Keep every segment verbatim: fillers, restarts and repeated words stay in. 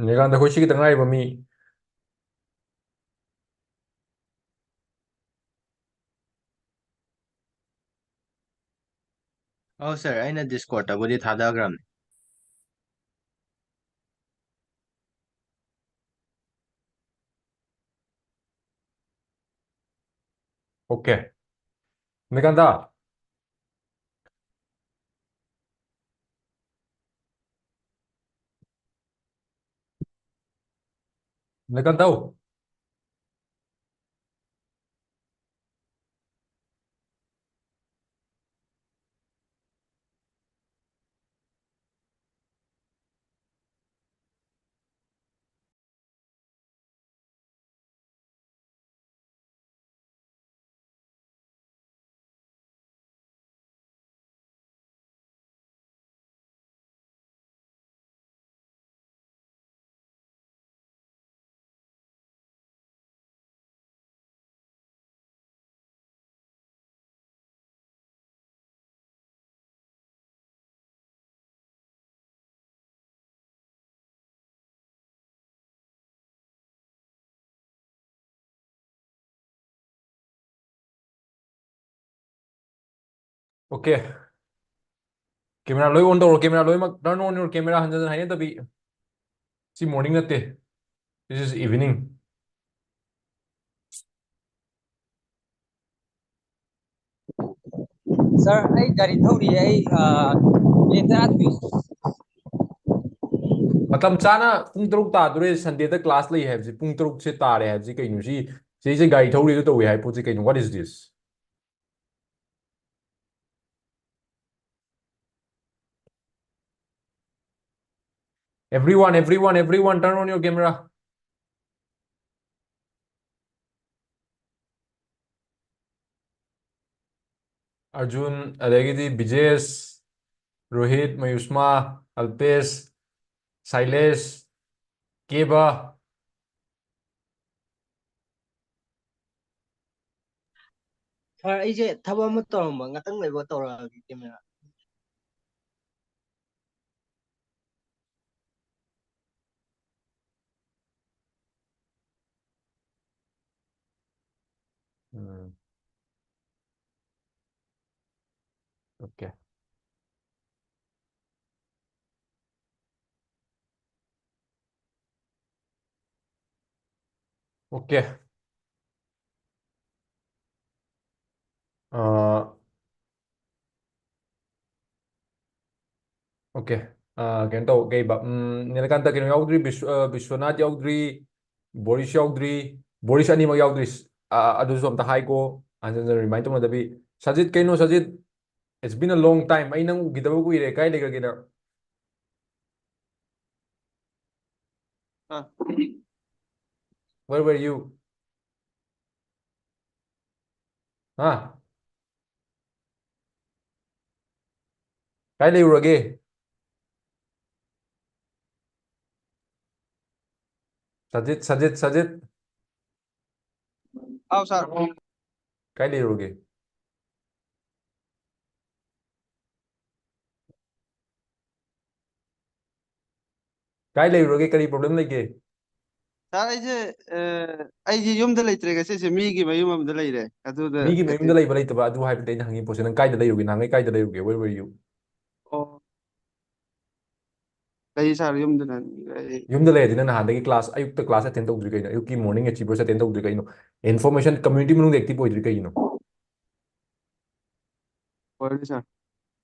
ꯅꯤꯀꯥꯟꯇ, ꯑꯩꯈꯣꯏ ꯁꯤ ꯈꯤꯇꯪ ꯉꯥꯏꯔꯤꯕ ꯃꯤ꯫ ꯑꯧ ꯁꯥꯔ, ꯑꯩꯅ ꯗꯤꯁꯀꯣꯔꯠꯇꯕꯨꯗꯤ ꯊꯥꯗꯈ꯭ꯔꯕꯅꯤ꯫ ꯑꯣꯀꯦ꯫ ꯅꯤꯀꯥꯟꯇ꯫ ꯅꯤꯀꯥꯟꯇ꯫ ꯑꯣꯀꯦ꯫ ꯀꯦꯃꯦꯔꯥ ꯂꯣꯏ ꯑꯣꯟ ꯇꯧꯔꯣ, ꯀꯦꯃꯦꯔꯥ ꯂꯣꯏꯅꯃꯛ꯫ Turn on your camera, ꯍꯟꯖꯟ ꯍꯟꯖꯟ ꯍꯥꯏꯅꯗꯕꯤ꯫ ꯁꯤ ꯃꯣꯔꯅꯤꯡ ꯅꯠꯇꯦ, this is evening꯫ ꯁꯥꯔ, ꯑꯩ ꯒꯥꯔꯤ ꯊꯧꯔꯤꯌꯦ, ꯑꯩ, ꯑ, ꯃꯤꯅꯤꯠ ꯇꯔꯥ ꯄꯤꯌꯨ꯫ ꯃꯇꯝ ꯆꯥꯅ ꯄꯨꯡ ꯇꯔꯨꯛ ꯇꯥꯗꯣꯔꯦ, ꯁꯟꯗꯦꯗ ꯀ꯭ꯂꯥꯁ ꯂꯩ ꯍꯥꯏꯕꯁꯦ, ꯄꯨꯡ ꯇꯔꯨꯛꯁꯦ ꯇꯥꯔꯦ ꯍꯥꯏꯕꯁꯦ ꯀꯩꯅꯣ? ꯁꯤ, ꯁꯤꯁꯦ ꯒꯥꯔꯤ ꯊꯧꯔꯤꯗ ꯇꯧꯋꯦ ꯍꯥꯏꯕ ꯄꯣꯠꯁꯦ ꯀꯩꯅꯣ? What is this? Everyone, everyone, everyone, turn on your camera. Arjun, ꯑꯗꯒꯤꯗꯤ ꯕꯤꯖꯦꯁ, ꯔꯣꯍꯤꯠ, ꯃꯌꯨꯁꯃꯥ, ꯑꯜꯄꯦꯁ, ꯁꯥꯏꯂꯦꯁ, ꯀꯦꯕ꯫ ꯁꯥꯔ, ꯑꯩꯁꯦ ꯊꯕꯛ ꯑꯃ ꯇꯧꯔꯝꯕ, ꯉꯥꯛꯇꯪ ꯂꯩꯕ ꯇꯧꯔꯛꯑꯒꯦ ꯀꯦꯃꯦꯔꯥ꯫ ꯎꯝ꯫ Okay. Okay. ꯑꯥ, Okay. ꯑꯥ, ꯀꯩꯅꯣ ꯇꯧ, ꯀꯩꯕ, ꯎꯝ, ꯅꯤꯂꯀꯥꯟꯇ ꯀꯩꯅꯣ ꯌꯥꯎꯗ꯭ꯔꯤ, ꯕꯤꯁ꯭ꯋ-, ꯑꯥ, ꯕꯤꯁ꯭ꯋꯅꯥꯊ ꯌꯥꯎꯗ꯭ꯔꯤ, ꯕꯣꯔꯤꯁ ꯌꯥꯎꯗ꯭ꯔꯤ, ꯕꯣꯔꯤꯁ ꯑꯅꯤꯃꯛ ꯌꯥꯎꯗ꯭ꯔꯤ꯫ ꯑꯥ, ꯑꯗꯨꯁꯨ ꯑꯝꯇ ꯍꯥꯏꯀꯣ, ꯍꯟꯖꯟ ꯍꯟꯖꯟ remind ꯇꯧꯅꯗꯕꯤ꯫ ꯁꯖꯤꯠ, ꯀꯩꯅꯣ Sajit? It's been a long time. ꯑꯩ ꯅꯪ ꯎꯈꯤꯗꯕ ꯀꯨꯏꯔꯦ꯫ ꯀꯥꯏ ꯂꯩꯈ꯭ꯔꯒꯦ ꯅꯪ? ꯑꯥ꯫ Where were you? ꯍꯥ? ꯀꯥꯏ ꯂꯩꯔꯨꯔꯒꯦ? ꯁꯖꯤꯠ, ꯁꯖꯤꯠ, ꯁꯖꯤꯠ꯫ ꯍꯥꯎ, ꯁꯥꯔ꯫ ꯀꯥꯏ ꯂꯩꯔꯨꯔꯒꯦ? ꯀꯥꯏ ꯂꯩꯔꯨꯔꯒꯦ? ꯀꯔꯤ problem ꯂꯩꯒꯦ? ꯁꯥꯔ, ꯑꯩꯁꯦ, ꯑ, ꯑꯩꯁꯦ ꯌꯨꯝꯗ ꯂꯩꯇ꯭ꯔꯦ ꯉꯁꯤꯁꯦ, ꯃꯤꯒꯤ ꯃꯌꯨꯝ ꯑꯃꯗ ꯂꯩꯔꯦ꯫ ꯑꯗꯨꯗ ꯃꯤꯒꯤ ꯀꯩ-, ꯃꯌꯨꯝꯗ ꯂꯩꯕ ꯂꯩꯇꯕ ꯑꯗꯨ ꯍꯥꯏꯕꯗꯤ ꯑꯩꯅ ꯍꯪꯉꯤ ꯄꯣꯠꯁꯦ, ꯅꯪ ꯀꯥꯏꯗ ꯂꯩꯔꯨꯒꯦ? ꯅꯍꯥꯟꯒꯩ ꯀꯥꯏꯗ ꯂꯩꯔꯨꯒꯦ? Where were you? ꯑꯣ꯫ ꯂꯩ ꯁꯥꯔ, ꯌꯨꯝꯗ ꯂꯩ꯫ ꯌꯨꯝꯗ ꯂꯩꯔꯗꯤ ꯅꯪ ꯅꯍꯥꯟꯗꯒꯤ class, ꯑꯌꯨꯛꯇ class attend ꯇꯧꯗ꯭ꯔꯤ ꯀꯩꯅꯣ? ꯑꯌꯨꯛꯀꯤ morning achievers attend ꯇꯧꯗ꯭ꯔꯤ ꯀꯩꯅꯣ? Information community ꯃꯅꯨꯡꯗ active ꯑꯣꯏꯗ꯭ꯔꯤ ꯀꯩꯒꯤꯅꯣ? ꯑꯣꯏꯔꯦ ꯁꯥꯔ꯫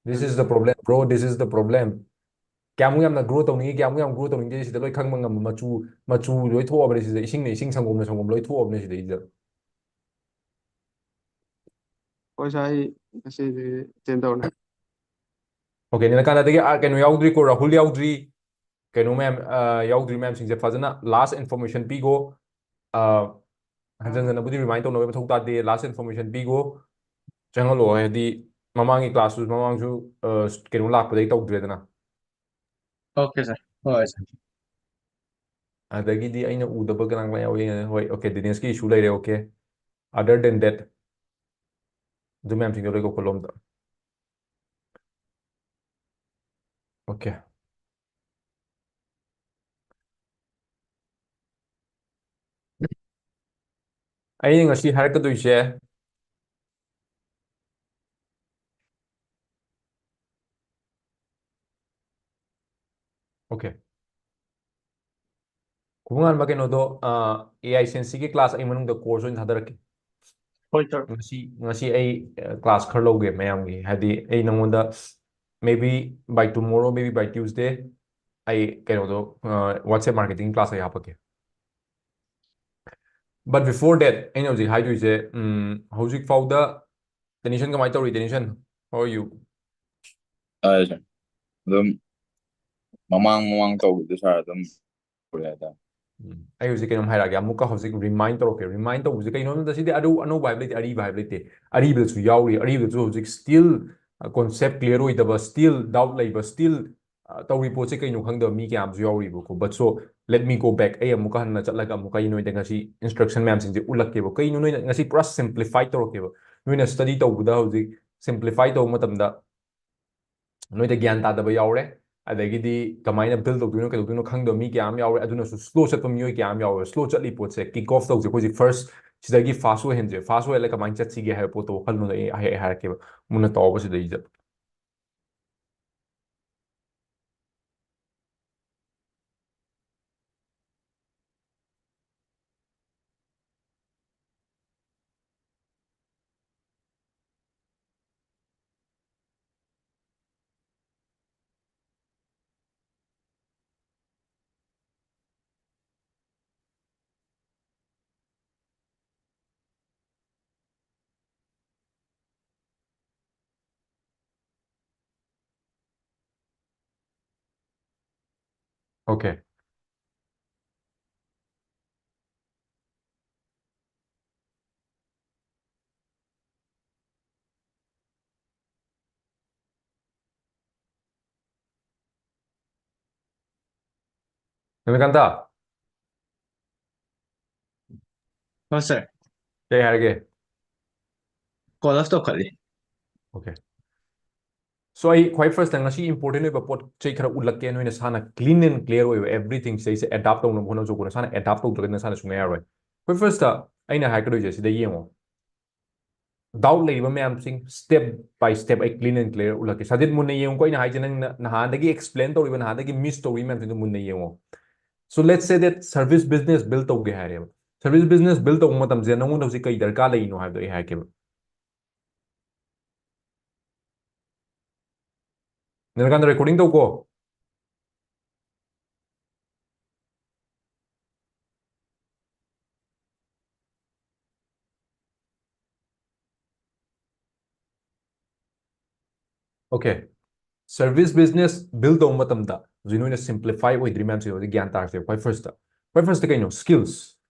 This is the problem, bro. This is the problem. ꯀꯌꯥꯃꯨꯛ ꯌꯥꯝꯅ grow ꯇꯧꯅꯤꯡꯉꯤ, ꯀꯌꯥꯃꯨꯛ ꯌꯥꯝ grow ꯇꯧꯅꯤꯡꯗꯦ, ꯁꯤꯗ ꯂꯣꯏ ꯈꯪꯕ ꯉꯝꯕ꯫ ꯃꯆꯨ, ꯃꯆꯨ ꯂꯣꯏ ꯊꯣꯛꯑꯕꯅꯦ ꯁꯤꯗ꯫ ꯏꯁꯤꯡꯅ ꯏꯁꯤꯡ, ꯁꯪꯒꯣꯝꯅ ꯁꯪꯒꯣꯝ ꯂꯣꯏ ꯊꯣꯛꯑꯕꯅꯦ ꯁꯤꯗꯩꯁꯤꯗ꯫ ꯍꯣꯏ ꯁꯥꯔ, ꯑꯩ ꯉꯁꯤꯗꯤ attend ꯇꯧꯔꯅꯤ꯫ Okay, ꯅꯤꯂꯀꯥꯟꯇꯗꯒꯤ, ꯑꯥ, ꯀꯩꯅꯣ ꯌꯥꯎꯗ꯭ꯔꯤꯀꯣ, ꯔꯥꯍꯨꯜ ꯌꯥꯎꯗ꯭ꯔꯤ꯫ ꯀꯩꯅꯣ ꯃꯌꯥꯝ ꯑ, ꯌꯥꯎꯗ꯭ꯔꯤ ꯃꯌꯥꯝꯁꯤꯡꯁꯦ ꯐꯖꯅ last information ꯄꯤꯈꯣ꯫ ꯑ, ꯍꯟꯖꯟ ꯍꯟꯖꯟꯅꯕꯨꯗꯤ remind ꯇꯧꯅꯕꯒꯤ ꯃꯊꯧ ꯇꯥꯗꯦ, last information ꯄꯤꯈꯣ꯫ ꯆꯪꯍꯜꯂꯣ, ꯍꯥꯏꯗꯤ ꯃꯃꯥꯡꯒꯤ class ꯁꯨ, ꯃꯃꯥꯡꯁꯨ ꯑ, ꯀꯩꯅꯣ ꯂꯥꯛꯄꯗꯒꯤ ꯇꯧꯗ꯭ꯔꯦꯗꯅ꯫ Okay, sir. ꯍꯣꯏ, sir. ꯑꯗꯒꯤꯗꯤ ꯑꯩꯅ ꯎꯗꯕ ꯀꯅꯥ ꯀꯅꯥ ꯌꯥꯎꯏ? ꯍꯣꯏ, okay, Dinesh ꯀꯤ issue ꯂꯩꯔꯦ, okay. Other than that, ꯑꯗꯨ ꯃꯌꯥꯝꯁꯤꯡꯗꯣ ꯂꯣꯏ ꯀꯧꯈꯠꯂꯣ ꯑꯝꯇ꯫ Okay. ꯑꯩꯅ ꯉꯁꯤ ꯍꯥꯏꯔꯛꯀꯗꯣꯏꯁꯦ, okay. ꯈꯨꯃꯨꯡꯉꯥꯟꯕ, ꯀꯩꯅꯣꯗꯣ, ꯑ, AI Sensei ꯒꯤ class ꯑꯩ ꯃꯅꯨꯡꯗ course ꯑꯣꯏꯅ ꯊꯥꯗꯔꯛꯀꯦ꯫ ꯍꯣꯏ, sir. ꯉꯁꯤ, ꯉꯁꯤ ꯑꯩ, ꯑ, class ꯈꯔ ꯂꯧꯒꯦ ꯃꯌꯥꯝꯒꯤ, ꯍꯥꯏꯗꯤ ꯑꯩ ꯅꯉꯣꯟꯗ maybe by tomorrow, maybe by Tuesday ꯑꯩ ꯀꯩꯅꯣꯗꯣ, ꯑ, WhatsApp marketing class ꯑꯩ ꯍꯥꯞꯄꯛꯀꯦ꯫ But before that, ꯑꯩꯅ ꯍꯧꯖꯤꯛ ꯍꯥꯏꯗꯣꯏꯁꯦ, ꯎꯝ, ꯍꯧꯖꯤꯛ ꯐꯥꯎꯗ, Tension, ꯀꯃꯥꯏꯅ ꯇꯧꯔꯤ, Tension? How are you? ꯇꯥꯏ, sir. ꯑꯗꯨꯝ ꯃꯃꯥꯡ ꯃꯃꯥꯡ ꯇꯧꯕꯗꯣ, sir, ꯑꯗꯨꯝ ꯇꯧꯔꯦ ꯍꯥꯏꯇꯥꯔꯦ꯫ ꯎꯝ, ꯑꯩ ꯍꯧꯖꯤꯛ ꯀꯩꯅꯣꯝ ꯍꯥꯏꯔꯛꯑꯒꯦ, ꯑꯃꯨꯛꯀ ꯍꯧꯖꯤꯛ remind ꯇꯧꯔꯛꯀꯦ꯫ Remind ꯇꯧꯕꯁꯦ ꯀꯩꯅꯣ ꯍꯥꯏꯕꯗ, ꯁꯤꯗꯤ ꯑꯗꯨ ꯑꯅꯧꯕ ꯍꯥꯏꯕ ꯂꯩꯇꯦ, ꯑꯔꯤꯕ ꯍꯥꯏꯕ ꯂꯩꯇꯦ꯫ ꯑꯔꯤꯕꯗꯁꯨ ꯌꯥꯎꯔꯤ, ꯑꯔꯤꯕꯗꯁꯨ ꯍꯧꯖꯤꯛ still, ꯑ, concept clear ꯑꯣꯏꯗꯕ, still doubt ꯂꯩꯕ, still, ꯑ, ꯇꯧꯔꯤ ꯄꯣꯠꯁꯦ ꯀꯩꯅꯣ ꯈꯪꯗꯕ ꯃꯤ ꯀꯌꯥ ꯑꯃꯁꯨ ꯌꯥꯎꯔꯤꯕꯀꯣ꯫ But so, let me go back. ꯑꯩ ꯑꯃꯨꯛꯀ ꯍꯟꯅ ꯆꯠꯂꯒ ꯑꯃꯨꯛꯀ ꯑꯩ ꯅꯣꯏꯗ ꯉꯁꯤ instruction ꯃꯌꯥꯝꯁꯤꯡꯁꯦ ꯎꯠꯂꯛꯀꯦꯕ꯫ ꯀꯩꯅꯣ ꯅꯣꯏꯅ ꯉꯁꯤ ꯄꯨꯔꯥ simplify ꯇꯧꯔꯛꯀꯦꯕ꯫ ꯅꯣꯏꯅ study ꯇꯧꯕꯗ ꯍꯧꯖꯤꯛ simplify ꯇꯧꯕ ꯃꯇꯝꯗ ꯅꯣꯏꯗ ꯒ꯭ꯌꯥꯟ ꯇꯥꯗꯕ ꯌꯥꯎꯔꯦ, ꯑꯗꯒꯤꯗꯤ ꯀꯃꯥꯏꯅ build ꯇꯧꯗꯣꯏꯅꯣ, ꯀꯩꯗꯧꯗꯣꯏꯅꯣ ꯈꯪꯗꯕ ꯃꯤ ꯀꯌꯥ ꯑꯃ ꯌꯥꯎꯔꯦ, ꯑꯗꯨꯅꯁꯨ slow ꯆꯠꯄ ꯃꯤꯑꯣꯏ ꯀꯌꯥ ꯑꯃ ꯌꯥꯎꯔꯦ꯫ Slow ꯆꯠꯂꯤ ꯄꯣꯠꯁꯦ kick off ꯇꯧꯁꯦ꯫ ꯑꯩꯈꯣꯏꯁꯦ first ꯁꯤꯗꯒꯤ fast ꯑꯣꯏꯍꯟꯁꯦ꯫ Fast ꯑꯣꯏꯍꯜꯂꯒ ꯀꯃꯥꯏꯅ ꯆꯠꯁꯤꯒꯦ ꯍꯥꯏꯕ ꯄꯣꯠꯇꯣ ꯋꯥꯈꯜꯂꯣꯟꯗꯣ ꯑꯩ, ꯑꯩ ꯍꯥꯏꯔꯛꯀꯦꯕ꯫ ꯃꯨꯟꯅ ꯇꯥꯎꯕ ꯁꯤꯗꯩꯁꯤꯗ꯫ Okay. ꯔꯃꯤꯀꯥꯟꯇ? ꯍꯣꯏ, ꯁꯥꯔ꯫ ꯀꯩ ꯍꯥꯏꯔꯒꯦ? ꯀꯣꯜ ꯑꯣꯐ ꯇꯧꯈꯠꯂꯤ꯫ Okay. So, ꯑꯩ ꯈ꯭ꯋꯥꯏ ꯐꯥꯔꯁꯇ ꯉꯁꯤ ꯏꯝꯄꯣꯔꯇꯦꯟ ꯑꯣꯏꯕ ꯄꯣꯠ ꯆꯩ ꯈꯔ ꯎꯠꯂꯛꯀꯦ, ꯅꯣꯏ ꯅꯁꯥꯅ ꯀ꯭ꯂꯤꯟ ꯑꯦꯟ ꯀ꯭ꯂꯤꯌꯥꯔ ꯑꯣꯏꯕ ꯑꯦꯕ꯭ꯔꯤꯊꯤꯡ ꯁꯤꯗꯩꯁꯦ ꯑꯦꯗꯥꯞ ꯇꯧꯅꯕ ꯍꯣꯠꯅꯧꯀꯣ, ꯅꯁꯥꯅ ꯑꯦꯗꯥꯞ ꯇꯧꯗ꯭ꯔꯒꯗꯤ ꯅꯁꯥꯅ ꯁꯨꯡꯌꯥ ꯌꯥꯔꯣꯏ꯫ ꯈ꯭ꯋꯥꯏ ꯐꯥꯔꯁꯇ ꯑꯩꯅ ꯍꯥꯏꯔꯛꯀꯗꯣꯏꯁꯦ ꯁꯤꯗ ꯌꯦꯡꯉꯣ, ꯗꯥꯎꯠ ꯂꯩꯔꯤꯕ ꯃꯌꯥꯝꯁꯤꯡ ꯁ꯭ꯇꯦꯞ ꯕꯥꯏ ꯁ꯭ꯇꯦꯞ ꯑꯩ ꯀ꯭ꯂꯤꯟ ꯑꯦꯟ ꯀ꯭ꯂꯤꯌꯥꯔ ꯎꯠꯂꯛꯀꯦ꯫ ꯁꯥꯖꯤꯠ, ꯃꯨꯟꯅ ꯌꯦꯡꯉꯨꯀꯣ, ꯑꯩꯅ ꯍꯥꯏꯁꯦ ꯅꯪꯅ ꯅꯍꯥꯟꯗꯒꯤ ꯑꯦꯛꯁꯄ꯭ꯂꯦꯟ ꯇꯧꯔꯤꯕ, ꯅꯍꯥꯟꯗꯒꯤ ꯃꯤꯁ ꯇꯧꯔꯤꯕ ꯃꯌꯥꯝꯁꯤꯡꯗꯣ ꯃꯨꯟꯅ ꯌꯦꯡꯉꯣ꯫ So let's say that service business build ꯇꯧꯒꯦ ꯍꯥꯏꯔꯦꯕ꯫ Service business build ꯇꯧꯕ ꯃꯇꯝꯁꯤꯗ ꯅꯉꯣꯟꯗ ꯍꯧꯖꯤꯛ ꯀꯩ ꯗꯔꯀꯥꯔ ꯂꯩꯔꯤꯅꯣ ꯍꯥꯏꯕꯗꯣ ꯑꯩ ꯍꯥꯏꯔꯛꯀꯦꯕ꯫ ꯅꯤꯜꯀꯥꯟꯇ, recording ꯇꯧꯀꯣ꯫ Okay. Service business build ꯇꯧꯕ ꯃꯇꯝꯗ ꯍꯧꯖꯤꯛ ꯅꯣꯏꯅ ꯁꯤꯝꯄ꯭ꯂꯤꯐꯥꯏ ꯑꯣꯏꯗ꯭ꯔꯤ ꯃꯌꯥꯝꯁꯦ ꯍꯧꯖꯤꯛ ꯒ꯭ꯌꯥꯟ ꯇꯥꯔꯁꯦ꯫ ꯈ꯭ꯋꯥꯏ ꯐꯥꯔꯁꯇ, ꯈ꯭ꯋꯥꯏ ꯐꯥꯔꯁꯇ ꯀꯩꯅꯣ? Skills.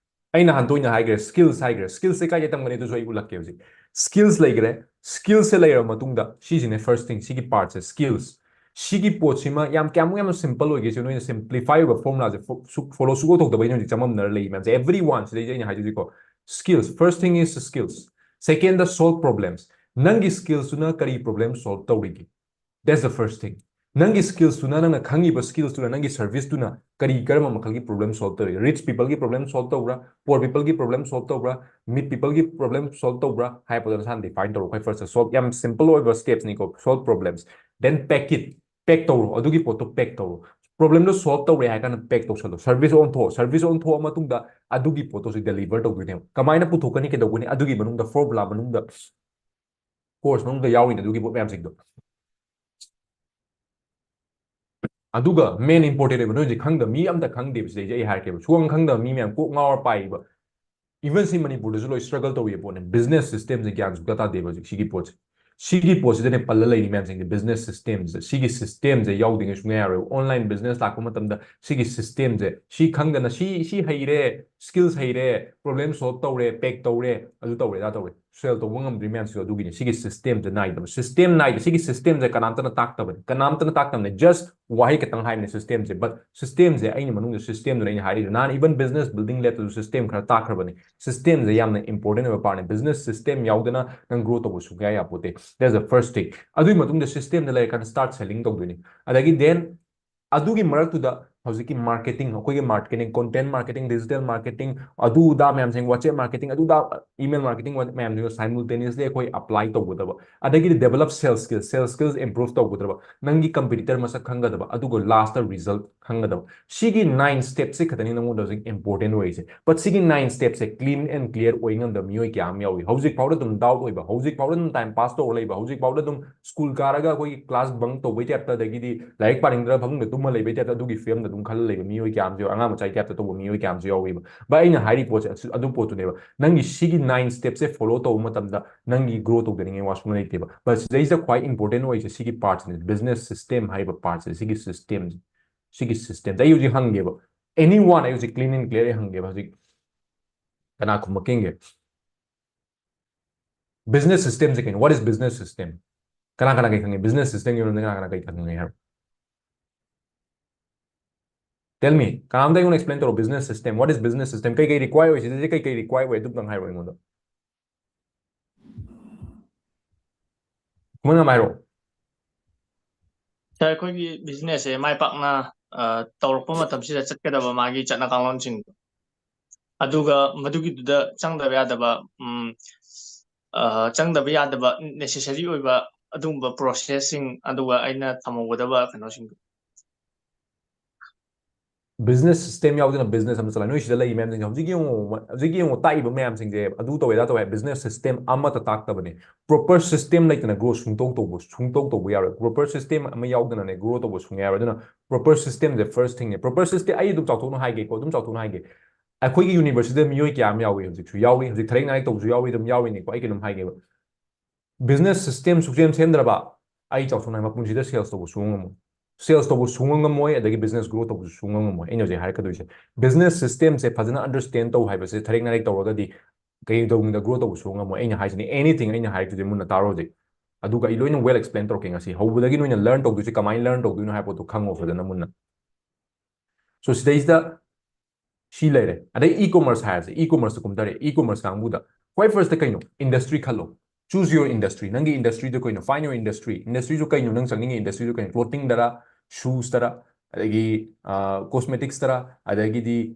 ꯑꯩ ꯅꯍꯥꯟ ꯇꯣꯏꯅ ꯍꯥꯏꯈ꯭ꯔꯦ, skills ꯍꯥꯏꯈ꯭ꯔꯦ꯫ Skillsꯁꯦ ꯀꯥꯏꯗ ꯇꯝꯒꯅꯤ ꯑꯗꯨꯁꯨ ꯑꯩ ꯎꯠꯂꯛꯀꯦ ꯍꯧꯖꯤꯛ꯫ Skillsꯁꯦ ꯂꯩꯈ꯭ꯔꯦ꯫ Skillsꯁꯦ ꯂꯩꯔꯕ ꯃꯇꯨꯡꯗ ꯁꯤꯁꯤꯅꯦ first thing, ꯁꯤꯒꯤ partꯁꯦ, skills꯫ ꯁꯤꯒꯤ ꯄꯣꯠꯁꯤꯃ ꯌꯥꯝ, ꯀꯌꯥꯃꯨꯛ ꯌꯥꯝꯅ ꯁꯤꯝꯄꯜ ꯑꯣꯏꯒꯦꯁꯦ ꯅꯣꯏꯅ ꯁꯤꯝꯄ꯭ꯂꯤꯐꯥꯏ ꯑꯣꯏꯕ ꯐꯣꯔꯃꯨꯂꯥꯁꯦ ꯐꯣ-, ꯁꯨ-, ꯐꯣꯂꯣ ꯁꯨꯛꯇꯧ ꯇꯧꯗꯕꯩꯅꯦ ꯍꯧꯖꯤꯛ ꯆꯃꯝꯅꯔ ꯂꯩ ꯃꯌꯥꯝꯁꯦ꯫ Everyone, ꯁꯤꯗꯩꯁꯦ ꯑꯩꯅ ꯍꯥꯏꯗꯣꯏꯁꯦꯀꯣ, skills, first thing is skills꯫ Secondꯗ solve problems꯫ ꯅꯪꯒꯤ skillsꯇꯨꯅ ꯀꯔꯤ problem solve ꯇꯧꯔꯤꯒꯦ? That's the first thing. ꯅꯪꯒꯤ skillsꯇꯨꯅ, ꯅꯪꯅ ꯈꯪꯉꯤꯕ skillsꯇꯨꯅ, ꯅꯪꯒꯤ serviceꯇꯨꯅ ꯀꯔꯤ, ꯀꯔꯝꯕ ꯃꯈꯜꯒꯤ problem solve ꯇꯧꯔꯤꯒꯦ? Rich peopleꯒꯤ problem solve ꯇꯧꯕ꯭ꯔꯥ? Poor peopleꯒꯤ problem solve ꯇꯧꯕ꯭ꯔꯥ? Mid peopleꯒꯤ problem solve ꯇꯧꯕ꯭ꯔꯥ? ꯍꯥꯏꯕꯗꯣ ꯅꯁꯥꯅ define ꯇꯧꯔꯣ꯫ ꯈ꯭ꯋꯥꯏ firstꯇ solve, ꯌꯥꯝ simple ꯑꯣꯏꯕ stepsꯅꯤꯀꯣ, solve problems꯫ Then pack it, pack ꯇꯧꯔꯣ, ꯑꯗꯨꯒꯤ ꯄꯣꯠꯇꯣ pack ꯇꯧꯔꯣ꯫ Problemꯗꯣ solve ꯇꯧꯔꯦ ꯍꯥꯏꯔ ꯀꯥꯟꯗ pack ꯇꯧꯁꯜꯂꯣ꯫ Service ꯑꯣꯟꯊꯣꯛꯑꯣ, service ꯑꯣꯟꯊꯣꯛꯑ ꯃꯇꯨꯡꯗ ꯑꯗꯨꯒꯤ ꯄꯣꯠꯇꯣ ꯍꯧꯖꯤꯛ deliver ꯇꯧꯗꯣꯏꯅꯦꯕ꯫ ꯀꯃꯥꯏꯅ ꯄꯨꯊꯣꯛꯀꯅꯤ, ꯀꯩꯗꯧꯒꯅꯤ? ꯑꯗꯨꯒꯤ ꯃꯅꯨꯡꯗ formula ꯃꯅꯨꯡꯗ, course ꯃꯅꯨꯡꯗ ꯌꯥꯎꯔꯤꯅꯦ ꯑꯗꯨꯒꯤ ꯄꯣꯠ ꯃꯌꯥꯝꯁꯤꯡꯗꯣ꯫ ꯑꯗꯨꯒ main important ꯑꯣꯏꯕ, ꯅꯣꯏ ꯍꯧꯖꯤꯛ ꯈꯪꯗꯕ ꯃꯤ ꯑꯝꯇ ꯈꯪꯗꯦꯕ, ꯁꯤꯗꯩꯁꯦ ꯑꯩ ꯍꯥꯏꯔꯛꯀꯦꯕ, ꯁꯨꯈꯪ ꯈꯪꯗꯕ ꯃꯤ ꯃꯌꯥꯝ ꯀꯣꯛ ꯉꯥꯎꯔ ꯄꯥꯏꯕ, even ꯁꯤ ꯃꯅꯤꯄꯨꯔꯗꯁꯨ ꯂꯣꯏ struggle ꯇꯧꯔꯤꯕ ꯄꯣꯠꯅꯦ꯫ Business systemꯁꯦ ꯒ꯭ꯌꯥꯟ ꯁꯨꯛꯇ ꯇꯥꯗꯦꯕ ꯍꯧꯖꯤꯛ ꯁꯤꯒꯤ ꯄꯣꯠꯁꯦ꯫ ꯁꯤꯒꯤ ꯄꯣꯠꯁꯤꯗꯅꯦ ꯄꯜꯂ ꯂꯩꯔꯤ ꯃꯌꯥꯝꯁꯤꯡꯁꯦ, ꯕꯤꯖꯤꯅꯦꯁ ꯁꯤꯁꯇꯦꯝꯁꯦ꯫ ꯁꯤꯒꯤ ꯁꯤꯁꯇꯦꯝꯁꯦ ꯌꯥꯎꯗ꯭ꯔꯤꯉꯩ ꯁꯨꯡꯌꯥ ꯌꯥꯔꯣꯏ꯫ ꯑꯣꯟꯂꯥꯏꯟ ꯕꯤꯖꯤꯅꯦꯁ ꯂꯥꯛꯄ ꯃꯇꯝꯗ ꯁꯤꯒꯤ ꯁꯤꯁꯇꯦꯝꯁꯦ, ꯁꯤ ꯈꯪꯗꯅ ꯁꯤ ꯁꯤ ꯍꯩꯔꯦ, ꯁ꯭ꯀꯤꯜꯁ ꯍꯩꯔꯦ, ꯄ꯭ꯔꯣꯕ꯭ꯂꯦꯝ ꯁꯣꯜꯕ ꯇꯧꯔꯦ, ꯄꯦꯛ ꯇꯧꯔꯦ, ꯑꯗꯨ ꯇꯧꯔꯦ, ꯑꯗꯥ ꯇꯧꯔꯦ, ꯁꯦꯜ ꯇꯧꯕ ꯉꯝꯗ꯭ꯔꯤ ꯃꯌꯥꯝꯁꯤꯁꯨ ꯑꯗꯨꯒꯤꯅꯤ꯫ ꯁꯤꯒꯤ ꯁꯤꯁꯇꯦꯝꯁꯦ ꯅꯥꯏꯗꯕ, ꯁꯤꯁꯇꯦꯝ ꯅꯥꯏꯗꯦ꯫ ꯁꯤꯒꯤ ꯁꯤꯁꯇꯦꯝꯁꯦ ꯀꯅꯥꯝꯇꯅ ꯇꯥꯛꯇꯕꯅꯤ, ꯀꯅꯥꯝꯇꯅ ꯇꯥꯛꯇꯕꯅꯤ꯫ ꯖꯁ ꯋꯥꯍꯩ ꯈꯛꯇꯪ ꯍꯥꯏꯕꯅꯤ ꯁꯤꯁꯇꯦꯝꯁꯦ꯫ ꯕꯠ ꯁꯤꯁꯇꯦꯝꯁꯦ ꯑꯩꯅ ꯃꯅꯨꯡꯗ ꯁꯤꯁꯇꯦꯝꯗꯨꯅ ꯑꯩꯅ ꯍꯥꯏꯔꯤꯁꯦ꯫ ꯅꯍꯥꯟ ꯏꯚꯟ ꯕꯤꯖꯤꯅꯦꯁ ꯕꯤꯜꯗꯤꯡ ꯂꯦꯞꯇꯁꯨ ꯁꯤꯁꯇꯦꯝ ꯈꯔ ꯇꯥꯛꯈ꯭ꯔꯕꯅꯤ꯫ ꯁꯤꯁꯇꯦꯝꯁꯦ ꯌꯥꯝꯅ ꯏꯝꯄꯣꯔꯇꯦꯟ ꯑꯣꯏꯕ ꯄꯥꯔꯠꯅꯤ꯫ ꯕꯤꯖꯤꯅꯦꯁ ꯁꯤꯁꯇꯦꯝ ꯌꯥꯎꯗꯅ ꯅꯪ ꯒ꯭ꯔꯣ ꯇꯧꯕ ꯁꯨꯡꯌꯥ ꯌꯥꯄꯣꯠꯇꯦ꯫ That's the first thing. ꯑꯗꯨꯒꯤ ꯃꯇꯨꯡꯗ ꯁꯤꯁꯇꯦꯝꯗ ꯂꯩꯔꯀꯥꯟꯗ ꯁ꯭ꯇꯥꯔꯠ ꯁꯦꯂꯤꯡ ꯇꯧꯗꯣꯏꯅꯤ꯫ ꯑꯗꯒꯤ ꯗꯦꯟ ꯑꯗꯨꯒꯤ ꯃꯔꯛꯇꯨꯗ ꯍꯧꯖꯤꯛꯀꯤ ꯃꯥꯔꯀꯦꯇꯤꯡ, ꯑꯩꯈꯣꯏꯒꯤ marketing, content marketing, digital marketing, ꯑꯗꯨ ꯑꯗꯥ ꯃꯌꯥꯝꯁꯤꯡ, WhatsApp ꯃꯥꯔꯀꯦꯇꯤꯡ, ꯑꯗꯨ ꯑꯗꯥ ꯏꯃꯦꯜ ꯃꯥꯔꯀꯦꯇꯤꯡ ꯃꯌꯥꯝꯁꯤꯡꯗꯣ ꯁꯥꯏꯃꯜꯇꯦꯅꯤꯌꯁꯂꯤ ꯑꯩꯈꯣꯏ ꯑꯦꯄ꯭ꯂꯥꯏ ꯇꯧꯒꯗꯕ꯫ ꯑꯗꯒꯤꯗꯤ develop sales skill, sales skills improve ꯇꯧꯒꯗꯕ, ꯅꯪꯒꯤ ꯀꯝꯄꯤꯇꯤꯇꯔ ꯃꯁꯛ ꯈꯪꯒꯗꯕ, ꯑꯗꯨꯒ ꯂꯥꯁꯇ ꯔꯤꯖꯜꯠ ꯈꯪꯒꯗꯕ꯫ ꯁꯤꯒꯤ ꯅꯥꯏꯟ ꯁ꯭ꯇꯦꯞꯁꯦ ꯈꯛꯇꯅꯤ ꯅꯉꯣꯟꯗ ꯍꯧꯖꯤꯛ ꯏꯝꯄꯣꯔꯇꯦꯟ ꯑꯣꯏꯔꯤꯁꯦ꯫ ꯕꯠ ꯁꯤꯒꯤ ꯅꯥꯏꯟ ꯁ꯭ꯇꯦꯞꯁꯦ ꯀ꯭ꯂꯤꯟ ꯑꯦꯟ ꯀ꯭ꯂꯤꯌꯥꯔ ꯑꯣꯏ ꯉꯝꯗꯕ ꯃꯤꯑꯣꯏ ꯀꯌꯥ ꯑꯃ ꯌꯥꯎꯏ꯫ ꯍꯧꯖꯤꯛ ꯐꯥꯎꯗ ꯑꯗꯨꯝ ꯗꯥꯎꯠ ꯑꯣꯏꯕ, ꯍꯧꯖꯤꯛ ꯐꯥꯎꯗ ꯑꯗꯨꯝ ꯇꯥꯏꯝ ꯄꯥꯁ ꯇꯧꯔ ꯂꯩꯕ, ꯍꯧꯖꯤꯛ ꯐꯥꯎꯗ ꯑꯗꯨꯝ ꯁ꯭ꯀꯨꯜ ꯀꯥꯔꯒ ꯑꯩꯈꯣꯏꯒꯤ ꯀ꯭ꯂꯥꯁ ꯕꯪ ꯇꯧꯕꯩ ꯇꯥꯏꯞꯇ, ꯑꯗꯒꯤꯗꯤ ꯂꯥꯏꯔꯤꯛ ꯄꯥꯅꯤꯡꯗ꯭ꯔ ꯐꯃꯨꯡꯗ ꯇꯨꯝꯃ ꯂꯩꯕꯩ ꯇꯥꯏꯞꯇ, ꯑꯗꯨꯒꯤ ꯐꯤꯕꯝꯗ ꯑꯗꯨꯝ ꯈꯜꯂ ꯂꯩꯕ ꯃꯤꯑꯣꯏ ꯀꯌꯥ ꯑꯃꯁꯨ ꯌꯥꯎꯏ, ꯑꯉꯥꯡ ꯃꯆꯥꯒꯤ ꯇꯥꯏꯞꯇ ꯇꯧꯕ ꯃꯤꯑꯣꯏ ꯀꯌꯥ ꯑꯃꯁꯨ ꯌꯥꯎꯏꯕ꯫ ꯕꯠ ꯑꯩꯅ ꯍꯥꯏꯔꯤ ꯄꯣꯠꯁꯦ ꯑꯁꯤ-, ꯑꯗꯨ ꯄꯣꯠꯇꯨꯅꯦꯕ꯫ ꯅꯪꯒꯤ ꯁꯤꯒꯤ ꯅꯥꯏꯟ ꯁ꯭ꯇꯦꯞꯁꯦ ꯐꯣꯂꯣ ꯇꯧꯕ ꯃꯇꯝꯗ ꯅꯪꯒꯤ ꯒ꯭ꯔꯣ ꯇꯧꯗꯅꯤꯡꯉꯥꯏ ꯋꯥ ꯁꯨꯡꯂꯩ ꯂꯩꯇꯦꯕ꯫ ꯕꯠ ꯁꯤꯗꯩꯁꯤꯗ ꯈ꯭ꯋꯥꯏ ꯏꯝꯄꯣꯔꯇꯦꯟ ꯑꯣꯏꯔꯤꯁꯦ ꯁꯤꯒꯤ ꯄꯥꯔꯠꯁꯤꯅꯦ, ꯕꯤꯖꯤꯅꯦꯁ ꯁꯤꯁꯇꯦꯝ ꯍꯥꯏꯔꯤꯕ ꯄꯥꯔꯠꯁꯦ, ꯁꯤꯒꯤ ꯁꯤꯁꯇꯦꯝꯁꯦ, ꯁꯤꯒꯤ ꯁꯤꯁꯇꯦꯝꯁꯦ꯫ ꯑꯩ ꯍꯧꯖꯤꯛ ꯍꯪꯒꯦꯕ, ꯑꯦꯅꯤ ꯋꯥꯟ, ꯑꯩ ꯍꯧꯖꯤꯛ ꯀ꯭ꯂꯤꯟ ꯑꯦꯟ ꯀ꯭ꯂꯤꯌꯥꯔ ꯑꯩ ꯍꯪꯒꯦꯕ ꯍꯧꯖꯤꯛ꯫ ꯀꯅꯥ ꯈꯨꯝꯃꯛꯀꯦ ꯌꯦꯡꯒꯦ꯫ ꯕꯤꯖꯤꯅꯦꯁ ꯁꯤꯁꯇꯦꯝꯁꯦ ꯀꯩꯅꯣ? What is business system? ꯀꯅꯥ ꯀꯅꯥ ꯀꯩ ꯈꯪꯉꯤ? ꯕꯤꯖꯤꯅꯦꯁ ꯁꯤꯁꯇꯦꯝꯒꯤ ꯃꯔꯝꯗ ꯀꯅꯥ ꯀꯅꯥ ꯀꯩ ꯈꯪꯉꯤ ꯍꯥꯏꯔꯣ? Tell me. ꯀꯅꯥꯝꯇ ꯑꯩꯉꯣꯟꯗ ꯑꯦꯛꯁꯄ꯭ꯂꯦꯟ ꯇꯧꯔꯣ꯫ Business system, what is business system? ꯀꯩ ꯀꯩ ꯔꯤꯀ꯭ꯋꯥꯏꯔ ꯑꯣꯏ? ꯁꯤꯗꯩꯁꯤꯗ ꯀꯩ ꯀꯩ ꯔꯤꯀ꯭ꯋꯥꯏꯔ ꯑꯣꯏ? ꯑꯗꯨꯝꯇꯪ ꯍꯥꯏꯔꯣ ꯑꯩꯉꯣꯟꯗ꯫ ꯈꯨꯃꯟ ꯉꯝ ꯍꯥꯏꯔꯣ꯫ ꯁꯥꯔ, ꯑꯩꯈꯣꯏꯒꯤ ꯕꯤꯖꯤꯅꯦꯁꯁꯦ ꯃꯥꯏ ꯄꯥꯛꯅ, ꯑ, ꯇꯧꯔꯛꯄ ꯃꯇꯝꯁꯤꯗ ꯆꯠꯀꯗꯕ ꯃꯥꯒꯤ ꯆꯠꯅ ꯀꯥꯡꯂꯣꯟꯁꯤꯡꯗꯣ, ꯑꯗꯨꯒ ꯃꯗꯨꯒꯤꯗꯨꯗ ꯆꯪꯗꯕ ꯌꯥꯗꯕ, ꯎꯝ, ꯑ, ꯆꯪꯗꯕ ꯌꯥꯗꯕ ꯅꯦꯁꯦꯁꯔꯤ ꯑꯣꯏꯕ ꯑꯗꯨꯒꯨꯝꯕ ꯄ꯭ꯔꯣꯁꯦꯁꯁꯤꯡ, ꯑꯗꯨꯒ ꯑꯩꯅ ꯊꯝꯍꯧꯒꯗꯕ ꯀꯩꯅꯣꯁꯤꯡꯗꯣ꯫ ꯕꯤꯖꯤꯅꯦꯁ ꯁꯤꯁꯇꯦꯝ ꯌꯥꯎꯗꯅ ꯕꯤꯖꯤꯅꯦꯁ ꯑꯃ ꯆꯂꯥꯏ꯫ ꯅꯣꯏ ꯁꯤꯗ ꯂꯩꯔꯤ ꯃꯌꯥꯝꯁꯤꯡꯁꯦ ꯍꯧꯖꯤꯛ ꯌꯦꯡꯉꯣ, ꯍꯧꯖꯤꯛ ꯌꯦꯡꯉꯣ, ꯇꯥꯛꯏꯕ ꯃꯌꯥꯝꯁꯤꯡꯁꯦ ꯑꯗꯨ ꯇꯧꯋꯦ, ꯑꯗꯥ ꯇꯧꯋꯦ꯫ ꯕꯤꯖꯤꯅꯦꯁ ꯁꯤꯁꯇꯦꯝ ꯑꯃꯠꯇ ꯇꯥꯛꯇꯕꯅꯦ꯫ ꯄ꯭ꯔꯣꯄꯔ ꯁꯤꯁꯇꯦꯝ ꯂꯩꯇꯅ ꯒ꯭ꯔꯣ ꯁꯨꯡꯇꯧ ꯇꯧꯕ, ꯁꯨꯡꯇꯧ ꯇꯧꯕ ꯌꯥꯔꯣꯏ꯫ ꯄ꯭ꯔꯣꯄꯔ ꯁꯤꯁꯇꯦꯝ ꯑꯃ ꯌꯥꯎꯗꯅꯅꯦ ꯒ꯭ꯔꯣ ꯇꯧꯕ ꯁꯨꯡꯌꯥ ꯌꯥꯔꯣꯏ꯫ ꯑꯗꯨꯅ ꯄ꯭ꯔꯣꯄꯔ ꯁꯤꯁꯇꯦꯝꯁꯦ ꯐꯥꯔꯁ ꯊꯤꯡꯅꯦ꯫ ꯄ꯭ꯔꯣꯄꯔ ꯁꯤꯁꯇꯦꯝ, ꯑꯩ ꯑꯗꯨꯝ ꯆꯥꯎꯊꯣꯛꯅ ꯍꯥꯏꯒꯦꯀꯣ, ꯑꯗꯨꯝ ꯆꯥꯎꯊꯣꯛꯅ ꯍꯥꯏꯒꯦ꯫ ꯑꯩꯈꯣꯏꯒꯤ ꯌꯨꯅꯤꯚꯔꯁꯤꯇꯤꯗ ꯃꯤꯑꯣꯏ ꯀꯌꯥ ꯑꯃ ꯌꯥꯎꯏ, ꯍꯧꯖꯤꯛꯁꯨ ꯌꯥꯎꯔꯤ, ꯍꯧꯖꯤꯛ ꯊꯔꯦꯛ ꯅꯥꯔꯦꯛ ꯇꯧꯕꯁꯨ ꯌꯥꯎꯔꯤ, ꯑꯗꯨꯝ ꯌꯥꯎꯔꯤꯅꯤꯀꯣ꯫ ꯑꯩ ꯀꯩꯅꯣꯝ ꯍꯥꯏꯒꯦꯕ, business system ꯁꯨꯛꯁꯦꯝ ꯁꯦꯝꯗ꯭ꯔꯕ, ꯑꯩ ꯆꯥꯎꯊꯣꯛꯅ ꯃꯄꯨꯟꯁꯤꯗ sales ꯇꯧꯕ ꯁꯨꯡꯉꯝ ꯉꯝꯃꯣꯏ꯫ Sales ꯇꯧꯕ ꯁꯨꯡꯉꯝ ꯉꯝꯃꯣꯏ, ꯑꯗꯒꯤ business grow ꯇꯧꯕꯁꯨ ꯁꯨꯡꯉꯝ ꯉꯝꯃꯣꯏ꯫ ꯑꯩꯅ ꯍꯧꯖꯤꯛ ꯍꯥꯏꯔꯛꯀꯗꯣꯏꯁꯦ, business system ꯁꯦ ꯐꯖꯅ understand ꯇꯧ ꯍꯥꯏꯕꯁꯦ ꯊꯔꯦꯛ ꯅꯥꯔꯦꯛ ꯇꯧꯔꯒꯗꯤ ꯀꯩꯗꯧꯅꯨꯡꯗ grow ꯇꯧꯕ ꯁꯨꯡꯉꯝ ꯉꯝꯃꯣꯏ꯫ ꯑꯩꯅ ꯍꯥꯏꯁꯤꯅꯤ, anything ꯑꯩꯅ ꯍꯥꯏꯔꯛꯇꯣꯏꯁꯦ ꯃꯨꯟꯅ ꯇꯥꯔꯣ ꯍꯧꯖꯤꯛ꯫ ꯑꯗꯨꯒ ꯑꯩ ꯂꯣꯏꯅ well explain ꯇꯧꯔꯛꯀꯦ ꯉꯁꯤ꯫ ꯍꯧꯕꯗꯒꯤ ꯅꯣꯏꯅ learn ꯇꯧꯗꯣꯏꯁꯦ ꯀꯃꯥꯏꯅ learn ꯇꯧꯗꯣꯏꯅꯣ ꯍꯥꯏꯕ ꯄꯣꯠꯇꯣ ꯈꯪꯉꯣ ꯐꯖꯅ ꯃꯨꯟꯅ꯫ So ꯁꯤꯗꯩꯁꯤꯗ ꯁꯤ ꯂꯩꯔꯦ꯫ ꯑꯗꯩ e-commerce ꯍꯥꯏꯔꯁꯦ, e-commerce ꯀꯨꯝꯊꯔꯦ꯫ E-commerce ꯀꯥꯡꯕꯨꯗ ꯈ꯭ꯋꯥꯏ first ꯀꯩꯅꯣ? Industry ꯈꯜꯂꯣ꯫ Choose your industry꯫ ꯅꯪꯒꯤ industry ꯗꯨ ꯀꯩꯅꯣ? Find your industry꯫ Industry ꯁꯨ ꯀꯩꯅꯣ? ꯅꯪ ꯆꯪꯅꯤꯡꯉꯤ industry ꯗꯨ ꯀꯩꯅꯣ? Clothing ꯗꯔ, shoes ꯇꯔ, ꯑꯗꯒꯤ cosmetics ꯇꯔ, ꯑꯗꯒꯤꯗꯤ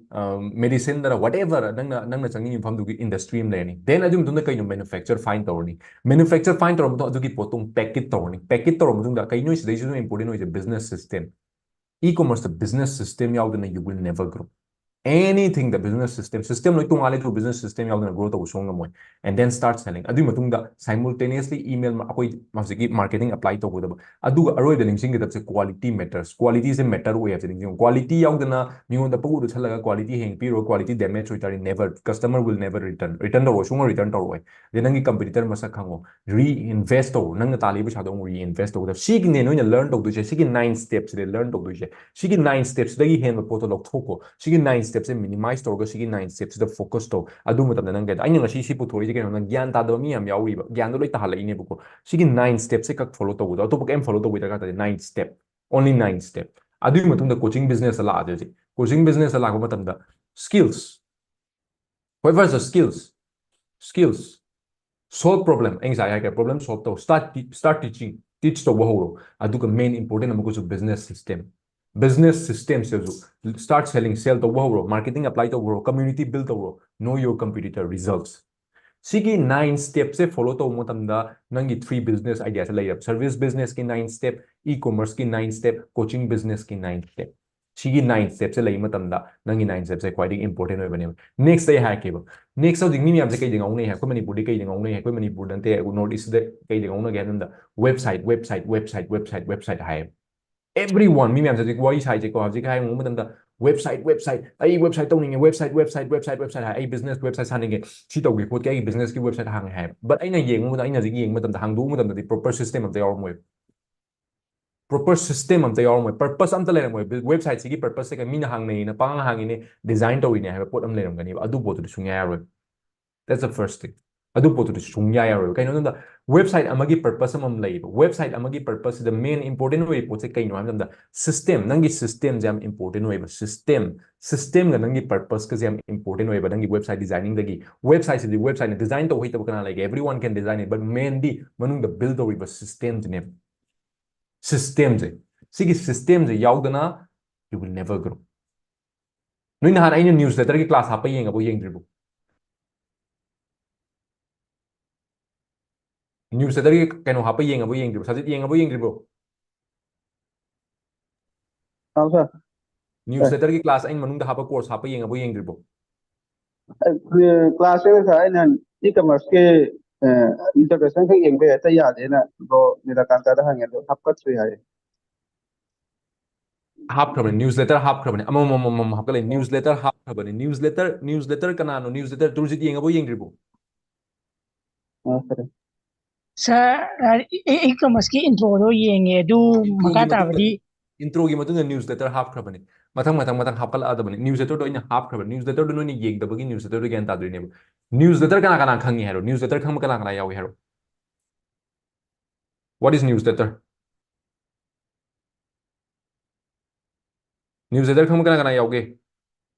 medicine ꯗꯔ, whatever ꯅꯪꯅ ꯅꯪꯅ ꯆꯪꯅꯤꯡꯉꯤ ꯃꯐꯝꯗꯨꯒꯤ industry ꯑꯃ ꯂꯩꯔꯅꯤ꯫ Then ꯑꯗꯨꯒꯤ ꯃꯇꯨꯡꯗ ꯀꯩꯅꯣ? Manufacture find ꯇꯧꯔꯅꯤ꯫ Manufacture find ꯇꯧꯔꯕ ꯃꯇꯨꯡꯗ ꯑꯗꯨꯒꯤ ꯄꯣꯠꯇꯣ package ꯇꯧꯔꯅꯤ꯫ Package ꯇꯧꯔꯕ ꯃꯇꯨꯡꯗ ꯀꯩꯅꯣ ꯁꯤꯗꯩꯁꯤꯁꯨ important ꯑꯣꯏꯁꯦ? Business system꯫ E-commerce ꯇ business system ꯌꯥꯎꯗꯅ you will never grow꯫ Anything the business system, system ꯂꯣꯏ ꯇꯣꯉꯥꯜꯂꯦ ꯑꯗꯨꯕꯨ business system ꯌꯥꯎꯗꯅ grow ꯇꯧꯕ ꯁꯨꯡꯉꯝ ꯉꯝꯃꯣꯏ꯫ And then start selling꯫ ꯑꯗꯨꯒꯤ ꯃꯇꯨꯡꯗ simultaneously email ꯑꯩꯈꯣꯏ ꯍꯧꯖꯤꯛꯀꯤ marketing apply ꯇꯧꯒꯗꯕ꯫ ꯑꯗꯨꯒ ꯑꯔꯣꯏꯕꯗ ꯅꯤꯡꯁꯤꯡꯒꯗꯕꯁꯦ quality matters꯫ Quality ꯁꯦ matter ꯑꯣꯏ ꯍꯥꯏꯕꯁꯦ ꯅꯤꯡꯁꯤꯡꯉꯨ꯫ Quality ꯌꯥꯎꯗꯅ ꯃꯤꯉꯣꯟꯗ ꯄꯪꯎꯗ ꯎꯠꯁꯜꯂꯒ quality ꯍꯌꯦꯡ ꯄꯤꯔꯣ, quality damage ꯑꯣꯏꯇꯥꯔꯗꯤ never, customer will never return, return ꯇꯧꯔꯛꯑꯣꯏ, ꯁꯨꯡꯉꯣ return ꯇꯧꯔꯛꯑꯣꯏ꯫ ꯑꯗꯩ ꯅꯪꯒꯤ competitor ꯃꯁꯛ ꯈꯪꯉꯣ, reinvest ꯇꯧꯔꯣ, ꯅꯪꯅ ꯇꯥꯜꯂꯤꯕ ꯄꯩꯁꯥꯗꯣ ꯑꯃꯨꯛ reinvest ꯇꯧꯒꯗꯕ꯫ ꯁꯤꯒꯤꯅꯦ ꯅꯣꯏꯅ learn ꯇꯧꯗꯣꯏꯁꯦ꯫ ꯁꯤꯒꯤ nine step ꯁꯤꯗ learn ꯇꯧꯗꯣꯏꯁꯦ꯫ ꯁꯤꯒꯤ nine step ꯁꯤꯗꯒꯤ ꯍꯦꯟꯕ ꯄꯣꯠꯇꯣ ꯂꯧꯊꯣꯛꯈꯣ꯫ ꯁꯤꯒꯤ nine step ꯁꯦ minimize ꯇꯧꯔꯒ ꯁꯤꯒꯤ nine step ꯁꯤꯗ focus ꯇꯧ꯫ ꯑꯗꯨ ꯃꯇꯝꯗ ꯅꯪ ꯀꯩꯗ ꯑꯩꯅ ꯉꯁꯤ ꯁꯤ ꯄꯨꯊꯣꯔꯛꯏꯁꯦ ꯀꯩꯅꯣ? ꯅꯪ ꯒ꯭ꯌꯥꯟ ꯇꯥꯗꯕ ꯃꯤ ꯌꯥꯝ ꯌꯥꯎꯔꯤꯕ, ꯒ꯭ꯌꯥꯟꯗꯣ ꯂꯣꯏ ꯇꯥꯍꯜꯂꯛꯏꯅꯦꯕꯀꯣ꯫ ꯁꯤꯒꯤ nine step ꯁꯦ ꯈꯛ follow ꯇꯧꯕꯗꯣ, ꯑꯇꯣꯞꯄ ꯀꯩꯝ follow ꯇꯧꯕꯒꯤ ꯗꯔꯀꯥꯔ ꯇꯥꯗꯦ꯫ Nine step, only nine step꯫ ꯑꯗꯨꯒꯤ ꯃꯇꯨꯡꯗ coaching business ꯇ ꯂꯥꯛꯑꯁꯦ ꯍꯧꯖꯤꯛ꯫ Coaching business ꯇ ꯂꯥꯛꯄ ꯃꯇꯝꯗ skills, what was the skills? Skills, solve problem꯫ ꯑꯩ ꯉꯁꯥꯏ ꯍꯥꯏꯈ꯭ꯔꯦ, problem solve ꯇꯧ꯫ Start, start teaching, teach ꯇꯧꯕ ꯍꯧꯔꯣ꯫ ꯑꯗꯨꯒ main important ꯑꯃꯒꯁꯨ business system꯫ Business system ꯁꯤꯗꯁꯨ start selling, sell ꯇꯧꯕ ꯍꯧꯔꯣ, marketing apply ꯇꯧꯕ ꯍꯧꯔꯣ, community build ꯇꯧꯔꯣ, know your competitor, results꯫ ꯁꯤꯒꯤ nine step ꯁꯦ follow ꯇꯧꯕ ꯃꯇꯝꯗ ꯅꯪꯒꯤ three business idea ꯁꯦ ꯂꯩꯔꯕ꯫ Service business ꯀꯤ nine step, e-commerce ꯀꯤ nine step, coaching business ꯀꯤ nine step꯫ ꯁꯤꯒꯤ nine step ꯁꯦ ꯂꯩꯕ ꯃꯇꯝꯗ ꯅꯪꯒꯤ nine step ꯁꯦ ꯈ꯭ꯋꯥꯏꯗꯒꯤ important ꯑꯣꯏꯕꯅꯦꯕ꯫ Next ꯑꯩ ꯍꯥꯏꯔꯛꯀꯦꯕ꯫ Next ꯍꯧꯖꯤꯛ ꯃꯤ ꯃꯌꯥꯝꯁꯦ ꯀꯩꯗ ꯉꯥꯎꯅꯩ ꯍꯥꯏ? ꯑꯩꯈꯣꯏ ꯃꯅꯤꯄꯨꯔꯗꯤ ꯀꯩꯗ ꯉꯥꯎꯅꯩ ꯍꯥꯏ? ꯑꯩꯈꯣꯏ ꯃꯅꯤꯄꯨꯔꯗ ꯅꯠꯇꯦ, North East ꯇ ꯀꯩꯗ ꯉꯥꯎꯅꯒꯦ ꯍꯥꯏꯕ ꯃꯇꯝꯗ website, website, website, website, website ꯍꯥꯏꯌꯦꯕ꯫ Everyone, ꯃꯤ ꯃꯌꯥꯝꯁꯦ ꯍꯧꯖꯤꯛ ꯋꯥꯔꯤ ꯁꯥꯏꯁꯦꯀꯣ, ꯍꯧꯖꯤꯛ ꯍꯥꯏ ꯃꯇꯝꯗ Website, website, ꯑꯩ website ꯇꯧꯅꯤꯡꯉꯦ, website, website, website, website ꯍꯥꯏ, ꯑꯩ business website ꯁꯥꯅꯤꯡꯉꯦ, ꯁꯤ ꯇꯧꯒꯦ ꯈꯣꯠꯀꯦ, ꯑꯩꯒꯤ businessꯀꯤ website ꯍꯥꯡꯉꯦ ꯍꯥꯏꯕ꯫ But ꯑꯩꯅ ꯌꯦꯡꯕꯗ, ꯑꯩꯅ ꯍꯧꯖꯤꯛ ꯌꯦꯡꯕ ꯃꯇꯝꯗ, ꯍꯥꯡꯗꯣꯛꯄ ꯃꯇꯝꯗꯗꯤ proper system ꯑꯝꯇ ꯌꯥꯎꯔꯝꯃꯣꯏꯕ꯫ Proper system ꯑꯝꯇ ꯌꯥꯎꯔꯝꯃꯣꯏ, purpose ꯑꯝꯇ ꯂꯩꯔꯝꯃꯣꯏ꯫ Websiteꯁꯤꯒꯤ purposeꯁꯦ ꯀꯩ, ꯃꯤꯅ ꯍꯥꯡꯅꯩꯅ ꯄꯪꯍꯥꯡ ꯍꯥꯡꯉꯤꯅꯦ, design ꯇꯧꯔꯤꯅꯦ ꯍꯥꯏꯕ ꯄꯣꯠ ꯑꯃ ꯂꯩꯔꯝꯒꯅꯤꯕ, ꯑꯗꯨ ꯄꯣꯠꯇꯨꯗꯤ ꯁꯨꯡꯌꯥ ꯌꯥꯔꯣꯏ꯫ That's the first thing. ꯑꯗꯨ ꯄꯣꯠꯇꯨꯗꯤ ꯁꯨꯡꯌꯥ ꯌꯥꯔꯣꯏꯕ꯫ ꯀꯩꯅꯣ ꯍꯥꯏꯕꯗ, website ꯑꯃꯒꯤ purpose ꯑꯃ ꯂꯩꯌꯦꯕ꯫ Website ꯑꯃꯒꯤ purposeꯁꯤꯗ main important ꯑꯣꯏꯕ ꯄꯣꯠꯁꯦ ꯀꯩꯅꯣ ꯍꯥꯏꯕ ꯃꯇꯝꯗ, system, ꯅꯪꯒꯤ systemꯁꯦ ꯌꯥꯝ important ꯑꯣꯏꯕ꯫ System, systemꯒ ꯅꯪꯒꯤ purposeꯀꯁꯦ ꯌꯥꯝ important ꯑꯣꯏꯕ ꯅꯪꯒꯤ website designingꯗꯒꯤ꯫ Websiteꯁꯤꯗꯤ websiteꯅ design ꯇꯧ ꯍꯩꯇꯕ ꯀꯅꯥ ꯂꯩꯒꯦ? Everyone can design it, but mainly ꯃꯅꯨꯡꯗ build ꯇꯧꯔꯤꯕ systemꯁꯤꯅꯦꯕ꯫ Systemꯁꯦ, ꯁꯤꯒꯤ systemꯁꯦ ꯌꯥꯎꯗꯅ you will never grow. ꯅꯣꯏ ꯅꯍꯥꯟ ꯑꯩꯅ newsletterꯒꯤ class ꯍꯥꯞꯄ ꯌꯦꯡꯉꯕꯣ, ꯌꯦꯡꯗ꯭ꯔꯤꯕꯣ? Newsletterꯒꯤ ꯀꯩꯅꯣ ꯍꯥꯞꯄ ꯌꯦꯡꯉꯕꯣ, ꯌꯦꯡꯗ꯭ꯔꯤꯕꯣ? ꯁꯖꯤꯠ, ꯌꯦꯡꯉꯕꯣ, ꯌꯦꯡꯗ꯭ꯔꯤꯕꯣ? ꯍꯥꯎ sir꯫ Newsletterꯒꯤ class ꯑꯩꯅ ꯃꯅꯨꯡꯗ ꯍꯥꯞꯄ course ꯍꯥꯞꯄ ꯌꯦꯡꯉꯕꯣ, ꯌꯦꯡꯗ꯭ꯔꯤꯕꯣ? Classꯁꯦ ꯉꯁꯥꯏ ꯑꯩꯅ e-commerceꯀꯤ introduction ꯈꯛ ꯌꯦꯡꯕ ꯍꯦꯛꯇ ꯌꯥꯗꯦꯅ bro ꯅꯤꯂꯀꯥꯟꯇꯗ ꯍꯪꯉꯦ, ꯑꯗꯣ ꯍꯥꯞꯀꯠꯇ꯭ꯔꯤ ꯍꯥꯏ꯫ ꯍꯥꯞꯈ꯭ꯔꯕꯅꯤ, newsletter ꯍꯥꯞꯈ꯭ꯔꯕꯅꯤ, ꯑꯃꯃꯝ ꯑꯃꯃꯝ ꯍꯥꯞꯀꯠꯂꯛꯏ꯫ Newsletter ꯍꯥꯞꯈ꯭ꯔꯕꯅꯤ꯫ Newsletter, newsletter ꯀꯅꯥꯅꯣ? Newsletter ꯇꯨꯔꯖꯤꯠ ꯌꯦꯡꯉꯕꯣ, ꯌꯦꯡꯗ꯭ꯔꯤꯕꯣ? ꯑꯣ, ꯐꯔꯦ꯫ Sir, e-commerceꯀꯤ introꯗꯣ ꯌꯦꯡꯉꯦ, ꯑꯗꯨ ꯃꯈꯥ ꯇꯥꯕꯗꯤ? Introꯒꯤ ꯃꯇꯨꯡꯗ newsletter ꯍꯥꯞꯈ꯭ꯔꯕꯅꯤ꯫ ꯃꯊꯪ ꯃꯊꯪ ꯃꯊꯪ ꯍꯥꯞꯀꯠꯂꯛꯑꯗꯕꯅꯤ꯫ Newsletterꯗꯣ ꯑꯩꯅ ꯍꯥꯞꯈ꯭ꯔꯕꯅꯤ꯫ Newsletterꯗꯣ ꯅꯣꯏꯅ ꯌꯦꯡꯗꯕꯒꯤ newsletterꯗꯣ ꯒ꯭ꯌꯥꯟ ꯇꯥꯗꯣꯏꯅꯦꯕ꯫ Newsletter ꯀꯅꯥ ꯀꯅꯥ ꯈꯪꯉꯤ ꯍꯥꯏꯔꯣ? Newsletter ꯈꯪꯕ ꯀꯅꯥ ꯀꯅꯥ ꯌꯥꯎꯏ ꯍꯥꯏꯔꯣ? What is newsletter? Newsletter ꯈꯪꯕ ꯀꯅꯥ ꯀꯅꯥ ꯌꯥꯎꯒꯦ?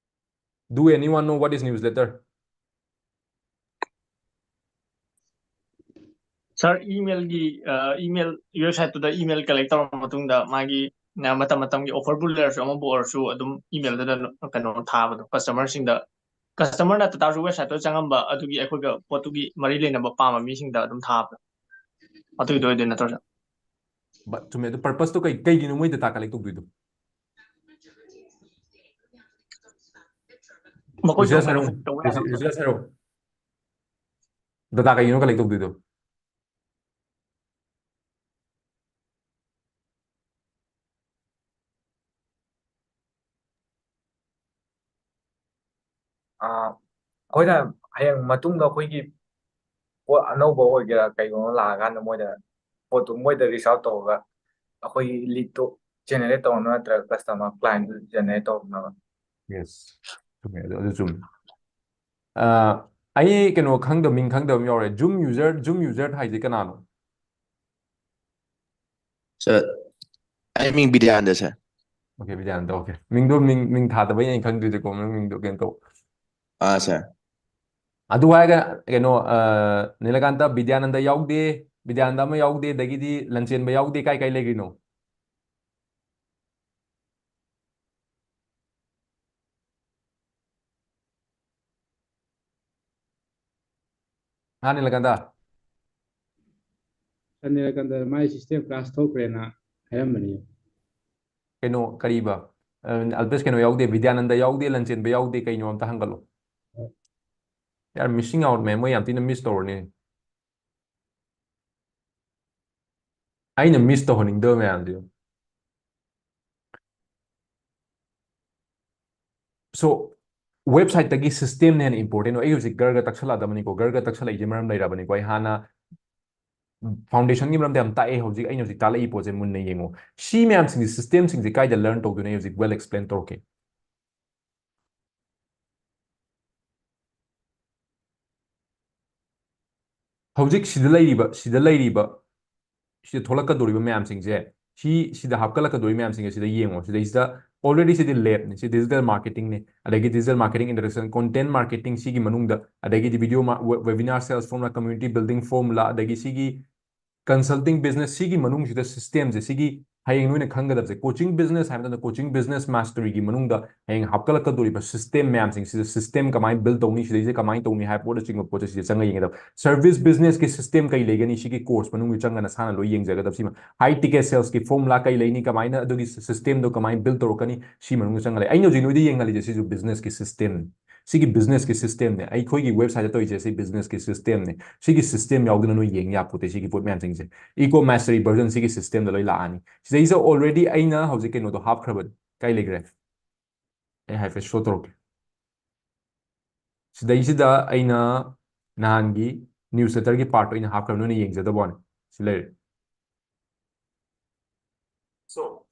Do anyone know what is newsletter? Sir, emailꯒꯤ email websiteꯇꯨꯗ email collect ꯇꯧꯔꯕ ꯃꯇꯨꯡꯗ ꯃꯥꯒꯤ ꯃꯇꯝ ꯃꯇꯝꯒꯤ offerꯕꯨ ꯂꯩꯔꯁꯨ ꯑꯃꯕꯨ ꯑꯣꯏꯔꯁꯨ ꯑꯗꯨꯝ emailꯗꯨꯗ ꯀꯩꯅꯣ ꯊꯥꯕꯗꯣ customerꯁꯤꯡꯗ, customer ꯅꯠꯇ ꯇꯥꯔꯁꯨ websiteꯇꯨꯗ ꯆꯪꯉꯝꯕ ꯑꯗꯨꯒꯤ ꯑꯩꯈꯣꯏꯒ ꯄꯣꯠꯇꯨꯒꯤ ꯃꯔꯤ ꯂꯩꯅꯕ ꯄꯥꯝꯕ ꯃꯤꯁꯤꯡꯗ ꯑꯗꯨꯝ ꯊꯥꯕꯗꯣ, ꯑꯗꯨꯒꯤꯗꯣ ꯑꯣꯏꯗꯣꯏ ꯅꯠꯇ꯭ꯔꯣ sir? But ꯆꯨꯝꯃꯦ, ꯑꯗꯨ purposeꯇꯣ ꯀꯩ, ꯀꯩꯒꯤꯅꯣ ꯃꯣꯏ data collect ꯇꯧꯗꯣꯏꯗꯣ? ꯃꯈꯣꯏ ꯔꯤꯁꯔꯁ ꯇꯧꯕ ꯍꯥꯏꯔꯛꯑꯣ, ꯇꯧꯕ ꯔꯤꯁꯔꯁ ꯍꯥꯏꯔꯛꯑꯣ꯫ Data ꯀꯩꯒꯤꯅꯣ collect ꯇꯧꯗꯣꯏꯗꯣ? ꯑꯩꯈꯣꯏꯅ ꯍꯌꯦꯡ ꯃꯇꯨꯡꯗ ꯑꯩꯈꯣꯏꯒꯤ ꯄꯣꯠ ꯑꯅꯧꯕ ꯑꯣꯏꯒꯦꯔꯥ ꯀꯩꯒꯨꯝꯕ ꯂꯥꯛꯑꯀꯥꯟꯗ ꯃꯣꯏꯗ ꯄꯣꯠꯇꯨ ꯃꯣꯏꯗ reach out ꯇꯧꯔꯒ ꯑꯩꯈꯣꯏꯒꯤ lead ꯇꯣ generate ꯇꯧꯅꯕ ꯅꯠꯇ꯭ꯔꯒ customer client generate ꯇꯧꯅꯕ꯫ Yes, ꯆꯨꯝꯃꯦ, ꯑꯗꯨ ꯑꯗꯨ ꯆꯨꯝꯃꯦ꯫ ꯑ, ꯑꯩ ꯀꯩꯅꯣ ꯈꯪꯗꯕ, ꯃꯤꯡ ꯈꯪꯗꯕ ꯑꯃ ꯌꯥꯎꯔꯦ꯫ Zoom user, Zoom user ꯍꯥꯏꯁꯦ ꯀꯅꯥꯅꯣ? Sir, ꯑꯩ ꯃꯤꯡ Bidyananda, sir꯫ Okay, Bidyananda, okay꯫ ꯃꯤꯡꯗꯣ, ꯃꯤꯡ ꯃꯤꯡ ꯊꯥꯗꯕꯩ ꯑꯩꯅ ꯈꯪꯗ꯭ꯔꯤꯁꯦꯀꯣ, ꯅꯪ ꯃꯤꯡꯗꯣ ꯀꯩꯅꯣ ꯇꯧ꯫ ꯑꯥ, sir꯫ ꯑꯗꯨ ꯍꯥꯏꯔꯒ ꯀꯩꯅꯣ, ꯑ, ꯅꯤꯂꯀꯥꯟꯇ, ꯕꯤꯗ꯭ꯌꯥꯅꯟꯗ ꯌꯥꯎꯗꯦ, ꯕꯤꯗ꯭ꯌꯥꯅꯟꯗ ꯑꯃ ꯌꯥꯎꯗꯦ, ꯑꯗꯒꯤꯗꯤ ꯂꯟꯆꯦꯟꯕ ꯌꯥꯎꯗꯦ, ꯀꯥꯏ ꯀꯥꯏ ꯂꯩꯈ꯭ꯔꯤꯅꯣ? ꯍꯥ, ꯅꯤꯂꯀꯥꯟꯇ? ꯁꯥꯔ ꯅꯤꯂꯀꯥꯟꯇ ꯃꯥꯏ system class ꯊꯣꯛꯈ꯭ꯔꯦꯅ ꯍꯥꯏꯔꯝꯕꯅꯤ꯫ ꯀꯩꯅꯣ, ꯀꯔꯤꯕ? ꯑ, ꯑꯜꯄꯦꯁ ꯀꯩꯅꯣ ꯌꯥꯎꯗꯦ, ꯕꯤꯗ꯭ꯌꯥꯅꯟꯗ ꯌꯥꯎꯗꯦ, ꯂꯟꯆꯦꯟꯕ ꯌꯥꯎꯗꯦ, ꯀꯩꯅꯣ ꯑꯝꯇ ꯍꯪꯒꯠꯂꯣ꯫ ꯍꯣꯏ꯫ They are missing out, man. ꯃꯣꯏ ꯌꯥꯝ ꯊꯤꯅ miss ꯇꯧꯔꯅꯤ꯫ ꯑꯩꯅ miss ꯇꯧꯍꯟꯅꯤꯡꯗꯕ ꯃꯌꯥꯝꯗꯨ꯫ So, website ꯇꯒꯤ system ꯅ ꯍꯦꯟꯅ important ꯑꯣꯏ꯫ ꯑꯩ ꯍꯧꯖꯤꯛ ꯒꯔꯒ ꯇꯛꯁꯜꯂꯛꯑꯗꯕꯅꯤꯀꯣ, ꯒꯔꯒ ꯇꯛꯁꯜꯂꯛꯏꯁꯦ ꯃꯔꯝ ꯂꯩꯔꯕꯅꯤꯀꯣ꯫ ꯑꯩ ꯍꯥꯟꯅ foundation ꯒꯤ ꯃꯔꯝꯗ ꯌꯥꯝ ꯇꯥꯛꯑꯦ, ꯍꯧꯖꯤꯛ ꯑꯩꯅ ꯍꯧꯖꯤꯛ ꯇꯥꯛꯂꯛꯏ ꯄꯣꯠꯁꯦ ꯃꯨꯟꯅ ꯌꯦꯡꯉꯣ꯫ ꯁꯤ ꯃꯌꯥꯝꯁꯤꯡꯁꯦ, system ꯁꯤꯡꯁꯦ ꯀꯥꯏꯗ learn ꯇꯧꯗꯣꯏꯅꯣ, ꯑꯩ ꯍꯧꯖꯤꯛ well explain ꯇꯧꯔꯛꯀꯦ꯫ ꯍꯧꯖꯤꯛ ꯁꯤꯗ ꯂꯩꯔꯤꯕ, ꯁꯤꯗ ꯂꯩꯔꯤꯕ, ꯁꯤꯗ ꯊꯣꯛꯂꯛꯀꯗꯧꯔꯤꯕ ꯃꯌꯥꯝꯁꯤꯡꯁꯦ, ꯁꯤ, ꯁꯤꯗ ꯍꯥꯞꯀꯠꯂꯛꯀꯗꯧꯔꯤꯕ ꯃꯌꯥꯝꯁꯤꯡꯁꯦ ꯁꯤꯗ ꯌꯦꯡꯉꯣ꯫ ꯁꯤꯗꯩꯁꯤꯗ already ꯁꯤꯗꯤ lab ꯅꯤ, ꯁꯤ digital marketing ꯅꯤ, ꯑꯗꯒꯤ digital marketing introduction, content marketing ꯁꯤꯒꯤ ꯃꯅꯨꯡꯗ, ꯑꯗꯒꯤꯗꯤ video ma-, we-, webinar sales formula, community building formula, ꯑꯗꯒꯤ ꯁꯤꯒꯤ consulting business ꯁꯤꯒꯤ ꯃꯅꯨꯡꯁꯤꯗ system ꯁꯦ, ꯁꯤꯒꯤ ꯍꯌꯦꯡ ꯅꯣꯏꯅ ꯈꯪꯒꯗꯕꯁꯦ, coaching business ꯍꯥꯏꯕ ꯃꯇꯝꯗ coaching business mastery ꯒꯤ ꯃꯅꯨꯡꯗ ꯍꯌꯦꯡ ꯍꯥꯞꯀꯠꯂꯛꯀꯗꯧꯔꯤꯕ system ꯃꯌꯥꯝꯁꯤꯡꯁꯤꯗ system ꯀꯃꯥꯏꯅ build ꯇꯧꯅꯤ, ꯁꯤꯗꯩꯁꯤꯗ ꯀꯃꯥꯏꯅ ꯇꯧꯅꯤ ꯍꯥꯏꯕ ꯄꯣꯠꯅꯆꯤꯡꯕ ꯄꯣꯠꯁꯦ ꯁꯤꯗ ꯆꯪꯉ ꯌꯦꯡꯒꯗꯕ꯫ Service business ꯀꯤ system ꯀꯩ ꯂꯩꯒꯅꯤ, ꯁꯤꯒꯤ course ꯃꯅꯨꯡꯗ ꯆꯪꯉ ꯅꯁꯥꯅ ꯂꯣꯏ ꯌꯦꯡꯖꯒꯗꯕ꯫ ꯁꯤꯃ high ticket sales ꯀꯤ formula ꯀꯩ ꯂꯩꯅꯤ, ꯀꯃꯥꯏꯅ ꯑꯗꯨꯒꯤ system ꯗꯣ ꯀꯃꯥꯏꯅ build ꯇꯧꯔꯛꯀꯅꯤ, ꯁꯤ ꯃꯅꯨꯡꯗ ꯆꯪꯉ ꯂꯩ꯫ ꯑꯩꯅ ꯍꯧꯖꯤꯛ ꯅꯣꯏꯗ ꯌꯦꯡꯍꯜꯂꯤꯁꯦ ꯁꯤꯁꯨ business ꯀꯤ system ꯅꯤ꯫ ꯁꯤꯒꯤ business ꯀꯤ system ꯅꯦ꯫ ꯑꯩꯈꯣꯏꯒꯤ website ꯇ ꯇꯧꯔꯤꯁꯦ ꯁꯤ business ꯀꯤ system ꯅꯦ꯫ ꯁꯤꯒꯤ system ꯌꯥꯎꯗꯅ ꯅꯣꯏ ꯌꯦꯡ ꯌꯥꯄꯣꯠꯇꯦ ꯁꯤꯒꯤ ꯄꯣꯠ ꯃꯌꯥꯝꯁꯤꯡꯁꯦ꯫ Eco Mastery version ꯁꯤꯒꯤ system ꯗ ꯂꯣꯏ ꯂꯥꯛꯑꯅꯤ꯫ ꯁꯤꯗꯩꯁꯤꯗ already ꯑꯩꯅ ꯍꯧꯖꯤꯛ ꯀꯩꯅꯣꯗꯣ ꯍꯥꯞꯈ꯭ꯔꯕꯅꯤ꯫ ꯀꯥꯏ ꯂꯩꯈ꯭ꯔꯦ? ꯑꯩ ꯍꯥꯏꯐꯦꯠ show ꯇꯧꯔꯛꯀꯦ꯫ ꯁꯤꯗꯩꯁꯤꯗ ꯑꯩꯅ ꯅꯍꯥꯟꯒꯤ ꯅ꯭ꯌꯨꯁ ꯂꯦꯇꯔꯒꯤ ꯄꯥꯔꯠꯇꯣ ꯑꯩꯅ ꯍꯥꯞꯈ꯭ꯔꯕ, ꯅꯣꯏꯅ ꯌꯦꯡꯖꯗꯕ ꯋꯥꯅꯤ꯫ ꯁꯤ ꯂꯩꯔꯦ꯫ So,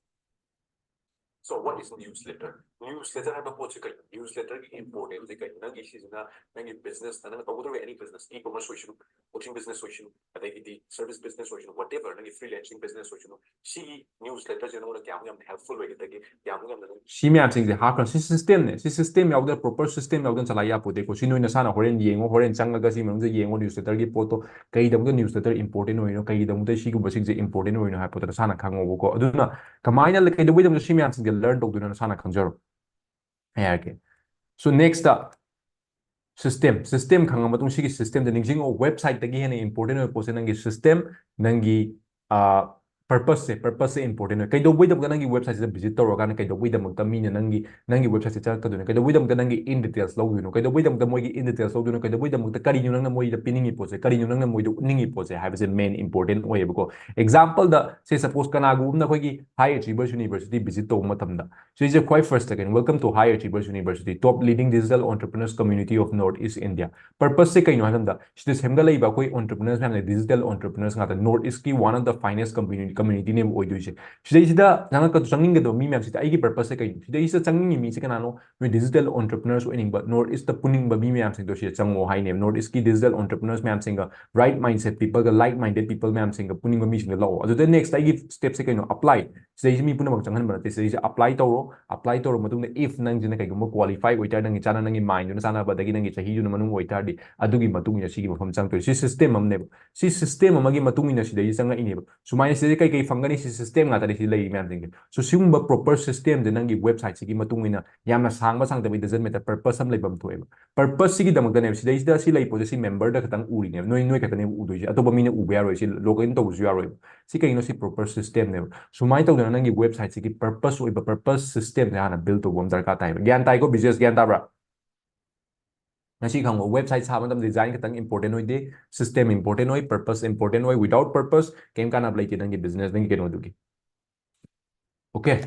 so what is newsletter? Newsletter ꯍꯥꯏꯕ ꯄꯣꯠꯁꯤ ꯀꯩꯅꯣ? Newsletterꯒꯤ importance ꯁꯤ ꯀꯩꯅꯣ? ꯅꯪꯒꯤ ꯁꯤꯁꯤꯅ ꯅꯪꯒꯤ business, ꯅꯪꯅ ꯇꯧꯒꯗꯧꯔꯤꯕ any business, e-commerce ꯑꯣꯏꯁꯅꯨ, coaching business ꯑꯣꯏꯁꯅꯨ, ꯑꯗꯒꯤꯗꯤ service business ꯑꯣꯏꯁꯅꯨ, whatever, ꯅꯪꯒꯤ freelancing business ꯑꯣꯏꯁꯅꯨ, ꯁꯤꯒꯤ newsletterꯁꯤ ꯅꯉꯣꯟꯗ ꯀꯌꯥꯃꯨꯛ ꯌꯥꯝꯅ helpful ꯑꯣꯏꯒꯗꯒꯦ, ꯀꯌꯥꯃꯨꯛ ꯌꯥꯝꯅ ꯅꯪ ꯁꯤ ꯃꯌꯥꯝꯁꯤꯡꯁꯦ ꯍꯥꯞꯈ꯭ꯔꯣ꯫ ꯁꯤ systemꯅꯦ꯫ ꯁꯤ system ꯌꯥꯎꯗꯅ, proper system ꯌꯥꯎꯗꯅ ꯆꯂꯥꯏ ꯌꯥꯄꯣꯠꯇꯦꯀꯣ꯫ ꯁꯤ ꯅꯣꯏ ꯅꯁꯥꯅ ꯍꯣꯔꯦꯟ ꯌꯦꯡꯉꯣ, ꯍꯣꯔꯦꯟ ꯆꯪꯉꯒ ꯁꯤ ꯃꯅꯨꯡꯗ ꯌꯦꯡꯉꯣ, newsletterꯒꯤ ꯄꯣꯠꯇꯣ ꯀꯩꯗꯧꯕꯗ newsletter important ꯑꯣꯏꯔꯤꯅꯣ, ꯀꯩꯗꯧꯕꯗ ꯁꯤꯒꯨꯝꯕꯁꯤꯡꯁꯦ important ꯑꯣꯏꯔꯤꯅꯣ ꯍꯥꯏꯕ ꯄꯣꯠꯇꯣ ꯅꯁꯥꯅ ꯈꯪꯉꯣꯕꯀꯣ꯫ ꯑꯗꯨꯅ ꯀꯃꯥꯏꯅ, ꯀꯩꯗꯧꯕꯩꯗꯃꯛꯇ ꯁꯤ ꯃꯌꯥꯝꯁꯤꯡꯁꯦ learn ꯇꯧꯗꯣꯏꯅꯣ ꯅꯁꯥꯅ ꯈꯪꯖꯔꯣ꯫ ꯑꯩ ꯍꯥꯏꯔꯛꯀꯦ꯫ So nextꯇ system, system ꯈꯪꯉ ꯃꯇꯨꯡ ꯁꯤꯒꯤ systemꯗ ꯅꯤꯡꯁꯤꯡꯉꯣ, websiteꯇꯒꯤ ꯍꯦꯟꯅ important ꯑꯣꯏꯕ ꯄꯣꯠꯁꯦ ꯅꯪꯒꯤ system, ꯅꯪꯒꯤ purposeꯁꯦ, purposeꯁꯦ important ꯑꯣꯏ꯫ ꯀꯩꯗꯧꯕꯩꯗꯃꯛꯇ ꯅꯪꯒꯤ websiteꯁꯤꯗ visit ꯇꯧꯔꯀꯥꯟꯗ ꯀꯩꯗꯧꯕꯩꯗꯃꯛꯇ ꯃꯤꯅ ꯅꯪꯒꯤ, ꯅꯪꯒꯤ websiteꯁꯦ ꯆꯪꯉꯛꯀꯗꯣꯏꯅꯣ? ꯀꯩꯗꯧꯕꯩꯗꯃꯛꯇ ꯅꯪꯒꯤ in details ꯂꯧꯗꯣꯏꯅꯣ? ꯀꯩꯗꯧꯕꯩꯗꯃꯛꯇ ꯃꯣꯏꯒꯤ in details ꯂꯧꯗꯣꯏꯅꯣ? ꯀꯩꯗꯧꯕꯩꯗꯃꯛꯇ, ꯀꯔꯤꯅꯣ ꯅꯪꯅ ꯃꯣꯏꯗ ꯄꯤꯅꯤꯡꯉꯤ ꯄꯣꯠꯁꯦ? ꯀꯔꯤꯅꯣ ꯅꯪꯅ ꯃꯣꯏꯗ ꯎꯠꯅꯤꯡꯉꯤ ꯄꯣꯠꯁꯦ ꯍꯥꯏꯕꯁꯦ main important ꯑꯣꯏꯌꯦꯕꯀꯣ꯫ Exampleꯗ, say suppose, ꯀꯅꯥꯒꯨꯝꯕ ꯑꯃꯅ ꯑꯩꯈꯣꯏꯒꯤ High Achievers University visit ꯇꯧꯕ ꯃꯇꯝꯗ, ꯁꯤꯁꯦ ꯈ꯭ꯋꯥꯏ firstꯇ ꯀꯩꯅꯣ, "Welcome to High Achievers University, top leading digital entrepreneurs community of North East India." Purposeꯁꯦ ꯀꯩꯅꯣ ꯍꯥꯏ ꯃꯇꯝꯗ, ꯁꯤꯗ ꯁꯦꯝꯒꯠꯂꯛꯏꯕ ꯑꯩꯈꯣꯏ entrepreneurs ꯃꯌꯥꯝꯁꯦ digital entrepreneurs ꯉꯥꯛꯇ, North Eastꯀꯤ one of the finest community, communityꯅꯦꯕ ꯑꯣꯏꯗꯣꯏꯁꯦ꯫ ꯁꯤꯗꯩꯁꯤꯗ ꯆꯪꯉꯛꯀ-, ꯆꯪꯅꯤꯡꯒꯗꯕ ꯃꯤ ꯃꯌꯥꯝꯁꯤꯗ ꯑꯩꯒꯤ purposeꯁꯦ ꯀꯩꯅꯣ? ꯁꯤꯗꯩꯁꯤꯗ ꯆꯪꯅꯤꯡꯉꯤ ꯃꯤꯁꯦ ꯀꯅꯥꯅꯣ? ꯅꯣꯏ digital entrepreneurs ꯑꯣꯏꯅꯤꯡꯕ, North Eastꯇ ꯄꯨꯅꯤꯡꯕ ꯃꯤ ꯃꯌꯥꯝꯁꯤꯡꯗꯣ ꯁꯤꯗ ꯆꯪꯉꯣ ꯍꯥꯏꯅꯦꯕ꯫ North Eastꯀꯤ digital entrepreneurs ꯃꯌꯥꯝꯁꯤꯡꯒ, right mindset peopleꯒ, like minded people ꯃꯌꯥꯝꯁꯤꯡꯒ ꯄꯨꯅꯤꯡꯕ ꯃꯤꯁꯤꯡꯗꯣ ꯂꯥꯛꯑꯣ꯫ ꯑꯗꯨꯗ nextꯇ ꯑꯩꯒꯤ stepꯁꯦ ꯀꯩꯅꯣ? Apply꯫ ꯁꯤꯗꯩꯁꯤ ꯃꯤ ꯄꯨꯝꯅꯃꯛ ꯆꯪꯍꯟꯕ ꯅꯠꯇꯦ꯫ ꯁꯤꯗꯩꯁꯤ apply ꯇꯧꯔꯣ꯫ Apply ꯇꯧꯔ ꯃꯇꯨꯡꯗ if ꯅꯪꯁꯤꯅ ꯀꯩꯒꯨꯝꯕ qualify ꯑꯣꯏꯇꯥꯔꯗꯤ, ꯅꯪꯒꯤ ꯆꯥꯅ, ꯅꯪꯒꯤ mindꯗꯨꯅ ꯆꯥꯟꯅꯕ, ꯑꯗꯒꯤ ꯅꯪꯒꯤ ꯆꯍꯤꯗꯨꯅ ꯃꯅꯨꯡ ꯑꯣꯏꯇꯥꯔꯗꯤ, ꯑꯗꯨꯒꯤ ꯃꯇꯨꯡ ꯏꯟꯅ ꯁꯤꯒꯤ ꯃꯐꯝ ꯆꯪꯉꯛꯇꯣꯏꯅꯤ꯫ ꯁꯤ system ꯑꯃꯅꯦꯕ꯫ ꯁꯤ system ꯑꯃꯒꯤ ꯃꯇꯨꯡ ꯏꯟꯅ ꯁꯤꯗꯩꯁꯤ ꯆꯪꯉꯛꯏꯅꯦꯕ꯫ ꯁꯨꯃꯥꯏꯅ ꯁꯤꯗꯩ ꯀꯩ ꯀꯩ ꯐꯪꯒꯅꯤ? ꯁꯤ system ꯉꯥꯛꯇꯅꯤ ꯁꯤ ꯂꯩꯔꯤ ꯃꯌꯥꯝꯁꯤꯡꯁꯦ꯫ So ꯁꯤꯒꯨꯝꯕ proper systemꯁꯦ ꯅꯪꯒꯤ websiteꯁꯤꯒꯤ ꯃꯇꯨꯡ ꯏꯟꯅ, ꯌꯥꯝꯅ ꯁꯥꯡꯕ ꯁꯥꯡꯗꯕ, it doesn't matter, purpose ꯑꯃ ꯂꯩꯐꯝ ꯊꯣꯛꯑꯦꯕ꯫ Purposeꯁꯤꯒꯤꯗꯃꯛꯇꯅꯦꯕ꯫ ꯁꯤꯗꯩꯁꯤꯗ ꯁꯤ ꯂꯩ ꯄꯣꯠꯁꯦ ꯁꯤ memberꯗ ꯈꯛꯇꯪ ꯎꯔꯤꯅꯦꯕ꯫ ꯅꯣꯏ, ꯅꯣꯏ ꯈꯛꯇꯅꯦꯕ ꯎꯗꯣꯏꯁꯦ꯫ ꯑꯇꯣꯞꯄ ꯃꯤꯅ ꯎꯕ ꯌꯥꯔꯣꯏ꯫ ꯁꯤ login ꯇꯧꯕꯁꯨ ꯌꯥꯔꯣꯏꯕ꯫ ꯁꯤ ꯀꯩꯒꯤꯅꯣ? ꯁꯤ proper systemꯅꯦꯕ꯫ ꯁꯨꯃꯥꯏꯅ ꯇꯧꯗꯅ ꯅꯪꯒꯤ websiteꯁꯤꯒꯤ purpose ꯑꯣꯏꯕ purpose systemꯁꯦ ꯍꯥꯟꯅ build ꯇꯧꯕ ꯑꯃ ꯗꯔꯀꯥꯔ ꯇꯥꯏꯕ꯫ ꯒ꯭ꯌꯥꯟ ꯇꯥꯏꯀꯣ? Business ꯒ꯭ꯌꯥꯟ ꯇꯥꯕ꯭ꯔꯥ? ꯉꯁꯤ ꯈꯪꯉꯣ, website ꯁꯥꯕ ꯃꯇꯝꯗ design ꯈꯛꯇꯪ important ꯑꯣꯏꯗꯦ, system important ꯑꯣꯏ, purpose important ꯑꯣꯏ꯫ Without purpose ꯀꯩꯝ ꯀꯥꯟꯅꯕ ꯂꯩꯇꯦ ꯅꯪꯒꯤ business, ꯅꯪꯒꯤ ꯀꯩꯅꯣꯗꯨꯒꯤ꯫ Okay?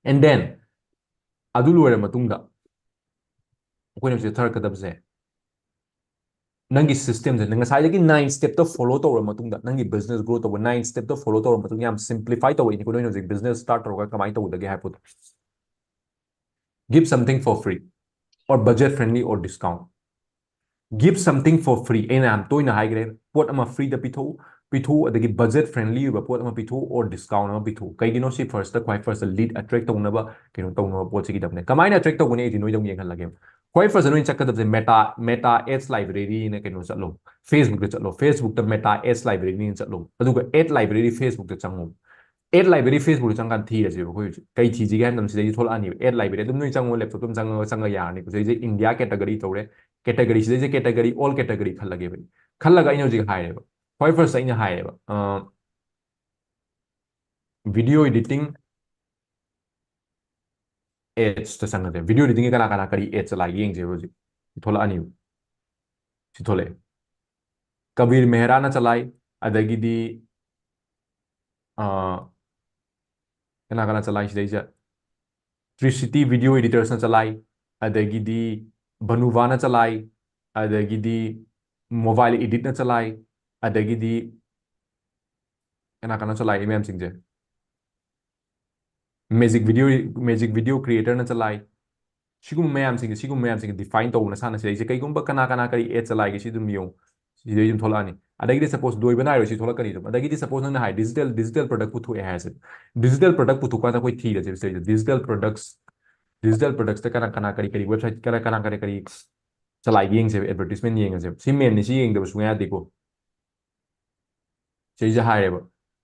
And then ꯑꯗꯨ ꯂꯣꯏꯔ ꯃꯇꯨꯡꯗ ꯑꯩꯈꯣꯏꯅ ꯍꯧꯖꯤꯛ ꯆꯠꯊꯔꯛꯀꯗꯕꯁꯦ, ꯅꯪꯒꯤ system ꯁꯦ, ꯅꯪ ꯉꯁꯥꯏꯗꯒꯤ nine step ꯇꯣ follow ꯇꯧꯔ ꯃꯇꯨꯡꯗ, ꯅꯪꯒꯤ business grow ꯇꯧꯕ nine step ꯇꯣ follow ꯇꯧꯔ ꯃꯇꯨꯡꯗ, ꯌꯥꯝ simplify ꯇꯧꯕ ꯏꯅꯤꯀꯣ, ꯅꯣꯏꯅ ꯍꯧꯖꯤꯛ business start ꯇꯧꯔꯒ ꯀꯃꯥꯏꯅ ꯇꯧꯒꯗꯒꯦ ꯍꯥꯏꯕꯗꯣ꯫ Give something for free or budget friendly or discount. Give something for free. ꯑꯩꯅ ꯌꯥꯝ ꯇꯣꯏꯅ ꯍꯥꯏꯈ꯭ꯔꯦ, ꯄꯣꯠ ꯑꯃ free ꯗ ꯄꯤꯊꯣꯛꯎ, ꯄꯤꯊꯣꯛꯎ, ꯑꯗꯒꯤ budget friendly ꯑꯣꯏꯕ ꯄꯣꯠ ꯑꯃ ꯄꯤꯊꯣꯛꯎ or discount ꯑꯃ ꯄꯤꯊꯣꯛꯎ꯫ ꯀꯩꯒꯤꯅꯣ? ꯁꯤ first ꯇ, ꯈ꯭ꯋꯥꯏ first ꯇ lead attract ꯇꯧꯅꯕ, ꯀꯩꯅꯣ ꯇꯧꯅꯕ ꯄꯣꯠꯁꯤꯒꯤꯗꯃꯛꯅꯦ꯫ ꯀꯃꯥꯏꯅ attract ꯇꯧꯒꯅꯤ? ꯑꯩꯗꯤ ꯅꯣꯏꯗ ꯑꯃꯨꯛ ꯌꯦꯡꯍꯜꯂꯒꯦ꯫ ꯈ꯭ꯋꯥꯏ first ꯇ ꯅꯣꯏꯅ ꯆꯠꯀꯗꯕꯁꯦ Meta, Meta Ads Library ꯅ ꯀꯩꯅꯣ ꯆꯠꯂꯣ, Facebook ꯇ ꯆꯠꯂꯣ, Facebook ꯇ Meta Ads Library ꯅ ꯆꯠꯂꯣ, ꯑꯗꯨꯒ Ad Library Facebook ꯇ ꯆꯪꯉꯣ꯫ Ad Library Facebook ꯇ ꯆꯪꯀꯥꯟꯗ ꯊꯤꯔꯁꯦꯕ ꯑꯩꯈꯣꯏ ꯍꯧꯖꯤꯛ꯫ ꯀꯩ ꯊꯤꯁꯤꯒꯦ ꯍꯥꯏꯕ ꯃꯇꯝꯗ ꯁꯤꯗꯩꯗꯤ ꯊꯣꯛꯂꯛꯑꯅꯤꯕ꯫ Ad Library ꯑꯗꯨꯝ ꯅꯣꯏ ꯆꯪꯉꯣ, laptop ꯇ ꯑꯗꯨꯝ ꯆꯪꯉꯒ, ꯆꯪꯉꯒ ꯌꯥꯔꯅꯤꯀꯣ꯫ ꯁꯤꯗꯩꯁꯦ India category ꯇꯧꯔꯦ, category, ꯁꯤꯗꯩꯁꯦ category, all category ꯈꯜꯂꯒꯦꯕ꯫ ꯈꯜꯂꯒ ꯑꯩꯅ ꯍꯧꯖꯤꯛ ꯍꯥꯏꯔꯦꯕ, ꯈ꯭ꯋꯥꯏ first ꯇ ꯑꯩꯅ ꯍꯥꯏꯔꯦꯕ, ꯑ, video editing ads ꯇ ꯆꯪꯉꯁꯦ꯫ Video editing ꯒꯤ ꯀꯅꯥ ꯀꯅꯥ ꯀꯔꯤ ads ꯆꯂꯥꯏꯒꯦ ꯌꯦꯡꯁꯦꯕ ꯍꯧꯖꯤꯛ꯫ ꯁꯤ ꯊꯣꯛꯂꯛꯑꯅꯤꯕ꯫ ꯁꯤ ꯊꯣꯛꯂꯛꯑꯦ꯫ ꯀꯕꯤꯔ ꯃꯦꯍꯔꯥꯅ ꯆꯂꯥꯏ, ꯑꯗꯒꯤꯗꯤ, ꯑ, ꯀꯅꯥ ꯀꯅꯥ ꯆꯂꯥꯏ ꯁꯤꯗꯩꯁꯦ? Tricity Video Editors ꯅ ꯆꯂꯥꯏ, ꯑꯗꯒꯤꯗꯤ ꯚꯅꯨꯚꯥꯅ ꯆꯂꯥꯏ, ꯑꯗꯒꯤꯗꯤ Mobile Edit ꯅ ꯆꯂꯥꯏ, ꯑꯗꯒꯤꯗꯤ ꯀꯅꯥ ꯀꯅꯥ ꯆꯂꯥꯏ ꯃꯌꯥꯝꯁꯤꯡꯁꯦ? Magic Video, Magic Video Creator ꯅ ꯆꯂꯥꯏ꯫ ꯁꯤꯒꯨꯝꯕ ꯃꯌꯥꯝꯁꯤꯡꯁꯦ, ꯁꯤꯒꯨꯝꯕ ꯃꯌꯥꯝꯁꯤꯡꯁꯦ define ꯇꯧꯕ ꯅꯁꯥꯅ ꯁꯤꯗꯩꯁꯦ꯫ ꯀꯩꯒꯨꯝꯕ ꯀꯅꯥ ꯀꯅꯥ ꯀꯔꯤ ads ꯆꯂꯥꯏꯒꯦ ꯁꯤ ꯑꯗꯨꯝ ꯌꯦꯡꯉꯨ꯫ ꯁꯤꯗꯩ ꯑꯗꯨꯝ ꯊꯣꯛꯂꯛꯑꯅꯤ꯫ ꯑꯗꯒꯤꯗꯤ suppose ꯂꯣꯏꯕ ꯅꯥꯏꯔꯣꯏ, ꯁꯤ ꯊꯣꯛꯂꯛꯀꯅꯤ ꯑꯗꯨꯝ꯫ ꯑꯗꯒꯤꯗꯤ suppose ꯅꯪꯅ ꯍꯥꯏ digital, digital product ꯄꯨꯊꯣꯛꯑꯦ ꯍꯥꯏꯔꯁꯦ꯫ Digital product ꯄꯨꯊꯣꯛꯄ ꯀꯥꯟꯗ ꯑꯩꯈꯣꯏ ꯊꯤꯔꯁꯦꯕ ꯁꯤꯗꯩꯗ꯫ Digital products, digital products ꯇ ꯀꯅꯥ ꯀꯅꯥ ꯀꯔꯤ ꯀꯔꯤ website, ꯀꯅꯥ ꯀꯅꯥ ꯀꯔꯤ ꯀꯔꯤ ꯆꯂꯥꯏꯒꯦ ꯌꯦꯡꯁꯦꯕ, advertisement ꯌꯦꯡꯉꯁꯦꯕ꯫ ꯁꯤ main ꯅꯤ, ꯁꯤ ꯌꯦꯡꯗꯕ ꯁꯨꯡꯌꯥ ꯌꯥꯗꯦꯀꯣ꯫ ꯁꯤꯗꯩꯁꯤꯗ ꯍꯥꯏꯔꯦꯕ,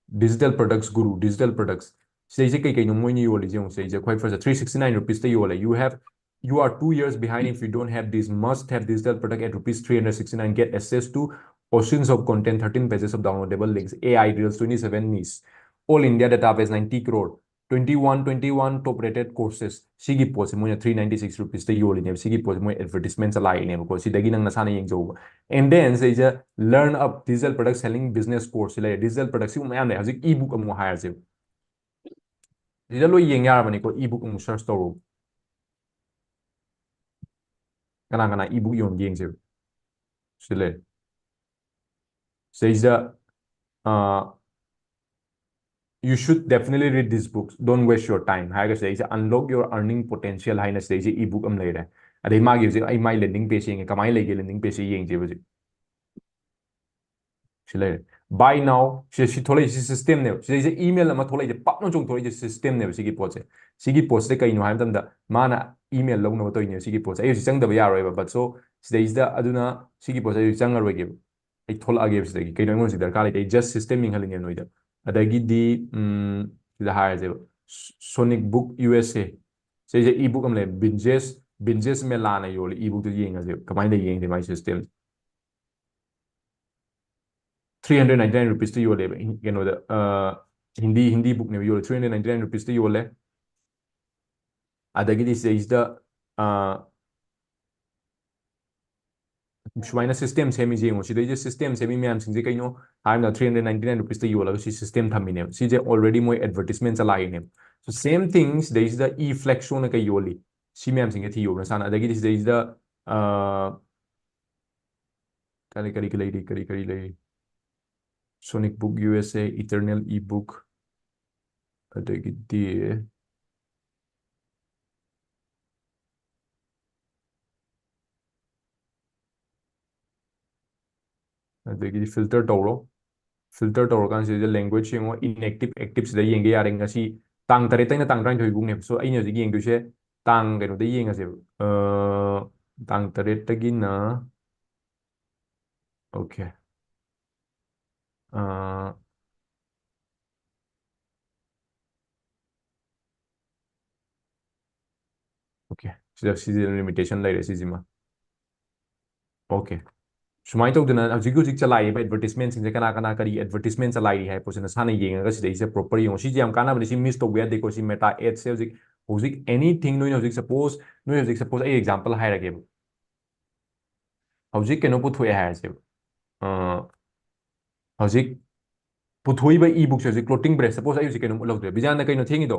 digital products guru, digital products꯫ ꯁꯤꯗꯩꯁꯦ ꯀꯩ ꯀꯩꯅꯣ ꯃꯣꯏꯅ ꯌꯣꯜꯂꯤꯁꯦ ꯌꯦꯡꯉꯨ꯫ ꯁꯤꯗꯩꯁꯦ ꯈ꯭ꯋꯥꯏ first three sixty nine rupees ꯇ ꯌꯣꯜꯂꯦ꯫ You have, you are two years behind. If you don't have this must have digital product at rupees three hundred sixty nine, get access to oceans of content, thirteen pages of downloadable links, A I reels, twenty seven niche, all India database, ninety crore, twenty one, twenty one top rated courses꯫ ꯁꯤꯒꯤ ꯄꯣꯠꯁꯦ ꯃꯣꯏꯅ three ninety six rupees ꯇ ꯌꯣꯜꯂꯤꯅꯦꯕ꯫ ꯁꯤꯒꯤ ꯄꯣꯠꯁꯦ ꯃꯣꯏ advertisement ꯆꯂꯥꯏꯔꯤꯅꯦꯕꯀꯣ꯫ ꯁꯤꯗꯒꯤ ꯅꯪ ꯅꯁꯥꯅ ꯌꯦꯡꯖꯧꯕ꯫ And then ꯁꯤꯗꯩꯁꯤꯗ learn up digital product selling business course ꯁꯤ ꯂꯩꯔꯦ꯫ Digital product ꯁꯤꯒꯨꯝꯕ ꯃꯌꯥꯝ ꯂꯩ꯫ ꯍꯧꯖꯤꯛ ebook ꯑꯃꯨꯛ ꯍꯥꯏꯔꯁꯦꯕ꯫ ꯁꯤꯗ ꯂꯣꯏ ꯌꯦꯡ ꯌꯥꯔꯕꯅꯤꯀꯣ꯫ Ebook ꯑꯃꯨꯛ search ꯇꯧꯔꯣ꯫ ꯀꯅꯥ ꯀꯅꯥ ebook ꯌꯣꯟꯒꯦ ꯌꯦꯡꯁꯦꯕ꯫ ꯁꯤ ꯂꯩꯔꯦ꯫ ꯁꯤꯗꯩꯁꯤꯗ, ꯑ, "You should definitely read this book. Don't waste your time" ꯍꯥꯏꯔꯒ ꯁꯤꯗꯩꯁꯤꯗ "Unlock your earning potential" ꯍꯥꯏꯅ ꯁꯤꯗꯩꯁꯤꯗ ebook ꯑꯃ ꯂꯩꯔꯦ꯫ ꯑꯗꯩ ꯃꯥꯒꯤ ꯍꯧꯖꯤꯛ ꯑꯩ ꯃꯥꯏ landing page ꯌꯦꯡꯉꯦ꯫ ꯀꯃꯥꯏꯅ ꯂꯩꯒꯦ landing page ꯁꯦ ꯌꯦꯡꯁꯦꯕ ꯍꯧꯖꯤꯛ꯫ ꯁꯤ ꯂꯩꯔꯦ꯫ "Buy now"꯫ ꯁꯤ, ꯁꯤ ꯊꯣꯛꯂꯛꯏꯁꯤ system ꯅꯦꯕ꯫ ꯁꯤꯗꯩꯁꯤꯗ email ꯑꯃ ꯊꯣꯛꯂꯛꯏꯁꯦ, ꯄꯥꯛꯅ ꯆꯣꯡꯊꯣꯔꯛꯏꯁꯦ system ꯅꯦꯕ ꯁꯤꯒꯤ ꯄꯣꯠꯁꯦ꯫ ꯁꯤꯒꯤ ꯄꯣꯠꯁꯤꯗ ꯀꯩꯅꯣ ꯍꯥꯏꯕ ꯃꯇꯝꯗ ꯃꯥꯅ email ꯂꯧꯅꯕ ꯇꯧꯔꯤꯅꯦꯕ ꯁꯤꯒꯤ ꯄꯣꯠꯁꯦ꯫ ꯑꯩ ꯍꯧꯖꯤꯛ ꯆꯪꯗꯕ ꯌꯥꯔꯣꯏꯕ, but so ꯁꯤꯗꯩꯁꯤꯗ ꯑꯗꯨꯅ ꯁꯤꯒꯤ ꯄꯣꯠꯁꯦ ꯑꯩ ꯍꯧꯖꯤꯛ ꯆꯪꯉꯔꯣꯏꯒꯦꯕ꯫ ꯑꯩ ꯊꯣꯛꯂꯛꯑꯒꯦꯕ ꯁꯤꯗꯒꯤ꯫ ꯀꯩꯅꯣ ꯑꯩꯉꯣꯟꯗ ꯍꯧꯖꯤꯛ ꯗꯔꯀꯥꯔ ꯂꯩꯇꯦ꯫ ꯑꯩ just system ꯌꯦꯡꯍꯜꯂꯤꯅꯦ ꯅꯣꯏꯗ꯫ ꯑꯗꯒꯤꯗꯤ, ꯎꯝ, ꯁꯤꯗ ꯍꯥꯏꯔꯁꯦꯕ, Sonic Book U S A꯫ ꯁꯤꯁꯦ ebook ꯑꯃ ꯂꯩ, ꯕꯤꯟꯖꯦꯁ, ꯕꯤꯟꯖꯦꯁ ꯃꯦꯂꯥꯅ ꯌꯣꯜꯂꯤ ebook ꯇꯨ ꯌꯦꯡꯉꯁꯦꯕ꯫ ꯀꯃꯥꯏꯅ ꯂꯩ ꯌꯦꯡꯁꯦ ꯃꯥꯏ system꯫ Three hundred ninety nine rupees ꯇ ꯌꯣꯜꯂꯦꯕ, ꯍꯤꯟ-, ꯀꯩꯅꯣꯗ, ꯑ, ꯍꯤꯟꯗꯤ, ꯍꯤꯟꯗꯤ book ꯅꯦꯕ ꯌꯣꯜꯂꯦ, three hundred ninety nine rupees ꯇ ꯌꯣꯜꯂꯦ꯫ ꯑꯗꯒꯤꯗꯤ ꯁꯤꯗꯩꯁꯤꯗ, ꯑ, ꯁꯨꯃꯥꯏꯅ system ꯁꯦꯝꯃꯤꯁꯦ ꯌꯦꯡꯉꯣ꯫ ꯁꯤꯗꯩꯁꯤꯗ system ꯁꯦꯝꯃꯤ ꯃꯌꯥꯝꯁꯤꯡꯁꯦ ꯀꯩꯅꯣ ꯍꯥꯏꯔꯒ three hundred ninety nine rupees ꯇ ꯌꯣꯜꯂꯒ ꯁꯤ system ꯊꯝꯃꯤꯅꯦꯕ꯫ ꯁꯤꯁꯦ already ꯃꯣꯏ advertisement ꯆꯂꯥꯏꯔꯤꯅꯦꯕ꯫ So same thing ꯁꯤꯗꯩꯁꯤꯗ eFlexo ꯅ ꯀꯩ ꯌꯣꯜꯂꯤ? ꯁꯤ ꯃꯌꯥꯝꯁꯤꯡꯁꯦ ꯊꯤꯌꯣꯕ ꯅꯁꯥꯅ꯫ ꯑꯗꯒꯤꯗꯤ ꯁꯤꯗꯩꯁꯤꯗ, ꯑ, ꯀꯔꯤ, ꯀꯔꯤ, ꯀꯔꯤ ꯂꯩꯔꯤ? ꯀꯔꯤ, ꯀꯔꯤ ꯂꯩꯔꯤ? Sonic Book U S A, Eternal eBook, ꯑꯗꯒꯤꯗꯤ, ꯑꯗꯒꯤꯗꯤ filter ꯇꯧꯔꯣ꯫ Filter ꯇꯧꯔꯀꯥꯟꯁꯤꯗ language ꯌꯦꯡꯉꯣ, inactive, active ꯁꯤꯗ ꯌꯦꯡꯒꯦ ꯌꯥꯔꯦ꯫ ꯉꯁꯤ ꯇꯥꯡ ꯇꯔꯦꯠꯇꯩꯅ ꯇꯥꯡ ꯇꯔꯥꯅꯤꯊꯣꯏ ꯐꯥꯎꯅꯦꯕ꯫ So ꯑꯩꯅ ꯍꯧꯖꯤꯛ ꯌꯦꯡꯗꯣꯏꯁꯦ ꯇꯥꯡ ꯀꯩꯅꯣꯗ ꯌꯦꯡꯉꯁꯦꯕ꯫ ꯑ, ꯇꯥꯡ ꯇꯔꯦꯠꯇꯒꯤꯅ, okay꯫ ꯑ, okay, ꯁꯤꯗ, ꯁꯤꯗ limitation ꯂꯩꯔꯦ ꯁꯤꯁꯤꯃ꯫ Okay꯫ ꯁꯨꯃꯥꯏꯅ ꯇꯧꯗꯅ ꯍꯧꯖꯤꯛ ꯍꯧꯖꯤꯛ ꯆꯂꯥꯏꯔꯤꯕ advertisement ꯁꯤꯡꯁꯦ ꯀꯅꯥ ꯀꯅꯥ ꯀꯔꯤ advertisement ꯆꯂꯥꯏꯔꯤ ꯍꯥꯏꯕ ꯄꯣꯠꯁꯦ ꯅꯁꯥꯅ ꯌꯦꯡꯉꯒ ꯁꯤꯗꯩꯁꯤꯗ proper ꯌꯦꯡꯉꯣ꯫ ꯁꯤꯁꯦ ꯌꯥꯝ ꯀꯥꯟꯅꯕꯅꯤ, ꯁꯤ miss ꯇꯧꯕ ꯌꯥꯗꯦꯀꯣ꯫ ꯁꯤ Meta ads ꯁꯦ ꯍꯧꯖꯤꯛ, ꯍꯧꯖꯤꯛ anything ꯅꯣꯏꯅ ꯍꯧꯖꯤꯛ suppose, ꯅꯣꯏ ꯍꯧꯖꯤꯛ suppose ꯑꯩ example ꯍꯥꯏꯔꯒꯦꯕ꯫ ꯍꯧꯖꯤꯛ ꯀꯩꯅꯣ ꯄꯨꯊꯣꯛꯑꯦ ꯍꯥꯏꯔꯁꯦꯕ꯫ ꯑ, ꯍꯧꯖꯤꯛ ꯄꯨꯊꯣꯛꯏꯕ ebook ꯁꯦ ꯍꯧꯖꯤꯛ closing price, suppose ꯑꯩ ꯍꯧꯖꯤꯛ ꯀꯩꯅꯣꯝ ꯎꯠꯍꯧꯗ꯭ꯔꯦ꯫ ꯕꯤꯖꯥꯟꯗ ꯀꯩꯅꯣ ꯊꯦꯡꯉꯤꯗꯣ?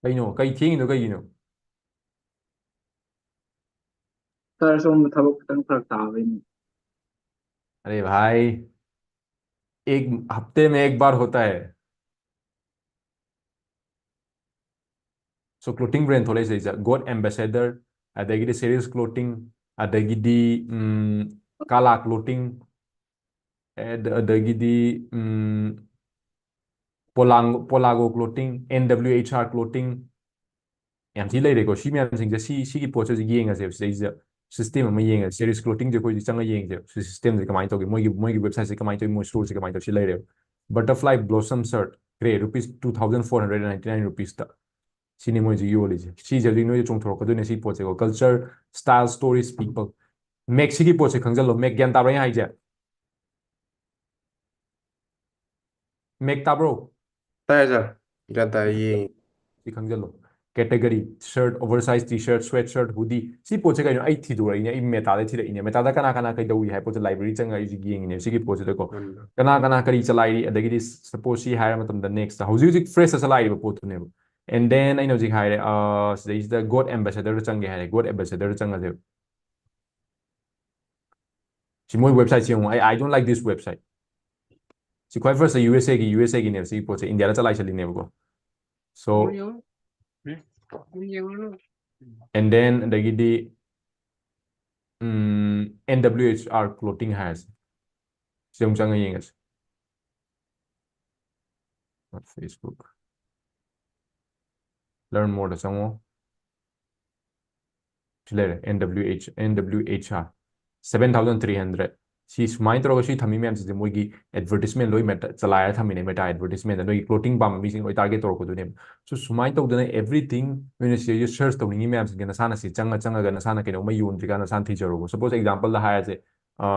ꯀꯩꯅꯣ? ꯀꯩ ꯊꯦꯡꯉꯤꯅꯣ ꯀꯩꯒꯤꯅꯣ? ꯁꯥꯔ, ꯁꯣꯝꯗ ꯊꯕꯛ ꯈꯤꯇꯪ ꯐꯔꯛ ꯇꯥꯕꯩꯅꯤ꯫ अरे भाई, एक हफ्ते में एक बार होता है. So clothing brand ꯊꯣꯛꯂꯛꯏꯁꯦ ꯁꯤꯗꯩꯁꯤꯗ, ꯒꯣꯠ ꯑꯦꯝꯕꯦꯁꯦꯗꯔ, ꯑꯗꯒꯤꯗꯤ ꯁꯦꯔꯤꯁ ꯀ꯭ꯂꯣꯊꯤꯡ, ꯑꯗꯒꯤꯗꯤ ꯎꯝ, ꯀꯥꯂꯥ ꯀ꯭ꯂꯣꯊꯤꯡ, ꯑꯗ- ꯑꯗꯒꯤꯗꯤ ꯎꯝ, ꯄꯣꯂꯥꯡ ꯄꯣꯂꯥꯒꯣ ꯀ꯭ꯂꯣꯊꯤꯡ, ꯑꯦꯟ ꯗꯕ꯭ꯂꯤꯎ ꯑꯩꯆ ꯑꯥꯔ ꯀ꯭ꯂꯣꯊꯤꯡ, ꯌꯥꯝ ꯊꯤ ꯂꯩꯔꯦꯀꯣ꯫ ꯁꯤ ꯃꯌꯥꯝꯁꯤꯡꯁꯦ, ꯁꯤ ꯁꯤꯒꯤ ꯄꯣꯠꯁꯦ ꯍꯧꯖꯤꯛ ꯌꯦꯡꯉꯁꯦꯕ꯫ ꯁꯤꯗꯩꯁꯤꯗ ꯁꯤꯁꯇꯦꯝ ꯑꯃ ꯌꯦꯡꯉꯁꯦ, ꯁꯦꯔꯤꯁ ꯀ꯭ꯂꯣꯊꯤꯡꯁꯦ ꯑꯩꯈꯣꯏ ꯍꯧꯖꯤꯛ ꯆꯪꯉ ꯌꯦꯡꯁꯦꯕ꯫ ꯁꯤ ꯁꯤꯁꯇꯦꯝꯁꯦ ꯀꯃꯥꯏꯅ ꯇꯧꯒꯦ, ꯃꯣꯏꯒꯤ ꯃꯣꯏꯒꯤ ꯋꯦꯕꯁꯥꯏꯠꯁꯦ ꯀꯃꯥꯏꯅ ꯇꯧꯏ, ꯃꯣꯏ ꯁ꯭ꯇꯣꯔꯁꯦ ꯀꯃꯥꯏꯅ ꯇꯧꯏ, ꯁꯤ ꯂꯩꯔꯦꯕ꯫ Butterfly Blossom Shirt, grey, rupees two thousand four hundred ninety nine rupeesꯇ꯫ ꯁꯤꯅꯤ ꯃꯣꯏ ꯍꯧꯖꯤꯛ ꯌꯣꯜꯂꯤꯁꯦ꯫ ꯁꯤꯁꯦ ꯍꯧꯖꯤꯛ ꯅꯣꯏꯗ ꯆꯣꯡꯊꯣꯔꯛꯀꯗꯣꯏꯅꯦ ꯁꯤ ꯄꯣꯠꯁꯦꯀꯣ꯫ Culture, style, stories, people. Make ꯁꯤꯒꯤ ꯄꯣꯠꯁꯦ ꯈꯪꯖꯜꯂꯣ꯫ ꯃꯦꯛ ꯒ꯭ꯌꯥꯟ ꯇꯥꯕ꯭ꯔꯥ ꯑꯩꯅ ꯍꯥꯏꯁꯦ? ꯃꯦꯛ ꯇꯥꯕ꯭ꯔꯣ? ꯇꯥꯏ ꯁꯥꯔ, ꯒ꯭ꯌꯥꯟ ꯇꯥꯏ, ꯌꯦꯡꯉꯤ꯫ ꯁꯤ ꯈꯪꯖꯜꯂꯣ꯫ Category, shirt, oversize T-shirt, sweatshirt, hoodie, ꯁꯤ ꯄꯣꯠꯁꯦ ꯀꯩꯅꯣ? ꯑꯩ ꯊꯤꯗꯣꯔꯛꯏꯅꯦ, ꯑꯩ ꯃꯦꯇꯥꯗ ꯊꯤꯔꯛꯏꯅꯦ꯫ ꯃꯦꯇꯥꯗ ꯀꯅꯥ ꯀꯅꯥ ꯀꯩꯗꯧꯔꯤ ꯍꯥꯏꯕ ꯄꯣꯠꯁꯦ ꯂꯥꯏꯕ꯭ꯔꯦꯔꯤ ꯆꯪꯉꯒ ꯑꯩꯁꯨ ꯌꯦꯡꯉꯤꯅꯦ ꯁꯤꯒꯤ ꯄꯣꯠꯁꯤꯗꯀꯣ꯫ ꯎꯝ. ꯀꯅꯥ ꯀꯅꯥ ꯀꯔꯤ ꯆꯂꯥꯏꯔꯤ, ꯑꯗꯒꯤꯗꯤ suppose ꯁꯤ ꯍꯥꯏꯔ ꯃꯇꯝꯗ next ꯍꯧꯖꯤꯛ ꯍꯧꯖꯤꯛ ꯐ꯭ꯔꯦꯁꯇ ꯆꯂꯥꯏꯔꯤꯕ ꯄꯣꯠꯇꯨꯅꯦꯕ꯫ And then ꯑꯩꯅ ꯍꯧꯖꯤꯛ ꯍꯥꯏꯔꯦ, ꯑ, ꯁꯤꯗꯩꯁꯤꯗ ꯒꯣꯠ ꯑꯦꯝꯕꯦꯁꯦꯗꯔꯗ ꯆꯪꯒꯦ ꯍꯥꯏꯔꯦ, ꯒꯣꯠ ꯑꯦꯝꯕꯦꯁꯦꯗꯔꯗ ꯆꯪꯉꯁꯦꯕ꯫ ꯁꯤ ꯃꯣꯏ ꯋꯦꯕꯁꯥꯏꯠꯁꯦ ꯌꯦꯡꯉꯨ꯫ ꯑꯩ I don't like this website. ꯁꯤ ꯈ꯭ꯋꯥꯏ ꯐꯥꯔꯁꯇ ꯌꯨ ꯑꯦꯁ ꯑꯦꯒꯤ ꯌꯨ ꯑꯦꯁ ꯑꯦꯒꯤꯅꯦꯕ ꯁꯤꯒꯤ ꯄꯣꯠꯁꯦ, ꯏꯟꯗꯤꯌꯥꯗ ꯆꯂꯥꯏꯁꯜꯂꯤꯅꯦꯕꯀꯣ꯫ So and then ꯑꯗꯒꯤꯗꯤ ꯎꯝ, ꯑꯦꯟ ꯗꯕ꯭ꯂꯤꯎ ꯑꯩꯆ ꯑꯥꯔ ꯀ꯭ꯂꯣꯊꯤꯡ ꯍꯥꯏꯔꯁꯦ꯫ ꯁꯤ ꯑꯃꯨꯛ ꯆꯪꯉ ꯌꯦꯡꯉꯁꯤ꯫ Facebook, learn moreꯗ ꯆꯪꯉꯣ꯫ ꯁꯤ ꯂꯩꯔꯦ, N W H N W H R, seven thousand three hundred꯫ ꯁꯤ ꯁꯨꯃꯥꯏꯅ ꯇꯧꯔꯒ ꯁꯤ ꯊꯝꯃꯤ ꯃꯌꯥꯝꯁꯤꯡꯁꯦ ꯃꯣꯏꯒꯤ ꯑꯦꯗꯚꯔꯇꯤꯁꯃꯦꯟ ꯂꯣꯏ ꯃꯦꯇꯥ ꯆꯂꯥꯏꯔ ꯊꯝꯃꯤꯅꯦ, ꯃꯦꯇꯥ ꯑꯦꯗꯚꯔꯇꯤꯁꯃꯦꯟꯗ꯫ ꯅꯣꯏꯒꯤ ꯀ꯭ꯂꯣꯊꯤꯡ ꯄꯥꯝꯕ ꯃꯤꯁꯤꯡ ꯂꯣꯏ ꯇꯥꯔꯒꯦꯠ ꯇꯧꯔꯛꯀꯗꯣꯏꯅꯦꯕ꯫ So ꯁꯨꯃꯥꯏꯅ ꯇꯧꯗꯅ everything ꯅꯣꯏꯅ ꯁꯤꯗꯩꯁꯤꯗ ꯁꯔꯆ ꯇꯧꯅꯤꯡꯉꯤ ꯃꯌꯥꯝꯁꯤꯡꯁꯦ ꯅꯁꯥꯅ ꯁꯤ ꯆꯪꯉ ꯆꯪꯉꯒ ꯅꯁꯥꯅ ꯀꯩꯅꯣꯝꯃ ꯌꯣꯟꯗ꯭ꯔꯤꯀꯥꯟꯗ ꯅꯁꯥꯅ ꯊꯤꯖꯔꯣꯕ꯫ Suppose exampleꯗ ꯍꯥꯏꯔꯁꯦ, ꯑ,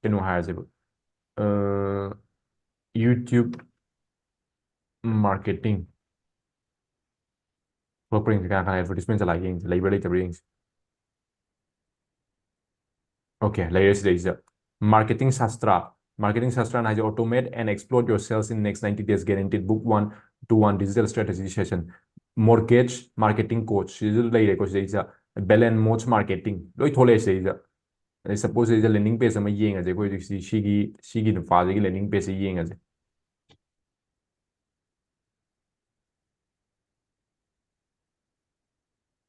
ꯀꯩꯅꯣ ꯍꯥꯏꯔꯁꯦꯕ, ꯑ, YouTube marketing ꯊꯣꯛꯂꯛꯄ꯭ꯔꯥ ꯌꯦꯡꯁꯦ, ꯀꯅꯥ ꯀꯅꯥ ꯑꯦꯗꯚꯔꯇꯤꯁꯃꯦꯟ ꯆꯂꯥꯏꯒꯦ ꯌꯦꯡꯁꯦ, ꯂꯩꯕ꯭ꯔꯥ ꯂꯩꯇꯕ꯭ꯔꯥ ꯌꯦꯡꯁꯦ꯫ ꯑꯣꯀꯦ, ꯂꯩꯔꯦ ꯁꯤꯗꯩꯁꯤꯗ꯫ Marketing Shastra, Marketing Shastraꯅ ꯍꯥꯏꯁꯦ, automate and explore your sales in next ninety days, guaranteed book one to one digital strategy session꯫ Mortgage Marketing Coach ꯁꯤꯁꯨ ꯂꯩꯔꯦꯀꯣ꯫ ꯁꯤꯗꯩꯁꯤꯗ Balance Mortgage Marketing ꯂꯣꯏ ꯊꯣꯛꯂꯛꯑꯦ ꯁꯤꯗꯩꯁꯤꯗ꯫ ꯑꯗꯩ suppose ꯁꯤꯗꯩꯁꯤꯗ landing page ꯑꯃ ꯌꯦꯡꯉꯁꯦ ꯑꯩꯈꯣꯏ ꯍꯧꯖꯤꯛ ꯁꯤ-, ꯁꯤꯒꯤ, ꯁꯤꯒꯤ ꯅꯨꯄꯥꯁꯤꯒꯤ landing page ꯁꯦ ꯌꯦꯡꯉꯁꯦ꯫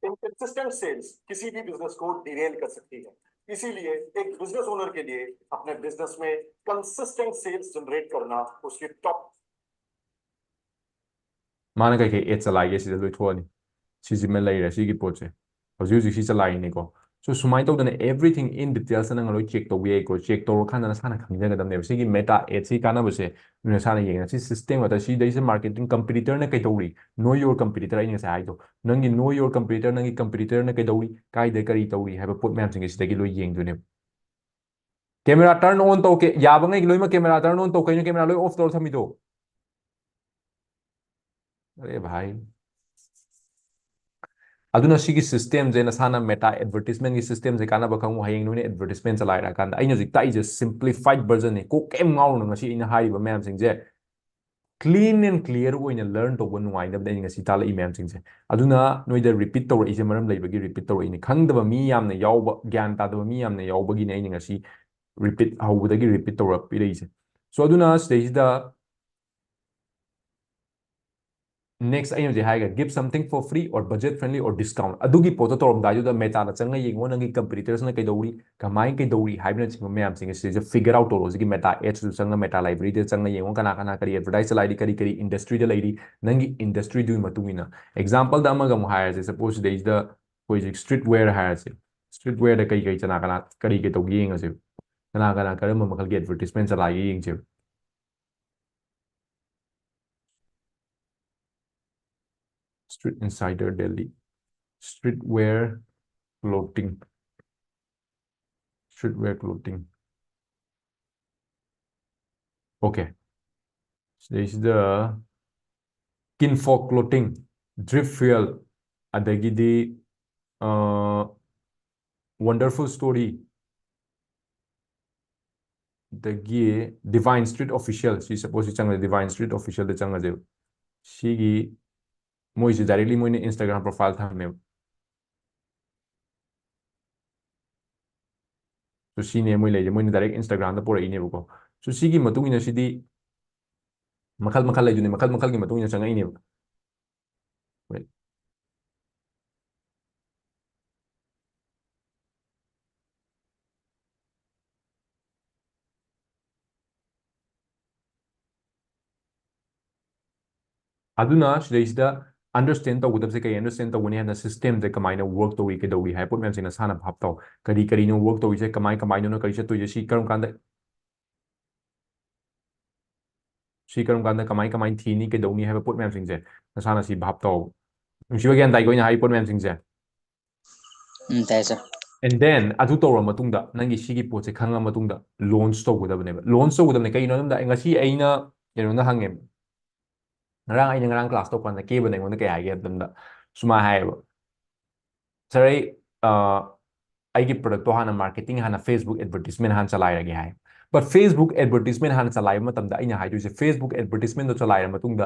Inconsistent sales किसी भी business को derail कर सकती है, इसीलिए एक business owner के लिए अपने business में consistent sales generate करना उसकी top. ꯃꯥꯅ ꯀꯩꯀꯩ ad ꯆꯂꯥꯏꯒꯦ ꯁꯤꯗ ꯂꯣꯏ ꯊꯣꯛꯑꯅꯤ꯫ ꯁꯤꯁꯤꯃ ꯂꯩꯔꯦ ꯁꯤꯒꯤ ꯄꯣꯠꯁꯦ꯫ ꯍꯧꯖꯤꯛ ꯍꯧꯖꯤꯛ ꯁꯤ ꯆꯂꯥꯏꯅꯤꯀꯣ꯫ So ꯁꯨꯃꯥꯏꯅ ꯇꯧꯗꯅ everything in details ꯅꯪ ꯂꯣꯏ check ꯇꯧꯕ ꯌꯥꯏꯀꯣ꯫ Check ꯇꯧꯔꯀꯥꯟꯗ ꯅꯁꯥꯅ ꯈꯪꯖꯒꯗꯕꯅꯦꯕ꯫ ꯁꯤꯒꯤ Meta ad ꯁꯤ ꯀꯥꯟꯅꯕꯁꯦ ꯅꯁꯥꯅ ꯌꯦꯡꯉ ꯁꯤ system ꯉꯥꯛꯇ꯫ ꯁꯤꯗꯩꯁꯤꯗ marketing competitor ꯅ ꯀꯩꯗꯧꯔꯤ? Know your competitor ꯑꯩꯅ ꯉꯁꯥꯏ ꯍꯥꯏꯗꯣ꯫ ꯅꯪꯒꯤ know your competitor, ꯅꯪꯒꯤ competitor ꯅ ꯀꯩꯗꯧꯔꯤ? ꯀꯥꯏꯗ ꯀꯔꯤ ꯇꯧꯔꯤ? ꯍꯥꯏꯕ ꯄꯣꯠ ꯃꯌꯥꯝꯁꯤꯡꯁꯦ ꯁꯤꯗꯒꯤ ꯂꯣꯏ ꯌꯦꯡꯗꯣꯏꯅꯦꯕ꯫ Camera turn on ꯇꯧ꯫ ꯀꯦ-, ꯌꯥꯕꯉꯩ ꯂꯣꯏꯅꯃꯛ camera turn on ꯇꯧ꯫ ꯀꯩꯅꯣ camera ꯂꯣꯏ off ꯇꯧꯔ ꯊꯝꯃꯤꯗꯣ? ꯑꯔꯦ ꯚꯥꯏ꯫ ꯑꯗꯨꯅ ꯁꯤꯒꯤ system ꯁꯦ ꯅꯁꯥꯅ Meta advertisement ꯀꯤ system ꯁꯦ ꯀꯥꯟꯅꯕ ꯈꯪꯉꯨ꯫ ꯍꯌꯦꯡ ꯅꯣꯏꯅ advertisement ꯆꯂꯥꯏꯔꯀꯥꯟꯗ ꯑꯩꯅ ꯍꯧꯖꯤꯛ ꯇꯥꯛꯏꯁꯦ simplified version ꯅꯤ꯫ ꯀꯣꯛ ꯀꯩꯝ ꯉꯥꯎꯔꯨꯅꯨ ꯉꯁꯤ ꯑꯩꯅ ꯍꯥꯏꯔꯤꯕ ꯃꯌꯥꯝꯁꯤꯡꯁꯦ꯫ Clean and clear ꯑꯣꯏꯅ learn ꯇꯧꯕ ꯅꯨꯡꯉꯥꯏꯅꯕꯅꯦ ꯑꯩꯅ ꯉꯁꯤ ꯇꯥꯛꯂꯛꯏ ꯃꯌꯥꯝꯁꯤꯡꯁꯦ꯫ ꯑꯗꯨꯅ ꯅꯣꯏꯗ repeat ꯇꯧꯔꯛꯏꯁꯦ ꯃꯔꯝ ꯂꯩꯕꯒꯤ repeat ꯇꯧꯔꯛꯏꯅꯤ꯫ ꯈꯪꯗꯕ ꯃꯤ ꯌꯥꯝꯅ ꯌꯥꯎꯕ, ꯒ꯭ꯌꯥꯟ ꯇꯥꯗꯕ ꯃꯤ ꯌꯥꯝꯅ ꯌꯥꯎꯕꯒꯤꯅꯦ ꯑꯩꯅ ꯉꯁꯤ repeat, ꯍꯧꯕꯗꯒꯤ repeat ꯇꯧꯔꯛꯄꯤꯔꯛꯏꯁꯦ꯫ So ꯑꯗꯨꯅ ꯁꯤꯗꯩꯁꯤꯗ next ꯑꯩꯅ ꯍꯧꯖꯤꯛ ꯍꯥꯏꯔꯒ give something for free or budget friendly or discount ꯑꯗꯨꯒꯤ ꯄꯣꯠꯇꯣ ꯇꯧꯔꯝꯗꯥꯏꯗꯨꯗ Meta ꯗ ꯆꯪꯉ ꯌꯦꯡꯉꯣ, ꯅꯪꯒꯤ competitors ꯅ ꯀꯩꯗꯧꯔꯤ, ꯀꯃꯥꯏꯅ ꯀꯩꯗꯧꯔꯤ ꯍꯥꯏꯕꯅꯆꯤꯡꯕ ꯃꯌꯥꯝꯁꯤꯡ ꯑꯁꯤꯁꯨ figure out ꯇꯧꯔꯣ꯫ ꯍꯧꯖꯤꯛꯀꯤ Meta ad ꯁꯤꯗ ꯆꯪꯉ Meta library ꯗ ꯆꯪꯉ ꯌꯦꯡꯉꯣ, ꯀꯅꯥ ꯀꯅꯥ ꯀꯔꯤ advertise ꯆꯂꯥꯏꯔꯤ, ꯀꯔꯤ ꯀꯔꯤ industry ꯗ ꯂꯩꯔꯤ, ꯅꯪꯒꯤ industry ꯗꯨꯒꯤ ꯃꯇꯨꯡ ꯏꯟꯅ꯫ Example ꯗ ꯑꯃꯒ ꯑꯃꯨꯛ ꯍꯥꯏꯔꯁꯦ, suppose ꯁꯤꯗꯩꯁꯤꯗ ꯑꯩꯈꯣꯏ ꯍꯧꯖꯤꯛ street wear ꯍꯥꯏꯔꯁꯦ, street wear ꯗ ꯀꯩ ꯀꯩ ꯀꯅꯥ ꯀꯅꯥ ꯀꯔꯤ ꯀꯩ ꯇꯧꯒꯦ ꯌꯦꯡꯉꯁꯦꯕ꯫ ꯀꯅꯥ ꯀꯅꯥ ꯀꯔꯝꯕ ꯃꯈꯜꯒꯤ advertisement ꯆꯂꯥꯏꯒꯦ ꯌꯦꯡꯁꯦꯕ꯫ Street Insider Delhi. Streetwear clothing. Streetwear clothing. Okay. ꯁꯤꯗꯩꯁꯤꯗ Kinfolk Clothing, Drip Fuel, ꯑꯗꯒꯤꯗꯤ, ꯑ, Wonderful Story, ꯑꯗꯒꯤ Divine Street Official, ꯁꯤ suppose ꯁꯤ ꯆꯪꯉꯁꯦ, Divine Street Official ꯗ ꯆꯪꯉꯁꯦꯕ꯫ ꯁꯤꯒꯤ ꯃꯣꯏꯁꯦ directly ꯃꯣꯏꯅ Instagram profile ꯊꯝꯃꯦꯕ꯫ So ꯁꯤꯅꯦ ꯃꯣꯏ ꯂꯩꯔꯤꯁꯦ, ꯃꯣꯏꯅ direct Instagram-ꯗ ꯄꯨꯔꯛꯏꯅꯦꯕꯀꯣ꯫ So ꯁꯤꯒꯤ ꯃꯇꯨꯡ ꯏꯟꯅ ꯁꯤꯗꯤ ꯃꯈꯜ ꯃꯈꯜ ꯂꯩꯗꯣꯏꯅꯦ, ꯃꯈꯜ ꯃꯈꯜꯒꯤ ꯃꯇꯨꯡ ꯏꯟꯅ ꯆꯪꯉꯛꯏꯅꯦꯕ꯫ Wait. ꯑꯗꯨꯅ ꯁꯤꯗꯩꯁꯤꯗ understand ꯇꯧꯒꯗꯕꯁꯦ ꯀꯩ understand ꯇꯧꯒꯅꯤ ꯍꯥꯏꯅ system-ꯁꯦ ꯀꯃꯥꯏꯅ work ꯇꯧꯔꯤ, ꯀꯩꯗꯧꯔꯤ ꯍꯥꯏꯕ ꯄꯣꯠ ꯃꯌꯥꯝꯁꯦ ꯅꯁꯥꯅ ꯚꯥꯞ ꯇꯧ꯫ ꯀꯔꯤ ꯀꯔꯤꯅꯣ work ꯇꯧꯔꯤꯁꯦ, ꯀꯃꯥꯏ ꯀꯃꯥꯏꯅꯅꯣ ꯀꯔꯤ ꯆꯠꯇꯣꯏꯁꯦ, ꯁꯤ ꯀꯔꯝ ꯀꯥꯟꯗ, ꯁꯤ ꯀꯔꯝ ꯀꯥꯟꯗ ꯀꯃꯥꯏ ꯀꯃꯥꯏ ꯊꯤꯅꯤ, ꯀꯩꯗꯧꯅꯤ ꯍꯥꯏꯕ ꯄꯣꯠ ꯃꯌꯥꯝꯁꯤꯡꯁꯦ ꯅꯁꯥꯅ ꯁꯤ ꯚꯥꯞ ꯇꯧ꯫ ꯅꯨꯡꯁꯤꯕ ꯒ꯭ꯌꯥꯟ ꯇꯥꯏꯀꯣ ꯑꯩꯅ ꯍꯥꯏꯔꯤ ꯄꯣꯠ ꯃꯌꯥꯝꯁꯤꯡꯁꯦ? ꯎꯝ, ꯇꯥꯏ, sir. And then ꯑꯗꯨ ꯇꯧꯔ ꯃꯇꯨꯡꯗ, ꯅꯪꯒꯤ ꯁꯤꯒꯤ ꯄꯣꯠꯁꯦ ꯈꯪꯉ ꯃꯇꯨꯡꯗ launch ꯇꯧꯒꯗꯕꯅꯦꯕ꯫ Launch ꯇꯧꯒꯗꯕꯅꯦ꯫ ꯀꯩꯒꯤꯅꯣ ꯍꯥꯏꯕꯗ ꯉꯁꯤ ꯑꯩꯅ ꯀꯩꯅꯣꯅ ꯍꯪꯉꯦꯕ, ꯉꯔꯥꯡ ꯑꯩꯅ ꯉꯔꯥꯡ class ꯇꯧꯔꯀꯥꯟꯗ ꯀꯦꯕꯅ ꯑꯩꯉꯣꯟꯗ ꯀꯩ ꯍꯥꯏꯒꯦ ꯍꯥꯏꯕ ꯃꯇꯝꯗ, ꯁꯨꯃꯥꯏꯅ ꯍꯥꯏꯌꯦꯕ, "Sir, ꯑꯩ, ꯑ, ꯑꯩꯒꯤ product-ꯇꯣ ꯍꯥꯟꯅ marketing, ꯍꯥꯟꯅ Facebook advertisement ꯍꯥꯟꯅ ꯆꯂꯥꯏꯔꯒꯦ" ꯍꯥꯏ꯫ But Facebook advertisement ꯍꯥꯟꯅ ꯆꯂꯥꯏꯕ ꯃꯇꯝꯗ ꯑꯩꯅ ꯍꯥꯏꯗꯣꯏꯁꯦ, Facebook advertisement-ꯗꯣ ꯆꯂꯥꯏꯔ ꯃꯇꯨꯡꯗ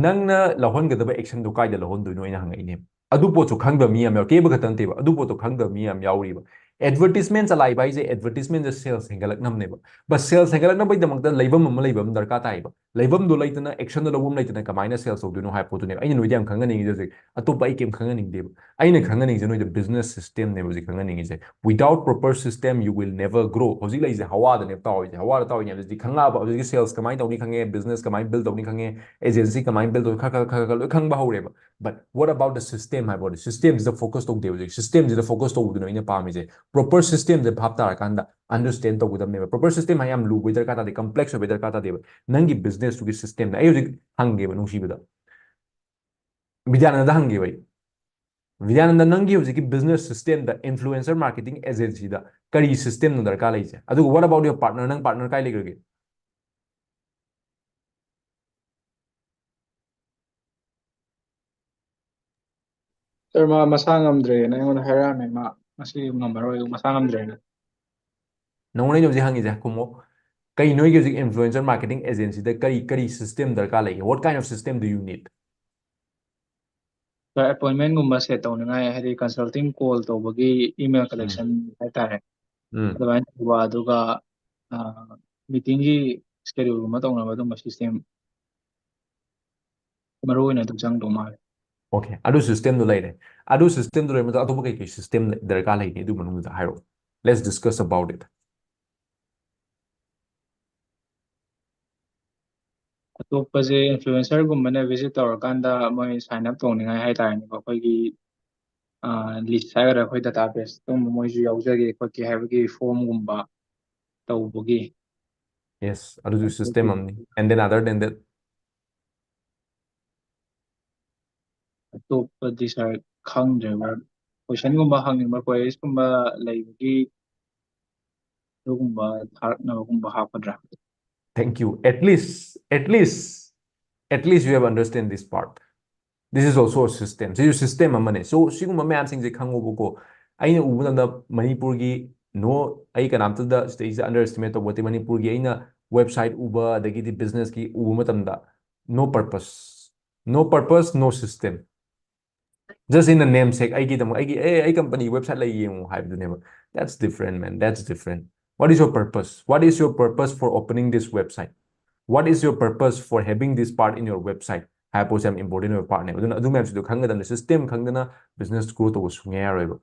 ꯅꯪꯅ ꯂꯧꯍꯟꯒꯗꯕ action-ꯗꯣ ꯀꯥꯏꯗ ꯂꯧꯍꯟꯗꯣꯏꯅꯣ ꯑꯩꯅ ꯍꯪꯉꯛꯏꯅꯦ꯫ ꯑꯗꯨ ꯄꯣꯠꯁꯨ ꯈꯪꯗꯕ ꯃꯤ ꯌꯥꯝ ꯌꯥꯎ-, ꯀꯦꯕ ꯈꯛꯇ ꯅꯠꯇꯦꯕ, ꯑꯗꯨ ꯄꯣꯠꯇꯣ ꯈꯪꯗꯕ ꯃꯤ ꯌꯥꯝ ꯌꯥꯎꯔꯤꯕ꯫ Advertisement ꯆꯂꯥꯏꯕ ꯍꯥꯏꯁꯦ advertisement-ꯁꯦ sales ꯍꯦꯟꯒꯠꯂꯛꯅꯕꯅꯦꯕ꯫ But sales ꯍꯦꯟꯒꯠꯂꯛꯅꯕꯒꯤꯗꯃꯛꯇ ꯂꯩꯐꯝ ꯑꯃ ꯂꯩꯕ ꯑꯃ ꯗꯔꯀꯥꯔ ꯇꯥꯏꯌꯦꯕ꯫ ꯂꯩꯐꯝꯗꯣ ꯂꯩꯇꯅ, action-ꯗꯣ ꯂꯧꯐꯝ ꯂꯩꯇꯅ ꯀꯃꯥꯏꯅ sales ꯇꯧꯗꯣꯏꯅꯣ ꯍꯥꯏꯕ ꯄꯣꯠꯇꯨꯅꯦꯕ ꯑꯩꯅ ꯅꯣꯏꯗ ꯌꯥꯝ ꯈꯪꯍꯟꯅꯤꯡꯉꯤꯁꯦ ꯍꯧꯖꯤꯛ꯫ ꯑꯇꯣꯞꯄ ꯑꯩ ꯀꯩꯝ ꯈꯪꯍꯟꯅꯤꯡꯗꯦꯕ꯫ ꯑꯩꯅ ꯈꯪꯍꯟꯅꯤꯡꯉꯤꯁꯦ ꯅꯣꯏꯗ business system-ꯅꯦꯕ ꯍꯧꯖꯤꯛ ꯈꯪꯍꯟꯅꯤꯡꯉꯤꯁꯦ꯫ Without proper system, you will never grow. ꯍꯧꯖꯤꯛ ꯂꯩꯔꯤꯁꯦ ꯍꯋꯥꯗꯅꯦꯕ ꯇꯥꯎꯔꯤꯁꯦ꯫ ꯍꯋꯥꯗ ꯇꯥꯎꯔꯤꯅꯦ ꯍꯥꯏꯕꯁꯤꯗꯤ ꯈꯪꯉꯛꯑꯕ꯫ ꯍꯧꯖꯤꯛꯀꯤ sales ꯀꯃꯥꯏꯅ ꯇꯧꯅꯤ ꯈꯪꯉꯦ, business ꯀꯃꯥꯏꯅ build ꯇꯧꯅꯤ ꯈꯪꯉꯦ, agency ꯀꯃꯥꯏꯅ build ꯇꯧꯅꯤ ꯈꯔ ꯈꯔ ꯈꯔ ꯈꯔ ꯂꯣꯏ ꯈꯪꯕ ꯍꯧꯔꯦꯕ꯫ But what about the system ꯍꯥꯏꯕ ꯋꯥꯗꯤ? System-ꯁꯤꯗ focus ꯇꯧꯗꯦ ꯍꯧꯖꯤꯛ꯫ System-ꯁꯤꯗ focus ꯇꯧꯕꯗꯨꯅ ꯑꯩꯅ ꯄꯥꯝꯃꯤꯁꯦ꯫ Proper system-ꯁꯦ ꯚꯥꯞ ꯇꯥꯔꯀꯥꯟꯗ understand ꯇꯧꯒꯗꯕꯅꯦꯕ꯫ Proper system ꯍꯥꯏ ꯌꯥꯝ ꯂꯨꯕꯩ ꯗꯔꯀꯥꯔ ꯇꯥꯗꯦ, complex ꯑꯣꯏꯕꯩ ꯗꯔꯀꯥꯔ ꯇꯥꯗꯦꯕ꯫ ꯅꯪꯒꯤ business-ꯇꯨꯒꯤ system-ꯗ꯫ ꯑꯩ ꯍꯧꯖꯤꯛ ꯍꯪꯒꯦꯕ ꯅꯨꯡꯁꯤꯕꯗ, ꯕꯤꯗ꯭ꯌꯥꯅꯟꯗ ꯍꯪꯒꯦꯕ ꯑꯩ, "ꯕꯤꯗ꯭ꯌꯥꯅꯟꯗ, ꯅꯪꯒꯤ ꯍꯧꯖꯤꯛꯀꯤ business system-ꯗ, influencer marketing agency-ꯗ ꯀꯔꯤ system-ꯅꯣ ꯗꯔꯀꯥꯔ ꯂꯩꯔꯤꯁꯦ? ꯑꯗꯨꯒ what about your partner? ꯅꯪ partner ꯀꯥꯏ ꯂꯩꯈ꯭ꯔꯒꯦ?" Sir, ꯃꯥ ꯃꯁꯥ ꯉꯝꯗ꯭ꯔꯦꯅ ꯑꯩꯉꯣꯟꯗ ꯍꯥꯏꯔꯛꯑꯝꯃꯦ꯫ ꯃꯥ ꯉꯁꯤ ꯉꯝꯃꯔꯣꯏ, ꯃꯁꯥ ꯉꯝꯗ꯭ꯔꯦꯅ꯫ ꯅꯪꯉꯣꯟꯗ ꯑꯩꯅ ꯍꯧꯖꯤꯛ ꯍꯪꯉꯤꯁꯦ ꯈꯨꯝꯃꯣ꯫ ꯀꯩ ꯅꯣꯏꯒꯤ ꯍꯧꯖꯤꯛ influencer marketing agency-ꯗ ꯀꯔꯤ, ꯀꯔꯤ system ꯗꯔꯀꯥꯔ ꯂꯩꯒꯦ? What kind of system do you need? Sir, appointment ꯒꯨꯝꯕ set ꯇꯧꯅꯤꯡꯉꯥꯏ, ꯍꯥꯏꯗꯤ consulting call ꯇꯧꯕꯒꯤ email collection ꯍꯥꯏꯇꯥꯔꯦ, ꯎꯝ ꯑꯗꯨꯃꯥꯏꯅ ꯇꯧꯕ, ꯑꯗꯨꯒ meeting ꯒꯤ schedule ꯒꯨꯝꯕ ꯇꯧꯅꯕ ꯑꯗꯨꯝꯕ system ꯃꯔꯨ ꯑꯣꯏꯅ ꯑꯗꯨꯝ ꯆꯪꯗꯧ ꯃꯥꯜꯂꯦ꯫ Okay, ꯑꯗꯨ system ꯗꯨ ꯂꯩꯔꯦ꯫ ꯑꯗꯨ system ꯗꯨ ꯂꯩꯔ ꯃꯇꯨꯡꯗ ꯑꯇꯣꯞꯄ ꯀꯩ ꯀꯩ system ꯗꯔꯀꯥꯔ ꯂꯩꯒꯦ? ꯑꯗꯨ ꯃꯅꯨꯡꯗꯨꯗ ꯍꯥꯏꯔꯛꯑꯣ꯫ Let's discuss about it. ꯑꯇꯣꯞꯄꯁꯦ influencer ꯒꯨꯝꯕꯅ visit ꯇꯧꯔꯀꯥꯟꯗ ꯃꯣꯏ sign up ꯇꯧꯅꯤꯡꯉꯥꯏ ꯍꯥꯏꯇꯥꯔꯦꯅꯦꯀꯣ, ꯑꯩꯈꯣꯏꯒꯤ list ꯍꯥꯏꯒꯗ꯭ꯔꯥ, ꯑꯩꯈꯣꯏ database ꯑꯗꯨꯝꯕ ꯃꯣꯏꯁꯨ ꯌꯥꯎꯖꯒꯦ ꯈꯣꯠꯀꯦ ꯍꯥꯏꯕꯒꯤ form ꯒꯨꯝꯕ ꯇꯧꯕꯒꯤ꯫ Yes, ꯑꯗꯨꯁꯨ system ꯑꯃꯅꯤ꯫ And then other than that? ꯑꯇꯣꯞꯄꯗꯤ sir ꯈꯪꯗ꯭ꯔꯦ꯫ Question ꯒꯨꯝꯕ ꯍꯪꯅꯤꯡꯕ, queries ꯀꯨꯝꯕ ꯂꯩꯕꯒꯤ ꯑꯗꯨꯒꯨꯝꯕ ꯊꯥꯔꯛꯅꯕꯒꯨꯝꯕ ꯍꯥꯞꯀꯗ꯭ꯔꯥ? Thank you. At least, at least, at least you have understand this part. This is also a system. ꯁꯤꯁꯨ system ꯑꯃꯅꯦ꯫ So, ꯁꯤꯒꯨꯝꯕ ꯃꯌꯥꯝꯁꯤꯡꯁꯦ ꯈꯪꯉꯣꯕꯀꯣ꯫ ꯑꯩꯅ ꯎꯕ ꯃꯇꯝꯗ ꯃꯅꯤꯄꯨꯔꯒꯤ, no, ꯑꯩ ꯀꯅꯥꯝꯇꯗ ꯁꯤꯗꯩꯁꯤꯗ underestimate ꯇꯧꯕ ꯅꯠꯇꯦ꯫ ꯃꯅꯤꯄꯨꯔꯒꯤ ꯑꯩꯅ website ꯎꯕ, ꯑꯗꯒꯤꯗꯤ business ꯀꯤ ꯎꯕ ꯃꯇꯝꯗ, no purpose, no purpose, no system. Just in a namesake, ꯑꯩꯒꯤꯗꯃꯛ, ꯑꯩꯒꯤ, "ꯑꯦ, ꯑꯩ company website ꯂꯩ, ꯌꯦꯡꯉꯨ" ꯍꯥꯏꯕꯗꯨꯅꯦꯕ꯫ That's different, man. That's different. What is your purpose? What is your purpose for opening this website? What is your purpose for having this part in your website? ꯍꯥꯏꯕ ꯄꯣꯠꯁꯦ ꯌꯥꯝ important ꯑꯣꯏꯕ part ꯅꯦꯕ꯫ ꯑꯗꯨꯅ ꯑꯗꯨ ꯃꯌꯥꯝꯁꯤꯗꯣ ꯈꯪꯒꯗꯕꯅꯤ꯫ System ꯈꯪꯗꯅ business grow ꯇꯧꯕ ꯁꯨꯡꯌꯥ ꯌꯥꯔꯣꯏꯕ꯫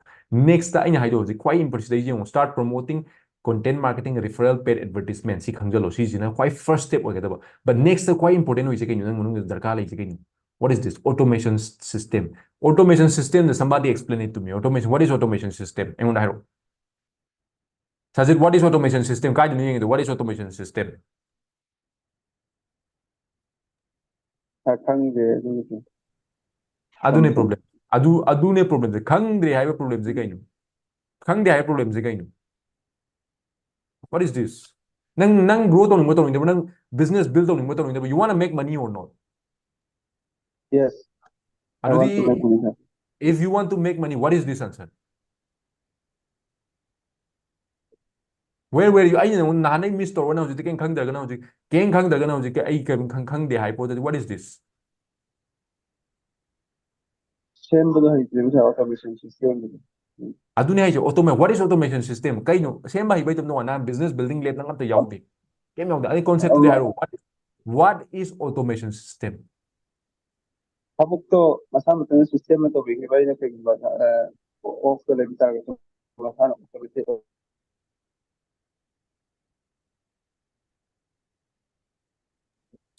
Next ꯑꯩꯅ ꯍꯥꯏꯗꯣ ꯍꯧꯖꯤꯛ ꯈ꯭ꯋꯥꯏ important ꯁꯤꯗ ꯌꯦꯡꯉꯣ, start promoting content marketing referral paid advertisement꯫ ꯁꯤ ꯈꯪꯖꯜꯂꯣ꯫ ꯁꯤꯁꯤꯅ ꯈ꯭ꯋꯥꯏ first step ꯑꯣꯏꯒꯗꯕ꯫ But next ꯈ꯭ꯋꯥꯏ important ꯑꯣꯏꯁꯦ ꯀꯩꯅꯣ? ꯅꯪ ꯃꯅꯨꯡꯗ ꯗꯔꯀꯥꯔ ꯂꯩꯁꯦ ꯀꯩꯅꯣ? What is this? Automation system. Automation system the somebody explain it to me. Automation, what is automation system? ꯑꯩꯉꯣꯟꯗ ꯍꯥꯏꯔꯛꯑꯣ꯫ Sajid, what is automation system? ꯀꯥꯏꯗꯅꯣ ꯌꯦꯡꯉꯤꯗꯣ? What is automation system? ꯈꯪꯗꯦ ꯑꯗꯨꯒꯤꯗꯤ꯫ ꯑꯗꯨꯅꯦ problem꯫ ꯑꯗꯨ, ꯑꯗꯨꯅꯦ problem ꯁꯦ꯫ ꯈꯪꯗ꯭ꯔꯦ ꯍꯥꯏꯕ problem ꯁꯦ ꯀꯩꯅꯣ? ꯈꯪꯗꯦ ꯍꯥꯏꯕ problem ꯁꯦ ꯀꯩꯅꯣ? What is this? ꯅꯪ, ꯅꯪ grow ꯇꯧꯅꯤꯡꯕ ꯇꯧꯅꯤꯡꯗꯕ, ꯅꯪ business build ꯇꯧꯅꯤꯡꯕ ꯇꯧꯅꯤꯡꯗꯕ, you wanna make money or not? Yes. I want to ꯑꯗꯨꯗꯤ, make money, sir. If you want to make money, what is this answer? Where were you? ꯑꯩꯅ ꯅꯉꯣꯟꯗ ꯅꯍꯥꯟꯗꯩ miss ꯇꯧꯔꯒ ꯅꯪ ꯍꯧꯖꯤꯛꯇꯤ ꯀꯩꯝ ꯈꯪꯗ꯭ꯔꯒꯅ ꯍꯧꯖꯤꯛ, ꯀꯩꯝ ꯈꯪꯗ꯭ꯔꯒꯅ ꯍꯧꯖꯤꯛꯇꯤ ꯑꯩ ꯀꯩꯝ ꯈꯪ-, ꯈꯪꯗꯦ ꯍꯥꯏ ꯄꯣꯠꯇꯗꯤ, what is this? ꯁꯦꯝꯕꯗꯣ ꯍꯩꯇ꯭ꯔꯤꯕ ꯁꯥꯔ, automation system ꯒꯤꯗꯣ꯫ ꯑꯗꯨꯅꯤ ꯍꯥꯏꯁꯦ, automation, what is automation system? ꯀꯩꯅꯣ ꯁꯦꯝꯕ ꯍꯩꯕ ꯍꯩꯇꯕꯅꯣ? ꯅꯪ business building ꯂꯦꯞ ꯅꯪ ꯑꯝꯇ ꯌꯥꯎꯗꯦ, ꯀꯩꯝ ꯌꯥꯎꯗꯦ꯫ ꯑꯗꯩ concept ꯇꯨꯗꯤ ꯍꯥꯏꯔꯛꯑꯣ, what, what is automation system? ꯊꯕꯛꯇꯣ ꯃꯁꯥ ꯃꯊꯟꯇ system ꯑꯃ ꯇꯧꯕꯤꯈꯤꯕ, ꯑꯩꯅ ꯀꯩꯒꯨꯝꯕ ꯑꯣꯐꯇ ꯂꯩꯕ ꯇꯥꯔꯒꯁꯨ ꯃꯁꯥꯅ automatic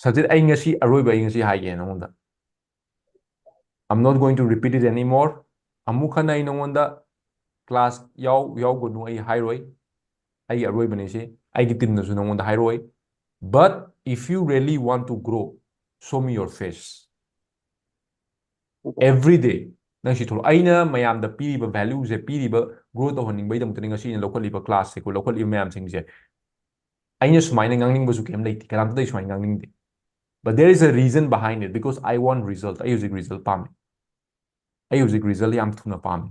ꯁꯖꯤꯠ, ꯑꯩ ꯉꯁꯤ ꯑꯔꯣꯏꯕ, ꯑꯩ ꯉꯁꯤ ꯍꯥꯏꯒꯦ ꯅꯉꯣꯟꯗ, I'm not going to repeat it anymore. ꯑꯃꯨꯛ ꯍꯟꯅ ꯑꯩ ꯅꯉꯣꯟꯗ class ꯌꯥꯎ ꯌꯥꯎꯒꯅꯨ ꯑꯩ ꯍꯥꯏꯔꯣꯏ꯫ ꯑꯩꯒꯤ ꯑꯔꯣꯏꯕꯅꯤ ꯁꯤ꯫ ꯑꯩꯒꯤ ꯇꯤꯝꯅꯁꯨ ꯅꯉꯣꯟꯗ ꯍꯥꯏꯔꯣꯏ꯫ But if you really want to grow, show me your face. Every day ꯅꯪ ꯁꯤ ꯊꯣꯛꯂꯛꯑꯣ꯫ ꯑꯩꯅ ꯃꯌꯥꯝꯗ ꯄꯤꯔꯤꯕ value ꯁꯦ, ꯄꯤꯔꯤꯕ grow ꯇꯧꯍꯟꯅꯤꯡꯕꯒꯤꯗꯃꯛꯇꯅꯤ ꯉꯁꯤ ꯑꯩꯅ ꯂꯧꯈꯠꯂꯤꯕ class ꯁꯦꯀꯣ, ꯂꯧꯈꯠꯂꯤꯕ ꯃꯌꯥꯝꯁꯤꯡꯁꯦ꯫ ꯑꯩꯅ ꯁꯨꯃꯥꯏꯅ ꯉꯥꯡꯅꯤꯡꯕꯁꯨ ꯀꯩꯝ ꯂꯩꯇꯦ, ꯀꯅꯥꯝꯇꯗ ꯑꯩ ꯁꯨꯃꯥꯏꯅ ꯉꯥꯡꯅꯤꯡꯗꯦ꯫ But there is a reason behind it, because I want result. ꯑꯩ ꯍꯧꯖꯤꯛ result ꯄꯥꯝꯃꯤ꯫ ꯑꯩ ꯍꯧꯖꯤꯛ result ꯌꯥꯝ ꯊꯨꯅ ꯄꯥꯝꯃꯤ꯫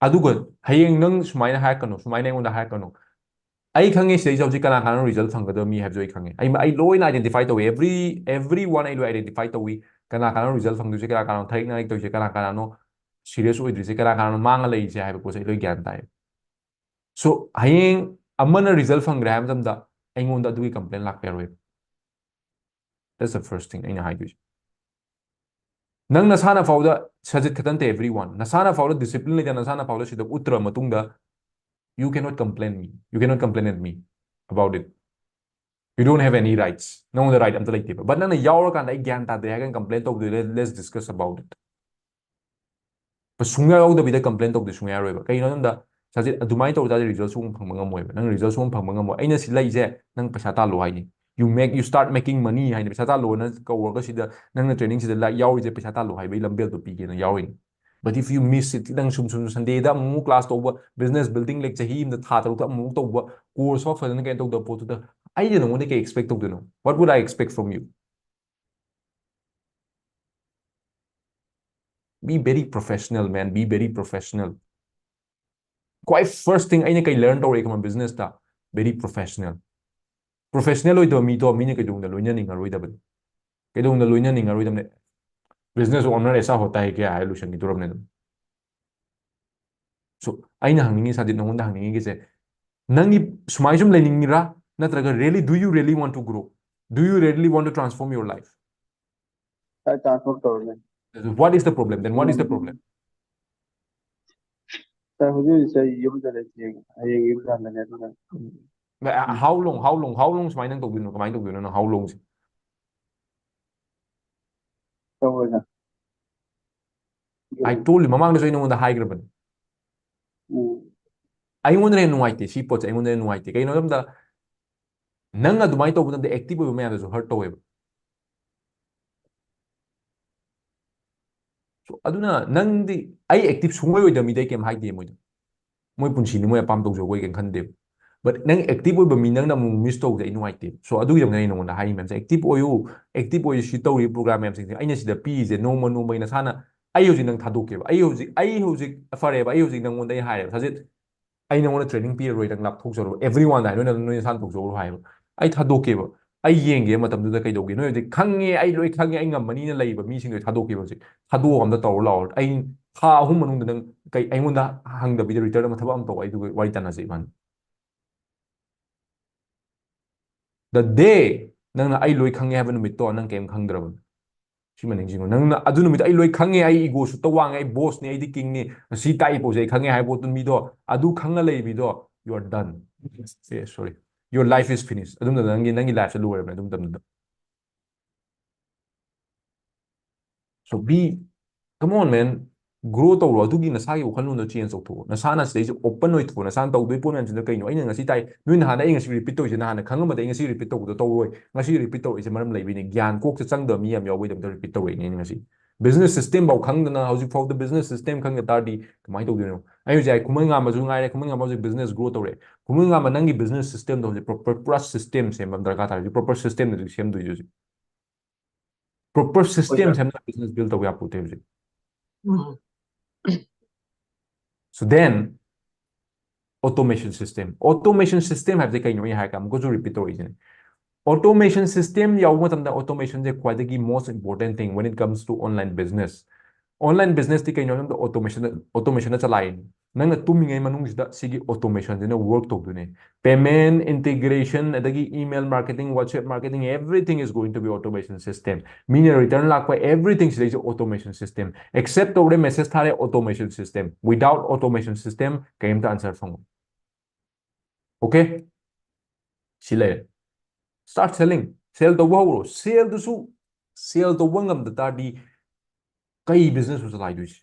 ꯑꯗꯨꯒ ꯍꯌꯦꯡ ꯅꯪ ꯁꯨꯃꯥꯏꯅ ꯍꯥꯏꯔꯛꯀꯅꯨ, ꯁꯨꯃꯥꯏꯅ ꯑꯩꯉꯣꯟꯗ ꯍꯥꯏꯔꯛꯀꯅꯨ꯫ ꯑꯩ ꯈꯪꯉꯦ ꯁꯤꯗꯩꯁꯤꯗ ꯍꯧꯖꯤꯛ ꯀꯅꯥ ꯀꯅꯥꯅꯣ result ꯐꯪꯒꯗꯕ ꯃꯤ ꯍꯥꯏꯕꯁꯨ ꯑꯩ ꯈꯪꯉꯦ꯫ ꯑꯩ, ꯑꯩ ꯂꯣꯏꯅ identify ꯇꯧꯏ꯫ Every, everyone ꯑꯩ ꯂꯣꯏ identify ꯇꯧꯏ꯫ ꯀꯅꯥ ꯀꯅꯥꯅꯣ result ꯐꯪꯗꯣꯏꯁꯦ, ꯀꯅꯥ ꯀꯅꯥꯅꯣ ꯊꯔꯤꯛ ꯅꯥꯔꯤꯛ ꯇꯧꯔꯤꯁꯦ, ꯀꯅꯥ ꯀꯅꯥꯅꯣ serious ꯑꯣꯏꯗ꯭ꯔꯤꯁꯦ, ꯀꯅꯥ ꯀꯅꯥꯅꯣ ꯃꯥꯡꯉ ꯂꯩꯔꯤꯁꯦ ꯍꯥꯏꯕ ꯄꯣꯠꯁꯦ ꯑꯩ ꯂꯣꯏ ꯒ꯭ꯌꯥꯟ ꯇꯥꯏ꯫ So ꯍꯌꯦꯡ ꯑꯃꯅ result ꯐꯪꯈ꯭ꯔꯦ ꯍꯥꯏꯕ ꯃꯇꯝꯗ ꯑꯩꯉꯣꯟꯗ ꯑꯗꯨꯒꯤ complain ꯂꯥꯛꯄ ꯌꯥꯔꯣꯏꯕ꯫ That's the first thing ꯑꯩꯅ ꯍꯥꯏꯗꯣꯏꯁꯦ꯫ ꯅꯪ ꯅꯁꯥꯅ ꯐꯥꯎꯗ, ꯁꯖꯤꯠ ꯈꯛꯇ ꯅꯠꯇꯦ, everyone, ꯅꯁꯥꯅ ꯐꯥꯎꯗ discipline ꯂꯩꯇꯅ ꯅꯁꯥꯅ ꯐꯥꯎꯗ ꯁꯤꯗ ꯎꯠꯇ꯭ꯔ ꯃꯇꯨꯡꯗ, you cannot complain me, you cannot complain at me about it. You don't have any rights. ꯅꯉꯣꯟꯗ right ꯑꯝꯇ ꯂꯩꯇꯦꯕ꯫ But ꯅꯪꯅ ꯌꯥꯎꯔꯀꯥꯟꯗ ꯑꯩ ꯒ꯭ꯌꯥꯟ ꯇꯥꯗꯦ ꯍꯥꯏꯔꯒ complain ꯇꯧꯗꯣꯏ, let's discuss about it. ꯁꯨꯡꯌꯥ ꯌꯥꯎꯗꯕꯤꯗ complain ꯇꯧꯕꯗꯤ ꯁꯨꯡꯌꯥ ꯌꯥꯔꯣꯏꯕ꯫ ꯀꯩꯒꯤꯅꯣ ꯍꯥꯏꯕꯗ, ꯁꯖꯤꯠ, ꯑꯗꯨꯃꯥꯏꯅ ꯇꯧ ꯇꯥꯔꯗꯤ result ꯁꯨꯡꯐꯪ ꯐꯪꯕ ꯉꯝꯃꯣꯏꯕ꯫ ꯅꯪ result ꯁꯨꯡꯐꯪ ꯐꯪꯕ ꯉꯝꯃꯣꯏ꯫ ꯑꯩꯅ ꯁꯤ ꯂꯩꯁꯦ ꯅꯪ ꯄꯩꯁꯥ ꯇꯥꯜꯂꯣ ꯍꯥꯏꯅꯤ꯫ You make, you start making money ꯍꯥꯏꯅ, ꯄꯩꯁꯥ ꯇꯥꯜꯂꯣꯅ ꯀꯧꯔꯒ ꯁꯤꯗ ꯅꯪꯅ training ꯁꯤꯗ ꯂꯥ-, ꯌꯥꯎꯔꯤꯁꯦ ꯄꯩꯁꯥ ꯇꯥꯜꯂꯣ ꯍꯥꯏꯕꯒꯤ ꯂꯝꯕꯦꯜꯗꯣ ꯄꯤꯒꯦꯅ ꯌꯥꯎꯔꯤꯅꯤ꯫ But if you miss it, ꯅꯪ ꯁꯨꯝ ꯁꯨꯝ Sunday ꯗ ꯑꯃꯨꯛ class ꯇꯧꯕ, business building ꯂꯩ ꯆꯍꯤ ꯑꯃꯗ ꯊꯥ ꯇꯔꯨꯛꯇ ꯑꯃꯨꯛ ꯇꯧꯕ, course ꯑꯃ ꯐꯖꯅ ꯀꯩꯅꯣ ꯇꯧꯗꯕ ꯄꯣꯠꯇꯨꯗ ꯑꯩꯅ ꯅꯉꯣꯟꯗ ꯀꯩ expect ꯇꯧꯗꯣꯏꯅꯣ? What would I expect from you? Be very professional, man. Be very professional. ꯈ꯭ꯋꯥꯏ first thing ꯑꯩꯅ ꯀꯩ learn ꯇꯧꯔꯛꯏ ꯈꯪꯕ business ꯇ? Very professional. Professional ꯑꯣꯏꯗꯕ ꯃꯤꯗꯣ ꯃꯤꯅ ꯀꯩꯗꯧꯅꯨꯡꯗ ꯂꯣꯏꯅꯅꯤꯡꯉꯔꯣꯏꯗꯕꯅꯤ꯫ ꯀꯩꯗꯧꯅꯨꯡꯗ ꯂꯣꯏꯅꯅꯤꯡꯉꯔꯣꯏꯗꯕꯅꯤ꯫ Business owner ऐसा होता है क्या ꯍꯥꯏ ꯂꯣꯏꯁꯟꯈꯤꯗꯣꯔꯕꯅꯦ ꯑꯗꯨꯝ꯫ So ꯑꯩꯅ ꯍꯪꯅꯤꯡꯉꯤ ꯁꯥꯖꯤꯠ, ꯅꯉꯣꯟꯗ ꯍꯪꯅꯤꯡꯉꯤꯁꯦ, ꯅꯪꯒꯤ ꯁꯨꯃꯥꯏ ꯁꯨꯝ ꯂꯩꯅꯤꯡꯉꯤꯔꯥ, ꯅꯠꯇ꯭ꯔꯒ really, do you really want to grow? Do you really want to transform your life? ꯑꯩ transfer ꯇꯧꯔꯅꯤ꯫ What is the problem? Then what is the problem? Sir, ꯍꯧꯖꯤꯛ ꯍꯧꯖꯤꯛ ꯑꯩ ꯌꯨꯝꯗ ꯂꯩꯇꯦ꯫ ꯍꯌꯦꯡ ꯌꯨꯝꯗ ꯍꯜꯂꯅꯤ꯫ ꯑꯗꯨꯅ How long, how long, how long ꯁꯨꯃꯥꯏꯅ ꯅꯪ ꯇꯧꯗꯣꯏꯅꯣ? ꯀꯃꯥꯏꯅ ꯇꯧꯗꯣꯏꯅꯣ ꯅꯪ how long ꯁꯦ? ꯇꯧꯔꯣꯏꯗ꯫ I told you, ꯃꯃꯥꯡꯗꯁꯨ ꯑꯩ ꯅꯉꯣꯟꯗ ꯍꯥꯏꯈ꯭ꯔꯕꯅꯤ꯫ ꯎꯝ꯫ ꯑꯩꯉꯣꯟꯗꯅ ꯍꯦꯟꯅ ꯅꯨꯡꯉꯥꯏꯇꯦ, ꯁꯤ ꯄꯣꯠꯁꯦ ꯑꯩꯉꯣꯟꯗ ꯍꯦꯟꯅ ꯅꯨꯡꯉꯥꯏꯇꯦ꯫ ꯀꯩꯒꯤꯅꯣ ꯍꯥꯏꯕ ꯃꯇꯝꯗ, ꯅꯪ ꯑꯗꯨꯃꯥꯏꯅ ꯇꯧꯕ ꯃꯇꯝꯗ active ꯑꯣꯏꯕ ꯃꯌꯥꯝꯗꯁꯨ hurt ꯇꯧꯋꯦꯕ꯫ So, ꯑꯗꯨꯅ ꯅꯪꯗꯤ, ꯑꯩ active ꯁꯨꯡꯑꯣꯏ ꯑꯣꯏꯗꯕ ꯃꯤꯗꯤ ꯑꯩ ꯀꯩꯝ ꯍꯥꯏꯗꯦ ꯃꯣꯏꯗ, ꯃꯣꯏ ꯄꯨꯟꯁꯤꯅꯤ, ꯃꯣꯏ ꯑꯄꯥꯝꯕ ꯇꯧꯖꯧ, ꯑꯩ ꯀꯩꯝ ꯈꯟꯗꯦꯕ꯫ But ꯅꯪ active ꯑꯣꯏꯕ ꯃꯤ ꯅꯪꯅ ꯑꯃꯨꯛ miss ꯇꯧꯕꯗ ꯑꯩ ꯅꯨꯡꯉꯥꯏꯇꯦ꯫ So, ꯑꯗꯨꯒꯤꯗꯃꯛꯇ ꯑꯩ ꯅꯉꯣꯟꯗ ꯍꯥꯏꯔꯤ ꯃꯌꯥꯝꯁꯦ, active ꯑꯣꯏꯌꯨ, active ꯑꯣꯏꯌꯨ, ꯁꯤ ꯇꯧꯔꯤꯕ program ꯃꯌꯥꯝꯁꯤꯡꯁꯦ ꯑꯩꯅ ꯁꯤꯗ ꯄꯤꯔꯤꯁꯦ ꯅꯣꯡꯃ ꯅꯣꯡꯃꯒꯤ ꯅꯁꯥꯅ꯫ ꯑꯩ ꯍꯧꯖꯤꯛ ꯅꯪ ꯊꯥꯗꯣꯛꯀꯦꯕ, ꯑꯩ ꯍꯧꯖꯤꯛ, ꯑꯩ ꯍꯧꯖꯤꯛ ꯐꯔꯦꯕ, ꯑꯩ ꯍꯧꯖꯤꯛ ꯅꯪꯉꯣꯟꯗ ꯑꯩ ꯍꯥꯏꯔꯦꯕ, ꯁꯥꯖꯤꯠ, ꯑꯩ ꯅꯉꯣꯟꯗ training ꯄꯤꯔꯔꯣꯏ, ꯅꯪ ꯂꯥꯞꯊꯣꯛꯆꯔꯣ, everyone ꯍꯥꯏ, ꯅꯣꯏꯅ ꯅꯣꯏ ꯅꯁꯥꯅ ꯊꯣꯛꯆꯧꯔꯣ ꯍꯥꯏꯕ꯫ ꯑꯩ ꯊꯥꯗꯣꯛꯀꯦꯕ, ꯑꯩ ꯌꯦꯡꯒꯦ ꯃꯇꯝꯗꯨꯗ ꯀꯩꯗꯧꯒꯦ꯫ ꯅꯣꯏ ꯍꯧꯖꯤꯛ ꯈꯪꯉꯦ, ꯑꯩ ꯂꯣꯏ ꯈꯪꯉꯦ, ꯑꯩ ꯉꯝꯃꯅꯤꯅ ꯂꯩꯕ ꯃꯤꯁꯤꯡꯗꯣ ꯊꯥꯗꯣꯛꯀꯦꯕ꯫ ꯍꯧꯖꯤꯛ ꯊꯥꯗꯣꯛꯑꯒ ꯑꯝꯇ ꯇꯧꯔ ꯂꯥꯛꯑꯣ꯫ ꯑꯩ ꯊꯥ ꯑꯍꯨꯝ ꯃꯅꯨꯡꯗ ꯅꯪ ꯀꯩ ꯑꯩꯉꯣꯟꯗ ꯍꯪꯗꯕꯤꯗ return ꯑꯃ ꯊꯕꯛ ꯑꯃ ꯇꯧ, ꯑꯩꯗꯨꯒ ꯋꯥꯔꯤ ꯇꯥꯟꯅꯁꯦ ꯏꯕꯥꯅꯤ꯫ The day ꯅꯪꯅ ꯑꯩ ꯂꯣꯏ ꯈꯪꯉꯦ ꯍꯥꯏꯕ ꯅꯨꯃꯤꯠꯇꯣ ꯅꯪ ꯀꯩꯝ ꯈꯪꯗ꯭ꯔꯕꯅꯤ꯫ ꯁꯤꯃ ꯅꯤꯡꯁꯤꯡꯉꯨ꯫ ꯅꯪꯅ ꯑꯗꯨ ꯅꯨꯃꯤꯠꯇꯣ ꯑꯩ ꯂꯣꯏ ꯈꯪꯉꯦ, ꯑꯩ ego ꯁꯨꯠꯇ ꯋꯥꯡꯉꯦ, ꯑꯩ boss ꯅꯤ, ꯑꯩꯗꯤ king ꯅꯤ, ꯁꯤ ꯇꯥꯛꯏ ꯄꯣꯠꯁꯦ ꯑꯩ ꯈꯪꯉꯦ ꯍꯥꯏꯕ ꯄꯣꯠꯇꯨ ꯃꯤꯗꯣ ꯑꯗꯨ ꯈꯪꯉ ꯂꯩꯕꯤꯗꯣ, you are done꯫ A, sorry, your life is finished꯫ ꯑꯗꯨꯝ ꯅꯪꯒꯤ, ꯅꯪꯒꯤ life ꯁꯦ ꯂꯣꯏꯔꯕꯅꯦ ꯑꯗꯨ ꯃꯇꯝꯗꯨꯗ꯫ So be, come on man, grow ꯇꯧꯔꯣ꯫ ꯑꯗꯨꯒꯤ ꯅꯁꯥꯒꯤ ꯋꯥꯈꯜꯂꯣꯟꯗꯣ change ꯇꯧꯊꯣꯛꯑꯣ꯫ ꯅꯁꯥꯅ ꯁꯤꯗꯩꯁꯦ open ꯑꯣꯏꯊꯣꯛꯑꯣ꯫ ꯅꯁꯥꯅ ꯇꯧꯗꯣꯏ ꯄꯣꯠ ꯃꯌꯥꯝꯁꯤꯅ ꯀꯩꯅꯣ? ꯑꯩꯅ ꯉꯁꯤ ꯇꯥꯏ, ꯅꯣꯏ ꯅꯍꯥꯟ ꯑꯩ ꯉꯁꯤ repeat ꯇꯧꯔꯤꯁꯦ, ꯅꯍꯥꯟꯅ ꯈꯪꯉꯝꯃꯗꯤ ꯑꯩ ꯉꯁꯤ repeat ꯇꯧꯕꯗꯣ ꯇꯧꯔꯣꯏ꯫ ꯉꯁꯤ repeat ꯇꯧꯔꯛꯏꯁꯦ ꯃꯔꯝ ꯂꯩꯕꯩꯅꯦ꯫ ꯒ꯭ꯌꯥꯟ ꯀꯣꯛꯇ ꯆꯪꯗꯕ ꯃꯤ ꯌꯥꯝ ꯌꯥꯎꯕꯩꯗꯃꯛꯇ repeat ꯇꯧꯔꯛꯏꯅꯦ ꯑꯩꯅ ꯉꯁꯤ꯫ Business system ꯐꯥꯎ ꯈꯪꯗꯅ ꯍꯧꯖꯤꯛ ꯐꯥꯎꯗ business system ꯈꯪꯗ ꯇꯥꯔꯗꯤ ꯀꯃꯥꯏꯅ ꯇꯧꯗꯣꯏꯅꯣ? ꯑꯩ ꯍꯧꯖꯤꯛ ꯍꯥꯏ, ꯈꯨꯃꯟ ꯉꯥꯝꯕꯁꯨ ꯉꯥꯏꯔꯦ, ꯈꯨꯃꯟ ꯉꯥꯝꯕ ꯍꯧꯖꯤꯛ business grow ꯇꯧꯔꯦ꯫ ꯈꯨꯃꯟ ꯉꯥꯝꯕ ꯅꯪꯒꯤ business system ꯗꯣ ꯍꯧꯖꯤꯛ proper, ꯄꯨꯔꯥ system ꯁꯦꯝꯕ ꯑꯃ ꯗꯔꯀꯥꯔ ꯇꯥꯔꯦ꯫ ꯍꯧꯖꯤꯛ proper system ꯗ ꯍꯧꯖꯤꯛ ꯁꯦꯝꯗꯣꯏꯁꯦ ꯍꯧꯖꯤꯛ꯫ Proper system sir꯫ ꯁꯦꯝꯗꯅ business build ꯇꯧꯕ ꯌꯥꯄꯣꯠꯇꯦ ꯍꯧꯖꯤꯛ꯫ ꯎꯝ꯫ So then, automation system꯫ Automation system ꯍꯥꯏꯕꯁꯦ ꯀꯩꯅꯣ ꯑꯩ ꯍꯥꯏꯔꯒ ꯑꯃꯨꯛꯀꯁꯨ repeat ꯇꯧꯔꯛꯏꯁꯤꯅꯦ꯫ Automation system ꯌꯥꯎꯕ ꯃꯇꯝꯗ, automationꯁꯦ ꯈ꯭ꯋꯥꯏꯗꯒꯤ most important thing when it comes to online business. Online businessꯇꯤ ꯀꯩꯅꯣ ꯍꯥꯏꯕꯗ, automation, automationꯅ ꯆꯂꯥꯏꯅꯤ. ꯅꯪꯅ ꯇꯨꯝꯃꯤꯉꯩ ꯃꯅꯨꯡꯁꯤꯗ ꯁꯤꯒꯤ automationꯁꯤꯅ work ꯇꯧꯗꯣꯏꯅꯦ. Payment, integration, ꯑꯗꯒꯤ email marketing, WhatsApp marketing, everything is going to be automation system. ꯃꯤꯅ return ꯂꯥꯛꯄ, everything ꯁꯤꯗꯩꯁꯦ automation system. Accept ꯇꯧꯔꯦ, message ꯊꯥꯔꯦ, automation system. Without automation system ꯀꯩꯝꯇ answer ꯐꯪꯉꯣꯏ. Okay? ꯁꯤ ꯂꯩꯔꯦ. Start selling. Sell ꯇꯧꯕ ꯍꯧꯔꯣ. Sellꯗꯨꯁꯨ, sell ꯇꯧꯕ ꯉꯝꯗ ꯇꯥꯔꯗꯤ ꯀꯩ businessꯅꯣ ꯆꯂꯥꯏꯗꯣꯏꯁꯦ?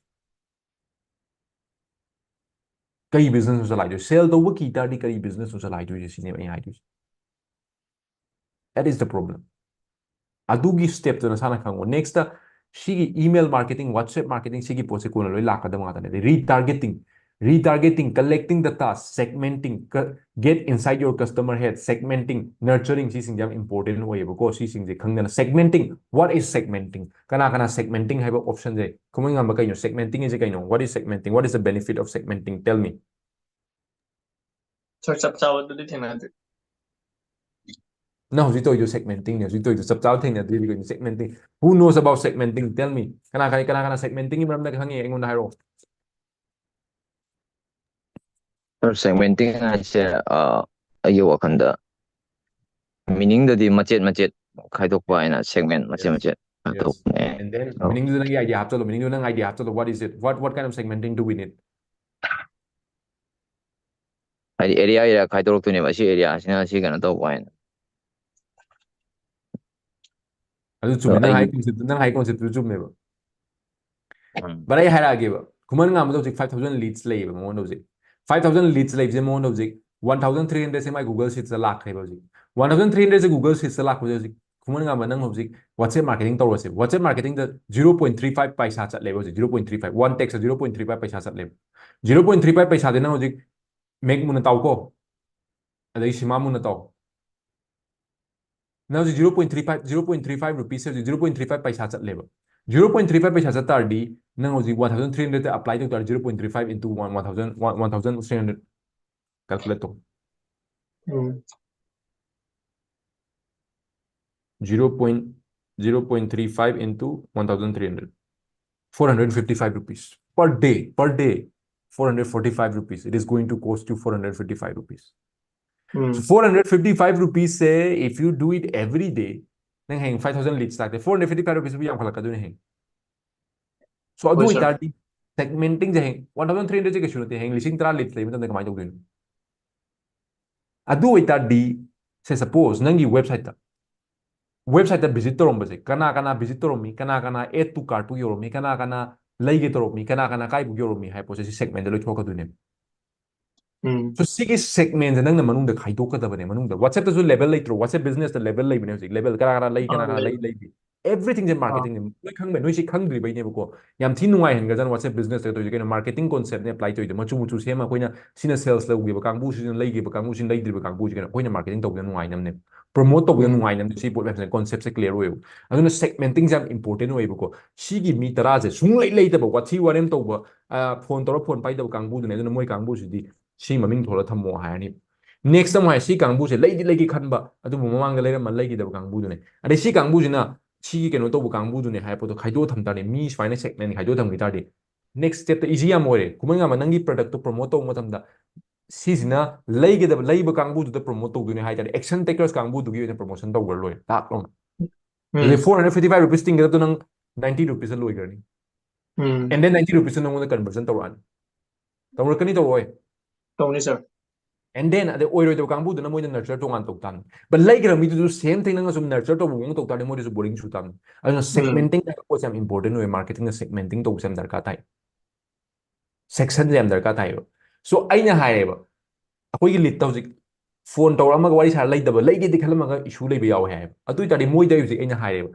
ꯀꯩ businessꯅꯣ ꯆꯂꯥꯏꯗꯣꯏꯁꯦ? Sell ꯇꯧꯕ ꯀꯤ ꯇꯥꯔꯗꯤ ꯀꯔꯤ businessꯅꯣ ꯆꯂꯥꯏꯗꯣꯏꯁꯦ ꯁꯤꯅꯦꯕ ꯑꯩ ꯍꯥꯏꯗꯣꯏꯁꯦ. That is the problem. ꯑꯗꯨꯒꯤ stepꯇꯨ ꯅꯁꯥꯅ ꯈꯪꯉꯣ. Nextꯇ ꯁꯤꯒꯤ email marketing, WhatsApp marketing, ꯁꯤꯒꯤ ꯄꯣꯠꯁꯦ ꯀꯣꯟꯅ ꯂꯣꯏ ꯂꯥꯛꯀꯗꯕ ꯉꯥꯛꯇꯅꯦ. ꯑꯗꯩ retargeting, retargeting, collecting data, segmenting, cut, get inside your customer head, segmenting, nurturing, ꯁꯤꯁꯤꯡꯁꯦ ꯌꯥꯝ important ꯑꯣꯏꯌꯦꯕꯀꯣ꯫ ꯁꯤꯁꯤꯡꯁꯦ ꯈꯪꯗꯅ, segmenting, what is segmenting? ꯀꯅꯥ ꯀꯅꯥ segmenting ꯍꯥꯏꯕ optionꯁꯦ? ꯈꯨꯃꯟ ꯉꯝꯕ, ꯀꯩꯅꯣ segmenting ꯍꯥꯏꯁꯦ ꯀꯩꯅꯣ? What is segmenting? What is the benefit of segmenting? Tell me. ꯁꯥꯔ, ꯆꯞ ꯆꯥꯕꯗꯨꯗꯤ ꯊꯦꯡꯅꯗ꯭ꯔꯤ꯫ ꯅꯪ ꯍꯧꯖꯤꯛ ꯇꯧꯔꯤꯗꯣ segmentingꯅꯦ꯫ ꯍꯧꯖꯤꯛ ꯇꯧꯔꯤꯗꯣ ꯆꯞ ꯆꯥꯕ ꯊꯦꯡꯅꯗ꯭ꯔꯤꯕ ꯀꯩꯅꯣ? Segmenting. Who knows about segmenting? Tell me. ꯀꯅꯥ ꯀꯅꯥ, ꯀꯅꯥ ꯀꯅꯥ segmentingꯒꯤ ꯃꯔꯝꯗ ꯈꯪꯉꯦ, ꯑꯩꯉꯣꯟꯗ ꯍꯥꯏꯔꯛꯑꯣ꯫ Sir, segmenting ꯍꯥꯏꯁꯦ, ꯑ, ꯑꯩꯒꯤ ꯋꯥꯈꯜꯗ meaningꯗꯗꯤ ꯃꯆꯦꯠ ꯃꯆꯦꯠ ꯈꯥꯏꯗꯣꯛꯄ ꯍꯥꯏꯅ segment ꯃꯆꯦꯠ Yes. ꯃꯆꯦꯠ Yes. ꯈꯥꯏꯗꯣꯛꯄꯅꯦ꯫ And then Oh. meaningꯗꯨ ꯅꯪꯒꯤ idea ꯍꯥꯞꯆꯜꯂꯣ꯫ Meaningꯗꯨ ꯅꯪ idea ꯍꯥꯞꯆꯜꯂꯣ. What is it? What, what kind of segmenting do we need? ꯍꯥꯏꯗꯤ area area ꯈꯥꯏꯗꯣꯔꯛꯇꯣꯏꯅꯦꯕ, ꯑꯁꯤ areaꯁꯤꯅ ꯁꯤ ꯀꯩꯅꯣ ꯇꯧꯕ ꯍꯥꯏꯅ꯫ ꯑꯗꯨ ꯆꯨꯝꯃꯦ꯫ ꯑꯗꯣ ꯅꯪ ꯍꯥꯏ ꯑꯩꯒꯤ concept, ꯅꯪ ꯍꯥꯏ conceptꯇꯨ ꯆꯨꯝꯃꯦꯕ꯫ ꯎꯝ. But ꯑꯩ ꯍꯥꯏꯔꯛꯑꯒꯦꯕ, ꯈꯨꯃꯟ ꯉꯥꯝꯕꯗ ꯍꯧꯖꯤꯛ five thousand leads ꯂꯩꯌꯦꯕ ꯃꯉꯣꯟꯗ ꯍꯧꯖꯤꯛ꯫ Five thousand leads ꯂꯩꯕꯁꯦ ꯃꯉꯣꯟꯗ ꯍꯧꯖꯤꯛ one thousand three hundredꯁꯦ ꯃꯥꯏ Google Sheetsꯇ ꯂꯥꯛꯈ꯭ꯔꯦꯕ ꯍꯧꯖꯤꯛ꯫ One thousand three hundredꯁꯦ Google Sheetsꯇ ꯂꯥꯛꯄꯁꯦ ꯍꯧꯖꯤꯛ, ꯈꯨꯃꯟ ꯉꯥꯝꯕ, ꯅꯪ ꯍꯧꯖꯤꯛ WhatsApp marketing ꯇꯧꯔꯁꯦ꯫ WhatsApp marketingꯗ zero point three five ꯄꯩꯁꯥ ꯆꯠꯂꯦꯕ ꯍꯧꯖꯤꯛ, zero point three five, one textꯇ zero point three five ꯄꯩꯁꯥ ꯆꯠꯂꯦꯕ꯫ Zero point three five ꯄꯩꯁꯥꯗꯤ ꯅꯪ ꯍꯧꯖꯤꯛ ꯃꯦꯛ ꯃꯨꯟꯅ ꯇꯥꯎꯀꯣ, ꯑꯗꯩ ꯁꯤꯃꯥ ꯃꯨꯟꯅ ꯇꯥꯎ꯫ ꯅꯪ ꯍꯧꯖꯤꯛ zero point three five, zero point three five rupees ꯍꯧꯖꯤꯛ zero point three five ꯄꯩꯁꯥ ꯆꯠꯂꯦꯕ꯫ Zero point three five ꯄꯩꯁꯥ ꯆꯠ ꯇꯥꯔꯗꯤ, ꯅꯪ ꯍꯧꯖꯤꯛ one thousand three hundredꯇ apply ꯇꯧ ꯇꯥꯔꯗꯤ, zero point three five into one, one thousand, one, one thousand three hundred calculate ꯇꯧ꯫ ꯎꯝ. zero point zero point three five into one thousand three hundred, four hundred fifty five rupees per day per day, four hundred forty five rupees. It is going to cost you four hundred fifty five rupees. Um So four hundred fifty five rupees say, if you do it every day, ꯅꯪ ꯍꯌꯦꯡ five thousand leads ꯂꯥꯛꯇꯦ, four hundred fifty five rupees ꯁꯤꯕꯨ ꯌꯥꯝꯈꯠꯂꯛꯀꯗꯣꯏꯅꯦ ꯍꯌꯦꯡ. So ꯑꯗꯨ ꯍꯣꯏ ꯁꯥꯔ ꯑꯣꯏꯇꯥꯔꯗꯤ segmenting ꯁꯦ ꯍꯌꯦꯡ one thousand three hundred ꯁꯦ ꯀꯩꯁꯨ ꯅꯠꯇꯦ, ꯍꯌꯦꯡ ꯂꯤꯁꯤꯡ ꯇꯔꯥ leads ꯂꯩꯕ ꯃꯇꯝꯗ ꯀꯃꯥꯏꯅ ꯇꯧꯗꯣꯏꯅꯣ? ꯑꯗꯨ ꯑꯣꯏꯇꯥꯔꯗꯤ, say suppose ꯅꯪꯒꯤ website ꯇ website ꯇ visit ꯇꯧꯔꯝꯕꯁꯦ, ꯀꯅꯥ ꯀꯅꯥ visit ꯇꯧꯔꯝꯃꯤ, ꯀꯅꯥ ꯀꯅꯥ add to cart ꯄꯨ ꯌꯧꯔꯝꯃꯤ, ꯀꯅꯥ ꯀꯅꯥ ꯂꯩꯒꯦ ꯇꯧꯔꯝꯃꯤ, ꯀꯅꯥ ꯀꯅꯥ ꯀꯥꯏꯕꯨ ꯌꯧꯔꯝꯃꯤ ꯍꯥꯏꯕ ꯄꯣꯠꯁꯦ ꯁꯤ segment ꯇ ꯂꯣꯏ ꯊꯣꯛꯂꯛꯀꯗꯣꯏꯅꯦꯕ꯫ ꯎꯝ So ꯁꯤꯒꯤ segment ꯁꯦ ꯅꯪꯅ ꯃꯅꯨꯡꯗ ꯈꯥꯏꯗꯣꯛꯀꯗꯕꯅꯦ꯫ ꯃꯅꯨꯡꯗ WhatsApp ꯇꯁꯨ level ꯂꯩꯇ꯭ꯔꯣ? WhatsApp business ꯇ level ꯂꯩꯕꯅꯦ ꯍꯧꯖꯤꯛ꯫ Level ꯀꯅꯥ ꯀꯅꯥ ꯂꯩ, ꯀꯅꯥ ꯑꯥ ꯀꯅꯥ ꯂꯩ ꯂꯩ, ꯂꯩꯇꯦ, everything ꯁꯦ ꯑꯥ marketing ꯅꯦ꯫ ꯂꯣꯏ ꯈꯪꯕ, ꯅꯣꯏ ꯁꯤ ꯈꯪꯗ꯭ꯔꯤꯕꯩꯅꯦꯕꯀꯣ꯫ ꯌꯥꯝ ꯊꯤ ꯅꯨꯡꯉꯥꯏꯍꯟꯒ꯭ꯔꯖꯥꯠꯅꯤ WhatsApp business ꯇ ꯇꯧꯔꯤꯁꯦ ꯀꯩꯅꯣ, marketing concept ꯅꯦ apply ꯇꯧꯔꯤꯗꯣ꯫ ꯃꯆꯨ ꯃꯆꯨ ꯁꯦꯝꯃ ꯑꯩꯈꯣꯏꯅ ꯁꯤꯅ sales ꯂꯧꯈꯤꯕ ꯀꯥꯡꯕꯨ, ꯁꯤꯅ ꯂꯩꯈꯤꯕ ꯀꯥꯡꯕꯨ, ꯁꯤꯅ ꯑꯩꯈꯣꯏꯅ marketing ꯇꯧꯕꯗ ꯅꯨꯡꯉꯥꯏꯅꯕꯅꯦ, promote ꯇꯧꯕꯗ ꯎꯝ ꯅꯨꯡꯉꯥꯏꯅꯕꯅꯦ꯫ ꯁꯤ ꯄꯣꯠ ꯃꯌꯥꯝꯁꯦ concept ꯁꯦ clear ꯑꯣꯏꯌꯦꯕ꯫ ꯑꯗꯨꯅ segmenting ꯁꯦ ꯌꯥꯝ important ꯑꯣꯏꯌꯦꯕꯀꯣ꯫ ꯁꯤꯒꯤ ꯃꯤ ꯇꯔꯥꯁꯦ ꯁꯨꯡꯂꯩ ꯂꯩꯇꯕ, ꯋꯥꯊꯤ ꯋꯥꯔꯦꯝ ꯇꯧꯕ, phone ꯇꯧꯔ phone ꯄꯥꯏꯗꯕ ꯀꯥꯡꯕꯨꯗꯨꯅꯦ꯫ ꯑꯗꯨꯅ ꯃꯣꯏ ꯀꯥꯡꯕꯨꯁꯤꯗꯤ ꯁꯤ ꯃꯃꯤꯡ ꯊꯣꯜꯂ ꯊꯝꯃꯣ ꯍꯥꯏꯔꯅꯤ꯫ Next ꯑꯃꯨꯛ ꯍꯥꯏ, ꯁꯤ ꯀꯥꯡꯕꯨꯁꯦ ꯂꯩꯗꯤ ꯂꯩꯒꯦ ꯈꯟꯕ, ꯑꯗꯨꯕꯨ ꯃꯃꯥꯡꯗ ꯂꯩꯔꯝꯃ ꯂꯩꯈꯤꯗꯕ ꯀꯥꯡꯕꯨꯗꯨꯅꯦ꯫ ꯑꯗꯩ ꯁꯤ ꯀꯥꯡꯕꯨꯁꯤꯅ ꯁꯤꯒꯤ ꯀꯩꯅꯣ ꯇꯧꯕ ꯀꯥꯡꯕꯨꯗꯨꯅꯦ ꯍꯥꯏꯕ ꯄꯣꯠꯇꯣ ꯈꯥꯏꯗꯣꯛꯑ ꯊꯝ ꯇꯥꯔꯗꯤ, ꯃꯤ ꯁꯨꯃꯥꯏꯅ segment ꯈꯥꯏꯗꯣꯛꯑ ꯊꯝꯈꯤ ꯇꯥꯔꯗꯤ, next step ꯇ easy ꯌꯥꯝ ꯑꯣꯏꯔꯦ꯫ ꯈꯨꯃꯟ ꯉꯥꯝꯕ, ꯅꯪꯒꯤ product ꯇꯣ promote ꯇꯧꯕ ꯃꯇꯝꯗ ꯁꯤꯁꯤꯅ ꯂꯩꯒꯗꯕ, ꯂꯩꯕ ꯀꯥꯡꯕꯨꯗꯨꯗ promote ꯇꯧꯗꯣꯏꯅꯦ ꯍꯥꯏ ꯇꯥꯔꯗꯤ, action takers ꯀꯥꯡꯕꯨꯗꯨꯒꯤ ꯑꯣꯏꯅ promotion ꯇꯧꯈ꯭ꯔ ꯂꯣꯏꯔꯦ, ꯇꯥꯛ ꯂꯥꯎꯅ꯫ ꯑꯗꯨꯗꯤ ꯎꯝ four hundred fifty five rupees ꯇꯤꯡꯒꯗꯕꯗꯣ ꯅꯪ ninety rupees ꯇ ꯂꯣꯏꯈ꯭ꯔꯅꯤ꯫ ꯎꯝ And then ninety rupees ꯇ ꯅꯪꯉꯣꯟꯗ conversion ꯇꯧꯔꯛꯑꯅꯤ꯫ ꯇꯧꯔꯛꯀꯅꯤ, ꯇꯧꯔꯛꯑꯣꯏ? ꯇꯧꯅꯤ ꯁꯥꯔ꯫ And then ꯑꯗꯩ ꯑꯣꯏꯔꯣꯏꯗꯕ ꯀꯥꯡꯕꯨꯗꯨꯅ ꯃꯣꯏꯅ nurture ꯇꯣꯉꯥꯟ ꯇꯧ ꯇꯥꯕꯅꯤ꯫ But ꯂꯩꯈ꯭ꯔ ꯃꯤꯗꯨꯁꯨ same thing ꯅꯪꯅ ꯁꯨꯝ nurture ꯇꯧꯕ ꯃꯑꯣꯡ ꯇꯧ ꯇꯥꯔꯗꯤ ꯃꯣꯏꯗꯁꯨ boring ꯆꯨ ꯇꯥꯕꯅꯤ꯫ ꯑꯗꯨꯅ ꯎꯝ segmenting ꯍꯥꯏꯕ ꯄꯣꯠꯁꯦ ꯌꯥꯝ important ꯑꯣꯏꯌꯦ꯫ Marketing ꯅ segmenting ꯇꯧꯕꯁꯦ ꯌꯥꯝ ꯗꯔꯀꯥꯔ ꯇꯥꯏ꯫ Section ꯁꯦ ꯌꯥꯝ ꯗꯔꯀꯥꯔ ꯇꯥꯏꯌꯦꯕ꯫ So ꯑꯩꯅ ꯍꯥꯏꯔꯦꯕ, ꯑꯩꯈꯣꯏꯒꯤ lead ꯇ ꯍꯧꯖꯤꯛ phone ꯇꯧꯔꯛꯑꯝꯃꯒ ꯋꯥꯔꯤ ꯁꯥꯔ ꯂꯩꯇꯕ, ꯂꯩꯒꯦꯗꯤ ꯈꯜꯂꯝꯃꯒ issue ꯂꯩꯕ ꯌꯥꯎꯋꯦ ꯍꯥꯏꯌꯦꯕ꯫ ꯑꯗꯨ ꯑꯣꯏꯇꯥꯔꯗꯤ ꯃꯣꯏꯗ ꯍꯧꯖꯤꯛ ꯑꯩꯅ ꯍꯥꯏꯔꯦꯕ,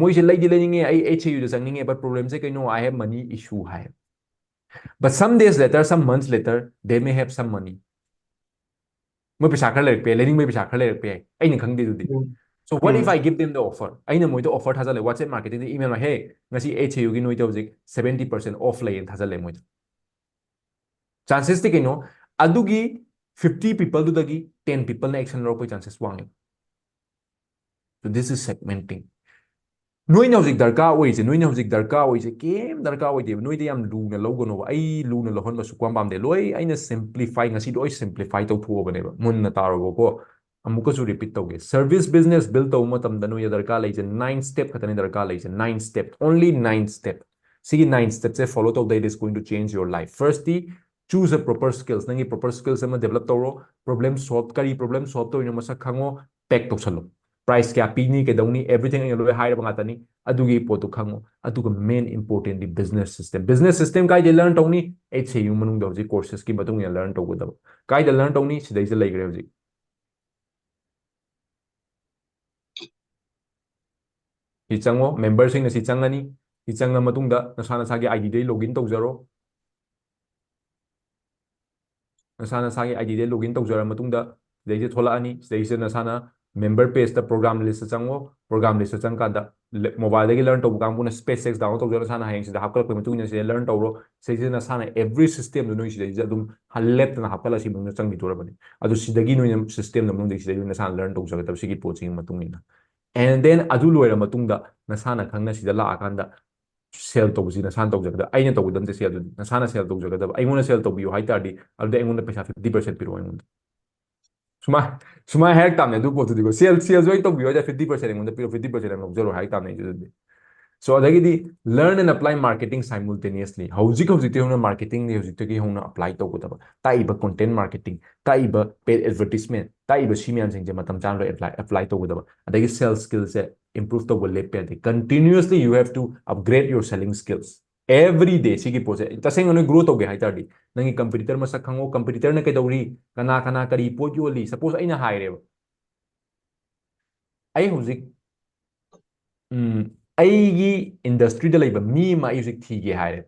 ꯃꯣꯏꯁꯦ ꯂꯩꯗꯤ ꯂꯩꯅꯤꯡꯉꯦ, ꯑꯩ H A U the ꯆꯪꯅꯤꯡꯉꯦ, but problem ꯁꯦ ꯀꯩꯅꯣ, I have money issue ꯍꯥꯏꯌꯦꯕ꯫ But some days later, some months later, they may have some money. ꯃꯣꯏ ꯄꯩꯁꯥ ꯈꯔ ꯂꯩꯔꯛꯄ ꯌꯥꯏ, ꯂꯩꯅꯤꯡꯕꯩ ꯄꯩꯁꯥ ꯈꯔ ꯂꯩꯔꯛꯄ ꯌꯥꯏ, ꯑꯩꯅ ꯈꯪꯗꯦ ꯑꯗꯨꯗꯤ꯫ ꯎꯝ So what if um I give them the offer? ꯑꯩꯅ ꯃꯣꯏꯗ offer ꯊꯥꯖꯜꯂꯦ, WhatsApp marketing ꯗ email ꯃꯥ, "Hey, ꯉꯁꯤ H A U ꯒꯤ ꯅꯣꯏꯗ ꯍꯧꯖꯤꯛ seventy percent off ꯂꯩꯌꯦꯅ" ꯊꯥꯖꯜꯂꯦ ꯃꯣꯏꯗ꯫ Chances ꯇꯤ ꯀꯩꯅꯣ? ꯑꯗꯨꯒꯤ fifty people ꯗꯨꯗꯒꯤ ten people ꯅ action ꯂꯧꯔꯛꯄꯒꯤ chances ꯋꯥꯡꯉꯦ꯫ So this is segmenting. ꯅꯣꯏꯅ ꯍꯧꯖꯤꯛ ꯗꯔꯀꯥꯔ ꯑꯣꯏꯔꯤꯁꯦ, ꯅꯣꯏꯅ ꯍꯧꯖꯤꯛ ꯗꯔꯀꯥꯔ ꯑꯣꯏꯔꯤꯁꯦ ꯀꯩꯝ ꯗꯔꯀꯥꯔ ꯑꯣꯏꯗꯦꯕ꯫ ꯅꯣꯏꯗ ꯌꯥꯝ ꯂꯨꯅ ꯂꯧꯒꯅꯣꯕ꯫ ꯑꯩ ꯂꯨꯅ ꯂꯧꯍꯟꯕ ꯁꯨꯛꯄꯥꯝ ꯄꯥꯝꯗꯦ꯫ ꯂꯣꯏ ꯑꯩꯅ simplify, ꯉꯁꯤ ꯂꯣꯏ simplify ꯇꯧꯊꯣꯛꯑꯕꯅꯦꯕ꯫ ꯃꯨꯟꯅ ꯇꯥꯔꯣꯕꯀꯣ꯫ ꯑꯃꯨꯛꯀꯁꯨ repeat ꯇꯧꯒꯦ꯫ Service business build ꯇꯧꯕ ꯃꯇꯝꯗ ꯅꯣꯏꯗ ꯗꯔꯀꯥꯔ ꯂꯩꯁꯦ nine step ꯈꯛꯇꯅꯤ ꯗꯔꯀꯥꯔ ꯂꯩꯁꯦ꯫ Nine step, only nine step꯫ ꯁꯤꯒꯤ nine step ꯁꯦ follow ꯇꯧꯗ, it is going to change your life꯫ First T, choose a proper skills꯫ ꯅꯪꯒꯤ proper skills ꯑꯃ develop ꯇꯧꯔꯣ꯫ Problem solve, ꯀꯔꯤ problem solve ꯇꯧꯔꯤꯅꯣ ꯃꯁꯛ ꯈꯪꯉꯣ, pack ꯇꯧꯁꯜꯂꯣ꯫ Price ꯀꯌꯥ ꯄꯤꯅꯤ, ꯀꯩꯗꯧꯅꯤ, everything ꯑꯩꯅ ꯂꯣꯏ ꯍꯥꯏꯔꯕ ꯉꯥꯛꯇꯅꯤ꯫ ꯑꯗꯨꯒꯤ ꯄꯣꯠꯇꯨ ꯈꯪꯉꯣ꯫ ꯑꯗꯨꯒ main importantly, business system꯫ Business system ꯀꯥꯏꯗꯩ learn ꯇꯧꯅꯤ? Eight C U ꯃꯅꯨꯡꯗ ꯍꯧꯖꯤꯛ courses ꯀꯤ ꯃꯇꯨꯡ ꯏꯟꯅ learn ꯇꯧꯒꯗꯕ꯫ ꯀꯥꯏꯗ learn ꯇꯧꯅꯤ? ꯁꯤꯗꯩꯁꯤꯗ ꯂꯩꯈ꯭ꯔꯦ ꯍꯧꯖꯤꯛ꯫ ꯁꯤ ꯆꯪꯉꯣ, member ꯁꯤꯡꯅ ꯁꯤ ꯆꯪꯉꯅꯤ꯫ ꯁꯤ ꯆꯪꯉ ꯃꯇꯨꯡꯗ ꯅꯁꯥ ꯅꯁꯥꯒꯤ I D ꯗꯩ login ꯇꯧꯖꯔꯣ꯫ ꯅꯁꯥ ꯅꯁꯥꯒꯤ I D ꯗꯩ login ꯇꯧꯖꯔ ꯃꯇꯨꯡꯗ ꯁꯤꯗꯩꯁꯤꯗ ꯊꯣꯛꯂꯛꯑꯅꯤ꯫ ꯁꯤꯗꯩꯁꯤꯗ ꯅꯁꯥꯅ member page ꯇ program list ꯇ ꯆꯪꯉꯣ꯫ Program list ꯇ ꯆꯪꯀꯥꯟꯗ le-, mobile ꯗꯒꯤ learn ꯇꯧꯕ ꯀꯥꯡꯕꯨꯅ space text download ꯇꯧꯖꯔ ꯅꯁꯥꯅ ꯍꯌꯦꯡ ꯁꯤꯗ ꯍꯥꯞꯀꯠꯂꯛꯄꯒꯤ ꯃꯇꯨꯡ ꯏꯟꯅ ꯁꯤꯗ learn ꯇꯧꯔꯣ꯫ ꯁꯤꯗꯩꯁꯤꯗ ꯅꯁꯥꯅ every system ꯗꯨ ꯅꯣꯏ ꯁꯤꯗꯩꯁꯤꯗ ꯑꯗꯨꯝ ꯍ-, ꯂꯦꯞꯇꯅ ꯍꯥꯞꯀꯠꯂ ꯁꯤ ꯃꯅꯨꯡꯗ ꯆꯪꯈꯤꯗꯣꯔꯕꯅꯤ꯫ ꯑꯗꯨ ꯁꯤꯗꯒꯤ ꯅꯣꯏꯅ system ꯗꯨ ꯃꯅꯨꯡꯗꯒꯤ ꯁꯤꯗꯩ ꯅꯁꯥꯅ learn ꯇꯧꯖꯒꯗꯕ ꯁꯤꯒꯤ ꯄꯣꯠꯁꯤꯒꯤ ꯃꯇꯨꯡ ꯏꯟꯅ꯫ And then ꯑꯗꯨ ꯂꯣꯏꯔ ꯃꯇꯨꯡꯗ ꯅꯁꯥꯅ ꯈꯪꯅ ꯁꯤꯗ ꯂꯥꯛꯑꯀꯥꯟꯗ sell ꯇꯧꯕꯁꯤ ꯅꯁꯥꯅ ꯇꯧꯖꯒꯗꯕ꯫ ꯑꯩꯅ ꯇꯧꯒꯗꯕꯁꯦ ꯑꯗꯨꯅꯤ꯫ ꯅꯁꯥꯅ sell ꯇꯧꯖꯒꯗꯕ꯫ ꯑꯩꯉꯣꯟꯗ sell ꯇꯧꯕꯤꯌꯨ ꯍꯥꯏ ꯇꯥꯔꯗꯤ ꯑꯗꯨꯗꯤ ꯑꯩꯉꯣꯟꯗ ꯄꯩꯁꯥ fifty percent ꯄꯤꯔꯛꯑꯣ ꯑꯩꯉꯣꯟꯗ꯫ ꯁꯨꯃꯥꯏ-, ꯁꯨꯃꯥꯏꯅ ꯍꯥꯏꯔꯛ ꯇꯥꯕꯅꯦ ꯑꯗꯨ ꯄꯣꯠꯇꯨꯗꯤꯀꯣ꯫ Sell, sell ꯁꯨ ꯑꯩ ꯇꯧꯕꯤꯌꯨ ꯍꯥꯏ ꯇꯥꯔꯗꯤ fifty percent ꯑꯩꯉꯣꯟꯗ ꯄꯤꯔꯛꯑꯣ, fifty percent ꯑꯩ ꯂꯧꯖꯔꯣꯏ ꯍꯥꯏ ꯇꯥꯕꯅꯦ ꯑꯩꯁꯨ ꯑꯗꯨꯗꯤ꯫ So ꯑꯗꯒꯤꯗꯤ learn and apply marketing simultaneously꯫ ꯍꯧꯖꯤꯛ ꯍꯧꯖꯤꯛꯇꯤ ꯍꯧꯅ marketing ꯗꯤ ꯍꯧꯖꯤꯛꯇꯒꯤ ꯍꯧꯅ apply ꯇꯧꯒꯗꯕ꯫ ꯇꯥꯛꯏꯕ content marketing, ꯇꯥꯛꯏꯕ paid advertisement, ꯇꯥꯛꯏꯕ ꯁꯤ ꯃꯌꯥꯝꯁꯤꯡꯁꯦ ꯃꯇꯝ ꯆꯥꯅ ꯂꯣꯏ apply, apply ꯇꯧꯒꯗꯕ꯫ ꯑꯗꯒꯤ sales skill ꯁꯦ improve ꯇꯧꯕ ꯂꯦꯞꯄ ꯌꯥꯗꯦ꯫ Continuously you have to upgrade your selling skills every day꯫ ꯁꯤꯒꯤ ꯄꯣꯠꯁꯦ ꯇꯁꯦꯡꯅ ꯅꯣꯏ grow ꯇꯧꯒꯦ ꯍꯥꯏ ꯇꯥꯔꯗꯤ ꯅꯪꯒꯤ competitor ꯃꯁꯛ ꯈꯪꯉꯣ꯫ Competitor ꯅ ꯀꯩꯗꯧꯔꯤ, ꯀꯅꯥ ꯀꯅꯥ ꯀꯔꯤ ꯄꯣꯠ ꯌꯣꯜꯂꯤ꯫ Suppose ꯑꯩꯅ ꯍꯥꯏꯔꯦꯕ, ꯑꯩ ꯍꯧꯖꯤꯛ, ꯎꯝ, ꯑꯩꯒꯤ industry ꯗ ꯂꯩꯕ ꯃꯤ ꯑꯃ ꯑꯩ ꯍꯧꯖꯤꯛ ꯊꯤꯒꯦ ꯍꯥꯏꯔꯦ꯫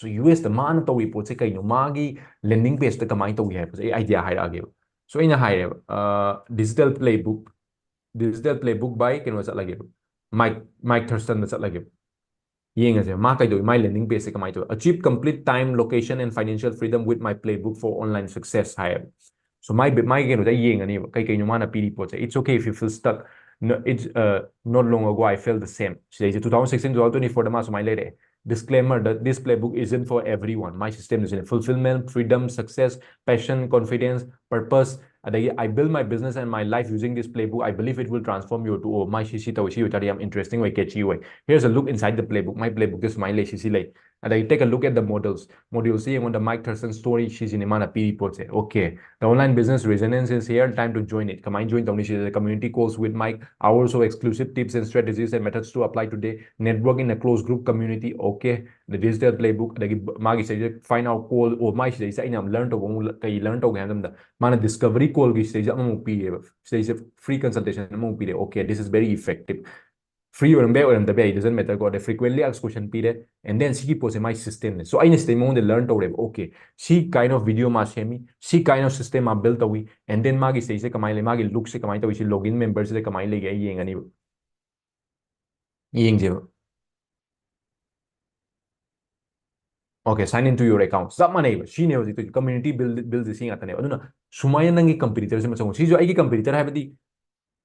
So U S ꯇ ꯃꯥꯅ ꯇꯧꯔꯤ ꯄꯣꯠꯁꯦ ꯀꯩꯅꯣ, ꯃꯥꯒꯤ landing page ꯇ ꯀꯃꯥꯏꯅ ꯇꯧꯏ ꯍꯥꯏ ꯄꯣꯠꯁꯦ ꯑꯩ idea ꯍꯥꯏꯔꯛꯑꯒꯦꯕ꯫ So ꯑꯩꯅ ꯍꯥꯏꯔꯦꯕ, ꯑ, digital playbook, digital playbook by ꯀꯩꯅꯣ ꯆꯠꯂꯒꯦꯕ, Mike, Mike Thurston ꯗ ꯆꯠꯂꯒꯦꯕ꯫ ꯌꯦꯡꯉꯁꯦ ꯃꯥ ꯀꯩꯗꯧꯏ, my landing page ꯁꯦ ꯀꯃꯥꯏꯅ ꯇꯧꯏ꯫ "Achieve complete time, location and financial freedom with my playbook for online success" ꯍꯥꯏꯌꯦꯕ꯫ So my, my ꯀꯩꯅꯣꯗ ꯑꯩ ꯌꯦꯡꯉꯅꯦꯕ ꯀꯩ ꯀꯩꯅꯣ ꯃꯥꯅ ꯄꯤꯔꯤ ꯄꯣꯠꯁꯦ꯫ "It's okay if you feel stuck, No, it's uh, not long ago I felt the same. ꯁꯤꯗꯩꯁꯦ two thousand sixteen, two thousand twenty-four ꯗ ꯃꯥ ꯁꯨꯃꯥꯏꯅ ꯂꯩꯔꯛꯑꯦ. Disclaimer that this playbook isn't for everyone. My system is fulfillment, freedom, success, passion, confidence, purpose. ꯑꯗꯒꯤ I build my business and my life using this playbook. I believe it will transform you to. Oh, ꯃꯥꯏ ꯁꯤ ꯁꯤ ꯇꯧꯋꯤ, ꯁꯤ ꯑꯣꯏꯇꯥꯔꯗꯤ ꯌꯥꯝ interesting ꯑꯣꯏ, catchy ꯑꯣꯏ. Here's a look inside the playbook. My playbook ꯁꯦ ꯁꯨꯃꯥꯏꯅ ꯂꯩ, ꯁꯤ ꯁꯤ ꯂꯩ. ꯑꯗꯒꯤ take a look at the models. Models ꯁꯤ ꯌꯦꯡꯉꯣ, the Mike Thurston story ꯁꯤꯁꯤꯅꯦ ꯃꯥꯅ ꯄꯤꯔꯤ ꯄꯣꯠꯁꯦ. Okay, the online business resonance is here. Time to join it. ꯀꯃꯥꯏꯅ join ꯇꯧꯅꯤ ꯁꯤꯗ? Community calls with Mike, hours of exclusive tips and strategies and methods to apply today. Network in a close group community. Okay, the digital playbook. ꯑꯗꯒꯤ ꯃꯥꯒꯤ ꯁꯤꯗꯩꯁꯤꯗ find out call, ꯑꯣ, ꯃꯥꯒꯤ ꯁꯤꯗꯩꯁꯤꯗ ꯑꯩꯅ ꯌꯥꯝ learn ꯇꯧꯕ ꯑꯃꯨꯛ, ꯀꯩ learn ꯇꯧꯒꯦ ꯍꯥꯏꯕ ꯃꯇꯝꯗ, ꯃꯥꯅ discovery call ꯒꯤ ꯁꯤꯗꯩꯁꯤꯗ ꯑꯃꯃꯨꯛ ꯄꯤꯔꯦꯕ, ꯁꯤꯗꯩꯁꯤꯗ free consultation ꯑꯃꯃꯨꯛ ꯄꯤꯔꯦ. Okay, this is very effective. Free ꯑꯣꯏꯔꯝꯕ ꯌꯥꯏ, ꯑꯣꯏꯔꯝꯗꯕ ꯌꯥꯏ, doesn't matter ꯀꯣ. ꯑꯗꯩ frequently asked question ꯄꯤꯔꯦ, and then ꯁꯤꯒꯤ ꯄꯣꯠꯁꯦ ꯃꯥꯏ system ꯅꯦ. So ꯑꯩꯅ ꯁꯤꯗꯩ ꯃꯉꯣꯟꯗ learn ꯇꯧꯔꯦꯕ. Okay, ꯁꯤ kind of video ꯃꯥ ꯁꯦꯝꯃꯤ, ꯁꯤ kind of system ꯃꯥ build ꯇꯧꯏ, and then ꯃꯥꯒꯤ ꯁꯤꯗꯩꯁꯦ ꯀꯃꯥꯏꯅ ꯂꯩ, ꯃꯥꯒꯤ look ꯁꯦ ꯀꯃꯥꯏꯅ ꯇꯧꯏ, ꯁꯤ login member ꯁꯤꯗ ꯀꯃꯥꯏꯅ ꯂꯩꯒꯦ ꯑꯩ ꯌꯦꯡꯉꯅꯤꯕ꯫ ꯌꯦꯡꯁꯦꯕ꯫ Okay, sign in to your account. ꯆꯞ ꯃꯥꯟꯅꯩꯕ꯫ ꯁꯤꯅꯦ ꯍꯧꯖꯤꯛ ꯇꯧꯔꯤꯁꯦ꯫ Community build, build ꯁꯤ ꯉꯥꯛꯇꯅꯦꯕ꯫ ꯑꯗꯨꯅ ꯁꯨꯃꯥꯏꯅ ꯅꯪꯒꯤ competitor ꯁꯦ ꯃꯁꯛ ꯈꯪꯉꯨ꯫ ꯁꯤꯁꯨ ꯑꯩꯒꯤ competitor ꯍꯥꯏꯕꯗꯤ,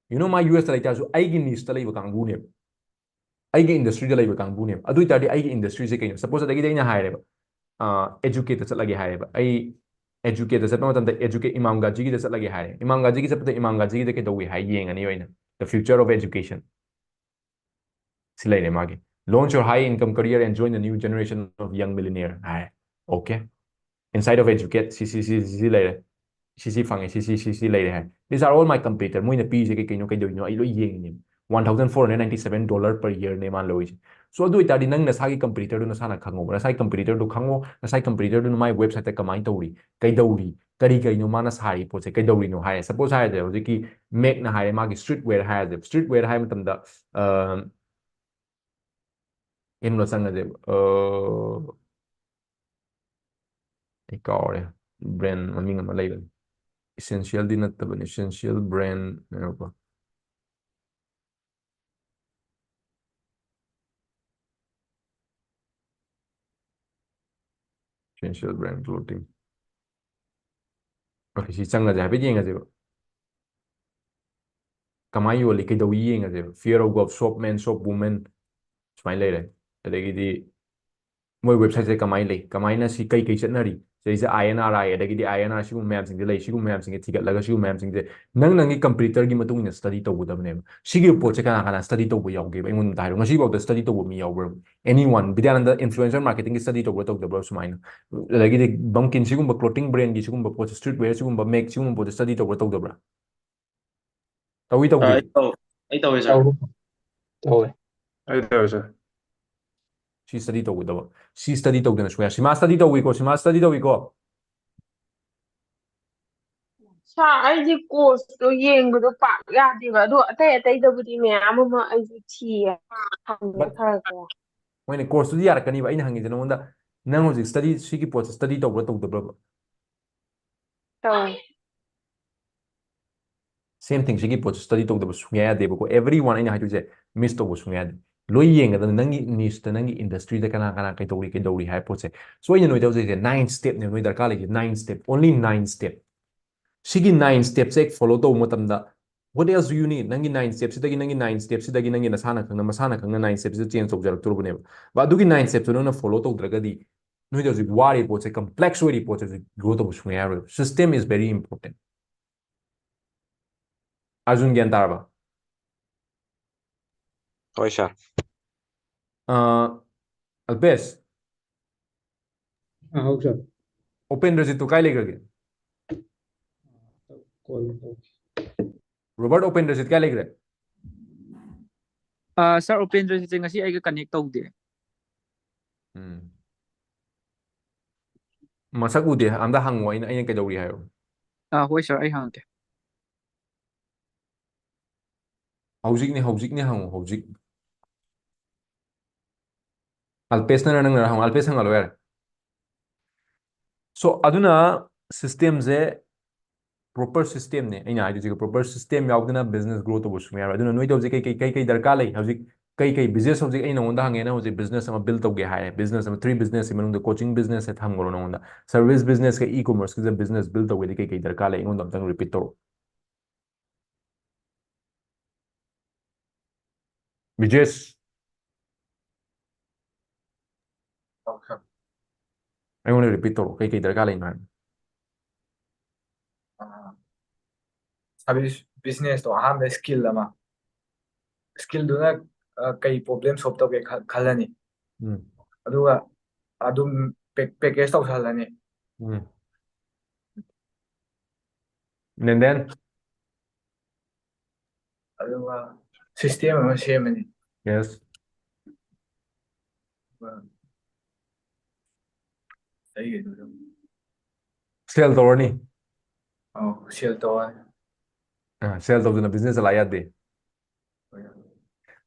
you know, ꯃꯥ U S ꯇ ꯂꯩꯇꯥꯔꯁꯨ ꯑꯩꯒꯤ niche ꯇ ꯂꯩꯕ ꯀꯥꯡꯕꯨꯅꯦꯕ꯫ ꯑꯩꯒꯤ industry ꯗ ꯂꯩꯕ ꯀꯥꯡꯕꯨꯅꯦꯕ꯫ ꯑꯗꯨ ꯑꯣꯏꯇꯥꯔꯗꯤ ꯑꯩꯒꯤ industry ꯁꯦ ꯀꯩꯅꯣ? Suppose ꯑꯗꯒꯤꯗꯤ ꯑꯩꯅ ꯍꯥꯏꯔꯦꯕ, ꯑ, educate ꯇ ꯆꯠꯂꯒꯦ ꯍꯥꯏꯔꯦꯕ꯫ ꯑꯩ educate ꯇ ꯆꯠꯄ ꯃꯇꯝꯗ educate ꯏꯃꯥꯝ ꯒꯥꯖꯤꯒꯤꯗ ꯆꯠꯂꯒꯦ ꯍꯥꯏꯔꯦ꯫ ꯏꯃꯥꯝ ꯒꯥꯖꯤꯒꯤ ꯆꯠꯄꯗ ꯏꯃꯥꯝ ꯒꯥꯖꯤꯒꯤꯗ ꯀꯩꯗꯧꯏ ꯍꯥꯏ ꯌꯦꯡꯉꯅꯤ ꯑꯩꯅ꯫ The future of education꯫ ꯁꯤ ꯂꯩꯔꯦ ꯃꯥꯒꯤ꯫ Launch your high income career and join the new generation of young millionaire high. Okay꯫ Inside of educate, ꯁꯤ, ꯁꯤ, ꯁꯤ, ꯁꯤ, ꯁꯤ ꯂꯩꯔꯦ꯫ ꯁꯤ, ꯁꯤ ꯐꯪꯉꯦ, ꯁꯤ, ꯁꯤ, ꯁꯤ, ꯁꯤ ꯂꯩꯔꯦ ꯍꯥꯏ꯫ These are all my competitor. ꯃꯣꯏꯅ ꯄꯤꯔꯤꯁꯦ ꯀꯩ ꯀꯩꯅꯣ, ꯀꯩꯗꯧꯔꯤꯅꯣ, ꯑꯩ ꯂꯣꯏ ꯌꯦꯡꯉꯤꯅꯦ꯫ One thousand four hundred ninety seven dollar per year ꯅꯦ ꯃꯥꯅ ꯂꯧꯔꯤꯁꯦ꯫ So ꯑꯗꯨ ꯑꯣꯏꯇꯥꯔꯗꯤ ꯅꯪ ꯅꯁꯥꯒꯤ competitor ꯗꯨ ꯅꯁꯥꯅ ꯈꯪꯉꯣꯕ꯫ ꯅꯁꯥꯒꯤ competitor ꯗꯨ ꯈꯪꯉꯣ, ꯅꯁꯥꯒꯤ competitor ꯗꯨꯅ ꯃꯥꯏ website ꯇ ꯀꯃꯥꯏꯅ ꯇꯧꯔꯤ, ꯀꯩꯗꯧꯔꯤ, ꯀꯔꯤ ꯀꯩꯅꯣ ꯃꯥꯅ ꯁꯥꯔꯤ ꯄꯣꯠꯁꯦ, ꯀꯩꯗꯧꯔꯤꯅꯣ ꯍꯥꯏꯔꯦ꯫ Suppose ꯍꯥꯏꯔꯁꯦ ꯍꯧꯖꯤꯛꯀꯤ Mac ꯅ ꯍꯥꯏꯔꯦ, ꯃꯥꯒꯤ streetwear ꯍꯥꯏꯔꯁꯦ꯫ Streetwear ꯍꯥꯏꯕ ꯃꯇꯝꯗ, ꯑ, ꯀꯩꯅꯣꯗ ꯆꯪꯉꯁꯦꯕ꯫ ꯑ, ꯑꯩ ꯀꯥꯎꯔꯦ꯫ Brand ꯃꯃꯤꯡ ꯑꯃ ꯂꯩꯕꯅꯤ꯫ Essential ꯗꯤ ꯅꯠꯇꯕꯅꯤ꯫ Essential brand, ꯉꯥꯏꯈꯣꯀꯣ꯫ Essential brand clothing꯫ Okay, ꯁꯤ ꯆꯪꯉꯁꯦ, ꯍꯥꯏꯐꯦꯠ ꯌꯦꯡꯉꯁꯦꯕ꯫ ꯀꯃꯥꯏꯅ ꯌꯣꯜꯂꯤ, ꯀꯩꯗꯧꯏ ꯌꯦꯡꯉꯁꯦꯕ꯫ Fear of God, Shop Man, Shop Woman, ꯁꯨꯃꯥꯏꯅ ꯂꯩꯔꯦ꯫ ꯑꯗꯒꯤꯗꯤ ꯃꯣꯏ website ꯁꯦ ꯀꯃꯥꯏꯅ ꯂꯩ, ꯀꯃꯥꯏꯅ ꯁꯤ ꯀꯩ ꯀꯩ ꯆꯠꯅꯔꯤ, ꯁꯤꯗꯩꯁꯤꯗ I N R I, ꯑꯗꯒꯤꯗꯤ I N R ꯁꯤꯒꯨꯝꯕ ꯃꯌꯥꯝꯁꯤꯡꯁꯦ ꯂꯩ, ꯁꯤꯒꯨꯝꯕ ꯃꯌꯥꯝꯁꯤꯡꯁꯦ ꯊꯤꯒꯠꯂꯒ ꯁꯤꯒꯨꯝꯕ ꯃꯌꯥꯝꯁꯤꯡꯁꯦ ꯅꯪ ꯅꯪꯒꯤ competitor ꯒꯤ ꯃꯇꯨꯡ ꯏꯟꯅ study ꯇꯧꯒꯗꯕꯅꯦꯕ꯫ ꯁꯤꯒꯤ ꯄꯣꯠꯁꯦ ꯀꯅꯥ ꯀꯅꯥ study ꯇꯧꯕ ꯌꯥꯎꯒꯦꯕ? ꯑꯩꯉꯣꯟꯗ ꯑꯝꯇ ꯍꯥꯏꯔꯣ꯫ ꯉꯁꯤꯐꯥꯎꯗ study ꯇꯧꯕ ꯃꯤ ꯌꯥꯎꯕ꯭ꯔꯕ? Anyone? ꯕꯤꯗ꯭ꯌꯥꯅꯟꯗ influencer marketing ꯒꯤ study ꯇꯧꯕ꯭ꯔꯥ ꯇꯧꯗꯕ꯭ꯔꯥ ꯁꯨꯃꯥꯏꯅ? ꯑꯗꯒꯤꯗꯤ ꯕꯝꯀꯤꯟ ꯁꯤꯒꯨꯝꯕ clothing brand ꯒꯤ ꯁꯤꯒꯨꯝꯕ ꯄꯣꯠꯁꯦ, street wear ꯁꯤꯒꯨꯝꯕ, ꯃꯦꯛ ꯁꯤꯒꯨꯝꯕ ꯄꯣꯠꯁꯦ study ꯇꯧꯕ꯭ꯔꯥ ꯇꯧꯗꯕ꯭ꯔꯥ? ꯇꯧꯏ ꯑꯥ, ꯇꯧꯗꯦ? ꯑꯩ ꯇꯧ-, ꯑꯩ ꯇꯧꯋꯦ, ꯁꯥꯔ꯫ ꯇꯧ-, ꯇꯧꯋꯦ꯫ ꯑꯩ ꯇꯧꯋꯦ, ꯁꯥꯔ꯫ ꯁꯤ study ꯇꯧꯒꯗꯕ꯫ ꯁꯤ study ꯇꯧꯗꯅ ꯁꯨꯡꯌꯥ꯫ ꯁꯤꯃꯥ study ꯇꯧꯏꯀꯣ, ꯁꯤꯃꯥ study ꯇꯧꯏꯀꯣ꯫ ꯁꯥꯔ, ꯑꯩꯗꯤ course ꯇꯣ ꯌꯦꯡꯕꯗꯣ ꯄꯥꯛ ꯌꯥꯗꯦꯕ, ꯑꯗꯣ ꯑꯇꯩ ꯑꯇꯩꯗꯕꯨꯗꯤ ꯃꯌꯥꯝ ꯑꯃ ꯑꯩꯁꯨ ꯊꯤꯌꯦ, ꯍꯪꯉꯦ But ꯈꯔ ꯈꯔ꯫ ꯍꯣꯏꯅꯦ, course ꯇꯨꯗꯤ ꯌꯥꯔꯛꯀꯅꯤꯕ꯫ ꯑꯩꯅ ꯍꯪꯉꯤꯁꯦ ꯅꯉꯣꯟꯗ, ꯅꯪ ꯍꯧꯖꯤꯛ study, ꯁꯤꯒꯤ ꯄꯣꯠꯁꯦ study ꯇꯧꯕ꯭ꯔꯥ ꯇꯧꯗꯕ꯭ꯔꯕ? ꯇꯧꯋꯦ꯫ Same thing, ꯁꯤꯒꯤ ꯄꯣꯠꯁꯦ study ꯇꯧꯗꯕ ꯁꯨꯡꯌꯥ ꯌꯥꯗꯦꯕꯀꯣ꯫ Everyone, ꯑꯩꯅ ꯍꯥꯏꯗꯣꯏꯁꯦ, miss ꯇꯧꯕ ꯁꯨꯡꯌꯥ ꯌꯥꯗꯦ꯫ ꯂꯣꯏ ꯌꯦꯡꯒꯗꯕꯅꯤ, ꯅꯪꯒꯤ niche ꯇ, ꯅꯪꯒꯤ industry ꯗ ꯀꯅꯥ ꯀꯅꯥ ꯀꯩꯗꯧꯔꯤ, ꯀꯩꯗꯧꯔꯤ ꯍꯥꯏꯕ ꯄꯣꯠꯁꯦ꯫ So, ꯑꯩꯅ ꯅꯣꯏꯗ ꯍꯧꯖꯤꯛꯁꯦ nine step ꯅꯦ ꯅꯣꯏ ꯗꯔꯀꯥꯔ ꯂꯩꯁꯦ, nine step, only nine step꯫ ꯁꯤꯒꯤ nine step ꯁꯦ ꯍꯦꯛ follow ꯇꯧꯕ ꯃꯇꯝꯗ, what else do you need? ꯅꯪꯒꯤ nine step ꯁꯤꯗꯒꯤ, ꯅꯪꯒꯤ nine step ꯁꯤꯗꯒꯤ ꯅꯪꯒꯤ ꯅꯁꯥꯅ ꯈꯪꯅ, ꯃꯁꯥꯅ ꯈꯪꯅ nine step ꯁꯤꯗ change ꯇꯧꯖꯔꯛꯇꯣꯔꯕꯅꯦꯕ꯫ But ꯑꯗꯨꯒꯤ nine step ꯇꯨ ꯅꯪꯅ follow ꯇꯧꯗ꯭ꯔꯒꯗꯤ, ꯅꯣꯏꯗ ꯍꯧꯖꯤꯛ ꯋꯥꯔꯤꯕ ꯄꯣꯠꯁꯦ, complex ꯑꯣꯏꯔꯤꯕ ꯄꯣꯠꯁꯦ ꯍꯧꯖꯤꯛ grow ꯇꯧꯕ ꯁꯨꯡꯌꯥ ꯌꯥꯔꯣꯏꯕ꯫ System is very important꯫ Arjun, ꯒ꯭ꯌꯥꯟ ꯇꯥꯔꯕ? ꯍꯣꯏ, ꯁꯥꯔ꯫ ꯑꯥ, ꯑꯜꯄꯦꯁ꯫ ꯑꯥ, ꯍꯥꯎ, ꯁꯥꯔ꯫ ꯎꯄꯦꯟꯗ꯭ꯔꯖꯤꯠꯇꯨ ꯀꯥꯏ ꯂꯩꯈ꯭ꯔꯒꯦ? ꯀꯣꯜ ꯇꯧꯒꯦ꯫ ꯔꯣꯕꯥꯔꯠ, ꯎꯄꯦꯟꯗ꯭ꯔꯖꯤꯠ ꯀꯥꯏ ꯂꯩꯈ꯭ꯔꯦ? ꯑꯥ, ꯁꯥꯔ, ꯎꯄꯦꯟꯗ꯭ꯔꯖꯤꯠꯁꯦ ꯉꯁꯤ ꯑꯩꯒ connect ꯇꯧꯗꯦ꯫ ꯎꯝ꯫ ꯃꯁꯛ ꯎꯗꯦ, ꯑꯝꯇ ꯍꯪꯉꯣ, ꯑꯩꯅ, ꯑꯩꯅ ꯀꯩꯗꯧꯔꯤ ꯍꯥꯏꯌꯣ꯫ ꯑꯥ, ꯍꯣꯏ, ꯁꯥꯔ, ꯑꯩ ꯍꯪꯉꯛꯀꯦ꯫ ꯍꯧꯖꯤꯛꯅꯦ, ꯍꯧꯖꯤꯛꯅꯦ, ꯍꯪꯉꯣ, ꯍꯧꯖꯤꯛ꯫ ꯑꯜꯄꯦꯁꯅꯔ ꯅꯪꯅꯔ ꯍꯪꯉꯣ, ꯑꯜꯄꯦꯁ ꯍꯪꯍꯜꯂꯣ ꯌꯥꯔꯦ꯫ So, ꯑꯗꯨꯅ system ꯁꯦ proper system ꯅꯦ ꯑꯩꯅ ꯍꯥꯏꯗꯣꯏꯁꯤꯒ, proper system ꯌꯥꯎꯗꯅ business grow ꯇꯧꯕ ꯁꯨꯡꯌꯥ ꯌꯥꯔꯣꯏ꯫ ꯑꯗꯨꯅ ꯅꯣꯏꯗ ꯍꯧꯖꯤꯛ ꯀꯩ, ꯀꯩ, ꯀꯩ, ꯀꯩ ꯗꯔꯀꯥꯔ ꯂꯩ? ꯍꯧꯖꯤꯛ ꯀꯩ, ꯀꯩ business, ꯍꯧꯖꯤꯛ ꯑꯩ ꯅꯉꯣꯟꯗ ꯍꯪꯉꯦ, ꯅꯪ ꯍꯧꯖꯤꯛ business ꯑꯃ build ꯇꯧꯒꯦ ꯍꯥꯏꯔꯦ, business ꯑꯃ, three business ꯀꯤ ꯃꯅꯨꯡꯗ coaching business ꯁꯦ ꯊꯝꯈ꯭ꯔꯣ ꯅꯉꯣꯟꯗ, service business ꯀ e-commerce ꯀꯤꯗ business build ꯇꯧꯒꯦꯗꯤ ꯀꯩ, ꯀꯩ ꯗꯔꯀꯥꯔ ꯂꯩ? ꯑꯩꯉꯣꯟꯗ ꯑꯝꯇꯪ repeat ꯇꯧꯔꯛꯑꯣ꯫ ꯕꯤꯖꯦꯁ, Okay. ꯑꯩꯉꯣꯟꯗ ꯔꯤꯄꯤꯠ ꯇꯧꯔꯣ, ꯀꯩ ꯀꯩ ꯗꯔꯀꯥꯔ ꯂꯩꯅꯣ ꯍꯥꯏꯕ? ꯑꯥ, ꯁꯥꯔꯚꯤꯁ ꯕꯤꯖꯤꯅꯦꯁꯇꯣ ꯑꯍꯥꯟꯕ ꯁ꯭ꯀꯤꯜ ꯑꯃ, ꯁ꯭ꯀꯤꯜꯗꯨꯅ ꯀꯩ ꯄ꯭ꯔꯣꯕ꯭ꯂꯦꯝ ꯁꯣꯜꯕ ꯇꯧꯒꯦ ꯈꯜꯂꯅꯤ꯫ ꯎꯝ. ꯑꯗꯨꯒ ꯑꯗꯨꯝ ꯄꯦꯀꯦꯖ ꯇꯧꯁꯜꯂꯅꯤ꯫ ꯎꯝ. And then? ꯑꯗꯨꯒ ꯁꯤꯁꯇꯦꯝ ꯑꯃ ꯁꯦꯝꯃꯅꯤ꯫ Yes. ꯑꯗꯨꯒ ꯑꯩꯒꯤꯗꯨꯗ ꯁꯦꯜ ꯇꯧꯔꯅꯤ꯫ ꯑꯧ, ꯁꯦꯜ ꯇꯧꯔꯅꯤ꯫ ꯑꯥ, ꯁꯦꯜ ꯇꯧꯗꯅ ꯕꯤꯖꯤꯅꯦꯁ ꯆꯂꯥꯏ ꯌꯥꯗꯦ꯫ ꯍꯣꯏ.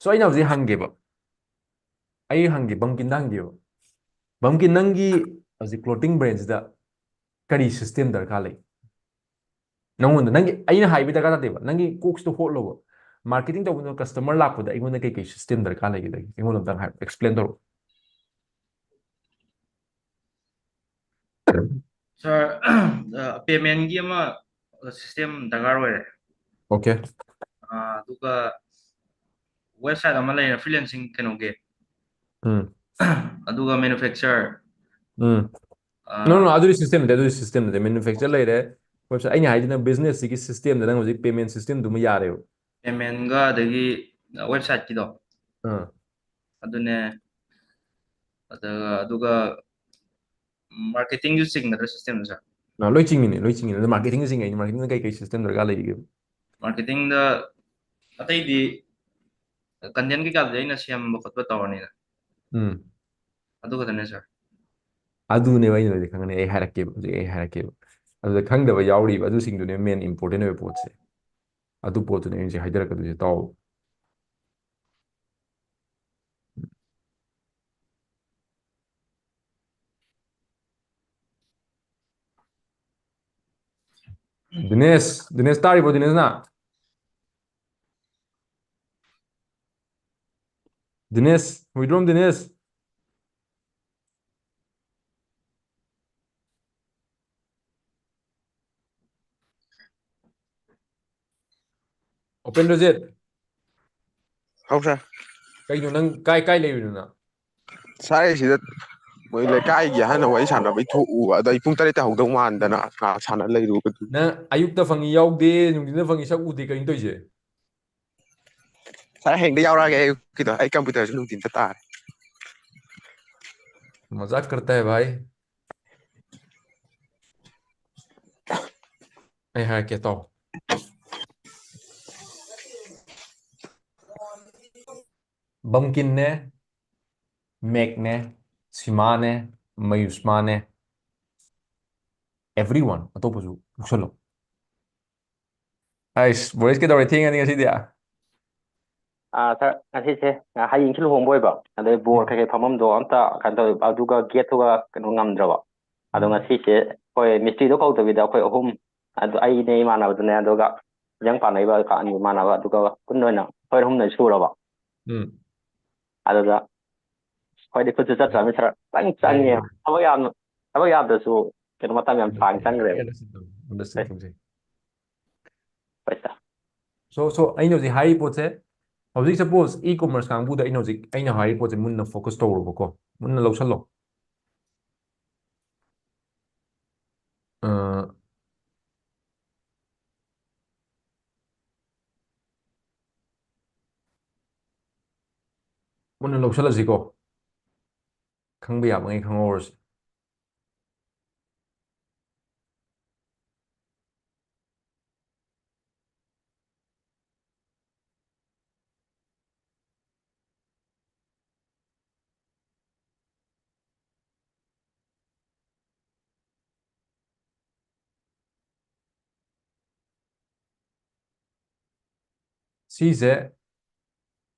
So, ꯑꯩꯅ ꯍꯧꯖꯤꯛ ꯍꯪꯒꯦꯕ, ꯑꯩ ꯍꯪꯒꯦ, ꯕꯝꯀꯤꯟꯗ ꯍꯪꯒꯦꯕ, ꯕꯝꯀꯤꯟ, ꯅꯪꯒꯤ ꯍꯧꯖꯤꯛ ꯀ꯭ꯂꯣꯊꯤꯡ ꯕ꯭ꯔꯦꯟꯁꯤꯗ ꯀꯔꯤ ꯁꯤꯁꯇꯦꯝ ꯗꯔꯀꯥꯔ ꯂꯩ? ꯅꯪꯉꯣꯟꯗ, ꯅꯪꯒꯤ, ꯑꯩꯅ ꯍꯥꯏꯕ ꯗꯔꯀꯥꯔ ꯅꯠꯇꯦꯕ, ꯅꯪꯒꯤ ꯀꯣꯛꯁꯤꯗ ꯍꯣꯠꯂꯣꯕ꯫ ꯃꯥꯔꯀꯦꯇꯤꯡ ꯇꯧꯕꯗ ꯀꯁꯇꯃꯔ ꯂꯥꯛꯄꯗ ꯑꯩꯉꯣꯟꯗ ꯀꯩꯀꯩ ꯁꯤꯁꯇꯦꯝ ꯗꯔꯀꯥꯔ ꯂꯩꯒꯦ? ꯑꯩꯉꯣꯟꯗ ꯑꯝꯇꯪ ꯍꯥꯏ, ꯑꯦꯛꯁꯄ꯭ꯂꯦꯟ ꯇꯧꯔꯛꯑꯣ꯫ ꯁꯥꯔ, ꯄꯦꯃꯦꯟꯒꯤ ꯑꯃ ꯁꯤꯁꯇꯦꯝ ꯗꯔꯀꯥꯔ ꯑꯣꯏꯔꯦ꯫ ꯑꯣꯀꯦ. ꯑꯗꯨꯒ ꯋꯦꯕꯁꯥꯏꯠ ꯑꯃ ꯂꯩꯔꯦ, ꯐ꯭ꯔꯤꯂꯦꯟꯁꯤꯡ ꯀꯩꯅꯣꯒꯤ꯫ ꯎꯝ. ꯑꯗꯨꯒ ꯃꯦꯅꯨꯐꯦꯛꯆꯔ꯫ ꯎꯝ. No, no, ꯑꯗꯨꯗꯤ ꯁꯤꯁꯇꯦꯝ ꯅꯠꯇꯦ, ꯑꯗꯨꯗꯤ ꯁꯤꯁꯇꯦꯝ ꯅꯠꯇꯦ꯫ ꯃꯦꯅꯨꯐꯦꯛꯆꯔ ꯂꯩꯔꯦ, ꯋꯦꯕꯁꯥꯏꯠ, ꯑꯩꯅ ꯍꯥꯏꯗꯤ ꯅꯪ ꯕꯤꯖꯤꯅꯦꯁꯁꯤꯒꯤ ꯁꯤꯁꯇꯦꯝꯗ ꯅꯪ ꯍꯧꯖꯤꯛ ꯄꯦꯃꯦꯟ ꯁꯤꯁꯇꯦꯝꯗꯨꯃ ꯌꯥꯔꯦꯕ꯫ ꯄꯦꯃꯦꯟꯒ ꯑꯗꯒꯤ ꯋꯦꯕꯁꯥꯏꯠꯀꯤꯗꯣ꯫ ꯑꯥ. ꯑꯗꯨꯅꯦ꯫ ꯑꯗꯨꯒ, ꯑꯗꯨꯒ ꯃꯥꯔꯀꯦꯇꯤꯡꯁꯨ ꯆꯤꯡꯒꯗ꯭ꯔꯥ ꯁꯤꯁꯇꯦꯝꯗ, ꯁꯥꯔ? ꯑꯥ, ꯂꯣꯏ ꯆꯤꯡꯉꯤꯅꯦ, ꯂꯣꯏ ꯆꯤꯡꯉꯤꯅꯦ꯫ ꯑꯗꯣ ꯃꯥꯔꯀꯦꯇꯤꯡꯁꯨ ꯆꯤꯡꯉꯛꯏꯅꯦ꯫ ꯃꯥꯔꯀꯦꯇꯤꯡꯗ ꯀꯩ ꯀꯩ ꯁꯤꯁꯇꯦꯝ ꯗꯔꯀꯥꯔ ꯂꯩꯒꯦ? ꯃꯥꯔꯀꯦꯇꯤꯡꯗ ꯑꯇꯩꯗꯤ ꯀꯟꯇꯦꯟ ꯀꯩꯀꯥꯗꯤ ꯑꯩꯅ ꯁꯦꯝꯕ ꯈꯣꯠꯄ ꯇꯧꯔꯅꯤꯅ꯫ ꯎꯝ. ꯑꯗꯨ ꯈꯛꯇꯅꯦ, ꯁꯥꯔ꯫ ꯑꯗꯨꯅꯦꯕ ꯑꯩꯅ ꯍꯧꯖꯤꯛ ꯈꯪꯒꯅꯤ, ꯑꯩ ꯍꯥꯏꯔꯛꯀꯦꯕ, ꯍꯧꯖꯤꯛ ꯑꯩ ꯍꯥꯏꯔꯛꯀꯦꯕ꯫ ꯑꯗꯨꯗ ꯈꯪꯗꯕ ꯌꯥꯎꯔꯤꯕ, ꯑꯗꯨꯁꯤꯡꯗꯨꯅꯦ ꯃꯦꯟ ꯏꯝꯄꯣꯔꯇꯦꯟ ꯑꯣꯏꯕ ꯄꯣꯠꯁꯦ꯫ ꯑꯗꯨ ꯄꯣꯠꯇꯨꯅꯦ ꯑꯩꯅ ꯍꯧꯖꯤꯛ ꯍꯥꯏꯖꯔꯛꯀꯗꯣꯏꯁꯦ, ꯇꯥꯎ꯫ ꯗꯤꯅꯦꯁ, ꯗꯤꯅꯦꯁ ꯇꯥꯔꯤꯕꯣ, ꯗꯤꯅꯦꯁꯅ? ꯗꯤꯅꯦꯁ, ꯍꯨꯏꯗ꯭ꯔꯣꯝ ꯗꯤꯅꯦꯁ꯫ ꯎꯄꯦꯟꯗ꯭ꯔꯖꯤꯠ꯫ ꯍꯥꯎ ꯁꯥꯔ꯫ ꯀꯩꯅꯣ ꯅꯪ ꯀꯥꯏ ꯀꯥꯏ ꯂꯩꯔꯨꯏꯅꯣ ꯅꯪ? ꯁꯥꯔ, ꯑꯩ ꯁꯤꯗ ꯃꯣꯏ ꯂꯩꯀꯥꯏꯒꯤ ꯑꯍꯟꯅ ꯋꯥꯔꯤ ꯁꯥꯟꯅꯕꯩ ꯊꯣꯛꯎꯕ, ꯑꯗꯣ ꯑꯩ ꯄꯨꯡ ꯇꯔꯦꯠꯇ ꯍꯧꯗꯧ ꯃꯥꯟꯗꯅ ꯉꯥꯏꯍꯥꯛ ꯁꯥꯟꯅ ꯂꯩꯔꯨꯕꯗꯨ꯫ ꯅꯪ ꯑꯌꯨꯛꯇ ꯐꯪꯉꯤ ꯌꯥꯎꯗꯦ, ꯅꯨꯡꯊꯤꯟꯗ ꯐꯪꯉꯤ ꯁꯛ ꯎꯗꯦ, ꯀꯩꯅꯣ ꯇꯧꯔꯤꯁꯦ? ꯁꯥꯔ, ꯍꯌꯦꯡꯗ ꯌꯥꯎꯔꯛꯑꯒꯦ ꯑꯌꯨꯛꯀꯤꯗꯣ, ꯑꯩ ꯀꯝꯄ꯭ꯌꯨꯇꯔꯁꯨ ꯅꯨꯡꯊꯤꯟꯗ ꯇꯥꯔꯦ꯫ मजाक करता है भाई। ꯑꯩ ꯍꯥꯏꯔꯛꯀꯦ ꯇꯥꯎ꯫ ꯕꯝꯀꯤꯟꯅꯦ, ꯃꯦꯛꯅꯦ, ꯁꯤꯃꯥꯅꯦ, ꯃꯌꯨꯁꯃꯥꯅꯦ, everyone ꯑꯇꯣꯞꯄꯁꯨ ꯂꯧꯁꯜꯂꯣ꯫ ꯑꯩꯁ, ꯕꯣꯔꯤꯁ ꯀꯩꯗꯧꯔꯦ? ꯊꯦꯡꯉꯅꯤ ꯉꯁꯤꯗꯤ꯫ ꯑꯥ, ꯁꯥꯔ, ꯉꯁꯤꯁꯦ, ꯑꯥ, ꯍꯌꯦꯡꯁꯦ ꯂꯨꯍꯣꯡꯕ ꯑꯣꯏꯕ, ꯑꯗꯩ ꯕꯣꯔ ꯀꯩꯀꯩ ꯐꯝꯐꯝꯗꯣ ꯑꯝꯇ ꯀꯩꯅꯣ ꯇꯧꯋꯦꯕ, ꯑꯗꯨꯒ ꯒꯦꯠꯇꯨꯒ ꯀꯩꯅꯣ ꯉꯝꯗ꯭ꯔꯕ꯫ ꯑꯗꯣ ꯉꯁꯤꯁꯦ ꯑꯩꯈꯣꯏ ꯃꯤꯁꯇ꯭ꯔꯤꯗꯣ ꯀꯧꯗꯕꯤꯗ ꯑꯩꯈꯣꯏ ꯑꯍꯨꯝ, ꯑꯗꯨ ꯑꯩꯅꯦ, ꯏꯃꯥꯟꯅꯕꯗꯨꯅꯦ, ꯑꯗꯨꯒ ꯌꯪ ꯄꯥꯟꯅꯩꯕ ꯑꯅꯤ ꯏꯃꯥꯟꯅꯕ, ꯑꯗꯨꯒ ꯄꯨꯟꯅ ꯑꯣꯏꯅ ꯑꯩꯈꯣꯏ ꯑꯍꯨꯝꯅ ꯁꯨꯔꯕ꯫ ꯎꯝ꯫ ꯑꯗꯨꯗ ꯑꯩꯈꯣꯏꯗꯤ ꯈꯨꯠꯁꯨ ꯆꯠꯇ꯭ꯔꯕꯅꯤ, ꯁꯥꯔ, ꯈꯤꯇꯪ ꯆꯪꯉꯦ꯫ ꯊꯕꯛ ꯌꯥꯝ, ꯊꯕꯛ ꯌꯥꯝꯗ꯭ꯔꯁꯨ ꯀꯩꯅꯣ ꯃꯇꯝ ꯌꯥꯝ ꯁꯥꯡ ꯆꯪꯈ꯭ꯔꯦꯕ꯫ Understood, understood ꯇꯧꯖꯩ꯫ ꯍꯣꯏ, ꯁꯥꯔ꯫ So, so ꯑꯩꯅ ꯍꯧꯖꯤꯛ ꯍꯥꯏꯔꯤ ꯄꯣꯠꯁꯦ, ꯍꯧꯖꯤꯛ suppose e-commerce ꯀꯥꯡꯕꯨꯗ ꯑꯩꯅ ꯍꯧꯖꯤꯛ ꯑꯩꯅ ꯍꯥꯏꯔꯤ ꯄꯣꯠꯁꯦ ꯃꯨꯟꯅ focus ꯇꯧꯔꯣꯕꯀꯣ, ꯃꯨꯟꯅ ꯂꯧꯁꯜꯂꯣ꯫ ꯑ, ꯃꯨꯟꯅ ꯂꯧꯁꯜꯂꯁꯤꯀꯣ, ꯈꯪꯕ ꯌꯥꯕꯉꯩ ꯈꯪꯍꯧꯔꯁꯤ꯫ ꯁꯤꯁꯦ